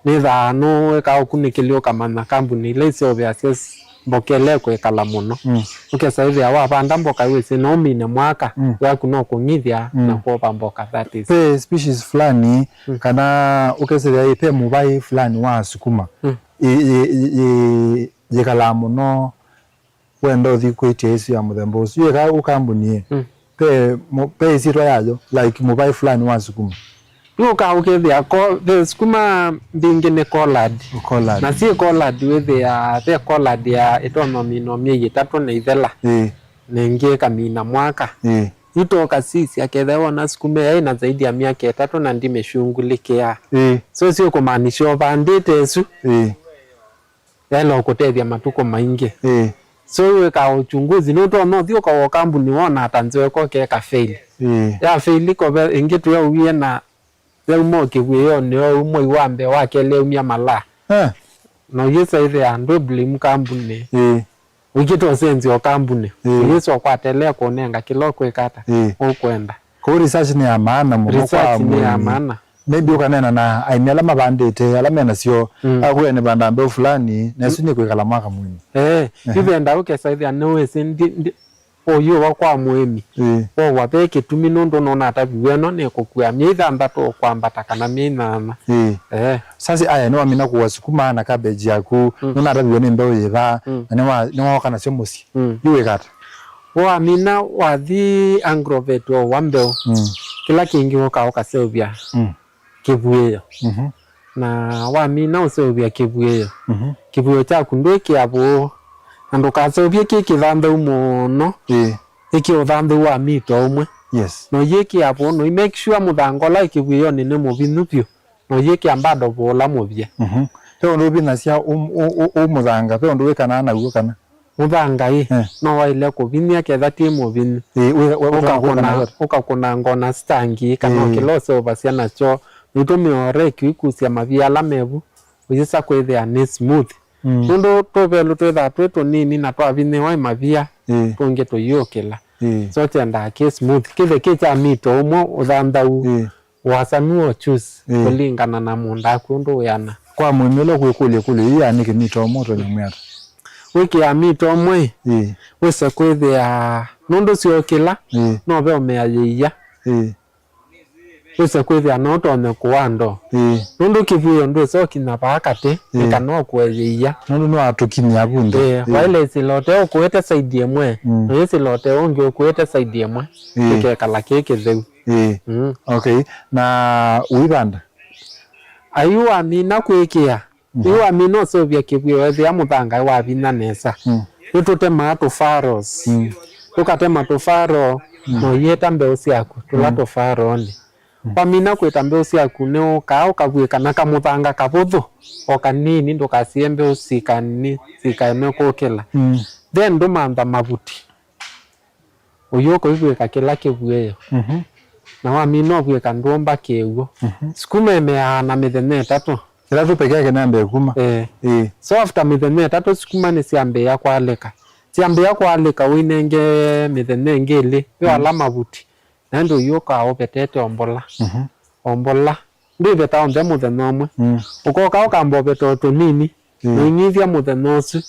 nĩthaa nũĩkaa ũkunĩkĩli ũkamanya kambuni ila iseũvĩasya s-, mboka ĩla ĩkwĩkala mũno. Mm. Ũkesa ĩthĩa wavanda mboka wĩsĩ no ũmine mwaka, mm, yaku no kũng'ithya, mm, na kwova mboka, that is. Ve species fulani, mm, kana ũkesĩthĩa ĩ, ve mũvaĩ fulani wa sukuma, mm, ĩ-, ĩ-, ĩ-, ĩ-, yĩkalaa mũno, wenda ũthi kwĩtya ĩsu ya mũthemba ũsu, yĩka ũ kambuni ĩ, mm, ve mũ-, ve ĩsyĩtwa yayo, like mũvaĩ fulani wa sukuma. Nũkaa ũkethĩa ko-, ve sukuma mbingĩ nĩ collard. Collard. Na syĩ collard wĩthĩa ve collard ya ĩtonya ũminwa myei ĩtatũ na ĩthela. Ĩĩ. Na ĩngĩ ĩkamina mwaka. Ĩĩ. Yu tũkasisya ketha wona sukuma ĩyo ĩna zaidi ya myaka ĩtatũ na ndimĩshungulikĩa. Ĩĩ. So syo kũmaanisha ũvandĩte ĩsu. Ĩĩ. Yaĩle kũtethya matukũ maingĩ. Ĩĩ. So wĩkaa uchunguzi, nũtonya ũthi ũkawa kambuni wona ata nzeo ĩko keka fail. Ĩĩ. Ya fail kove ĩngĩ tũyauwie na yauma o kĩvw'ĩonĩ oyu mwei wa mbee, wa kelĩ yaumya malaa. Eh. Na ũyĩsa ĩthĩa ndwĩ blame kambuni. Ĩĩ. Wĩkĩte ũsenzya o kambuni. Ĩĩ. Ũyĩsa ũkwatelea kũnenga kĩla ũkwĩka ata, ĩĩ, ũkwenda. Kwoou research nĩ ya maana mũno kwa mũĩmi. Research nĩ ya maana. Maybe ũkaneena na aĩmi ala mavandĩte, ala menasyo, mm, akwĩa nĩvandaa mbeũ fulani, na ĩsu nĩkwĩkala mwaka mũima. Eh, ehe, yu vendaa ũkesa ĩthĩa nĩwĩsĩ ndi, ndi, ũyũwa kwa mũĩmi. Ĩĩ. Wowa ve kĩtumi nũndũ nona ataviw'e ĩno nĩkũkua myei thanthatũ kwambata kana myei nyanya. Ĩĩ. Eh. Sasa aya nĩwamina kũwa sukuma na cabbage yaku, mm, nũnataviw'e nĩ mbeũ yĩva, mm, na nĩwa-, nĩwaoka nasyo mũsyĩ. Mm. Yu wĩka ata? Wamina wathi agrovet wowa mbeũ. Mm. Kĩla kĩngĩ ũka ũkaseũvya, mm, kĩvuĩo. Mhm. Na wamina ũseũvya kĩvuĩo, mhm, kĩvuĩo kyaku ndwĩkĩa vũũ, na ndũkaseũvye kĩ kĩthanthau mũno. Ĩĩ. Ĩkĩa ũthanthau wa mita ũmwe. Yes. Na ũyĩkĩa vũũ, na make sure mũthanga ũla wĩ kĩvuĩonĩ nĩ mũvinyu vyũ, na ũyĩkĩa bado vũũ ũla mũvye. Mhm. Ve ũndũ ũvinyasya ũ, ũ, ũ, ũ mũthanga, ve ũndũ wĩkanaa naw'o kana? Mũthanga ĩ, eh, no waĩle kũvinyĩa ketha ti mũvinyu. Ĩĩ, wĩ, wĩ, ũkakũna, ũkakũna ngona stangi kana, ĩĩ, kĩla ũseũvasya nakyo. Nĩtũmĩaa reki ĩkusya mavia ala mevu, ũyĩsa kwĩthĩa nĩ smooth. Mm. Nũndũ tũvelũ twĩthaa twĩ tũnini na twavinyĩwa ĩ mavia, ĩĩ, tũngĩ tũyĩũkĩla. Ĩĩ. So kyendaa kĩ smooth. Kĩthe kĩ kya mita ũmwe ũthanthau, ĩĩ, wasanu o choose, ĩĩ, kũlingana na mũũnda waku ũndũ wĩana. Kwa mũĩmi ũla ũkwĩkũlya ĩkũlyo yĩĩ ya nĩkĩ mita ũmwe ũtonya mwĩata? Wĩkĩaa mita ũmwe, ĩĩ, wĩse kwĩthĩa nũndũ syokĩla, ĩĩ, no ve ũmea yĩia. Ĩĩ. Wĩse kwĩthĩa no ũtonye kũwa ndoo. Ĩĩ. Nũndũ kĩvw'ĩo ndwĩsa ũkinya vaa katĩ, ĩĩ, nĩ kana ũkũe yĩia. Nũndũ nĩwatũkinyia vu nthĩ. Ĩĩ, ĩĩ, waĩle ĩsĩla ũte ũkũĩte side ĩmwe, mm, na ĩsĩla ũte ũngĩ ũkũĩte side ĩmwe, ĩĩ, kĩkekala kĩ kĩtheu. Ĩĩ. Mm. Okay. Na ũivanda? Ai wamina kwĩkĩa. Mhm. Yu wamina ũseũvya kĩvw'ĩo, ethĩa mũthanga wa vinya nesa. Mm. Nĩtũtemaa tũfaros. Mm. Tũkatema tũfaro, mm, na ũyĩta mbeũ syaku tũla, mm, tũfaronĩ. Mm. Wamina kwĩta mbeũ syaku, nĩũkaa ũkavw'ĩka na kamũthanga kavũthũ, o kanini, ndũkasie mbeũ sikani, sikaeme kũkĩla. Mm. Then ndũmantha mavuti. Ũyũka ũivw'ĩka kĩla kĩvw'ĩo. Mhm. Na wamina ũvw'ĩka ndũmba kĩw'ũ. Mhm. Sukuma ĩmeaa na mĩthenya ĩtatũ. Ĩtatũ peke yake nambĩe kuma? Ĩĩ. Ĩĩ. So after mĩthenya ĩtatũ, sukuma nĩsyambĩĩa kwalĩka. Syambĩĩa kwalĩka ũinenge mĩthenya ĩngĩ ĩlĩ. Yo, mm, ala mavuti. Na ĩndĩ ũyũka ũvetete ombola. Mhm. Ombola. Ndwĩveta onthe mũthenya ũmwe. Mm. Ũkoka ũkamba ũveta o tũnini, mm, na ũing'ithya mũthenya ũsu.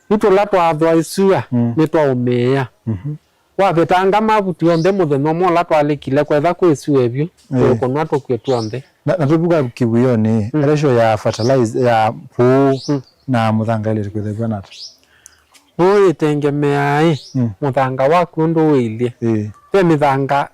Yu tũla twathwa ĩsua, mm, nĩtwaũmĩĩa. Mhm. Wavetanga mavuti onthe mũthenya ũmwe ũla twalĩkile kwetha kwĩ ĩsua ĩvyũ, ĩĩ, tũkũnwa tũkw'e tw'onthe. Na, na tũvuka kĩw'ĩonĩ, mm, ratio ya fertilizer, ya pũũ, mm, na mũthanga ĩlĩte kwĩthĩwa nata? Pũũ ĩtengemeaa ĩ, mm, mũthanga waku ũndũ wĩilyĩ. Ĩĩ. Ve mĩthanga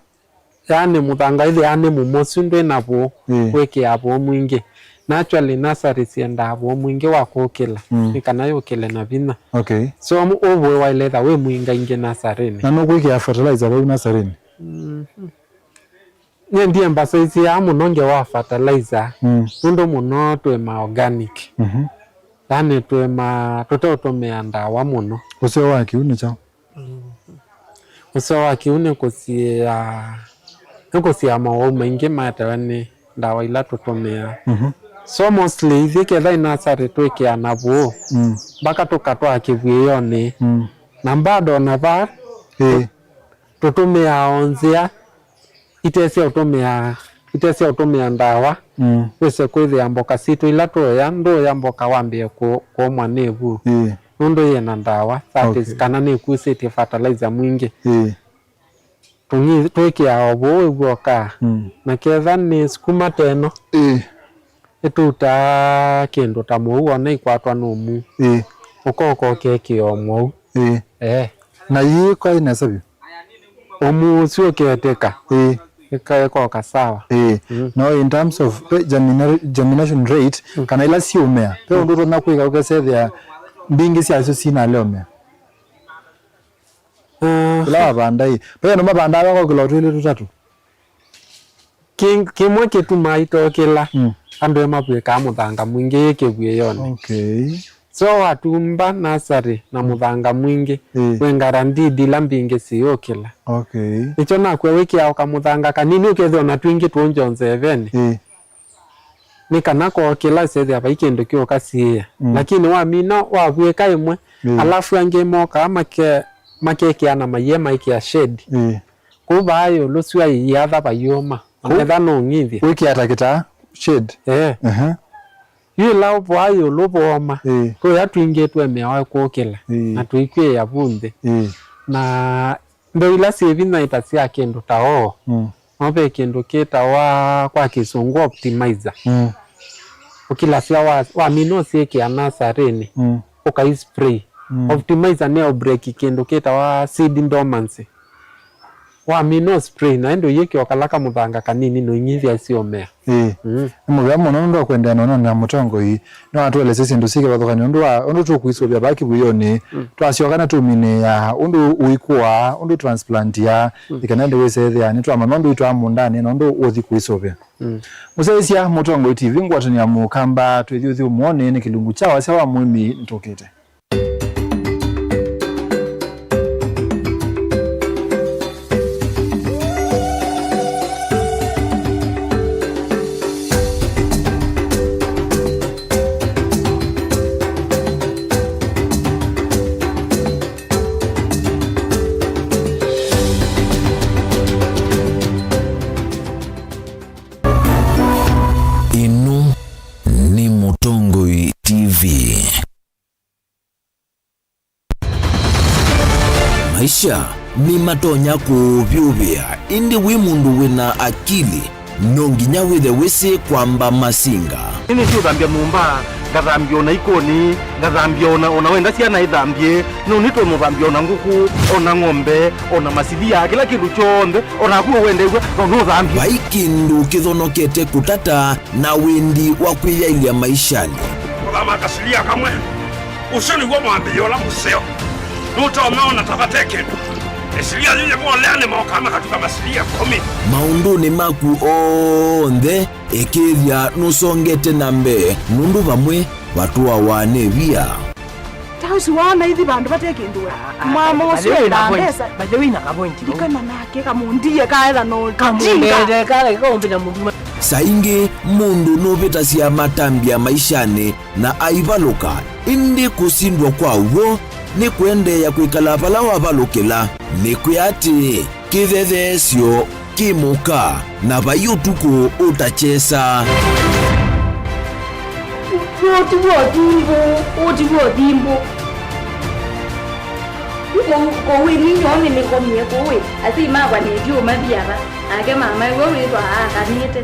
Yaani mũthanga ĩthĩawa nĩ mũmosu, ndwĩ na vũũ, ĩĩ, wĩkĩaa vũũ mwingĩ. Naturally, nursery syendaa vũũ mwingĩ wa kũkĩla, mm, nĩ kana yũkĩle na vinya. Okay. So, ũ vũũ waĩle ĩtha wĩ mwingaingĩ nursery-nĩ. Na nũkwĩkĩa fertilizer vau nursery-nĩ? Mhm. Nyie ndi emphasize-aa mũno ngewa wa fertilizer, mm, nũndũ mũno twĩma organic. Mhm. Yaani twĩma tũteũtũmĩa ndawa mũno. Ũseo wa kĩu nĩ kyaũ? Ũseo wa kĩu nĩ kũsiĩa, nĩ kũsiĩa mowau maingĩ maetewe nĩ ndawa ila tũtũmĩaa. Mhm. So mostly ithyĩ ketha ĩ nursery twĩkĩaa na vũũ, mm, mpaka tũkatwaa kĩvw'ĩonĩ. Mm. Na bado na vaa, ĩĩ, tũtũmĩaa o nzĩa itesya ũtũmĩa, itesya ũtũmĩa ndawa, mm, wĩse kwĩthĩa mboka sitũ ila tũũya, ndũũya mboka wambĩe kũ-, kũũmwa nĩ ĩvu, ĩĩ, nũndũ yĩ na ndawa, that is, okay, kana nĩkusĩtye fertilizer mwingĩ. Ĩĩ. Tũng'i-, twĩkĩaa o vũũ wĩw'okaa, mm, na ketha nĩ sukuma teno, ĩĩ, ĩtũtaa kĩndũ ta mũu, ona ikwatwa nĩ ũmu, ĩĩ, ũkoka ũkekĩa o mũu. Ĩĩ. Eh. Na yĩĩ kwa ĩnesa vyũ? Ũmu ũsu ũketĩka. Ĩĩ. Ĩka-, ĩkoka sawa. Ĩĩ. Mm. No in terms of, eh, germina-, germination rate, mm, kana ila siũmea, ve, mm, ũndũ ũtonya kwĩka ũkesethĩa mbingĩ syasyo sinaleomea? Ah. Ila wavanda ĩ. Ve andũ mavandaa vakokĩla twĩlĩ tũtatũ. Kĩ-, kĩmwe kĩtumaa itokĩla, mm, andũ ĩ mavw'ĩkaa mũthanga mwingĩ yĩ kĩvw'ĩonĩ. Okay. So watumba nasarĩ na, mm, mũthanga mwingĩ, ĩĩ, wĩ guaranteed ila mbingĩ siyũkĩla. Okay. Nĩkyo nakwĩa wĩkĩaa o kamũthanga kanini ũkethĩa ona twingĩ tũũngyonzeevenĩ. Ĩĩ. Nĩ kana kokĩla syethĩa vai kĩndũ kĩũka siĩa. Mm. Lakini wamina wavw'ĩka ĩmwe, mm, alafu angĩ mokaa make-, makekĩa na mayie maikĩa shade. Mm. Kũu vaa ĩũlũ sua ĩyĩatha vayũma. Kũu metha nũng'ithye. Wĩkĩa ta kĩtaa shade. Eh. Aha. Yu ĩla vaa ĩũlũ vooma, mm, tũya twingĩ twemeawa kũkĩla, mm, na tũikw'ĩĩa vu nthĩ. Mm. Na mbeu ila syĩ vinya ĩ ta sya kĩndũ ta oo. Mm. No ve kĩndũ kĩtawa kwa Kĩsũngũ optimizer. Mm. Ũkilasya wa, wamina ũsyĩkĩa nasarĩnĩ, mm, ũkaispray. Mm. Optimizer nĩ ũbreak kĩndũ kĩtawa seed dormancy. Wamina ũspray, na ĩndĩ ũyĩkĩa o kala kamũthanga kanini na ũing'ithya syomea. Ĩĩ. Mm. Nĩ mũvea mũno nũndũ wa kwendeea na ũneena na mũtongoi. Nĩwatũelesya syĩndũ syĩ kĩvathũkany'o ũndũ wa ũndũ tũkwĩsũvĩa vaa kĩvw'ĩonĩ. Mm. Twasyoka na tũminĩĩa ũndũ ũikũaa, ũndũ transplantia, mm, ĩkana ĩndĩ wĩsethĩa nĩtwamanya ũndũ itwaa mũũndanĩ na ũndũ ũthi kwĩsũvĩa. Mm. Mũsyaĩĩsya Mũtongoi T V, ngwatanĩo ya Mũkamba, twĩthyũthyũmũonĩ nĩ kĩlungu kya wasya wa mũĩmi nĩtũkĩte. Maisha nĩmatonya kũũvyũvĩa, ĩndĩ wĩ mũndũ wĩna akili, no nginya wĩthe wĩsĩ kwamba masinga. Nĩnĩsĩ ũthambya nyũmba, ngathambya ona ikoni, ngathambya ona, ona wenda syana ithambye, no nĩtwe mũthambya ona ngũkũ, ona ng'ombe, ona masilia, kĩla kĩndũ kyonthe, ona naku wendeew'a, no nũthambye. Vai kĩndũ kĩthonokete kũtata na wendi wa kwĩyaĩlya maishanĩ. Kũthama kasilia kamwe. Ũsu nĩw'o mwambĩĩo ũla mũseo. Nũtonya ona ta vate kĩndũ. Ĩsilia yĩyĩ volea nĩmokaa makatuka masilia ĩkũmi. Maũndũnĩ maku onthe, ĩkĩĩthya nũsongete na mbee, nũndũ vamwe vatũawa nĩ via. Ta ũsu waona ithi vandũ vate kĩndũ we. Mama ũsu enda mbesa. By the way, na ka point. Ndikana nake kamũndie kaetha no jinga. Kamũndie kale kaũmbĩla mũndũ. Saa ingĩ mũndũ nũvĩtasya matambya maishanĩ na aivalũka, ĩndĩ kũsindwa kwa w'o nĩ kũendeea kwĩkala vala wavalũkĩla. Nĩkwĩa atĩĩ, kĩthetheesyo kĩ mũka, na vai ũtukũ ũtakyesa. Ũti w'o thimbũ, ũti w'o thimbũ. Kũu ĩni nyoo nĩnĩkomie kũu ĩ, asyai makwa nĩndiũmathi ava, nake mama ĩw'o wĩthwa aakanĩte.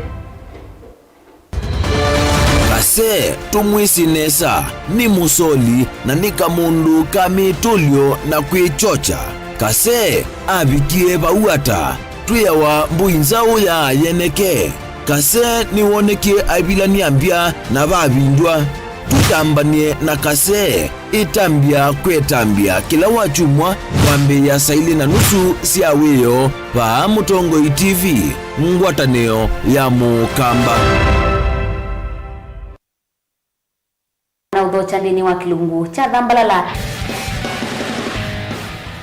Kase tũmwĩsĩ nesa, nĩ mũsoli na nĩ kamũndũ ka mĩtũlyo na kwĩkyokya. Kase avikie vau ata? Twĩawa mbũi nzaũ ya yeneke. Kase nĩwonekie aivilany'a mbya na vavindwa. Tũtambany'e na Kase. Ĩtambya kwetambya kĩla wakyumwa kwambĩĩa saa ilĩ na nusu sya wĩoo vaa Mũtongoi T V, ngwatanĩo ya Mũkamba. Na ũthokya nthĩnĩ wa kĩlungu kya Thambalala.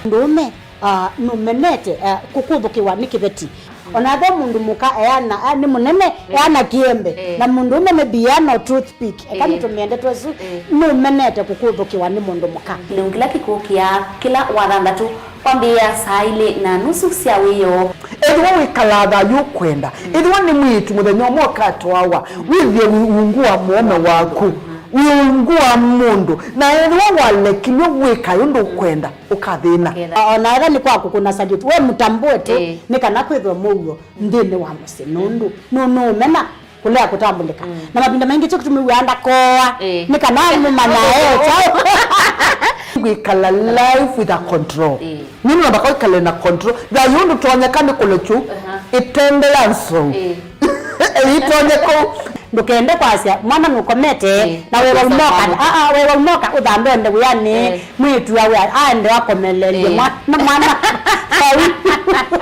Mũndũũme, ah, nũmenete, ah, kũkũthũkĩwa nĩ kĩveti. Ona ethĩwa mũndũ mũka eana, ah, nĩ mũnene, eh, eana kĩembe. Eh. Na mũndũũme maybe eana o toothpick. Eka, eh, nĩtũmĩe ndeto ĩsu, eh, nũmenete kũkũthũkĩwa nĩ mũndũ mũka. Kĩlungu kĩla kĩkũkĩa kĩla wathanthatũ kwambĩĩa saa ilĩ na nusu sya wĩoo. Ethĩwa wĩkalaa thayũ ũkwenda, mm, ethĩwa nĩ mwĩĩtu mũthenya ũmwe ũkatwawa, mm, wĩthĩe wĩ ungu wa mũũme waku, mm, wĩ ungu wa mũndũ, na ethĩwa walekilw'e wĩka ũndũ ũkwenda, ũkathĩna. Ũkathĩna. O-, ona ethĩwa nĩ kwa kũkũna salute, we mũtambũe tu, ĩĩ, nĩ kana kwĩthwe mũuo nthĩnĩ wa mũsyĩ, nũndũ nũ-, nũũmena kũlea kũtambũlĩka. Mm. Na mavinda maingĩ kyo kĩtumi wĩaa ndakoa, ĩĩ, nĩ kana nũmanya e kyaũ. Wĩkala life with a control. Ĩĩ. Nĩ nũndũ ndakawĩkale na control. Thayũ ndũtonyeka nĩ kũlekyu, aha, ĩtendea nzou. Ĩĩ. Ĩtonye kũu. Ndũkende kwasya mwana nũkomete, ĩĩ, na wewa ũkosa umoka, kwamũka. Aa, wewa umoka ũthambe ende wĩanĩ. Ĩĩ. Mwĩĩtu awe aende akomeleelye, ĩĩ, mwa-, na mwana.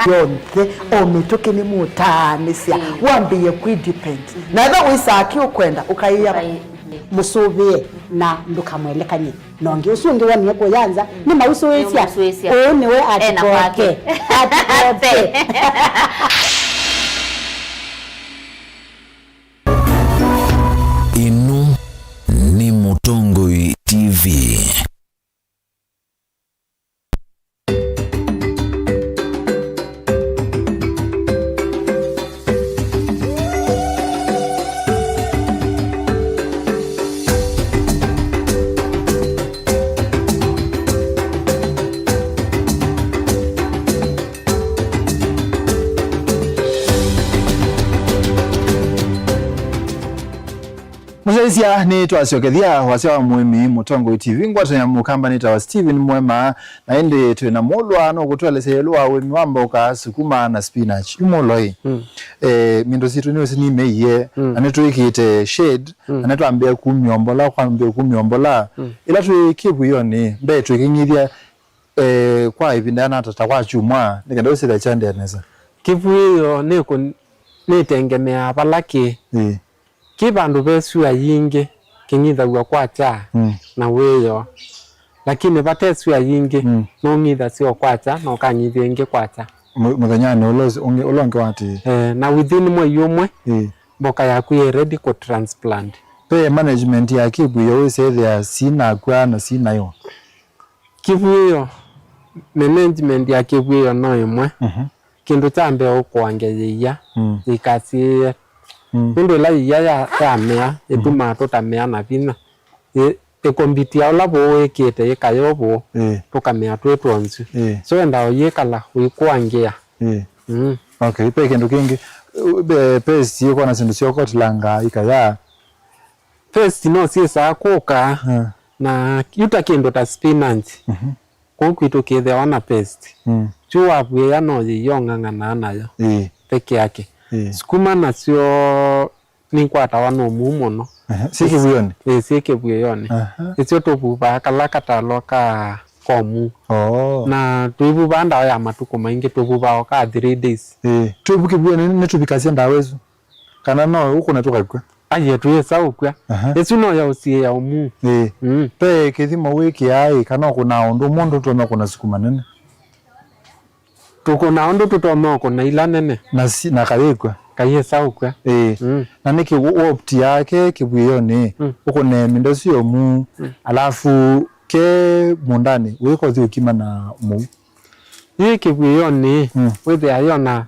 Yonthe, o mĩtũkĩ nĩmũtaanĩsya, ĩĩ, wambĩĩe kwĩ depend. Mhm. Na ethĩwa wĩsaa kĩ ũkwenda, ũkaĩa. Ũkaĩ-, mhm, mũsũvĩe na ndũkamwelekany'e na ũngĩ. Ũsu ũngĩ wonie kũya nza, mm, nĩmausũĩsya. Nĩmausũĩsya. Ũũ nĩwe ena atikoke. Kwake. Atikoke. Ĩno nĩ Mũtongoi T V. Mũsyaĩĩsya, nĩtwasyokethya wasya wa mũĩmi Mũtongoi T V. Ngwatanĩo ya Mũkamba nĩtawa Stephen Mwema, na ĩndĩ twĩ na Mũlwa nũkũtũelesya ĩũlũ wa ũĩmi wa mboka, sukuma na spinach. Yu Mũlwa ĩ, mm, eh, mĩndũ sitũ nĩwĩsĩ nimeie, mm, na nĩtwĩkĩte shade, mm, na nĩtwambĩe kumya mbola, kwambĩe kumya mbola. Mm. Ĩla twĩ kĩvũĩonĩ, mbee twĩkĩng'ithya, eh, kwa ĩvinda yana tata kwa kyumwa, nĩ kenda ũsĩthya kyaendeea nesa. Kĩvũĩo nĩkũ-, nĩtengemeaa vala kĩ. Ĩĩ. Kĩ vandũ ve sua yingĩ, kĩng'ithaw'a kwakya, mm, na wĩoo. Lakini vate sua yingĩ, mm, nũng'ithasya o kwakya na ũkang'ithya ĩngĩ kwakya. Mũ-, mũthenyanĩ ũla ũs-, ũngĩ, ũla ũngĩ wa atĩĩ. Eh, na within mwei ũmwe, ĩĩ, mboka yaku yĩ ready kũ transplant. Ve management ya kĩvũĩo wĩsethĩa sinakw'a na sinaĩwa? Kĩvũĩo, management ya kĩvũĩo no ĩmwe. Mhm. Kĩndũ kya mbee ũkũangya yĩia, mm, yĩikasiĩĩe. Mm. Nũndũ ĩla yĩia ya, yamea, mhm, ĩtumaa tũtamea na vinya. Ĩ-, ĩkombiti ya ũla vũũ wĩkĩte yĩkaya ũvũũ, Ĩĩ. tũkamea twĩ twonzu. Ĩĩ. So endaa ũyĩkala ũikũangĩa. Ĩĩ. Mm. Okay, pe kĩndũ kĩngĩ, be, pest yĩkona syĩndũ syoko tilanga ikaya. Pest no syĩsaa kũka, Ah. na yu ta kĩndũ ta spinach. Mhm. Kũu kwitũ kĩthĩawa na pest. Mm. Kyu wavuĩa no yĩiong'ang'anaa nayo Ĩĩ. peke yake. Ĩĩ. Sukuma nasyo nĩkwatawa nĩ ũmuu mũno. Ehe, syĩ kĩvuĩonĩ? Ĩĩ, syĩ kĩvuĩonĩ. Aha. Ĩsyo tũvuvaa kala katalwa ka, ka ũmuu. Oh. Na tũivuvaa ndawa ya matukũ maingĩ, tũvuvaa o ka three days. Ĩĩ. Twĩvu kĩvuĩonĩ nĩtũvikasya ndawa ĩsu? Kana no ũkũne tũkakw'a? Aiee, tũyĩsa ũkw'a. Aha. Ĩsu no ya ũsiĩĩa ũmuu. Ĩĩ. Mm. Pe kĩthimo wĩkĩaa ĩ, kana ũkũnaa ũndũ ũmwe ũndũ ũtonya kũna sukuma nene? Tũkũna ũndũ tũtonya ũkũna ila nene. Na si, na kayĩkw'a. Kayĩsa ũkw'a. Ĩĩ. Mm. Na nĩkĩ wo-, wopti yake kĩvuĩonĩ, Mm. ũkũne mĩndo ĩsu yomũ, Mm. alafu ke mũndanĩ, wĩkothi ũkima na mũu. Yĩ kĩvuĩonĩ, Mm. wĩthĩa yona,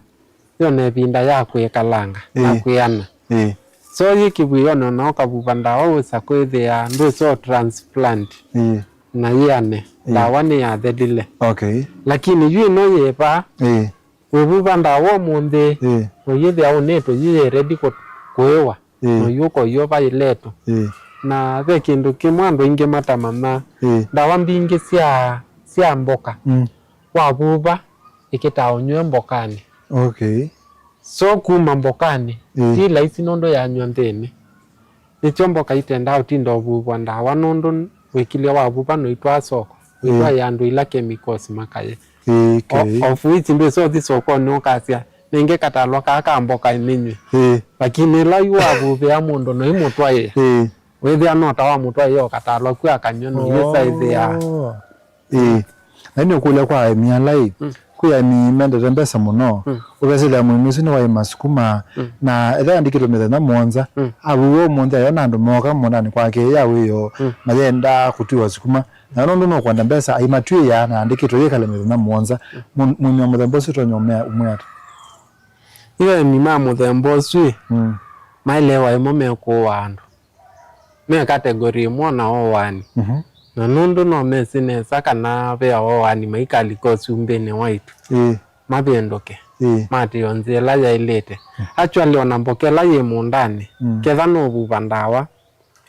yona ĩvinda ya kwĩkalanga, na Ĩĩ. kwĩana. Ĩĩ. So yĩ kĩvuĩonĩ ona ũkavuva ndawa wĩsa kwĩthĩa ndwĩsa transplant. Ĩĩ. Na yĩane, Ĩĩ. ndawa nĩyathelile. Okay. Lakini yu ĩno yĩva, Ĩĩ. wĩvuva ndawa ũmũnthĩ, Ĩĩ. na ũyĩthĩa ũnĩtwe yu yĩ ready kũ-, kũĩwa, Ĩĩ. na yu ũkoyova ĩleto. Ĩĩ. Na ve kĩndũ kĩmwe andũ aingĩ matamanya, Ĩĩ. ndawa mbingĩ sya, sya mboka, Mm. wavuva ĩkĩtaa ũnyw'e mbokanĩ. Okay. So kuma mbokanĩ, Ĩĩ. ti laisi nũndũ yanyw'a nthĩnĩ. Nĩkyo mboka itendaa ũtinda ũvuvwa ndawa nũndũ wĩkilye wavuva noitwaa soko, ũitwaĩa andũ ila chemicals makaye. Ĩĩ, O- kĩĩ. Of which ndwĩsa ũthi sokonĩ ũkasya, "Nenge katalwa kaa ka mboka nĩnyw'e." Ĩĩ. Lakini ĩla yu wavuvĩa mũndũ noimũtwaĩa. Ĩĩ. Wĩthĩa no ta wamũtwaĩa o katalwa ku akanyw'a noyĩsa ĩthĩa. Oh. Ĩĩ. Na ĩndĩ ũkũlya kwa aĩmi ala ĩ, Mm. kwĩ aĩmi mendete mbesa mũno, Mm. ũkesĩlya mũĩmi ũsu nĩwaĩma sukuma, Mm. na ethĩwa andĩkĩtwe mĩthenya mũonza, Mm. avuwa ũmũnthĩ ayona andũ mooka mũũndanĩ kwake ya wĩoo, Mm. mayenda kũtw'ĩwa sukuma. Na nũndũ nũkwenda mbesa, aimatw'ĩĩa na andĩkĩtwe yĩkale mĩthenya mũonza. Mm. Mũ-, mũĩmi wa mũthemba ũsu ũtonya ũmea, ũmwĩa ata? Yu aĩmi ma mũthemba ũsu ĩ, Mm. maelewa ĩmwe mekũũa andũ. Me category ĩmwe na oani. Mhm. Na nũndũ no mesĩ nesa kana ve oani maikalika ũsumbĩnĩ waitũ, Ĩĩ. mavĩndũke, Ĩĩ. matĩo nzĩa ĩla yaĩlĩte. Actually, ona mboka ĩla yĩ mũũndanĩ, Mm. ketha nũvuva ndawa,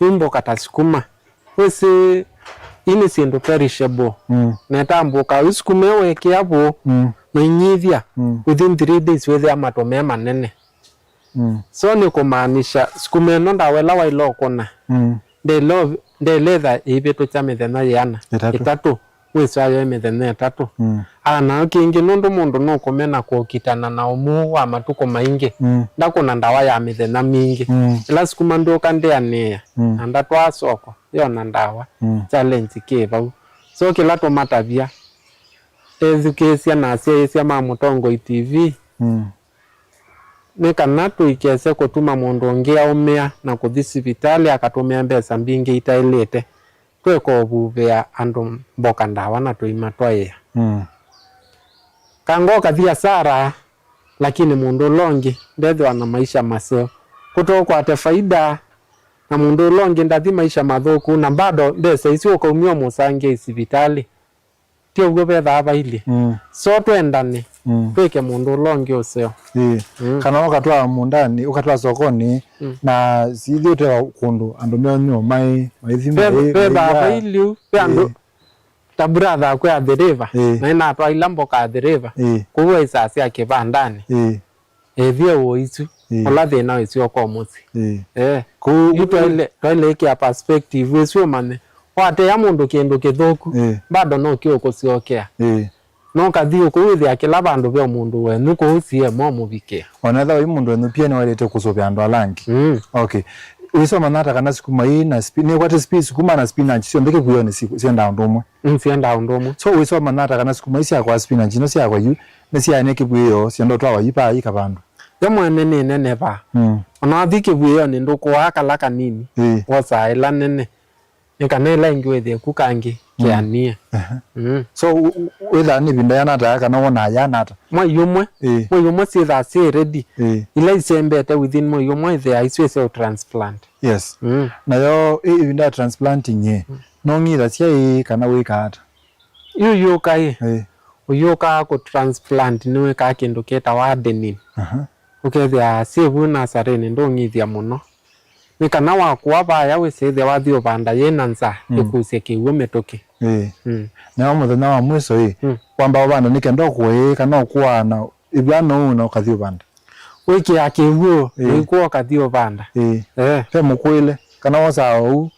yu mboka ta sukuma, wĩsĩ, ii nĩ syĩndũ perishable. Mm. Na ĩtambũkaa, yu sukuma ĩyo wekĩa vũũ, Mm. na inyivya, Mm. within three days wĩthĩa matũ me manene. Mm. So nĩ kũmaanisha sukuma ĩno ndawa ĩla waĩle ũkũna, Mm. ndelo-, ndeletha ĩivĩtũkya mĩthenya yĩana? Ĩtatũ. Ĩtatũ, wĩswayo mĩthenya ĩtatũ. Mm. Aa, nayo kĩngĩ nũndũ mũndũ nũkũmena kũkitana na ũmuu wa matukũ maingĩ, Mm. ndakũna ndawa ya mĩthenya mingĩ. Mm. Ĩla sukuma ndũka ndĩanĩĩa, Mm. na ndatwaa soko, yona ndawa. Mm. Challenge kĩ vau. So kĩla tũmatavya, ethukĩĩsya na asyaĩĩsya ma Mũtongoi T V, Mm. nĩ kana tũikese kũtuma mũndũ ũngĩ aũmĩa na kũthi sivitalĩ akatũmĩa mbesa mbingĩ itaĩlĩte, tweka ũvuvĩa andũ mboka ndawa na tũimatwaĩa. Mm. Kanga ũkathi asara, lakini mũndũ ũla ũngĩ ndethĩwa na maisha maseo. Kũtoũkwate faida, na mũndũ ũla ũngĩ ndathi maisha mathũku, na bado mbesa isu ũkaumya ũmũsangĩe sivitalĩ. Ti ũw'o vethaa vailyĩ. Mm. So twendane, Mm. twĩke mũndũ ũla ũngĩ ũseo. Ĩĩ. Mm. Kana ũkatwaa mũũndanĩ, ũkatwaa sokonĩ, Mm. na sithi ũtewa kũndũ andũ meonyoo maĩ, maithi Ve-, maĩ, vethaa maĩ, vailyĩ, ve andũ Ĩĩ. ta brother akwĩ Athi River, Ĩĩ. na ĩnatwaĩla mboka Athi River, Ĩĩ. kũu aisasya kĩvandanĩ. Ĩĩ. Ĩthyĩ ũũ isu, Ĩĩ. ũla thĩna wĩsyoka mũsyĩ. Ĩĩ. Eh. Kũu Yu twaile, twaile ĩkĩa perspective ĩsu ũmanye, watea mũndũ kĩndũ kĩthũku, Ĩĩ. bado no kĩũkũsyokea. Ĩĩ. No kathi ũkũwĩthĩa kĩla vandũ ve mũndũ wenyu kũu siema ũmũvikĩa. Ona ethĩwa yu mũndũ wenyu pia nĩwaĩlĩte kũsũvĩa andũ ala angĩ. Mm. Okay. Wĩsoma nata kana sukuma ii na spi-, nĩkwate spi-, sukuma na spinach syonthe kĩvuĩonĩ si-, syendaa ũndũ ũmwe? Mm, syendaa ũndũ ũmwe. So wĩsoma nata kana sukuma ii syakwa spinach ino syakwa yu nĩsyaenee kĩvuĩo, syenda ũtwawa yu paa ika vandũ? Yo mwene nĩ nene vaa. Mm. Ona wathi kĩvuĩonĩ ndũkũaa kala kanini, Ĩĩ. wosaa ĩla nene. Nĩ kana ĩla ĩngĩ wĩthĩe ku kangĩ keanie. Ehe. Mm. So, u- u- wĩthaa nĩ ĩvinda yana ata kana wonaa yana ata? Mwai ũmwe, Ĩĩ. Mwai ũmwe syĩthaa syĩ ready. Ĩĩ. Ila isembete within mwai ũmwe ĩthĩaa isu ĩseo transplant. Yes. Mm. Nayo ĩ ĩvinda ya transplanting ĩ, no ng'ithasya ĩ kana wĩkaa ata? Yu yũka ĩ, Ĩĩ. Ũyũkaa kũ transplant nĩwĩkaa kĩndũ kĩtawa hardening. Aha. Ũkethĩa syĩ vu nasarĩnĩ ndũng'ithya mũno. Nĩ kana wakũa vaya wĩsĩthĩa wathi ũvanda yĩ na nza, Mm. ĩkusye kĩw'ũ mĩtũkĩ. Ĩĩ. Mm. Nao mũthenya wa mwiso ĩ, Mm. wamba ũvanda nĩ kenda ũkũe kana ũkũaa na ĩvw'ano ũu na ũkathi ũvanda? Wĩkĩaa kĩw'ũ, Ĩĩ. na ĩkũa ũkathi ũvanda. Ĩĩ. Eh. Ve mũkũĩle, kana wosaa ũu?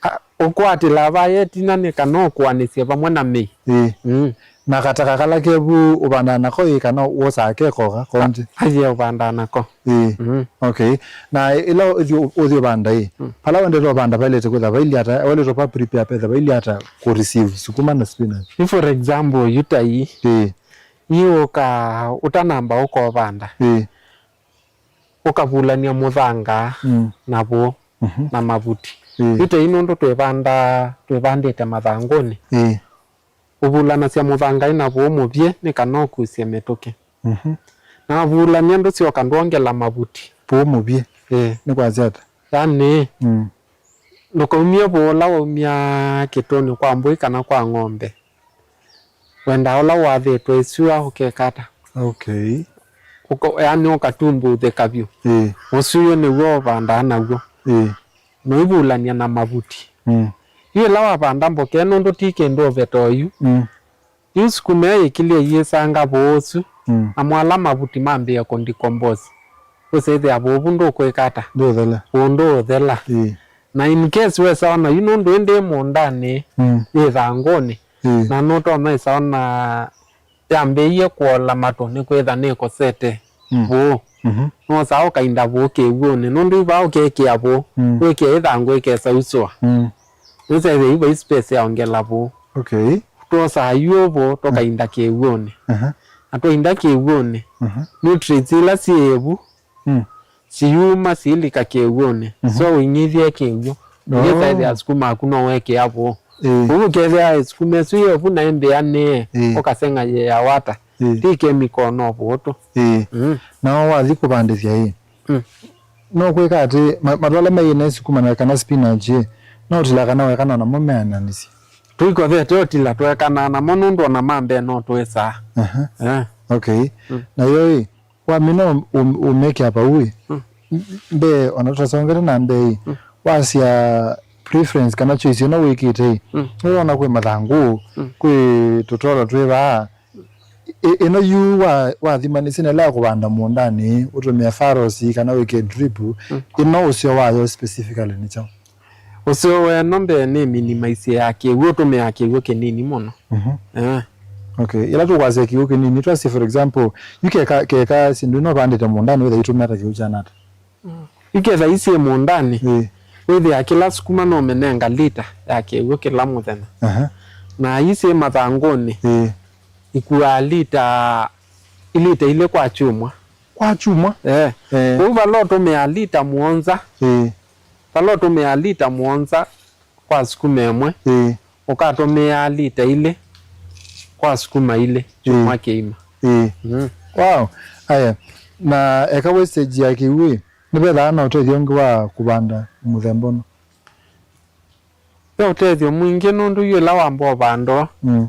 A- ũkwatĩlaa vaya ĩtina nĩ kana ũkũanĩsye vamwe na mĩi. Ĩĩ. Mm. Na kataka kala ke vu ũvandaa nako ĩ kana wosaa ke koka konti? Aye ũvandaa nako. Ĩĩ. Mm. Okay. Na ĩla ũthi ũthi ũvanda ĩ, Mm. vala wendete ũvanda vailĩte kwĩtha vailye ata, wailĩte kwa prepare petha vailye ata ku receive sukuma na spinach? Ĩ for example, yu ta ii. Ĩĩ. Ii ũka ũtanamba ũkovanda. Ĩĩ. Ũkavulany'a mũthanga Mm. na vũũ Mhm. na mavuti. Ĩĩ. Yu ta ii nũndũ twĩvanda twĩvandĩte mathangũnĩ. Ĩĩ. Ũvulanasya mũthangaĩ na vũũ mũvyĩ nĩ kana ũkusye mĩtũkĩ. Mhm. Na wavulany'a ndũsyoka ndwongela mavuti. Vũũ mũvyĩ? Ĩĩ. Nĩ kwasya ata? Yaani, Mm. ndũkaumie vũũ ũla waumya kĩtũnĩ kwa mbũi kana kwa ng'ombe. Wendaa ũla wathĩtwe ĩsua ũkeka ata? Okay. Ũko, yaani ũkatumbuthĩka vyũ. Ĩĩ. Ũsu ũyũ nĩw'o ũvandaa naw'o. Ĩĩ. Noivulany'a na mavuti. Mm. Yu ĩla wavanda mboke nũndũ ti kĩndũ ũveta oyu. Mm. Yu sukuma ĩyo yĩkilye yĩsanga vũũ ũsu, Mm. na mwala mavuti mambĩĩe kũ decompose. Ũsĩthĩa vũũ vu ndũkwĩka ata? Ndũthela. Vũũ ndũũthela. Ĩĩ. Na in case wesa ona yu nũndũ ĩndĩ ĩ mũũndanĩ, Mm. yĩ thangũnĩ, Ĩĩ. na nũtonya ĩsa ona yambĩĩie kũola matũ nĩkwĩtha nĩkosete Mm. vũũ. Mhm. Nosaa ũkainda vũũ kĩw'ũnĩ, nũndũ yu vaa ũkekĩa vũũ, Mm. wĩkĩa ĩthangũ ĩkesa usũa. Mm. Nĩsethĩa yu vai space ya ongela vũũ. Okay. Twosaa yu vũũ tũkainda kĩw'ũnĩ. Aha. Na twainda kĩw'ũnĩ, Aha. nutrients ila syĩ ĩvu Mm. siyuma siilika kĩw'ũnĩ. Mhm. So ũing'ithie kĩw'ũ. Oh. Ũngĩsethĩa sukuma aku no wekĩa vũũ. Ĩĩ. Ũu ũkethĩa sukuma ĩsu yĩ ĩvu na ĩmbĩanĩe, Ĩĩ. ũkaseng'a yĩ ya wata. Ĩĩ. Ti kemiko no vũũtũ. Ĩĩ. Mm. Nao wathi kũvandĩthya ĩ. Mm. No kwĩka atĩ ma- matũ ala maĩ na sukuma na kana spinach ĩ, no ũtila kana wekana namo meananĩsye? Tũikothete ũtila twekanaa namo nũndũ ona ma mbee no twĩsaa. Aha. Eh. Okay. Mm. Nayo ĩ, wamina ũm- ũm- ũmekĩa vau ĩ, Mm. mbee ona tũtasongete na mbee ĩ, Mm. wasya preference kana choice ĩno wĩkĩte ĩ, Mm. nĩwona kwĩ mathangũ, Mm. kwĩ tũtolo twĩ vaa, Ĩ- ĩno yu wa- wathimanĩsye na ĩla ya kũvanda mũũndanĩ, ũtũmĩa farosi kana wĩkĩe drip, Mm. ĩno ũseo wayo specifically nĩ kyaũ? Ũseo wa ĩno mbee nĩ minimize ya kĩw'ũ, ũtũmĩaa kĩw'ũ kĩnini mũno. Mhm. Eh. Okay. Ĩla tũkwasya kĩw'ũ kĩnini, twasye for example, yu keka, keka syĩndũ ino vandĩte mũũndanĩ wĩtha itũmĩa ta kĩw'ũ kya nata? Iketha ii syĩ mũũndanĩ, Ĩĩ. wĩthĩa kĩla sukuma no ũmĩnenga lita ya kĩw'ũ kĩla mũthenya. Aha. Na ii syĩ mathangũnĩ, Ĩĩ. ikuaa lita, ilita ilĩ kwa kyumwa. Kwa kyumwa? Eh. Eh. Kwoou vala ũtũmĩaa lita mũonza, Ĩĩ. vala ũtũmĩaa lita mũonza kwa sukuma ĩmwe, Ĩĩ. ũkatũmĩaa lita ilĩ kwa sukuma ilĩ kyumwa Ĩĩ. kĩima. Ĩĩ. Mm. Wow. Aya. Na eka wastage ya kĩw'ũ ĩ, nĩvethaa na ũtethyo ũngĩ wa kũvanda mũthemba ũno? Ve ũtethyo mwingĩ nũndũ yu ĩla wamba ũvanda, Mm.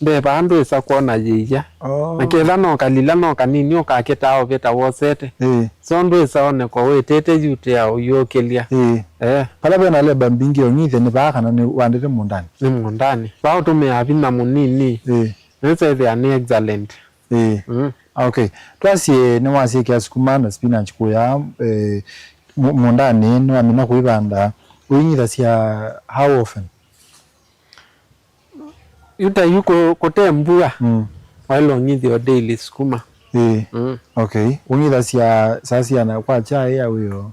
mbee vaa ndwĩsa kwona yĩia. Oh. Na ketha no kalila no kanini ũkakĩtaa ũvĩta wosete. Ĩĩ. So ndwĩsa oneka wĩtĩte yutĩa ũyũkĩlya. Ĩĩ. Eh. Vala vena leba mbingĩ ũng'ithya nĩ vaa kana nĩ wandĩte mũũndanĩ? Nĩ mũũndanĩ. Vaa ũtũmĩaa vinya mũnini. Ĩĩ. Nĩsethĩa nĩ excellent. Ĩĩ. Mm. Okay. Twasye nĩwasyĩkĩa sukuma na spinach kũya, eh, mu- mũũndanĩ, nĩwamina kũivanda, ũing'ithasya how often? Yu ta yu kũ- kũte mbua, Mm. waĩle ũng'ithya o daily sukuma. Ĩĩ. Mm. Okay. Ũng'ithasya saa siana kwa kyai ya wĩoo?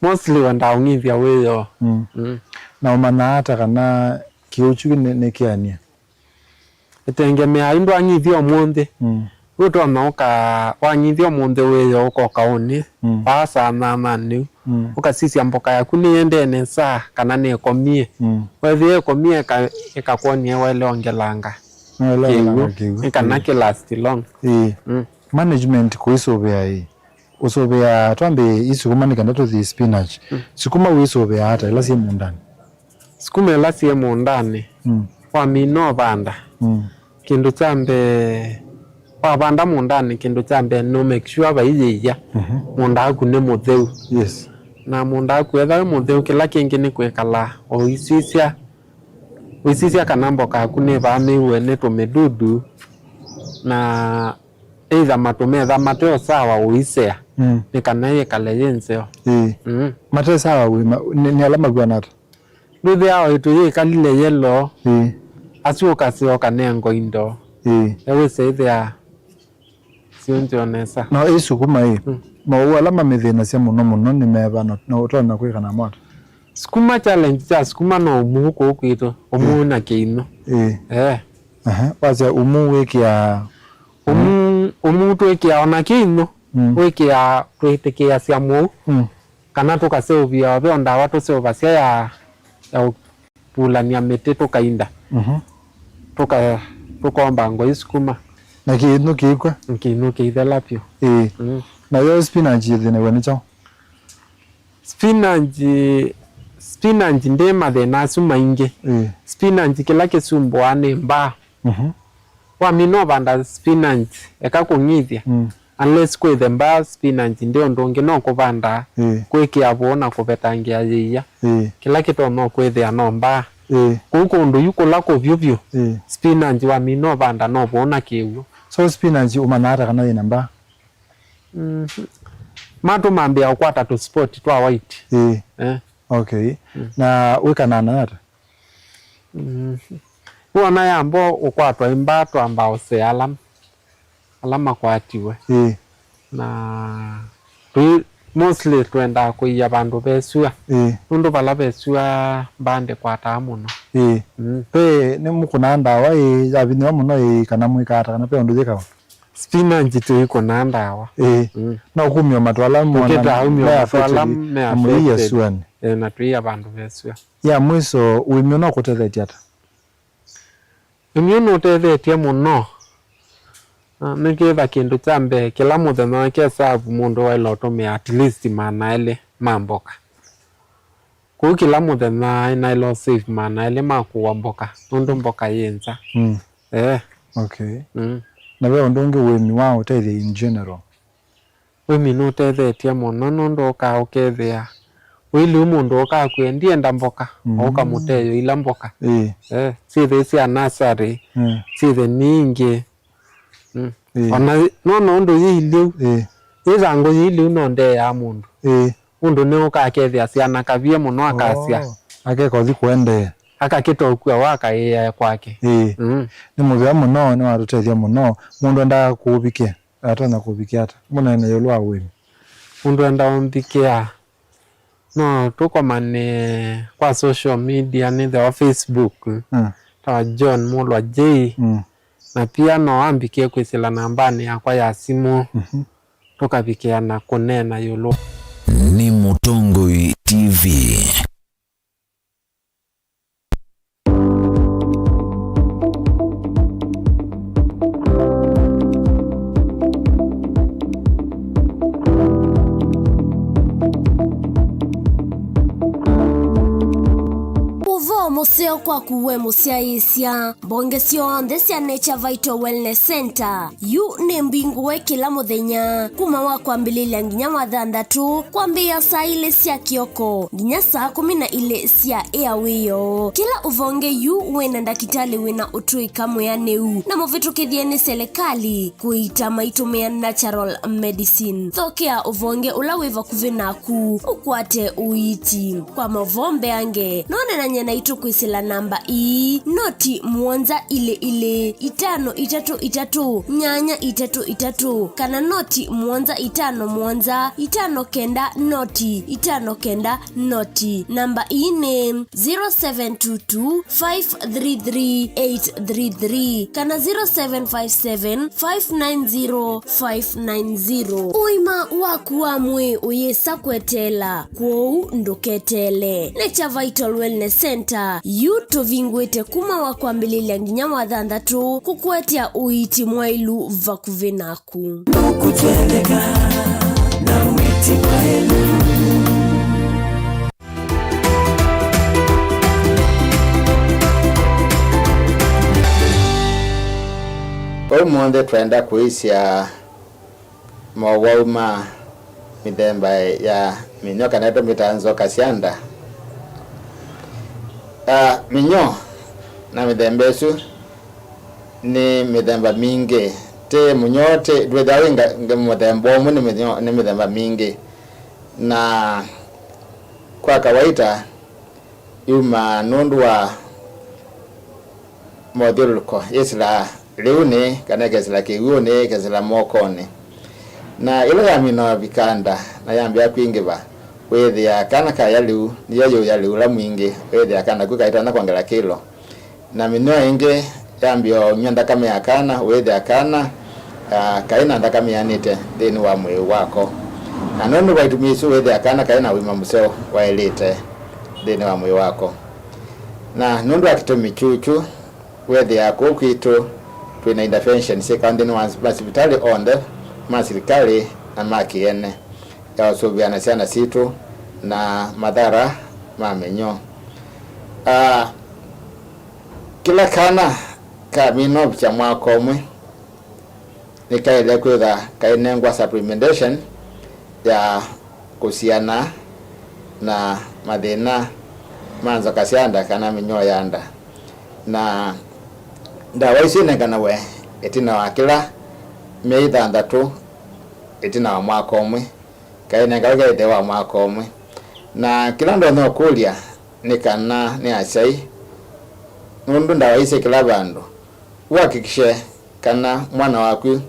Mostly wendaa ũng'ithya wĩoo. Mm. Mm. Na ũmanyaa ata kana kĩw'ũ kyu nĩ nĩ kĩanie? Ĩtengemeaa ĩndĩ wang'ithya ũmũnthĩ. Mm. Ũtonya ũka wang'ithya ũmũnthĩ wĩoo ũkoka ũnĩ. Mm. Vaa saa nyanyanĩ. Mm. Ũkasisya mboka yaku nĩyendee nesa kana nĩkomie. Mm. Wethĩa ĩkomie ĩka-, ĩkakwony'a waĩle ongelanga. Nĩwele kĩw'ũ, ongelanga kĩw'ũ. Nĩ kana, ĩĩ, kĩ last long. Ĩĩ. Mm. Management kũisũvĩa ĩ. Ũsũvĩa twambe isukuma nĩ kana tũthi spinach. Mm. Sukuma wĩsũvĩa ata ila syĩ mũũndanĩ? Sukuma ila syĩ mũũndanĩ. Mm. Wamina ũvanda. Mm. Kĩndũ kya mbee, wavanda mũũndanĩ, kĩndũ kya mbee nũ make sure vai yĩia. Mhm. Mũũnda waku nĩ mũtheu. Yes. Na mũũnda waku ethĩwa wĩ mũtheu, kĩla kĩngĩ nĩ kwĩkala ũisisya, ũisisya kana mboka yaku nĩvaamĩw'e nĩ tũmĩdudu, na either matũ metha mate o sawa ũisea, mm, nĩ kana yĩkale yĩ nzeo. Ĩĩ. Mm. Mate sawa wĩ ma-, nĩ, nĩ ala maw'ana ata? Ndwĩthĩawa ĩtũ yĩkalile yellow, ĩĩ, asu ũkaseo kanengo indo. Ĩĩ. Ewĩse ĩthĩa syonzeo nesa. No ĩ sukuma ĩ, mm, maũwau ala mamĩthĩnasya mũno mũno nĩ meva, no, no ũtonya kwĩka namo ata? Sukuma, challenge kya sukuma no ũmuu kũu kwitũ, ũmuu, ĩĩ, na kĩinũ. Ĩĩ. Eh. Aha, wasya ũmuu wĩkĩa ũmuu, ũmuu twĩkĩa ona kĩinũ, mm, wĩkĩa twĩtĩkĩasya mũu. Mm. Kana tũkaseũvĩa, ve o ndawa tũseũvasya ya, ya kũpulany'a mĩtĩ tũkainda. Mhm. Tũka-, tũkomba ngoi sukuma. Na kĩinũ kĩikw'a? Kĩinũ kĩithela vyũ. Ĩĩ. Mm. Na yo spinach yĩthĩnaw'a nĩ kyaũ? Spinach, spinach ndĩ mathĩna asu maingĩ. Ĩĩ. Spinach kĩla kĩsumbũaa nĩ mbaa. Mhm. Wamina ũvanda spinach, eka kũng'ithya. Mm. Unless kwĩthe mbaa, spinach ndĩ ũndũ ũngĩ no kũvanda, ĩĩ, kwĩkĩa vũũ na kũvetangĩa yĩia. Ĩĩ. Kĩla kĩtonya kwĩthĩa no mbaa. Ĩĩ. Kũu kũndũ yu kũla kũvyũ vyũ, ĩĩ, spinach wamina ũvanda no vũũ na kĩw'ũ. So spinach ũmanyaa ata kana yĩna mbaa? Mhm. Matũ mambĩa ũkwata tũ spot twa white. Ĩĩ. Eh. Okay. Mm. Na wĩkanaa nayo ata? Mm. Wona yamba ũkwatwa ĩ mbaa, twamba ũsea ala, ala makwatiwe. Ĩĩ. Na twi-, mostly twendaa kũia vandũ ve sua. Ĩĩ. Nũndũ vala ve sua mbaa ndĩkwataa mũno. Ĩĩ. Mm. Ve, nĩmũkũnaa ndawa ĩĩ, yavinyĩwa mũno ĩĩ, kana mwĩkaa ata, kana ve ũndũ yĩkawa? Spinach tũikũnaa ndawa. Ĩĩ. Mm. No kumya matũ ala mwana ũkĩtaa umya me matũ ala affected me na mũiya affected. Suanĩ. Ĩĩ, na tũia vandũ ve sua. Ya mwiso, ũĩmi ũno ũkũtethetye ata? Ũĩmi ũno ũtethetye mũno. Na nĩkĩtha kĩndũ kya mbee, kĩla mũthenya ũkesavu mũndũ waĩle ũtũmĩa at least maana elĩ ma mboka. Kũu kĩla mũthenya naĩle save maana elĩ ma kũwa mboka, nũndũ mboka yĩ nza. Mm. Eh. Okay. Mm. Na ve ũndũ ũngĩ ũĩmi wa ũtethya in general? Ũĩmi nũtethetye mũno nũndũ ũkaa ũkethĩa ũiliu mũndũ ũkakwĩa, "Ndienda mboka," mm, o ũkamũteyo ila mboka. Ĩĩ. Eh, syĩthĩ sya nasarĩ, mm, syĩthĩ ningĩ. Mm. Ĩĩ. Ona nona ũndũ yĩiliu, ĩĩ, yĩthangũ yĩiliu no ndeeaa mũndũ. Ĩĩ. Ũndũ nĩ ũkakethĩa syana kavie mũno akasya. Oh, akeka ũthi kũendee. Akakĩtokw'a wakaĩae kwake. Ĩĩ. Mm. Nĩ mũvea mũno, nĩwatũtethya mũno. Mũndũ endaa kũũvikĩa, atonya kũũvikĩa ata? Mũneene ĩũlũ wa ũĩmi. Mũndũ enda ũmbikĩa, no tũkomane kwa social media, nĩthĩwa Facebook, mm, ta John Mulwa J. Mm. Na pia no ambikĩe kwĩsĩla nambanĩ yakwa ya simũ, mhm, tũkavikĩana kũneena ĩũlũ. Nĩ Mũtongoi T V. Ũvoo mũseo kwaku we mũsyaĩĩsya. Mbonge syonthe sya Nature Vital Wellness Center. Yu nĩ mbingũe kĩla mũthenya, kuma wa kwambĩlĩlya nginya wa thanthatũ, kwambĩĩa saa ilĩ sya kĩoko nginya saa kũmi na ilĩ sya ĩa wĩoo. Kĩla ũvonge yu wĩna ndakĩtalĩ wĩna ũtũĩka mwĩanĩu na mũvĩtũkĩthye nĩ selekalĩ kũita maitũmĩa natural medicine. Thokea ũvonge ũla wĩ vakuvĩ naku, ũkwate ũiiti. Kwa mavoo mbeange, nonanany'a naitũ kwĩsĩla Namba ii, noti mũonza ilĩ ilĩ, itano itatũ itatũ, nyanya itatũ itatũ, kana noti mũonza itano mũonza, itano kenda noti, itano kenda noti. Namba ii nĩ zero seven two two, five three three, eight three three kana zero seven five seven, five nine zero, five nine zero. Ũima waku wa mwĩĩ ũyĩsa kweteela, kwoou ndũketeele. Nature Vital Wellness Center, yu tũvingũĩte kuma wa kwambĩlĩlya nginya wa thanthatũ, kũkũetea ũiiti mwaĩlu vakuvĩ naku. Kũtwendeka na wĩti mwaĩlu. Ũmũnthĩ twenda kũisya mowau ma mĩthemba ya mĩnyoo, kana tũmĩtaa nzoka sya nda. Ah, mĩnyoo na mĩthemba ĩsu nĩ mĩthemba mingĩ. Ti mũnyoo, ti, ndwĩthĩawa wĩ nga-, nga-, mũthemba ũmwe, nĩ mĩnyoo, nĩ mĩthemba mingĩ. Na kwa kawaita, yumaa nũndũ wa mothyũlũlũko, yĩsĩlaa lĩunĩ, kana ĩkesĩla kĩw'ũnĩ, ĩkesĩla mokonĩ. Na ĩla yamina ũvika nda na yambĩĩa kwingĩva, wĩthĩaa kana kaya lĩu, nĩyo yĩũya lĩu ũla mwingĩ, wĩthĩaa kana ku kaitonya kwongela kĩlo. Na mĩnyoo ĩngĩ yambĩĩa ũnyw'a nthakame ya kana, wĩthĩa kana, ah, kaĩ na nthakame yanĩte nthĩnĩ wa mwĩĩ wako. Na nũndũ wa itumi isu, wĩthĩa kana kaĩ na ũima mũseo waĩlĩte nthĩnĩ wa mwĩĩ wako. Na nũndũ wa kĩtumi kyũkyu, wĩthĩa kũu kwitũ twĩ na interventions syĩkawa nthĩnĩ wa masivitalĩ onthe ma silikalĩ na ma kĩene ya ũsũvĩa na syana sitũ na mathara ma mĩnyoo. Ah, Kĩla kana kamina ũvikya mwaka ũmwe nĩkaĩle kwĩthwa kainengwa supplementation ya kũsiana na mathĩna ma nzoka sya nda kana mĩnyoo ya nda. Na ndawa isu inenganawe ĩtina wa kĩla myei thanthatũ ĩtina wa mwaka ũmwe, kainengawe kaĩ ĩthe wa mwaka ũmwe. Na kĩla ndonya ũkũlya nĩ kana nĩ asyai, nũndũ ndawa ii syĩ kĩla vandũ, ũhakikishe kana mwana waku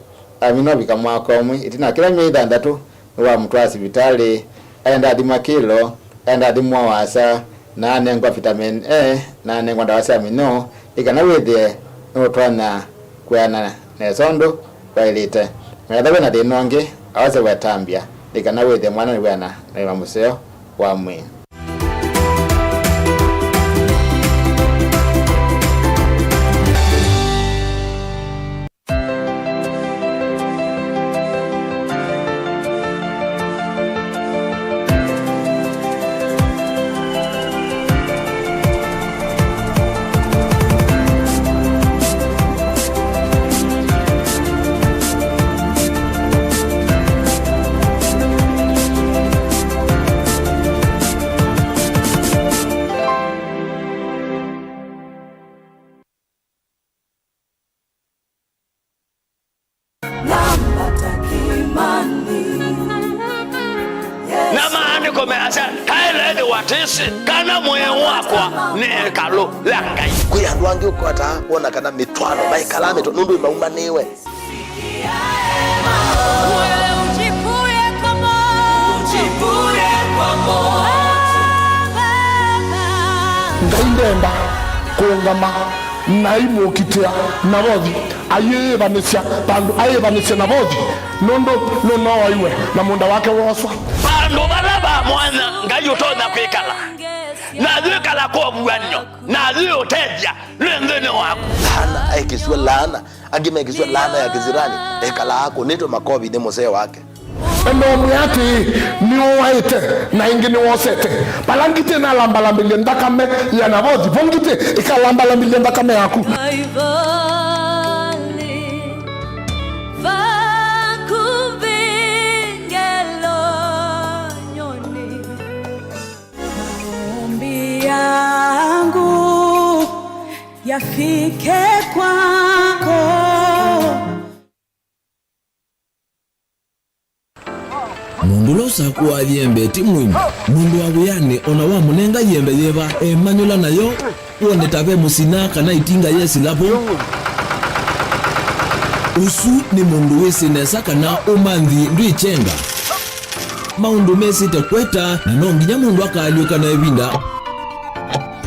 amina ũvika mwaka ũmwe, ĩtina wa kĩla myei thanthatũ nĩwamũtwaa sivitalĩ, aenda athimwa kĩlo, aenda athimwa wasa, na anengwa vitamin A, na anengwa ndawa sya mĩnyoo, nĩ kana wĩthĩe nũtonya kwĩana nesa ũndũ waĩlĩte. Na ethĩwa wĩ na thĩna ũngĩ, awase wetambya nĩ kana wĩthĩe mwana nĩwĩana na ũima mũseo wa mwĩĩ. Na maandĩko measya, "Kaĩle ĩthĩwa tĩsĩ kana mwĩĩ wakwa nĩ ĩkalũ ya Ngai." Kwĩ andũ angĩ ũkwataa kwona kana mĩtwaano maikalaa mĩtwaano nũndũ maumanĩwe. Ngai ndenda kũũngama na aimũkitĩa Navothi, ayĩĩvanĩsya vandũ, ayĩĩvanĩsye Navothi, nũndũ nũnooaiwe na mũũnda wake wooswa. Vandũ vala va mwanya Ngai ũtonya kwĩkala, na ayĩkala kwa ũvuan'yo, na ayĩũtethya nĩ nthĩnĩ waku. Laana aekĩsw'e laana, angĩ mekĩsw'a laana ya Kĩsirani, ekalaa akũnĩtwe makovi nĩ mũsee wake. Enda ũmwĩa atĩĩ, "Nĩũaĩte, na ĩngĩ nĩwosete." Vala ngitĩ nalambalambĩlye nthakame ya Navothi, vo ngitĩ ĩkalambalambĩlye nthakame yaku. Ai vali, vakuvĩ ngelony'onĩ. Maombi yangu yafike kwako. Mũndũ ũla Sakũa yembe ti mũimu. Mũndũ wa wĩanĩ ona wamũnenga yembe yĩva, emanyũla nayo, wone ta ve mũsina kana ĩtinga yesĩla vo. Ũsu nĩ mũndũ wĩsĩ nesa kana ũmanthi ndwĩkyenga. Maũndũ mesĩte kweta, na no nginya mũndũ akaalyũka na ĩvinda.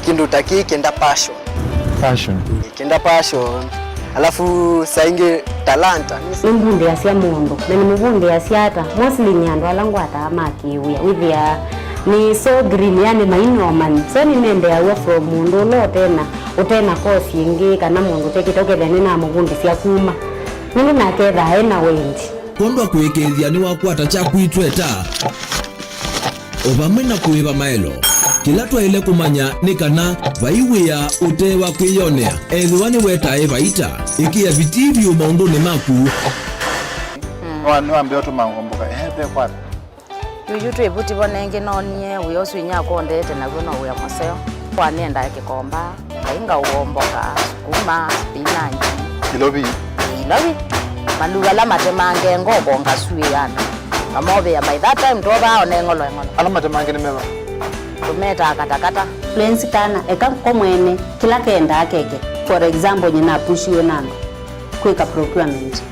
Kĩndũ ta kĩĩ kĩenda passion. Passion. Kĩenda passion. Alafu saa ingĩ talanta. Nĩmbundĩasya mũndũ, na nĩmũvundĩasya ata? Mostly nĩ andũ ala ngwataa ma kĩwĩa. Wĩthĩaa nĩ so green, yani mainomani. So nĩnendeaw'a from mũndũ ũla ũtena, ũtena course ĩngĩ, kana mũndũ ũtekĩte, ũkethĩa nĩnamũvundĩsya kuma. Nĩndĩ nake ethaa ena wendi. Kwondũ wa kũĩkĩĩthya nĩwakwata kyaku itweta, o vamwe na kũĩva maelo. Kĩla twaĩle kũmanya nĩ kana vai wĩa ũte wa kwĩyonea, ethĩwa nĩwetae vaita, ĩkĩa vitii vyũ maũndũnĩ maku. Nĩwa-, nĩwambĩa ũtũma ngomboka, ehe, ve kwata. Yuyu twĩ vuti vo nengĩ noonie wĩa ũsu inyakwa ũndete naw'o no wĩa mũseo. Kwa nĩendaa kĩkomba. Ngai ngaũomboka, sukuma, spinach. Ilovi. Ilovi. Maluva ala matemange ngoko ngasuĩana. Ngamovĩa by that time twovaa one ng'olo eng'olo. Ala matemange nĩ meva? Tũmetaa katakata. Fluency kana eka ko mwene kĩla kendaa keke. For example, nyina apushiwe na andũ kwĩka procurement.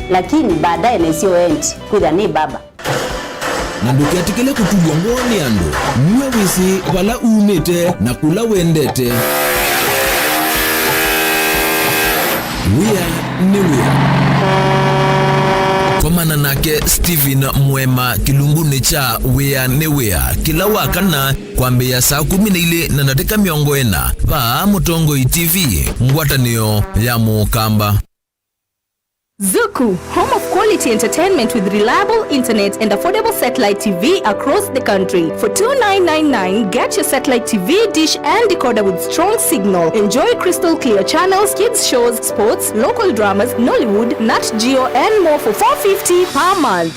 Lakini baadaye nesio endi kwĩthĩa nĩ baba. Na ndũketĩkĩle kũtulw'a ngoo nĩ andũ. Nue wĩsĩ vala umĩte na kũla wendete. Wĩa nĩ wĩa. Komana nake Stephen Mwema kĩlungunĩ kya Wĩa nĩ Wĩa kĩla wa kana kwambĩĩa saa kũmi na ilĩ na ndatĩka mĩongo ĩna, vaa Mũtongoi T V, ngwatanĩo ya Mũkamba. Zuku, home of quality entertainment with reliable internet and affordable satellite T V across the country. For two nine nine nine, get your satellite T V dish and decoder with strong signal. Enjoy crystal clear channels, kids shows, sports, local dramas, Nollywood, Nat Geo, and more for four fifty per month.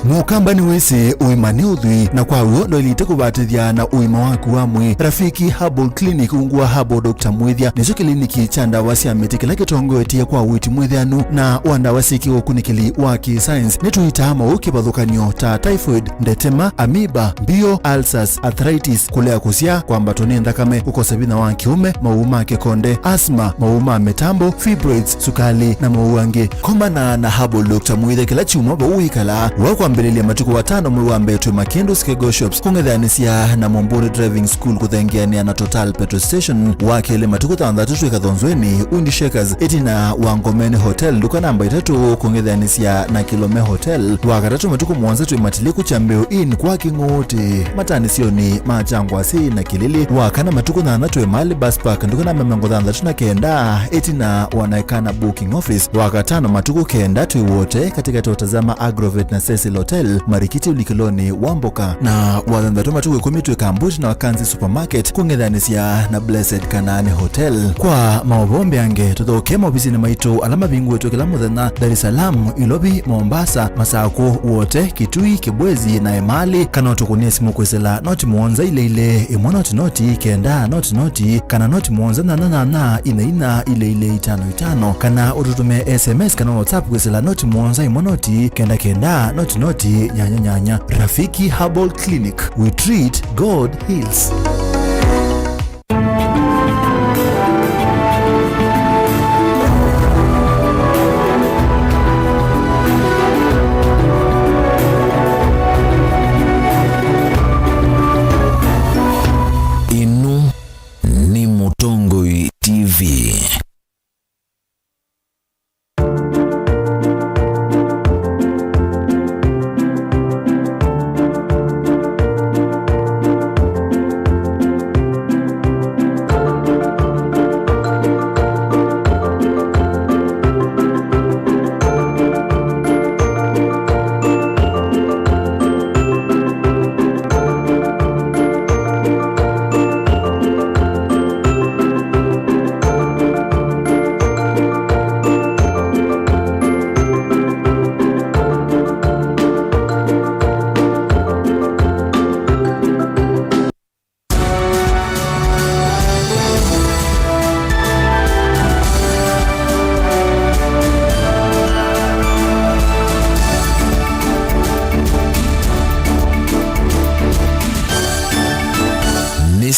Mũkamba nĩwĩsĩ ũima nĩ ũthwii, na kwa w'o ndwaĩlĩte kũvatĩthya na ũima waku wa mwĩĩ. Rafiki Herbal Clinic, ungu wa Herbal Doctor Mwĩthya, nĩkyo kĩliniki kya ndawa sya mĩtĩ kĩla kĩtongoetye kwa ũiiti mwĩthĩanu na wa ndawa syĩ kĩũkunĩkĩli wa kĩ-science. Nĩtũitaa maũũ kĩvathũkany'o ta typhoid, ndetema, amoeba, mbio, ulcers, arthritis, kũlea kũsyaa, kwambatwa nĩ nthakame, kũkosa vinya wa kĩũme, maũũ ma kĩkonde, asthma, maũũ ma mĩtambo, fibroids, sukali, na maũũ angĩ. Komana na Herbal Doctor Mwĩthya kĩla kyumwa vau wĩkalaa. Wa kwambĩlĩlya matukũ atano mwei wa mbee twĩ Makĩndũ Skego Shops, kũng'ethanĩsya na Mũmbũlĩ Driving School kũthengeanĩa na Total Petrol Station. Wa kelĩ matukũ thanthatũ twĩ Kathonzweni, Windy Shakers, ĩtina wa Ngomeni Hotel, nduka namba itatũ, kũng'ethanĩsya na Kilome Hotel. Wa katatũ matukũ mũonza twĩ Matilĩku Kyambĩũ Inn kwa Kĩng'ũũtĩ, matanĩsyonĩ ma Kyangwasĩ na Kĩlĩlĩ. Wa kana matukũ thanthatũ twĩ Mali Bus Park, nduka namba mĩongo thanthatũ na kenda, ĩtina wa Naikana Booking Office. Wa katano matukũ kenda twĩ Wote, katĩkatĩ wa Tazama Agrovet na Cecil Hotel, marikiti ũlikĩlonĩ wa mboka. Na wa thanthatũ matukũ ĩkũmi twĩ Kambuti na Wakanzi Supermarket, kũng'ethanĩsya na Blessed Kanaani Hotel. Kwa maũvoo mbeange, tũthokee maovisinĩ maitũ ala mavingũĩtwe kĩla mũthenya, Dar es Salaam, Ilovi, Mombasa, Masakũ, Wote, Kitui, Kibwezi, na Emali, kana ũtũkũnĩe simũ kwĩsĩla noti mũonza ilĩ ilĩ, ĩmwe noti noti, kenda noti noti, kana noti mũonza nyanya nyanya, inya inya, ilĩ ilĩ, itano itano, kana ũtũtũmĩe S M S kana WhatsApp kwĩsĩla noti mũonza ĩmwe noti, kenda kenda, noti noti, nyanya nyanya. Rafiki Herbal Clinic, we treat, God heals. Ĩno nĩ Mũtongoi T V.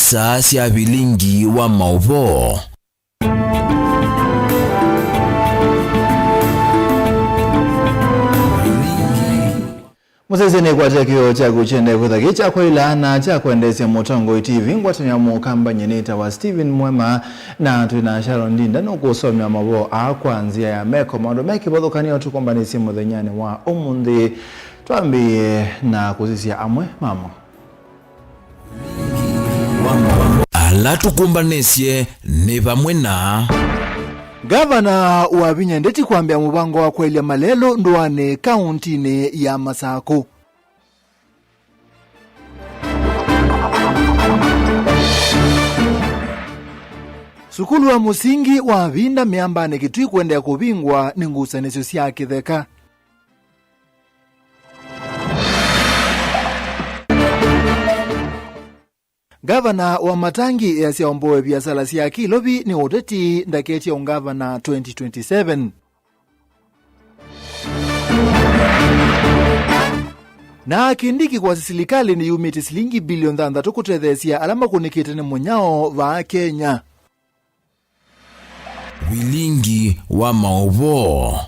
Saa sya vilingi wa maũvoo. Mũsyaĩĩsya nĩkwatya kĩoo kyaku kyendee kwĩtha kĩ kya kwaĩla na kya kwendeesya Mũtongoi T V. Ngwatanĩo ya Mũkamba nyie nĩtawa Stephen Mwema, na twĩ na Sharon Ndinda nũkũsomea maũvoo aa kwa nzĩa ya meko. Maũndũ me kĩvathũkany'o tũkũmbanĩsye mũthenyanĩ wa ũmũnthĩ. Twambĩĩe na kũsisya amwe mamo. Ala tũkũmbanĩsye nĩ vamwe na. Ngavana Wavinya Ndeti kwambĩa mũvango wa kwaĩlya malelũ ndũanĩ kaũntinĩ ya Masakũ. Sukulu wa mũsingi wa Vinda Mĩambanĩ Kitui kũendeea kũvingwa nĩ ngusanĩsyo sya kĩtheka. Ngavana wa Matangi easya omboe viasala sya Kĩlovi nĩ ũteti ndaketye ũngavana twenty twenty-seven. Na Kindiki kwasya silikalĩ nĩyumĩtye silingi bilioni thanthatũ kũtetheesya ala makũnĩkĩte nĩ mũnyao vaa Kenya. Vilingi wa maũvoo.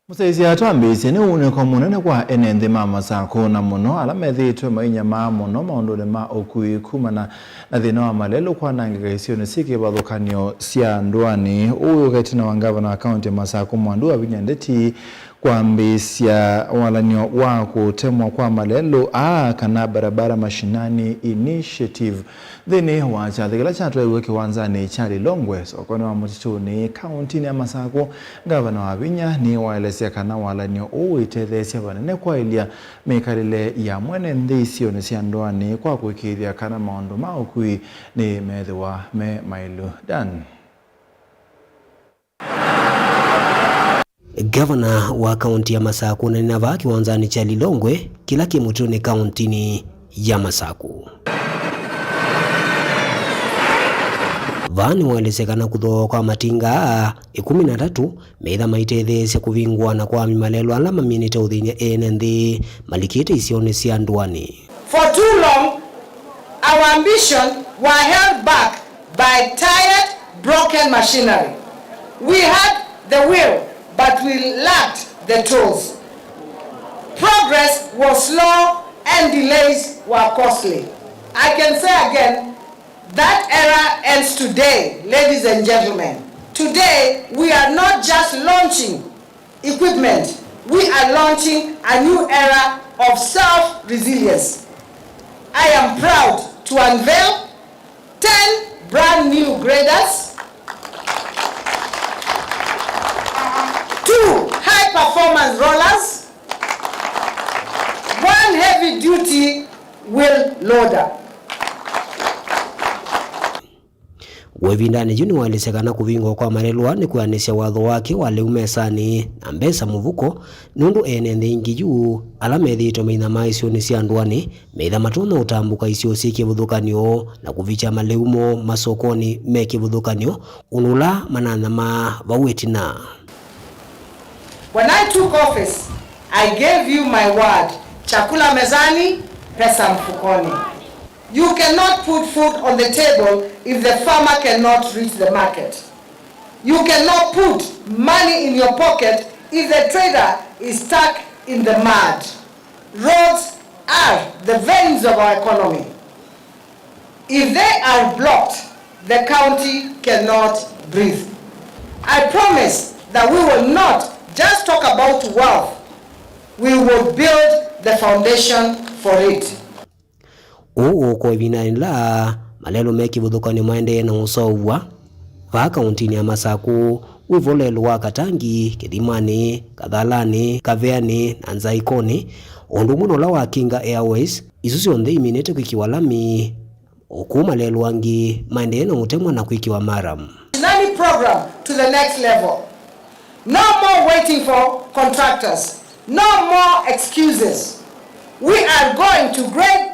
Mũsyaĩĩsya, twambĩĩsye nĩ ũunĩko mũnene kwa ene nthĩ ma Masakũ, na mũno ala methĩĩtwe mainyamaa mũno maũndũnĩ ma ũkui kumana na thĩna wa malelũ kwanangĩka isionĩ syĩ kĩvathũkany'o sya ndũanĩ. Ũũ wĩũka ĩtina wa ngavana wa kaũntĩ ya Masakũ Mwandu Wavinya Ndeti kwambĩĩsya walany'o wa kũtemwa kwa malelũ aa, kana Barabara Mashinani Initiative. Nthĩnĩ wa kyathĩ kĩla kyatwaiwe kĩwanzanĩ kya Lilongwe, sokonĩ wa Mũtitũnĩ, kaũntinĩ ya Masakũ, ngavana Wavinya nĩwaelesya kana walany'o ũũ wĩtetheesya vanene kwaĩlya mĩkalĩle ya mwene nthĩ isionĩ sya ndũanĩ kwa kũĩkĩĩthya kana maũndũ ma ũkui nĩmethĩwa me maĩlu. Dan. Ngavana wa kaũnti ya Masakũ ũnanena vaa kĩwanzanĩ kya Lilongwe kĩla kĩ Mũtitũnĩ kaũntinĩ ya Masakũ. Vaa nĩwaelesya kana kũthooa kwa matinga aa ĩkũmi na atatũ meĩtha maitetheesya kũvingũana kwa malelũ ala maminĩte ũthĩny'a ene nthĩ malikĩte isionĩ sya ndũanĩ. For too long, our ambition were held back by tired, broken machinery. We had the will, but we lacked the tools. Progress was slow and delays were costly. I can say again, that era ends today, ladies and gentlemen. Today, we are not just launching equipment, we are launching a new era of self-resilience. I am proud to unveil ten brand new graders, two high-performance rollers, one heavy-duty wheel loader. Wĩvindanĩ yu nĩwaelesya kana kũvingũa kwa malelũ aa nĩ kwĩanĩsya watho wake wa lĩu mesanĩ na mbesa mũvuko, nũndũ ene nthĩ aingĩ yu ala methĩĩtwe mainyamaa isionĩ sya ndũanĩ meĩtha matonya ũtambũka isio syĩ kĩvathũkany'o na kũvikya malĩu moo masokonĩ me kĩvathũkany'o, ũndũ ũla mananyamaa vau ĩtina. When I took office, I gave you my word, chakula mezani, pesa mfukoni. You cannot put food on the table if the farmer cannot reach the market. You cannot put money in your pocket if the trader is stuck in the mud. Roads are the veins of our economy. If they are blocked, the county cannot breathe. I promise that we will not just talk about wealth, we will build the foundation for it. Ũũ ũkũka ĩvindanĩ yĩla malelũ me kĩvathũkany'o maendee na ũseũvw'a vaa kaũntinĩ ya Masakũ, wĩvo lelũ wa Katangi, Kĩthimanĩ, Kathalanĩ, Kaveanĩ, na Nzaĩkonĩ, o ũndũ ũmwe na ũla wa Kinga Airways, isu syonthe iminĩte kwĩkĩwa lami, o kũu malelũ angĩ maendee na ũtemwa na kwĩkĩwa maram. Nani program to the next level. No more waiting for contractors. No more excuses. We are going to grade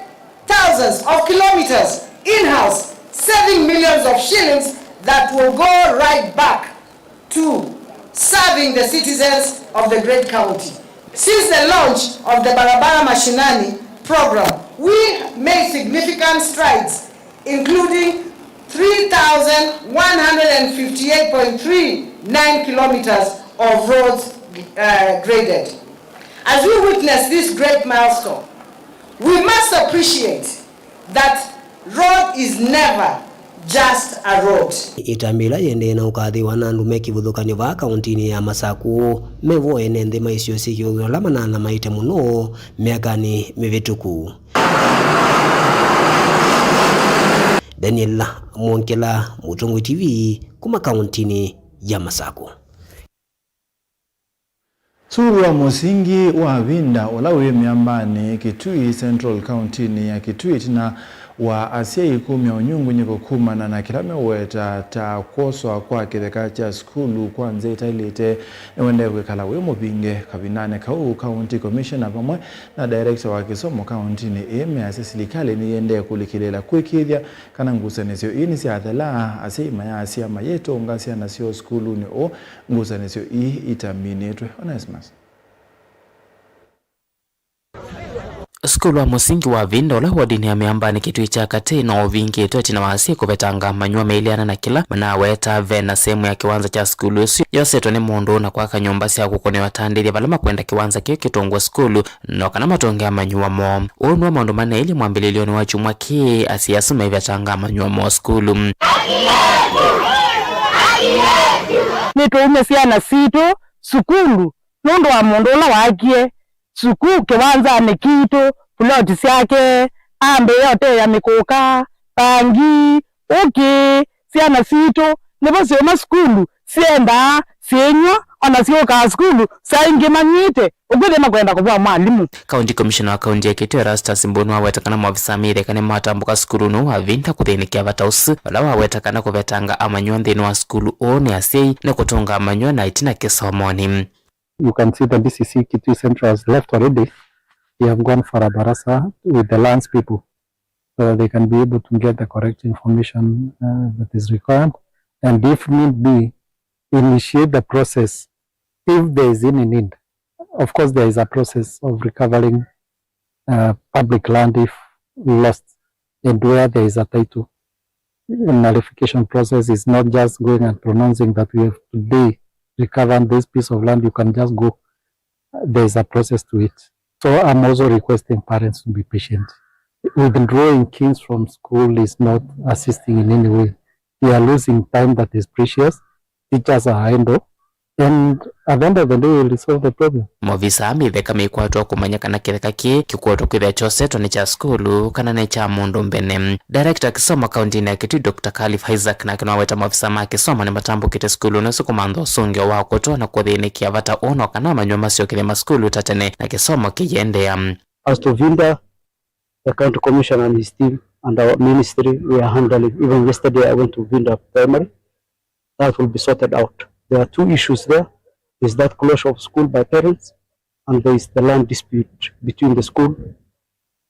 thousands of kilometers in-house, saving millions of shillings that will go right back to serving the citizens of the great county. Since the launch of the Barabara Mashinani, program, we made significant strides, including three thousand one hundred fifty-eight point three nine kilometers of roads, uh, graded. As we witness this great milestone, we must appreciate that road is never just a road. Ĩtambya ĩla yĩendee na ũkathĩwa na andũ me kĩvathũkany'o vaa kaũntinĩ ya Masaku, me vo ene nthĩ ma isio syĩ kĩvathũkany'o ala manathamaĩte mũno myakanĩ mĩvĩtũku. Daniel Mwongela, Mũtongoi T V, kuma kaũntinĩ ya Masaku. Sukulu wa mũsingi wa Vinda, ũla wĩ Mĩambanĩ, Kitui Central, kaũntinĩ ya Kitui, ĩtina wa asyai kumya ũnyungunyĩko kumana na kĩla meũweta ta kwoswa kwa kĩtheka kya sukulu kwa nzĩa ĩtaĩlĩte, nĩũendee kwĩkala wĩ mũvinge. Kavindanĩ kau, County Commissioner vamwe na director wa kĩsomo kaũntinĩ ĩĩ measya silikalĩ nĩyĩendee kũlikĩlĩĩla kũĩkĩĩthya kana ngusanĩsyo ii nĩsyathela. Asyai mayasya mayĩtũnga syana syoo sukulunĩ ũũ ngusanĩsyo ii itaminĩtwe. Onesimus. Sukulu wa mũsingi wa Vinda ũla wodinĩ ya Mĩambanĩ Kitui kya Katĩ no ũvingĩtwe ĩtina wa asyai kũvetanga amanyĩw'a maileana na kĩla manaweta. Ve na sehemu ya kĩwanza kya sukulu ũsu yosetwe nĩ mũndũ na kwaka nyũmba sya kũkũnĩwa atandĩthya vala makwenda kĩwanza kĩu kĩtũngwe sukulu no kana matũnge amanyĩw'a moo. Ũũ nĩw'o maũndũ maneelie mwambĩlĩlyonĩ wa kyumwa kĩĩ, asyai asu maivetanga amanyĩw'a moo sukulu. Nĩtũume syana sitũ sukulu nũndũ wa mũndũ ũla waakie sukuu kĩwanzanĩ kitũ, puloti syake, ambĩĩa ũteea mĩkũka, pangi, ũkĩ, syana sitũ nĩvo syĩũma sukulu, syendaa, syĩnyw'a, ona syũkaa sukulu saa ingĩ manyw'ĩte, ũkwĩthĩa makwenda kũvũa mwalimũ. County Commissioner wa kaunti ya Kitui Erastus Mbũnĩ waweta kana maovisaa ma ĩtheka nĩmatambũka sukulunĩ ũũ wa Vinda kũthĩnĩkĩa vata ũsu, vala waweta kana kũvetanga amanyĩw'a nthĩnĩ wa sukulu ũũ nĩ asyai nĩ kũtũnga amanyĩw'a na ĩtina kĩsomonĩ. You can see the D C C Kitui Central has left already. They have gone for a barasa with the lands people so that they can be able to get the correct information, uh, that is required, and if need be, initiate the process if there is any need. Of course, there is a process of recovering, uh, public land if lost and where there is a title. Nullification process is not just going and pronouncing that we have today recovered this piece of land, you can just go. There is a process to it. So I'm also requesting parents to be patient. Withdrawing kids from school is not assisting in any way. They are losing time that is precious. Teachers are idle. And at the end of the day, we'll resolve the problem. Maovisa ma ĩtheka meikwatwa kũmanya kana kĩtheka kĩĩ kĩkwotwe kwĩthĩa kyosetwe nĩ kya sukulu kana nĩ kya mũndũ mbene. Director wa kĩsomo kauntinĩ ya Kitui, Doctor Khalif Isaac, nake nĩwaweta maovisa ma kĩsomo nĩmatambũkĩte sukulunĩ ũsu kũmantha ũsũngĩo wa kũtw'a na kũthĩnĩkĩa vata ũũ no kana amanyĩw'a masyokethye masukulu ta tene na kĩsomo kĩiendeea. As to Vinda, the county commissioner and his team and our ministry, we are handling. Even yesterday, I went to Vinda Primary. That will be sorted out. There are two issues there. There's that closure of school by parents, and there is the land dispute between the school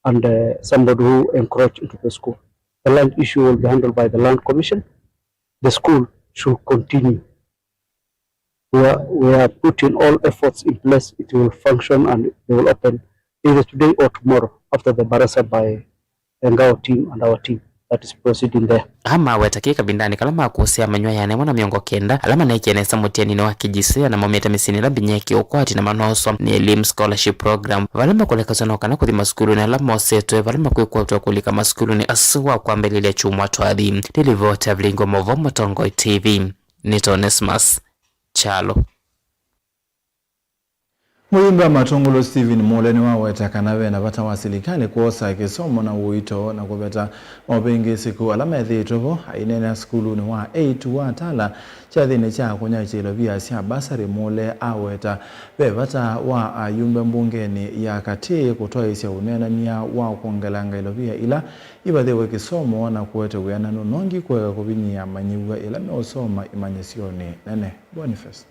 and, uh, somebody who encroached into the school. The land issue will be handled by the Land Commission. The school should continue. We are, we are putting all efforts in place. It will function and they will open either today or tomorrow after the barasa by the Ngao team and our team that is proceeding there. Aa maweta kĩĩ kavindanĩ kala makũsĩa amanyĩw'a ĩana yĩmwe na mĩongo kenda ala maneekie nesa mũtianinĩ wa K J S E A na maumĩte mĩsyĩnĩ ĩla mbinya ĩkĩ ũkwati na manooswa nĩ Elimu Scholarship Program, vala makũlekasw'a no kana kũthi masukulunĩ ala mosetwe vala makwĩkwatw'a kũlika masukulunĩ asu wa kwambĩlĩlya kyumwa twathi. Nĩ livoti ya Vilingi wa Maũvoo Mũtongoi T V, nĩ Onesmus Kyalo. Mũyumbe wa Matũngũlũ Stephen Mule nĩwaweta kana ve na vata wa silikalĩ kwosa kĩsomo na ũito na kũveta maũvĩngĩsĩku ala methĩĩtwe vo. Aineenea sukulunĩ wa eight wa Tala kyathĩnĩ kya kũnyaĩĩkya ilovia sya basarĩ, Mule aweta ve vata wa ayumbe mbungenĩ ya katĩ kũtwaĩĩsya ũneenany'a wa kwongelanga ilovia ila ivathĩwe kĩsomo na kũete wĩananu nongi kũeka kũvinyĩĩa amanyĩw'a ĩla meũsoma imanyĩsyonĩ nene. Boniface.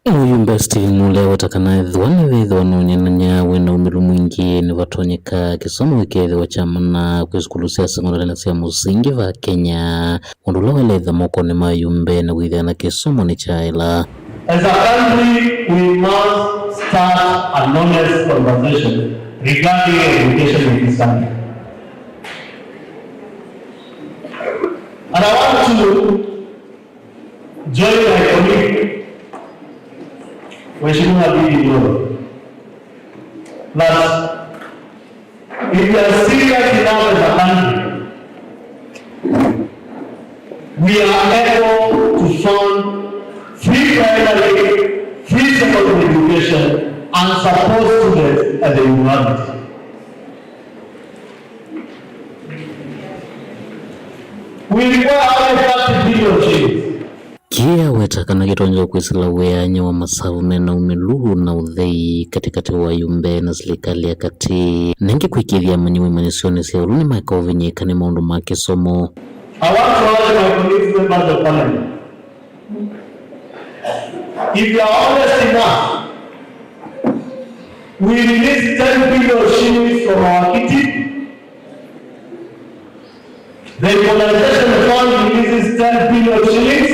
Mũyumbe Stephen Mule aweta kana ethĩwa nĩvethĩwa na ũneenany'a wĩ na ũmĩlu mwingĩ, nĩvatonyeka kĩsomo kĩkethĩwa kya mana kwĩ sukulu sya sekondalĩ na sya mũsingi va Kenya, ũndũ ũla ũeleetha mokonĩ ma ayumbe na kwĩthĩa na kĩsomo nĩkyaĩla. As a country, we must start an honest conversation regarding education in this country. And I want to join my colleague, Mheshimiwa Ndindi Nyoro, that if we are serious enough as a country, we are able to fund free primary, free secondary education and support students at the university. We require only thirty billion shillings. Kĩĩ aweta kana kĩtonya kwĩsĩla wĩanyo wa masavu mena ũmĩlu na ũthei katĩkatĩ wa ayumbe na silikalĩ ya katĩ. Na ĩngĩ kwĩkĩĩthya amanyĩw'a imanyĩsyonĩ sya ĩũlũ nĩmaeka ũvinyĩĩka nĩ maũndũ ma kĩsomo. I want to urge my colleagues, members of parliament, if you are honest enough, we release ten billion shillings from our kitty. The equalization fund releases ten billion shillings,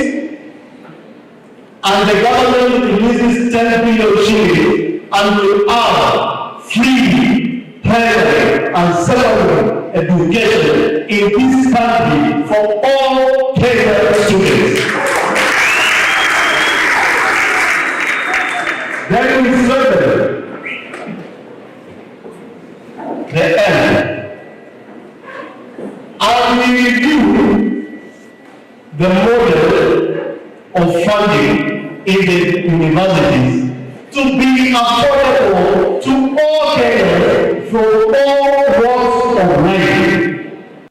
and the government releases ten billion shillings, and we have free primary and secondary education in this country for all Kenyan students. Then we strengthen the end. And we review the model of funding in the universities to be affordable to all Kenyans from all walks of life.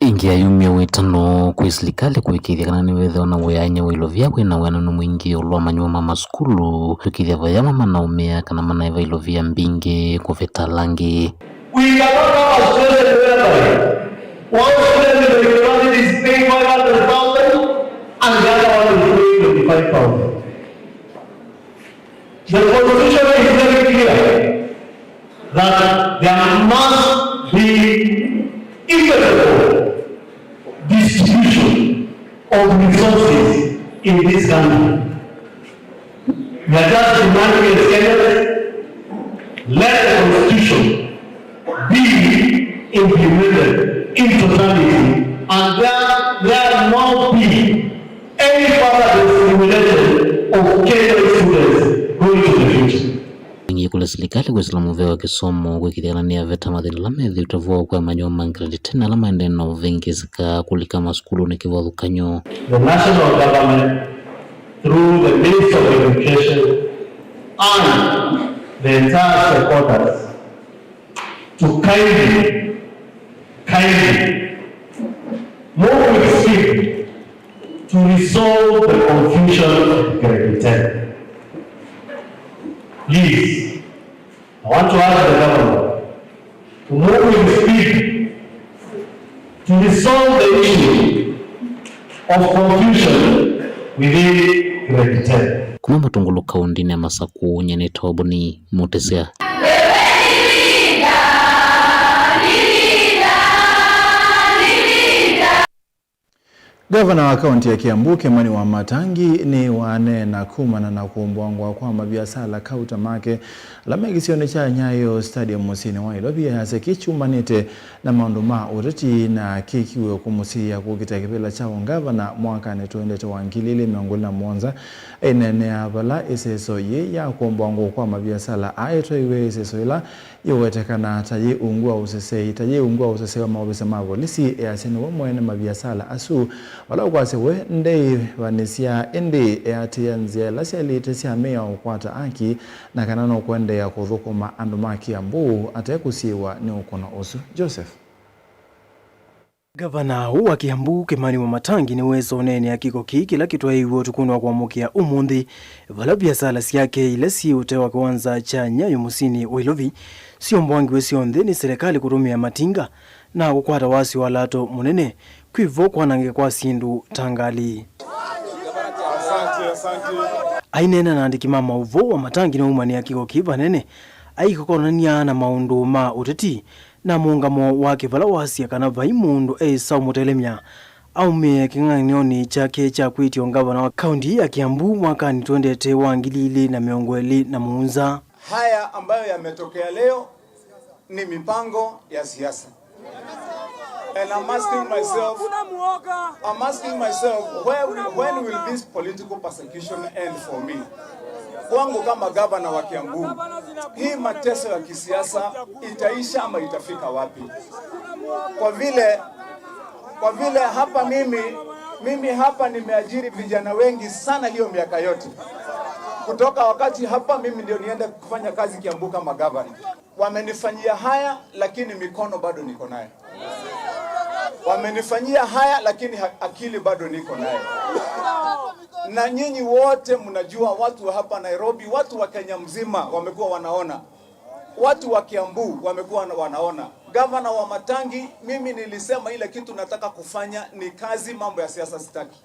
Ĩngĩ ayumya wĩtano kwĩ silikalĩ kũĩkĩĩthya kana nĩvethĩwa na wĩanĩo wa ilovia wĩ na wĩananu mwingĩ ĩũlũ wa manyũmba ma masukulu, kũĩkĩĩthya vaya amwe manaũmĩa kana manaĩva ilovia mbingĩ kũvĩta ala angĩ. We cannot have a situation whereby one student in the university is paying five hundred thousand and the other one is paying twenty-five thousand. The constitution is very clear that there must be equitable distribution of resources in this country. We are just demanding as Kenyans, let the constitution be implemented in totality, and there, there not be any further discrimination of Kenyan students going to the future. Ĩngĩ kũlya silikalĩ kwĩsĩla mũvea wa kĩsomo kũĩkĩĩthya kana nĩyaveta mathĩna ala methĩĩtwe vo kwa manyũmba ma grade ten ala maendee na ũvĩngĩsĩka kũlika masukulunĩ kĩvathũkany'o. The national government, through the Ministry of Education and the entire stakeholders, to kindly, kindly move with speed to resolve the confusion of grade ten. Please, I want to urge the government to move with speed to resolve the issue of confusion within grade ten. Kuma Matungulu kaũndĩnĩ ya Masakũ, nyie nĩ Toboni Mũtĩsya. Ngavana wa kaũntĩ ya Kiambu, Kimani Wamatangi, nĩwaneena kumana na kũmbũangwa kwa maviasala kauta make ala me kĩsionĩ kya Nyayo Stadium mũsyĩnĩ wa Ilovi, ayasya kĩkyumanĩte na maũndũ ma ũteti na kĩkiwe kũmũsiĩĩa kũkita kĩvĩla kya ũngavana mwakanĩ tũendete wa ngili ilĩ mĩongo ĩlĩ na mũonza. Aineenea vala ĩseso yĩĩ ya kũmbũangwa kwa maviasala aetwaiwe ĩseso ĩla yĩũwetekana ta yĩ ungu wa ũsesei, ta yĩ ungu wa ũsesei wa maovisa ma volisi, easya nĩwe mwene maviasala asu, vala ũkwasya we ndeĩvanĩsya, ĩndĩ eatĩĩa nzĩa ila syaĩlĩte sya mĩao kũkwata aki, na kana nũkũendeea kũthũkũma andũ ma Kiambu ate kũsiĩĩwa nĩ ũkũno ũsu. Joseph. Ngavana ũũ wa Kiambu, Kimani Wamatangi, nĩwesa ũneenea kĩko kĩĩ kĩla kĩtwaĩiwe ũtukũnĩ wa kũamũkĩa ũmũnthĩ, vala viasala syake ila syĩ ũtee wa kĩwanza kya Nyayo mũsyĩnĩ wa Ilovi syombwangiwe syonthe nĩ silikalĩ kũtũmĩa matinga na kũkwata wasyo wa lato mũnene, kwĩ vo kwanangĩka kwa syĩndũ ta ngalĩ. Aineena na andĩki ma maũvoo, Wamatangi nĩwaumanĩa kĩko kĩĩ vanene, aikokonany'a na maũndũ ma ũteti na mũũngamo wake vala wasya kana vai mũndũ eĩsa ũmũtelemya aumĩe kĩng'ang'anĩonĩ kyake kya kwĩtya ũngavana wa kaũntĩ ya Kiambu mwakanĩ tũendete wa ngili ilĩ na mĩongo ĩlĩ na mũonza. Haya ambayo yametokea leo Ni mipango ya siasa. And I'm asking myself, I'm asking myself, where will, when will this political persecution end for me? Kwangu kama gavana wa Kiambu, hii mateso ya kisiasa itaisha ama itafika wapi? Kwa vile, kwa vile hapa mimi, mimi hapa nimeajiri vijana wengi sana hiyo miaka yote. Kutoka wakati hapa mimi ndio niende kufanya kazi Kiambu kama gavana. Wamenifanyia haya, lakini mikono bado niko nayo. Wamenifanyia haya, lakini ha-, akili bado niko nayo. Na nyinyi wote mnajua, watu wa hapa Nairobi, watu wa Kenya mzima wamekuwa wanaona. Watu wa Kiambu wamekuwa wana-, wanaona. Gavana Wamatangi, mimi nilisema ile kitu nataka kufanya ni kazi, mambo ya siasa sitaki.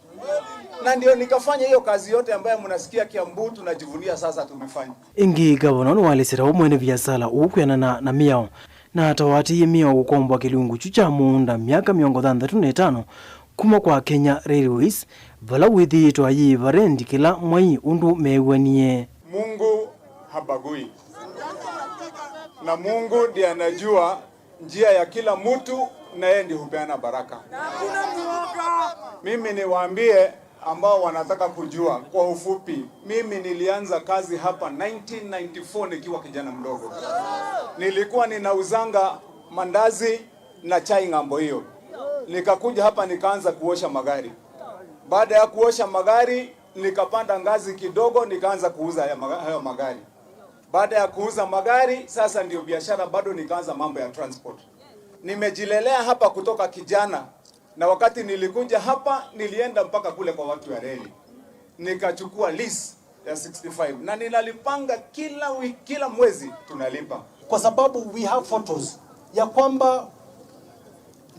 Na ndio nikafanya hiyo kazi yote ambayo mnasikia Kiambu tunajivunia sasa tumefanya. Ĩngĩ, ngavana nĩwaelesye ta ũmwe nĩ viasala ũũ kwĩanana na mĩao, na ta waatĩĩe mĩao kũkomboa kĩlungu kyu kya mũũnda myaka mĩongo thanthatũ na ĩtano kuma kwa Kenya Railways, vala wĩthĩĩtwe ayĩĩva rendi kĩla mwei ũndũ meew'anie. Mungu habagui. Na Mungu ndiye anajua njia ya kila mtu, na yeye ndiye hupeana baraka. Mimi niwaambie ambao wanataka kujua kwa ufupi, mimi nilianza kazi hapa nineteen ninety-four nikiwa kijana mdogo. Nilikuwa ninauzanga mandazi na chai ng'ambo hiyo. Nikakuja hapa nikaanza kuosha magari. Baada ya kuosha magari, nikapanda ngazi kidogo, nikaanza kuuza haya maga-, hayo magari. Baada ya kuuza magari, sasa ndio biashara bado nikaanza mambo ya transport. Nimejilelea hapa kutoka kijana, na wakati nilikuja hapa, nilienda mpaka kule kwa watu ya reli. Nikachukua lease ya sixty-five, na ninalipanga kila wiki, kila mwezi tunalipa. Kwa sababu we have photos ya kwamba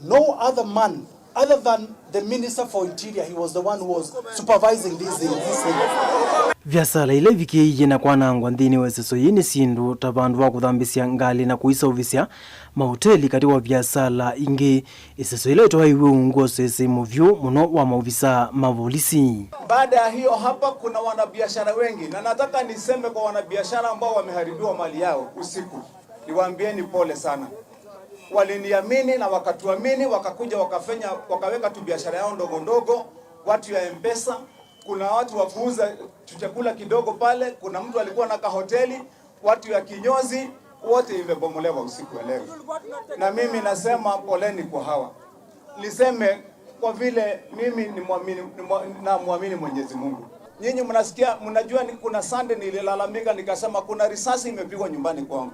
no other man other than the Minister for Interior, he was the one who was supervising these things, these things. Viasala ila ivikĩĩie na kwanangwa nthĩnĩ wa ĩseso yĩĩ nĩ syĩndũ ta vandũ va kũthambĩsya ngalĩ na kũiseũvĩsya, maoteli katĩ wa viasala ingĩ. Ĩseso ĩla ĩtwaĩiwe ungu ũsesei mũvyũ mũno wa maovisaa ma volisi. Baada ya hiyo hapa kuna wanabiashara wengi, na nataka niseme kwa wanabiashara ambao wameharibiwa mali yao usiku, niwaambieni pole sana. Waliniamini na wakatuamini, wakakuja wakafanya, wakaweka tu biashara yao ndogo ndogo, watu ya M-Pesa, kuna watu wa kuuza tu chakula kidogo pale, kuna mtu alikuwa na kahoteli, watu ya kinyozi, wote imebomolewa usiku wa leo. Na mimi nasema poleni kwa hawa. Niseme kwa vile mimi ni muamini, ni mwa-, namwamini Mwenyezi Mungu. Nyinyi mnasikia, mnajua ni kuna Sunday nililalamika nikasema kuna risasi imepigwa nyumbani kwangu.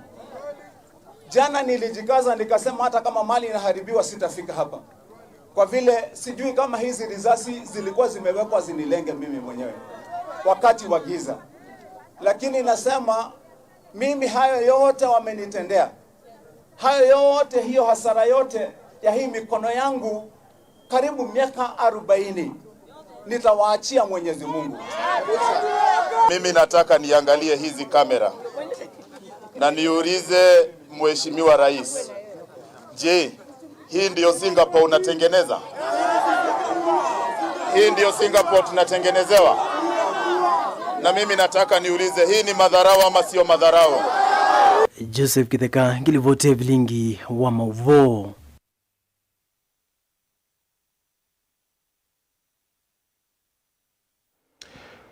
Jana nilijikaza nikasema hata kama mali inaharibiwa sitafika hapa. Kwa vile sijui kama hizi risasi zilikuwa zimewekwa zinilenge mimi mwenyewe wakati wa giza. Lakini nasema mimi hayo yote wamenitendea. Hayo yote, hiyo hasara yote ya hii mikono yangu, karibu miaka arobaini, nitawaachia Mwenyezi Mungu. Mimi nataka niangalie hizi kamera na niulize Mheshimiwa Rais, je, hii ndio Singapore unatengeneza? Hii ndio Singapore tunatengenezewa? Na mimi nataka niulize, hii ni madharau ama sio madharau? Joseph Kitheka, ngilivoti ya vilingi wa mauvoo.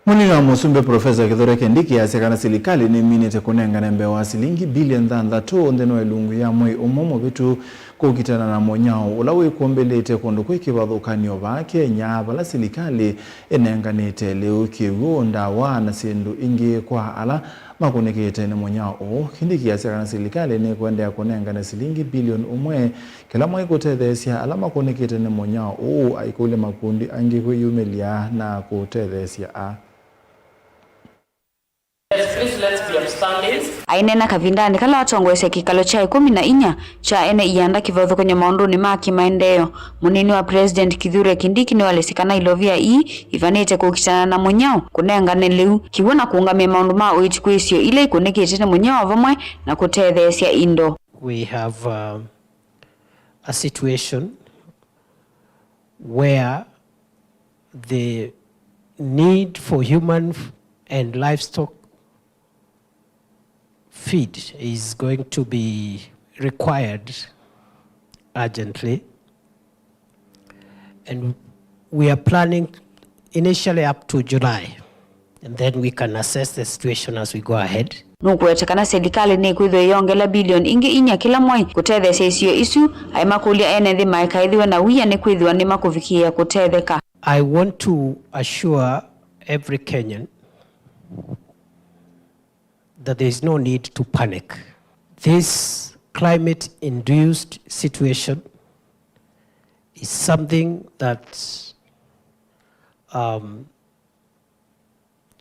Mũnini wa mũsumbĩ Profesa Kithure Kindiki asya kana silikalĩ nĩminĩte kũnengane mbee wa silingi bilioni thanthatũ nthĩnĩ wa ĩlungu ya mwei ũmwe mũvĩtu kũkitana na mũnyao ũla wĩkũmbĩlĩte kũndũ kwĩ kĩvathũkany'o vaa Kenya, vala silikalĩ ĩnenganĩte lĩu, kĩw'ũ, ndawa na syĩndũ ingĩ kwa ala makũnĩkĩte nĩ mũnyao ũũ. Kindiki asya kana silikalĩ nĩkũendeea kũnengane silingi bilioni ũmwe kĩla mwei kũtetheesya ala makũnĩkĩte nĩ mũnyao ũũ, aikũlya makundi angĩ kwĩyumĩlya na kũtetheesya a. Yes, please, let's be upstanding. Aineena kavindanĩ kala atongoesya kĩkalo kya ĩkũmi na inya kya ene ianda kĩvathũkany'o maũndũnĩ ma kĩmaendeeo, mũnini wa President Kithure Kindiki nĩwalesye kana ilovia ii ivanĩte kũkitana na mũnyao, kũnengane lĩu, kĩw'ũ na kũũngamĩa maũndũ ma ũiiti kwĩ isio ila ikũnĩkĩte nĩ mũnyao vamwe na kũtetheesya indo. We have, uh, a situation where the need for human f-, and livestock feed is going to be required urgently, and we are planning initially up to July, and then we can assess the situation as we go ahead. Nũkũweta kana silikalĩ nĩkwĩthĩwa ĩyongela bilioni ingĩ inya kĩla mwei kũtetheesya isio isu, aimakũlya ene nthĩ maikaĩthĩwe na wia nĩkwĩthĩwa nĩmakũvikĩĩa kũtetheka. I want to assure every Kenyan that there is no need to panic. This climate-induced situation is something that, um,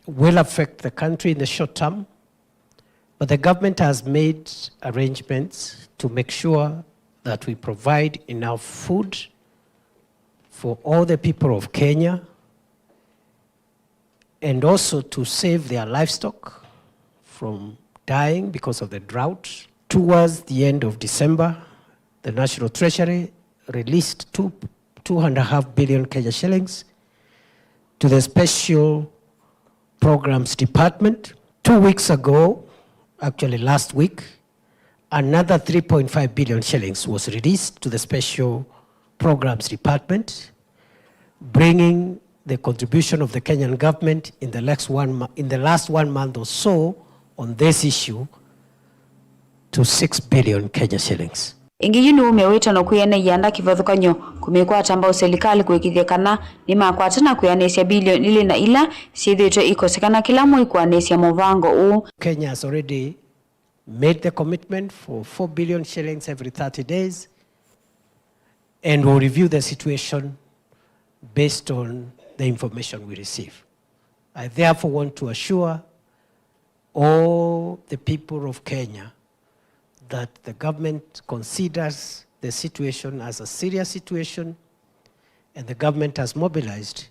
will affect the country in the short term, but the government has made arrangements to make sure that we provide enough food for all the people of Kenya, and also to save their livestock from dying because of the drought. Towards the end of December, the National Treasury released two, two and a half billion Kenya shillings to the Special Programs Department. Two weeks ago, actually last week, another three point five billion shillings was released to the Special Programs Department, bringing the contribution of the Kenyan government in the last one mo-, in the last one month or so on this issue to six billion Kenya shillings. Ĩngĩ yu nĩumya wĩtano kwĩ ene ianda kĩvathũkany'o kũmĩkwata mbau silikalĩ kũĩkĩĩthya kana nĩmakwata na kwĩanĩsya bilioni ilĩ na ila syĩthĩĩtwe ikosekana kĩla mwei kũanĩsya mũvango ũũ. Kenya has already made the commitment for four billion shillings every thirty days, and will review the situation based on the information we receive. I therefore want to assure all the people of Kenya that the government considers the situation as a serious situation, and the government has mobilized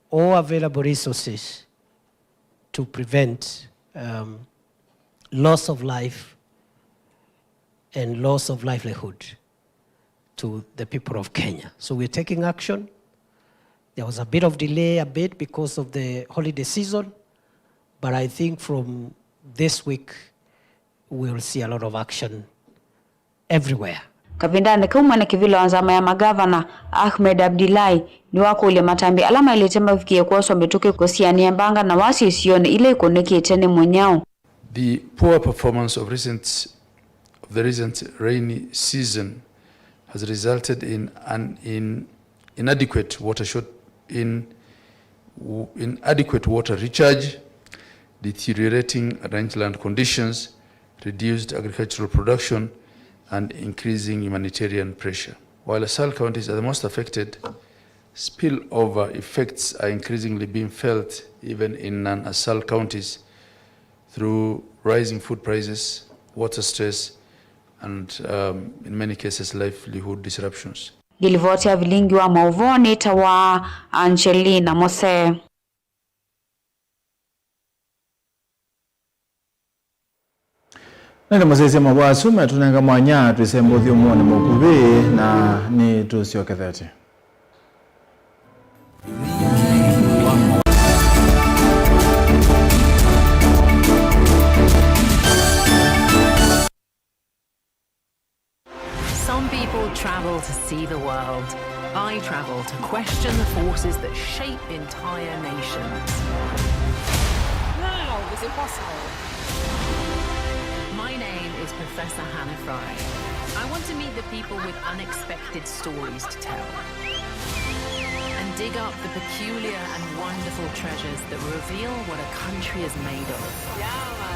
all available resources to prevent, um, loss of life and loss of livelihood to the people of Kenya. So we're taking action. There was a bit of delay, a bit because of the holiday season, but I think from this week, we'll see a lot of action everywhere. Kavindanĩ kau, mwene kĩvĩla wa nzama ya magavana, Ahmed Abdillahi, nĩwakũlya matambya ala maĩlĩte mavikĩe kwoswa mĩtũkĩ kũsianĩa mbanga na wasyo isionĩ ila ikũnĩkĩte nĩ mũnyao. The poor performance of recent, of the recent rainy season has resulted in an in inadequate water short, in, inadequate water recharge, deteriorating rangeland conditions, reduced agricultural production, and increasing humanitarian pressure. While ASAL counties are the most affected, spillover effects are increasingly being felt even in non-ASAL counties through rising food prices, water stress, and, um, in many cases, livelihood disruptions. Ngĩlivoti ya vilingi wa maũvoo nĩtawa Angelina Mose. Na nĩ mũsyaĩĩsya mavaa asu metũnenga mwanya twĩsembe ũthyũmũonĩ mũkuvĩ, na nĩtũsyokethete. Some people travel to see the world. I travel to question the forces that shape entire nations. How is it possible? My name is Professor Hannah Fry. I want to meet the people with unexpected stories to tell and dig up the peculiar and wonderful treasures that reveal what a country is made of. Yeah, man.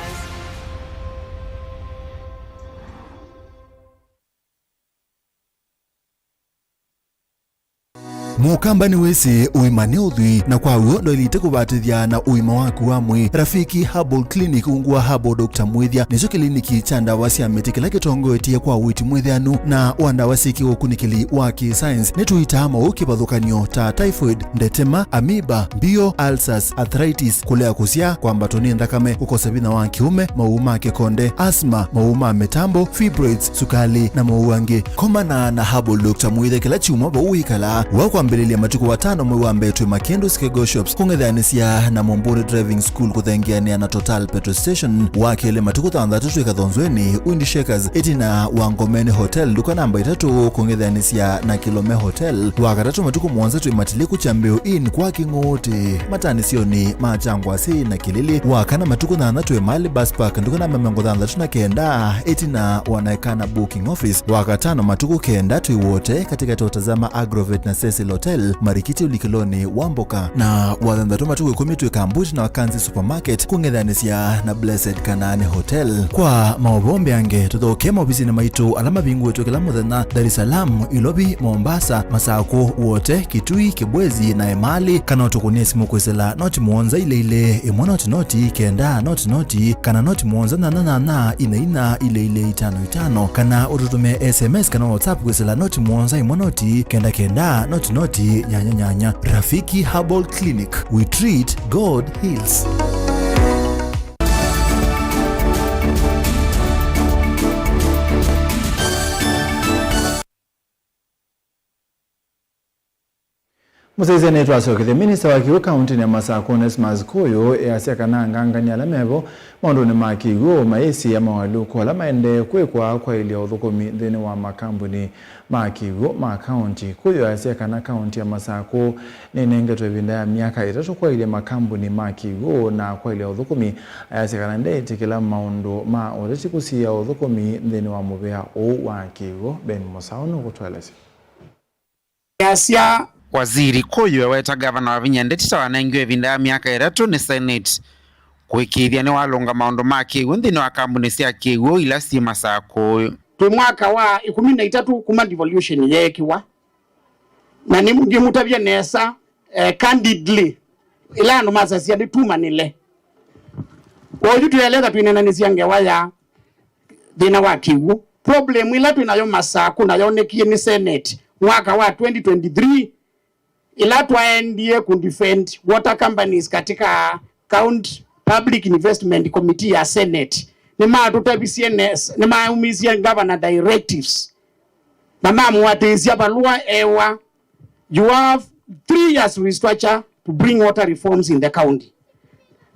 Mũkamba nĩwĩsĩ ũima nĩ ũthwii, na kwa w'o ndwaĩlĩte kũvatĩthya na ũima waku wa mwĩĩ. Rafiki Herbal Clinic ungu wa Herbal Doctor Mwĩthya nĩkyo kĩliniki kya ndawa sya mĩtĩ kĩla kĩtongoetye kwa ũiiti mwĩthĩanu na wa ndawa syĩ kĩũkunĩkĩli wa kĩ-science. Nĩtũitaa maũũ kĩvathũkany'o ta typhoid, ndetema, amoeba, mbio, ulcers, arthritis, kũlea kũsyaa, kwambatwa nĩ nthakame, kũkosa vinya wa kĩũme, maũũ ma kĩkonde, asthma, maũũ ma mĩtambo, fibroids, sukalĩ, na maũũ angĩ. Komana na Herbal Doctor Mwĩthya kĩla kyumwa vau wĩkalaa. Wakwa Mbĩlĩlya matukũ atano mwei wa mbee twĩ Makindu Kego Shops kũng'ethanĩsya na Mumbuni Driving School kũthengeanĩa na Total Petrol Station. Wa kelĩ matukũ thanthatũ twĩ Kathonzweni Wind Shakers ĩtina wa Ngomeni Hotel nduka namba itatũ kũng'ethanĩsya na Kilome Hotel. Wa katatũ matukũ mũonza twĩ Matiliku Kyambĩũ Inn kwa Kĩng'ũũtĩ mataanĩsyonĩ ma Kyangwasĩ na Kĩlili. Wa kana matukũ nyanya twĩ Mali Bus Park nduka namba mĩongo thanthatũ na kenda ĩtina wa Naekana Booking Office. Wa katano matukũ kenda twĩ Wote katĩkatĩ wa Tazama Agrovet na Cecil Hotel, Marikiti ũlikĩlonĩ wa Mboka. Na wa thanthatũ matukũ ĩkũmi twĩ Kambuti na Wakanzi Supermarket, kũng'ethanĩsya na Blessed Kanaani Hotel. Kwa maũvoo mbeange, tũthokee maovisinĩ maitũ ala mavingũĩtwe kĩla mũthenya, Dar es Salaam, Ilovi, Mombasa, Masakũ, Wote, Kitui, Kibwezi na Emali, kana ũtũkũnĩe simũ kwĩsĩla noti mũonza ilĩ ilĩ, ĩmwe noti noti, kenda noti noti, kana noti mũonza nyanya nyanya, inya inya, ilĩ ilĩ itano itano, kana ũtũtũmĩe S M S kana WhatsApp kwĩsĩla noti mũonza ĩmwe noti, kenda kenda, noti noti, nyanya nyanya. Rafiki Herbal Clinic, we treat, God heals. Mũsyaĩĩsya nĩtwasokethya. Minista wa kĩw'ũ kaũntĩnĩ ya Masakũ, Onesmus Kũyũ, easya kana angangani ala mevo maũndũnĩ ma kĩw'ũ mayĩsĩĩa moalyũku ala maendee kwĩkwa kwaĩlya ũthũkũmi nthĩnĩ wa makambuni ma kĩw'ũ ma kaũntĩ. Kũyũ easya kana kaũntĩ ya Masakũ nĩnengetwe ĩvinda ya myaka ĩtatũ kwaĩlya makambuni ma kĩw'ũ na kwaĩlya ũthũkũmi. Ayasya kana ndeĩtĩkĩla maũndũ ma ũteti kũsiĩĩa ũthũkũmi nthĩnĩ wa mũvĩa ũũ wa kĩw'ũ. Ben Mũsaũ nũkũtũelesya. Asya. Waziri Kũyũ eweta ngavana Wavinya Ndeti ta wanengiwe ĩvinda ya myaka ĩtatũ nĩ Senate kũĩkĩĩthya nĩwalũnga maũndũ ma kĩw'ũ nthĩnĩ wa kambuni sya kĩw'ũ ila syĩ Masakũ. Twĩ mwaka wa ĩkũmi na itatũ kuma devolution yeekiwa, na nĩ-, ngĩmũtavya nesa, eh, candidly, ĩla andũ masasya nĩtumanĩle. Oyu twĩeleta twĩnenanĩsya ngewa ya thĩna wa kĩw'ũ. Problem ĩla twĩ nayo Masakũ na yonekie nĩ Senate mwaka wa twenty twenty-three, ĩla twaendie ku defend water companies katika County Public Investment Committee ya Senate, nĩmatũtavisye nes-, nĩmaumisye governor directives na mamũatĩĩsya valũa ewa, "You have three years to restructure to bring water reforms in the county."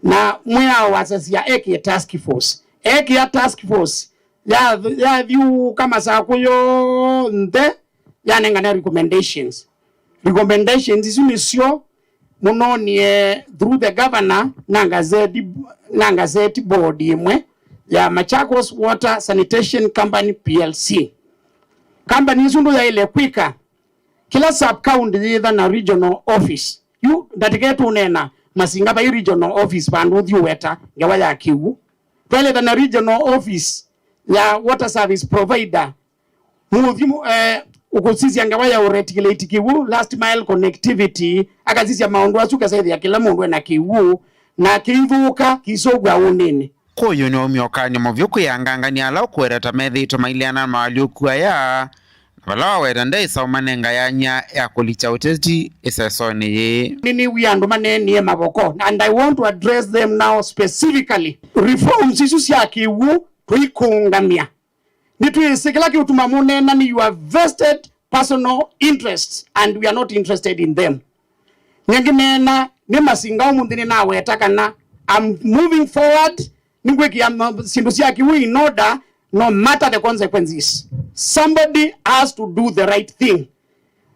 Na mwĩao wasasya ekĩe task force. Ekĩa task force, ya-, yathyũũka Masakũ yonthe, yanengane recommendations. Recommendations isu nĩsyo mũnonie through the governor na gazette, na gazette board ĩmwe ya Machakos Water Sanitation Company P L C. Company isu ndũyaĩle kwĩka, kĩla sub county yĩtha na regional office. Yu ndatĩke tũneena Masinga vai regional office vandũ ũthi ũweta ngewa ya kĩw'ũ. Twaĩlĩte na regional office ya water service provider. Mũthi mu-, eh, ũkũsisya ngewa ya ũretilate kĩw'ũ, last mile connectivity, akasisya maũndũ asu, kasethĩa kĩla mũndũ ena kĩw'ũ, na kĩithũka, kĩisũvw'a ũnĩnĩ. Kũyũ nĩwaumya ũkany'o mũvyũ kwĩ angangani ala ũkũweta ta methĩĩtwe maileana na moalyũku aya, na vala waweta ndaĩsa ũmanenga yanya ya kũlikya ũteti ĩsesonĩ yĩĩ. Nĩnĩw'ie andũ maneenie mavoko, and I want to address them now specifically. Reforms isu sya kĩw'ũ tũikũngamya. Nĩtwĩsĩ kĩla kĩũtuma mũneena nĩ your vested personal interests and we are not interested in them. Nyie ngĩneena nĩ Masinga ũmũnthĩ nĩnaweta kana I'm moving forward, nĩngwĩkĩa ma-, syĩndũ sya kĩw'ũ in order no matter the consequences. Somebody has to do the right thing.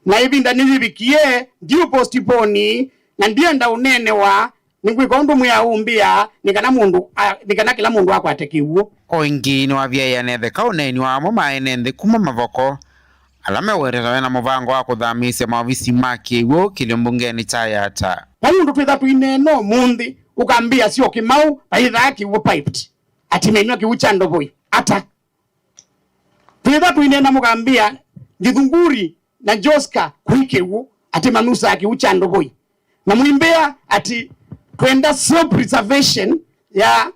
Na ĩvinda nĩyĩvikie, ndiũ postpone, na ndienda ũneenewa, nĩngwĩka ũndũ mwĩao ũmbĩa, nĩ kana mũndũ a-, nĩ kana kĩla mũndũ akwate kĩw'ũ. O ĩngĩ nĩwavyaĩe anetheka ũneeni wa amwe ma ene nthĩ kuma Mavoko, ala mewetete mena mũvango wa kũthamĩĩsya maovisi ma kĩw'ũ kĩlio mbungenĩ kya Yatta. Vai ũndũ twĩtha tũineena ũmũnthĩ, ũkambĩa Syokimau vaithaa kĩw'ũ piped, ati menyw'a kĩw'ũ kya Ndovoi. Ata? Twĩtha tũineena mũkambĩa Githunguri na Joska kwĩ kĩw'ũ, ati manusaa kĩw'ũ kya Ndovoi. Na mũimbĩa ati twenda self preservation ya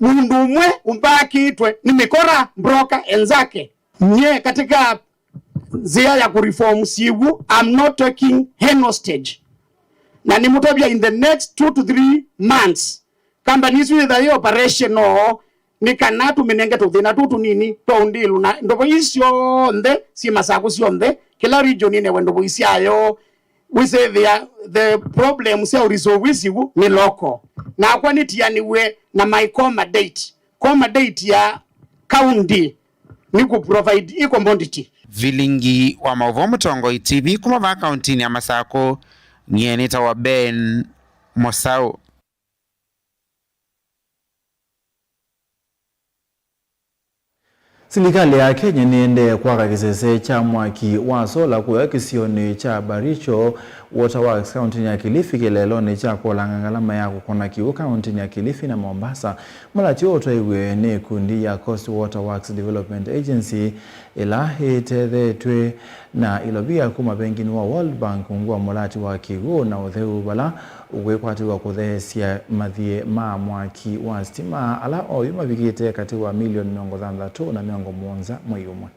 mũndũ ũmwe ũmbakĩtwe nĩ mĩkora, broker enzake. Nyie katika nzĩa ya kũreform syĩw'ũ, I'm not taking any hostage. Na nĩmũtavya in the next two to three months, company isu yĩtha yĩ operational, nĩ kana tũmĩnenge tũthĩna tũu tũnini twa ũndĩĩlu na ndovoi syonthe syĩ Masakũ syonthe, kĩla region ĩnewe ndovoi syayo, Wĩsĩthĩa the problem sya ũresolve ĩsiw'ũ nĩ local. Nakwa nĩtianĩw'e na my comma date. Comma date ya county nĩ kũ provide ĩ commodity. Vilingi wa maũvoo Mũtongoi T V kuma vaa kauntinĩ ya Masakũ, nyie nĩtawa Ben Mũsaũ. Silikalĩ ya Kenya nĩendee kwaka kĩsese kya mwaki wa sola kũya kĩsionĩ kya Baricho Water Works kauntinĩ ya Kilifi kĩeleelonĩ kya kũolanga ngalama ya kũkũna kĩw'ũ kauntinĩ ya Kilifi na Mombasa. Mũlati ũũ ũtwaiwe nĩ ĩkundi ya Coast Water Works Development Agency, ĩla ĩtethetw'e na ilovia kuma venginĩ wa World Bank ungu wa mũlati wa kĩw'ũ na ũtheu, vala ũkwĩkwatĩw'a kũtheesya mathiĩ ma mwaki wa sitima, ala oyu mavikĩte katĩ wa milioni mĩongo thanthatũ na mĩongo mũonza mwei ũmwe.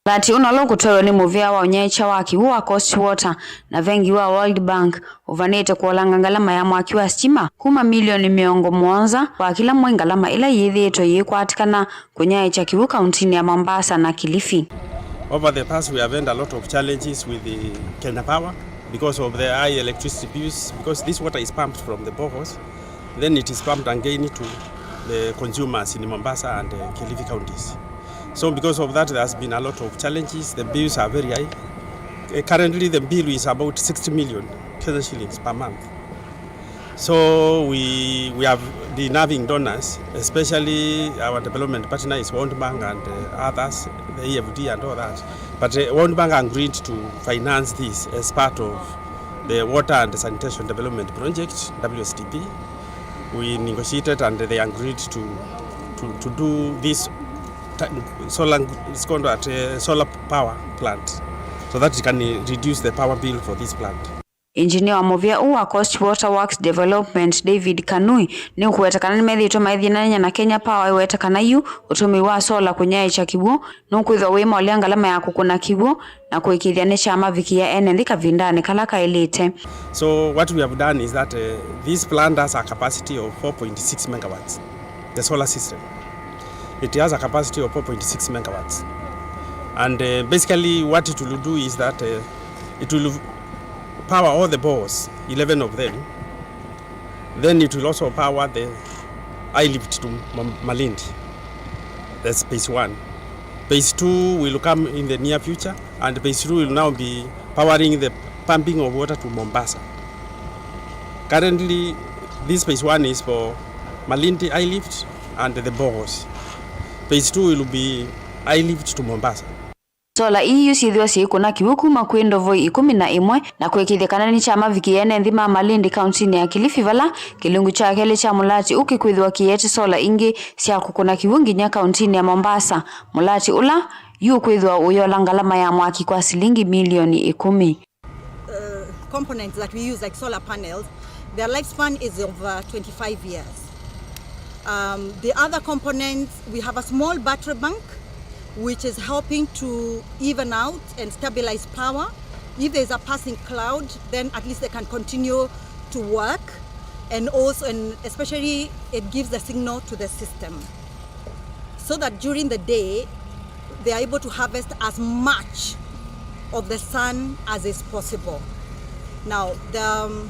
Mũlati ũũ nola ũkũtwaĩwa nĩ mũvĩa wa ũnyaĩĩkya wa kĩw'ũ wa Coast Water na vengi wa World Bank ũvanĩte kũolanga ngalama ya mwaki wa sitima kuma milioni mĩongo mũonza kwa kĩla mwei, ngalama ĩla yĩthĩĩtwe yĩkwatĩkana kũnyaĩĩkya kĩw'ũ kauntinĩ ya Mombasa na Kilifi. Over the past, we have had a lot of challenges with the Kenya Power because of the high electricity bills, because this water is pumped from the boreholes, then it is pumped again to the consumers in Mombasa and, uh, Kilifi counties. So because of that, there has been a lot of challenges. The bills are very high. Uh, currently, the bill is about sixty million Kenya shillings per month. So we, we have been having donors, especially our development partner is World Bank and, uh, others, the E F D and all that. But, uh, World Bank agreed to finance this as part of the Water and Sanitation Development Project, W S D P. We negotiated and they agreed to, to, to do this ta-, solar, it's called what, uh, solar power plant, so that it can, uh, reduce the power bill for this plant. Engineer wa mũvĩa ũũ wa Coast Water Works Development, David Kanui, nĩũkũweta kana nĩmethĩĩtwe maithĩnany'a na Kenya Power, ĩweta kana yu ũtũmĩi wa sola kũnyaĩĩkya kĩw'ũ nũkwĩthwa wĩmolea ngalama ya kũkũna kĩw'ũ na kũĩkĩĩthya nĩkyamavikĩĩa ene nthĩ kavindanĩ kala kaĩlĩte. So what we have done is that, uh, this plant has a capacity of four point six megawatts, the solar system. It has a capacity of four point six megawatts. And, uh, basically what it will do is that, uh, it will power all the boreholes, eleven of them. Then it will also power the high lift to Ma-, Malindi. That's phase one. Phase two will come in the near future, and phase two will now be powering the pumping of water to Mombasa. Currently, this phase one is for Malindi high lift and the boreholes. Phase two will be high lift to Mombasa. Sola ii yu syĩthĩwa syĩikũna kĩw'ũ kuma kwĩ ndovoi ĩkũmi na ĩmwe na kũĩkĩĩthya kana nĩkyamavikĩĩa ene nthĩ ma Malindi kauntinĩ ya Kilifi, vala kĩlungu kya kelĩ kya mũlati ũũ kĩkwĩthĩwa kĩete sola ingĩ sya kũkũna kĩw'ũ nginya kauntinĩ ya Mombasa, mũlati ũla yu ũkwĩthĩwa ũyola ngalama ya mwaki kwa silingi milioni ĩkũmi. Uh, components that we use, like solar panels, their lifespan is of, uh, twenty-five years. Um, the other components, we have a small battery bank, which is helping to even out and stabilize power. If there's a passing cloud, then at least they can continue to work, and also, and especially, it gives the signal to the system, so that during the day, they are able to harvest as much of the sun as is possible. Now, the, um,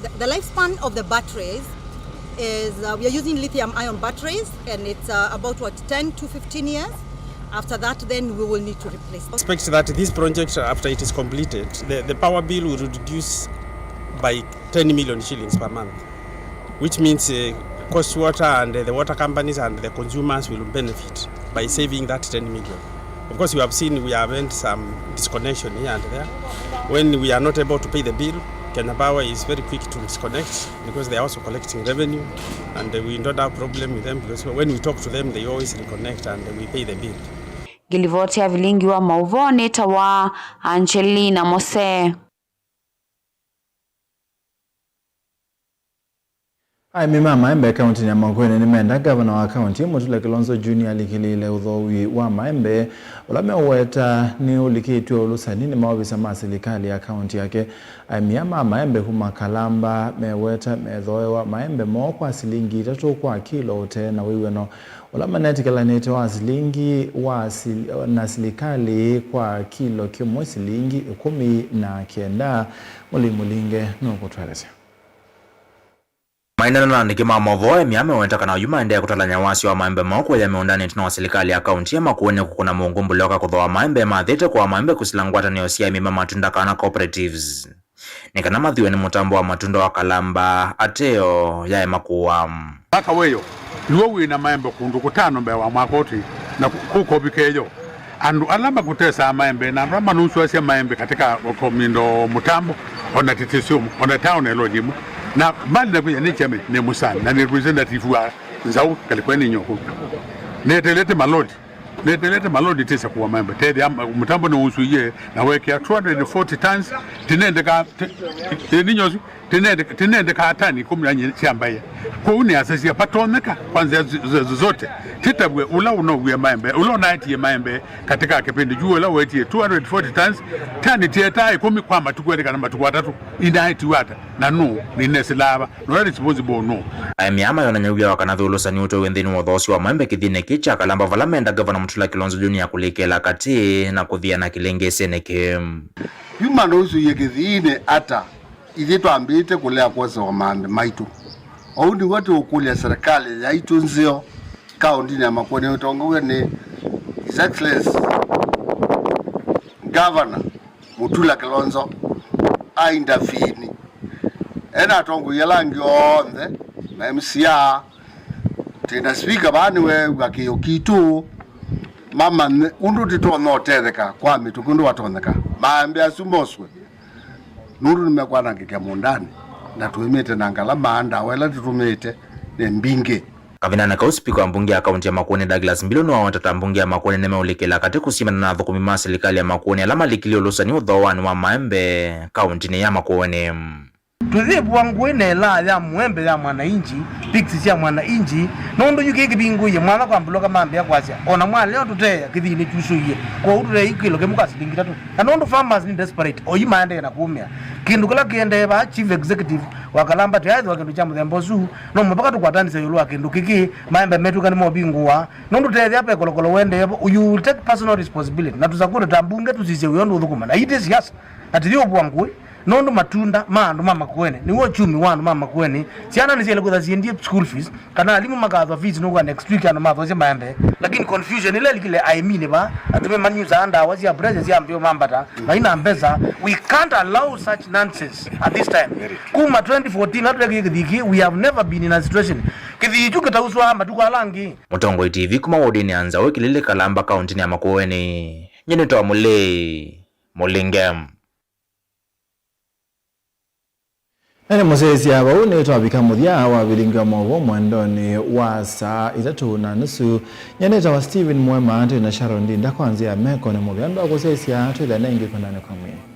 the, the lifespan of the batteries is, uh, we are using lithium ion batteries, and it's, uh, about, what, ten to fifteen years. After that, then we will need to replace. Expect that this project, after it is completed, the, the power bill will reduce by ten million shillings per month, which means, uh, Coast Water and, uh, the water companies and the consumers will benefit by saving that ten million. Of course, you have seen we have had some disconnection here and there. When we are not able to pay the bill, Kenya Power is very quick to disconnect because they are also collecting revenue, and, uh, we don't have problem with them because when we talk to them, they always reconnect and we pay the bill. Ngĩlivoti ya vilingi wa maũvoo nĩtawa Angelina Mose. Aĩmi ma maembe kauntinĩ ya Makueni nĩmenda ngavana wa kaunti Mutula Kilonzo Junior alikĩlĩĩle ũthoowi wa maembe ũla meũweta nĩũlikĩtw'e ũlũsani nĩ maovisa ma silikalĩ ya kaunti yake. Aĩmi aa ma maembe kuma Kalamba meweta methooewa maembe moo kwa silingi itatũ kwa kilo ũtee na wĩw'ano ũla manetĩkĩlanĩte wa silingi wa sil-, na silikalĩ kwa kilo kĩmwe silingi ĩkũmi na kenda. Mũlei Mũlinge nũkũtũelesya. Maineena na andĩki ma maũvoo, emĩa meweta kana oyu maendee kũtalany'a wasyo wa maembe moo kũya mĩũndanĩ ĩtina wa silikalĩ ya kaunti ya Makueni kũkũna mũngũmbũlyo ka kũthooa maembe mathĩte kũaa maembe kũsila ngwatanĩo sya aĩmi ma matunda kana cooperatives, nĩ kana mathiwe nĩ mũtambo wa matunda wa Kalamba, ateo yaema kũaa. Aka wĩyo, iwe wĩ na maembe kũndũ kũtano mbee wa mwaka ũtĩ, na kũ-, kũkovika ĩyo. Andũ ala makũtesaa maembe na andũ ala manusũasya maembe katika komindo mũtambo, ona tĩtĩsyo, ona taona ĩlonyi ĩmwe. Na mbali na kwĩya nĩ chairman, nĩ mũsani, na nĩ representative wa Nzau, Kalikweni Nyoko. Netelete malodi, netelete malodi tĩsa kuwa maembe. Tethĩa mũtambo nĩ ũsũie na wekĩa two hundred forty tons, tinendeka, ti-, ti-, ninyosu, tinende-, tinendekaa tani ĩkũmi na inya sya mbaĩa. Kwoou nĩasasya patonyeka kwa nzĩa z-, z-, zote, tĩtavw'e ũla ũnowie maembe, ũla ũnaetie maembe katika kĩpindi kyu ũla wetie two hundred forty tons, tani tietaa ĩkũmi kwa matukũ elĩ kana matukũ atatũ, inaetiwe ata, na nũũ nĩnesilaa va, na ũla responsible nũũ? Aĩmi aa mayonany'a wia wa kana thũlũsani ũtwaĩwe nthĩnĩ wa ũthoosyo wa maembe kĩthiinĩ kĩĩ kya Kalamba vala menda Ngavana Mutula Kilonzo Junior kũlikĩla katĩ na kũthiana kĩlĩngĩsĩnĩ kĩĩ. Yu manũsũie kĩthiinĩ ata? Ithyĩ twambĩĩte kũlea kwosewa maembe maitũ. Ũu nĩw'o tũũkũlya serikali yaitũ nzeo, kaũntinĩ ya Makueni ũtongoew'e nĩ His Excellency Governor Mutula Kilonzo, a intervene. E na atongoi ala angĩ onthe, ma M C A, twĩ na speaker vaa nĩweew'a kĩĩo kitũ, mamanye ũndũ tũtonya ũtetheka kwa mĩtũkĩ ũndũ watonyeka. Maembe asu moswe. Nũndũ nĩmekwanangĩkĩa mũũndanĩ, na tũĩmĩte na ngalama, ndawa ila tũtũmĩĩte nĩ mbingĩ. Kavindanĩ kau, spika wa mbunge ya kaunti ya Makueni Douglas Mbilu nĩwaweta ta mbunge ya Makueni nĩmeũlikĩla katĩ kũsimana na athũkũmi ma silikalĩ ya Makueni ala malikilye ũlũsani ũthooanĩ wa maembe kauntinĩ ya Makueni. Tũyĩvua ngũĩ na ĩlaa ya mũembe ya mwananchi, pigs sya mwananchi, nũndũ yu kĩĩ kĩvingũie mwanya kwa mbulũka mambĩa kwasya, ona mwalea tũteea kĩthiinĩ kyusũie, kwoou tũteea kĩlo kĩmwe kwa silingi itatũ. Na nũndũ farmers nĩ desperate, oyu maendee na kũũmĩa. Kĩndũ kĩla kĩendee vaa, chief executive wa Kalamba, tũyaĩthĩwa kĩndũ kya mũthemba ũsu, no mũvaka tũkwatanĩsye ĩũlũ wa kĩndũ kĩkĩ, maembe metw'ĩka nĩmovingũa, nũndũ tethĩa ve kolokolo ũendee vo, you will take personal responsibility, na tũsakũte ta mbunge tũsisye wĩa ũndũ ũthũkũma, na ii ti siasa, na tũyĩvua ngũĩ. Nũndũ matunda ma andũ ma Makueni nĩw'o uchumi wa andũ ma Makueni. Syana nĩsyaĩle kwĩtha siendie school fees, kana alimũ makathwa fees nũkw'a next week andũ mathosye maembe. Lakini confusion ĩla ĩlikile aĩminĩ vaa, atumĩa manyusaa ndawa sya pressure sya mbio mambata, maina mbesa. We can't allow such nonsense at this time. Kuma twenty fourteen ĩla twekie kĩthii kĩĩ, we have never been in a situation. Kĩthii kyu kĩtauswa matukũ ala angĩ. Mũtongoi T V kuma wodinĩ ya Nzaũ Kĩlili Kalamba kauntinĩ ya Makueni. Nyie nĩtawa Mũlei Mũlinge. Na nĩ mũsyaĩĩsya vau nĩtwavika mũthya wa vilingi wa maũvoo mwendonĩ wa saa itatũ na nusu. Nyie nĩtawa Stephen Mwema, twĩ na Sharon Ndinda kwa nzĩa ya meko nĩ mũvea. Andũ a kũsyaĩĩsya twĩthane ĩngĩ kũndanĩ kwa mwĩĩ.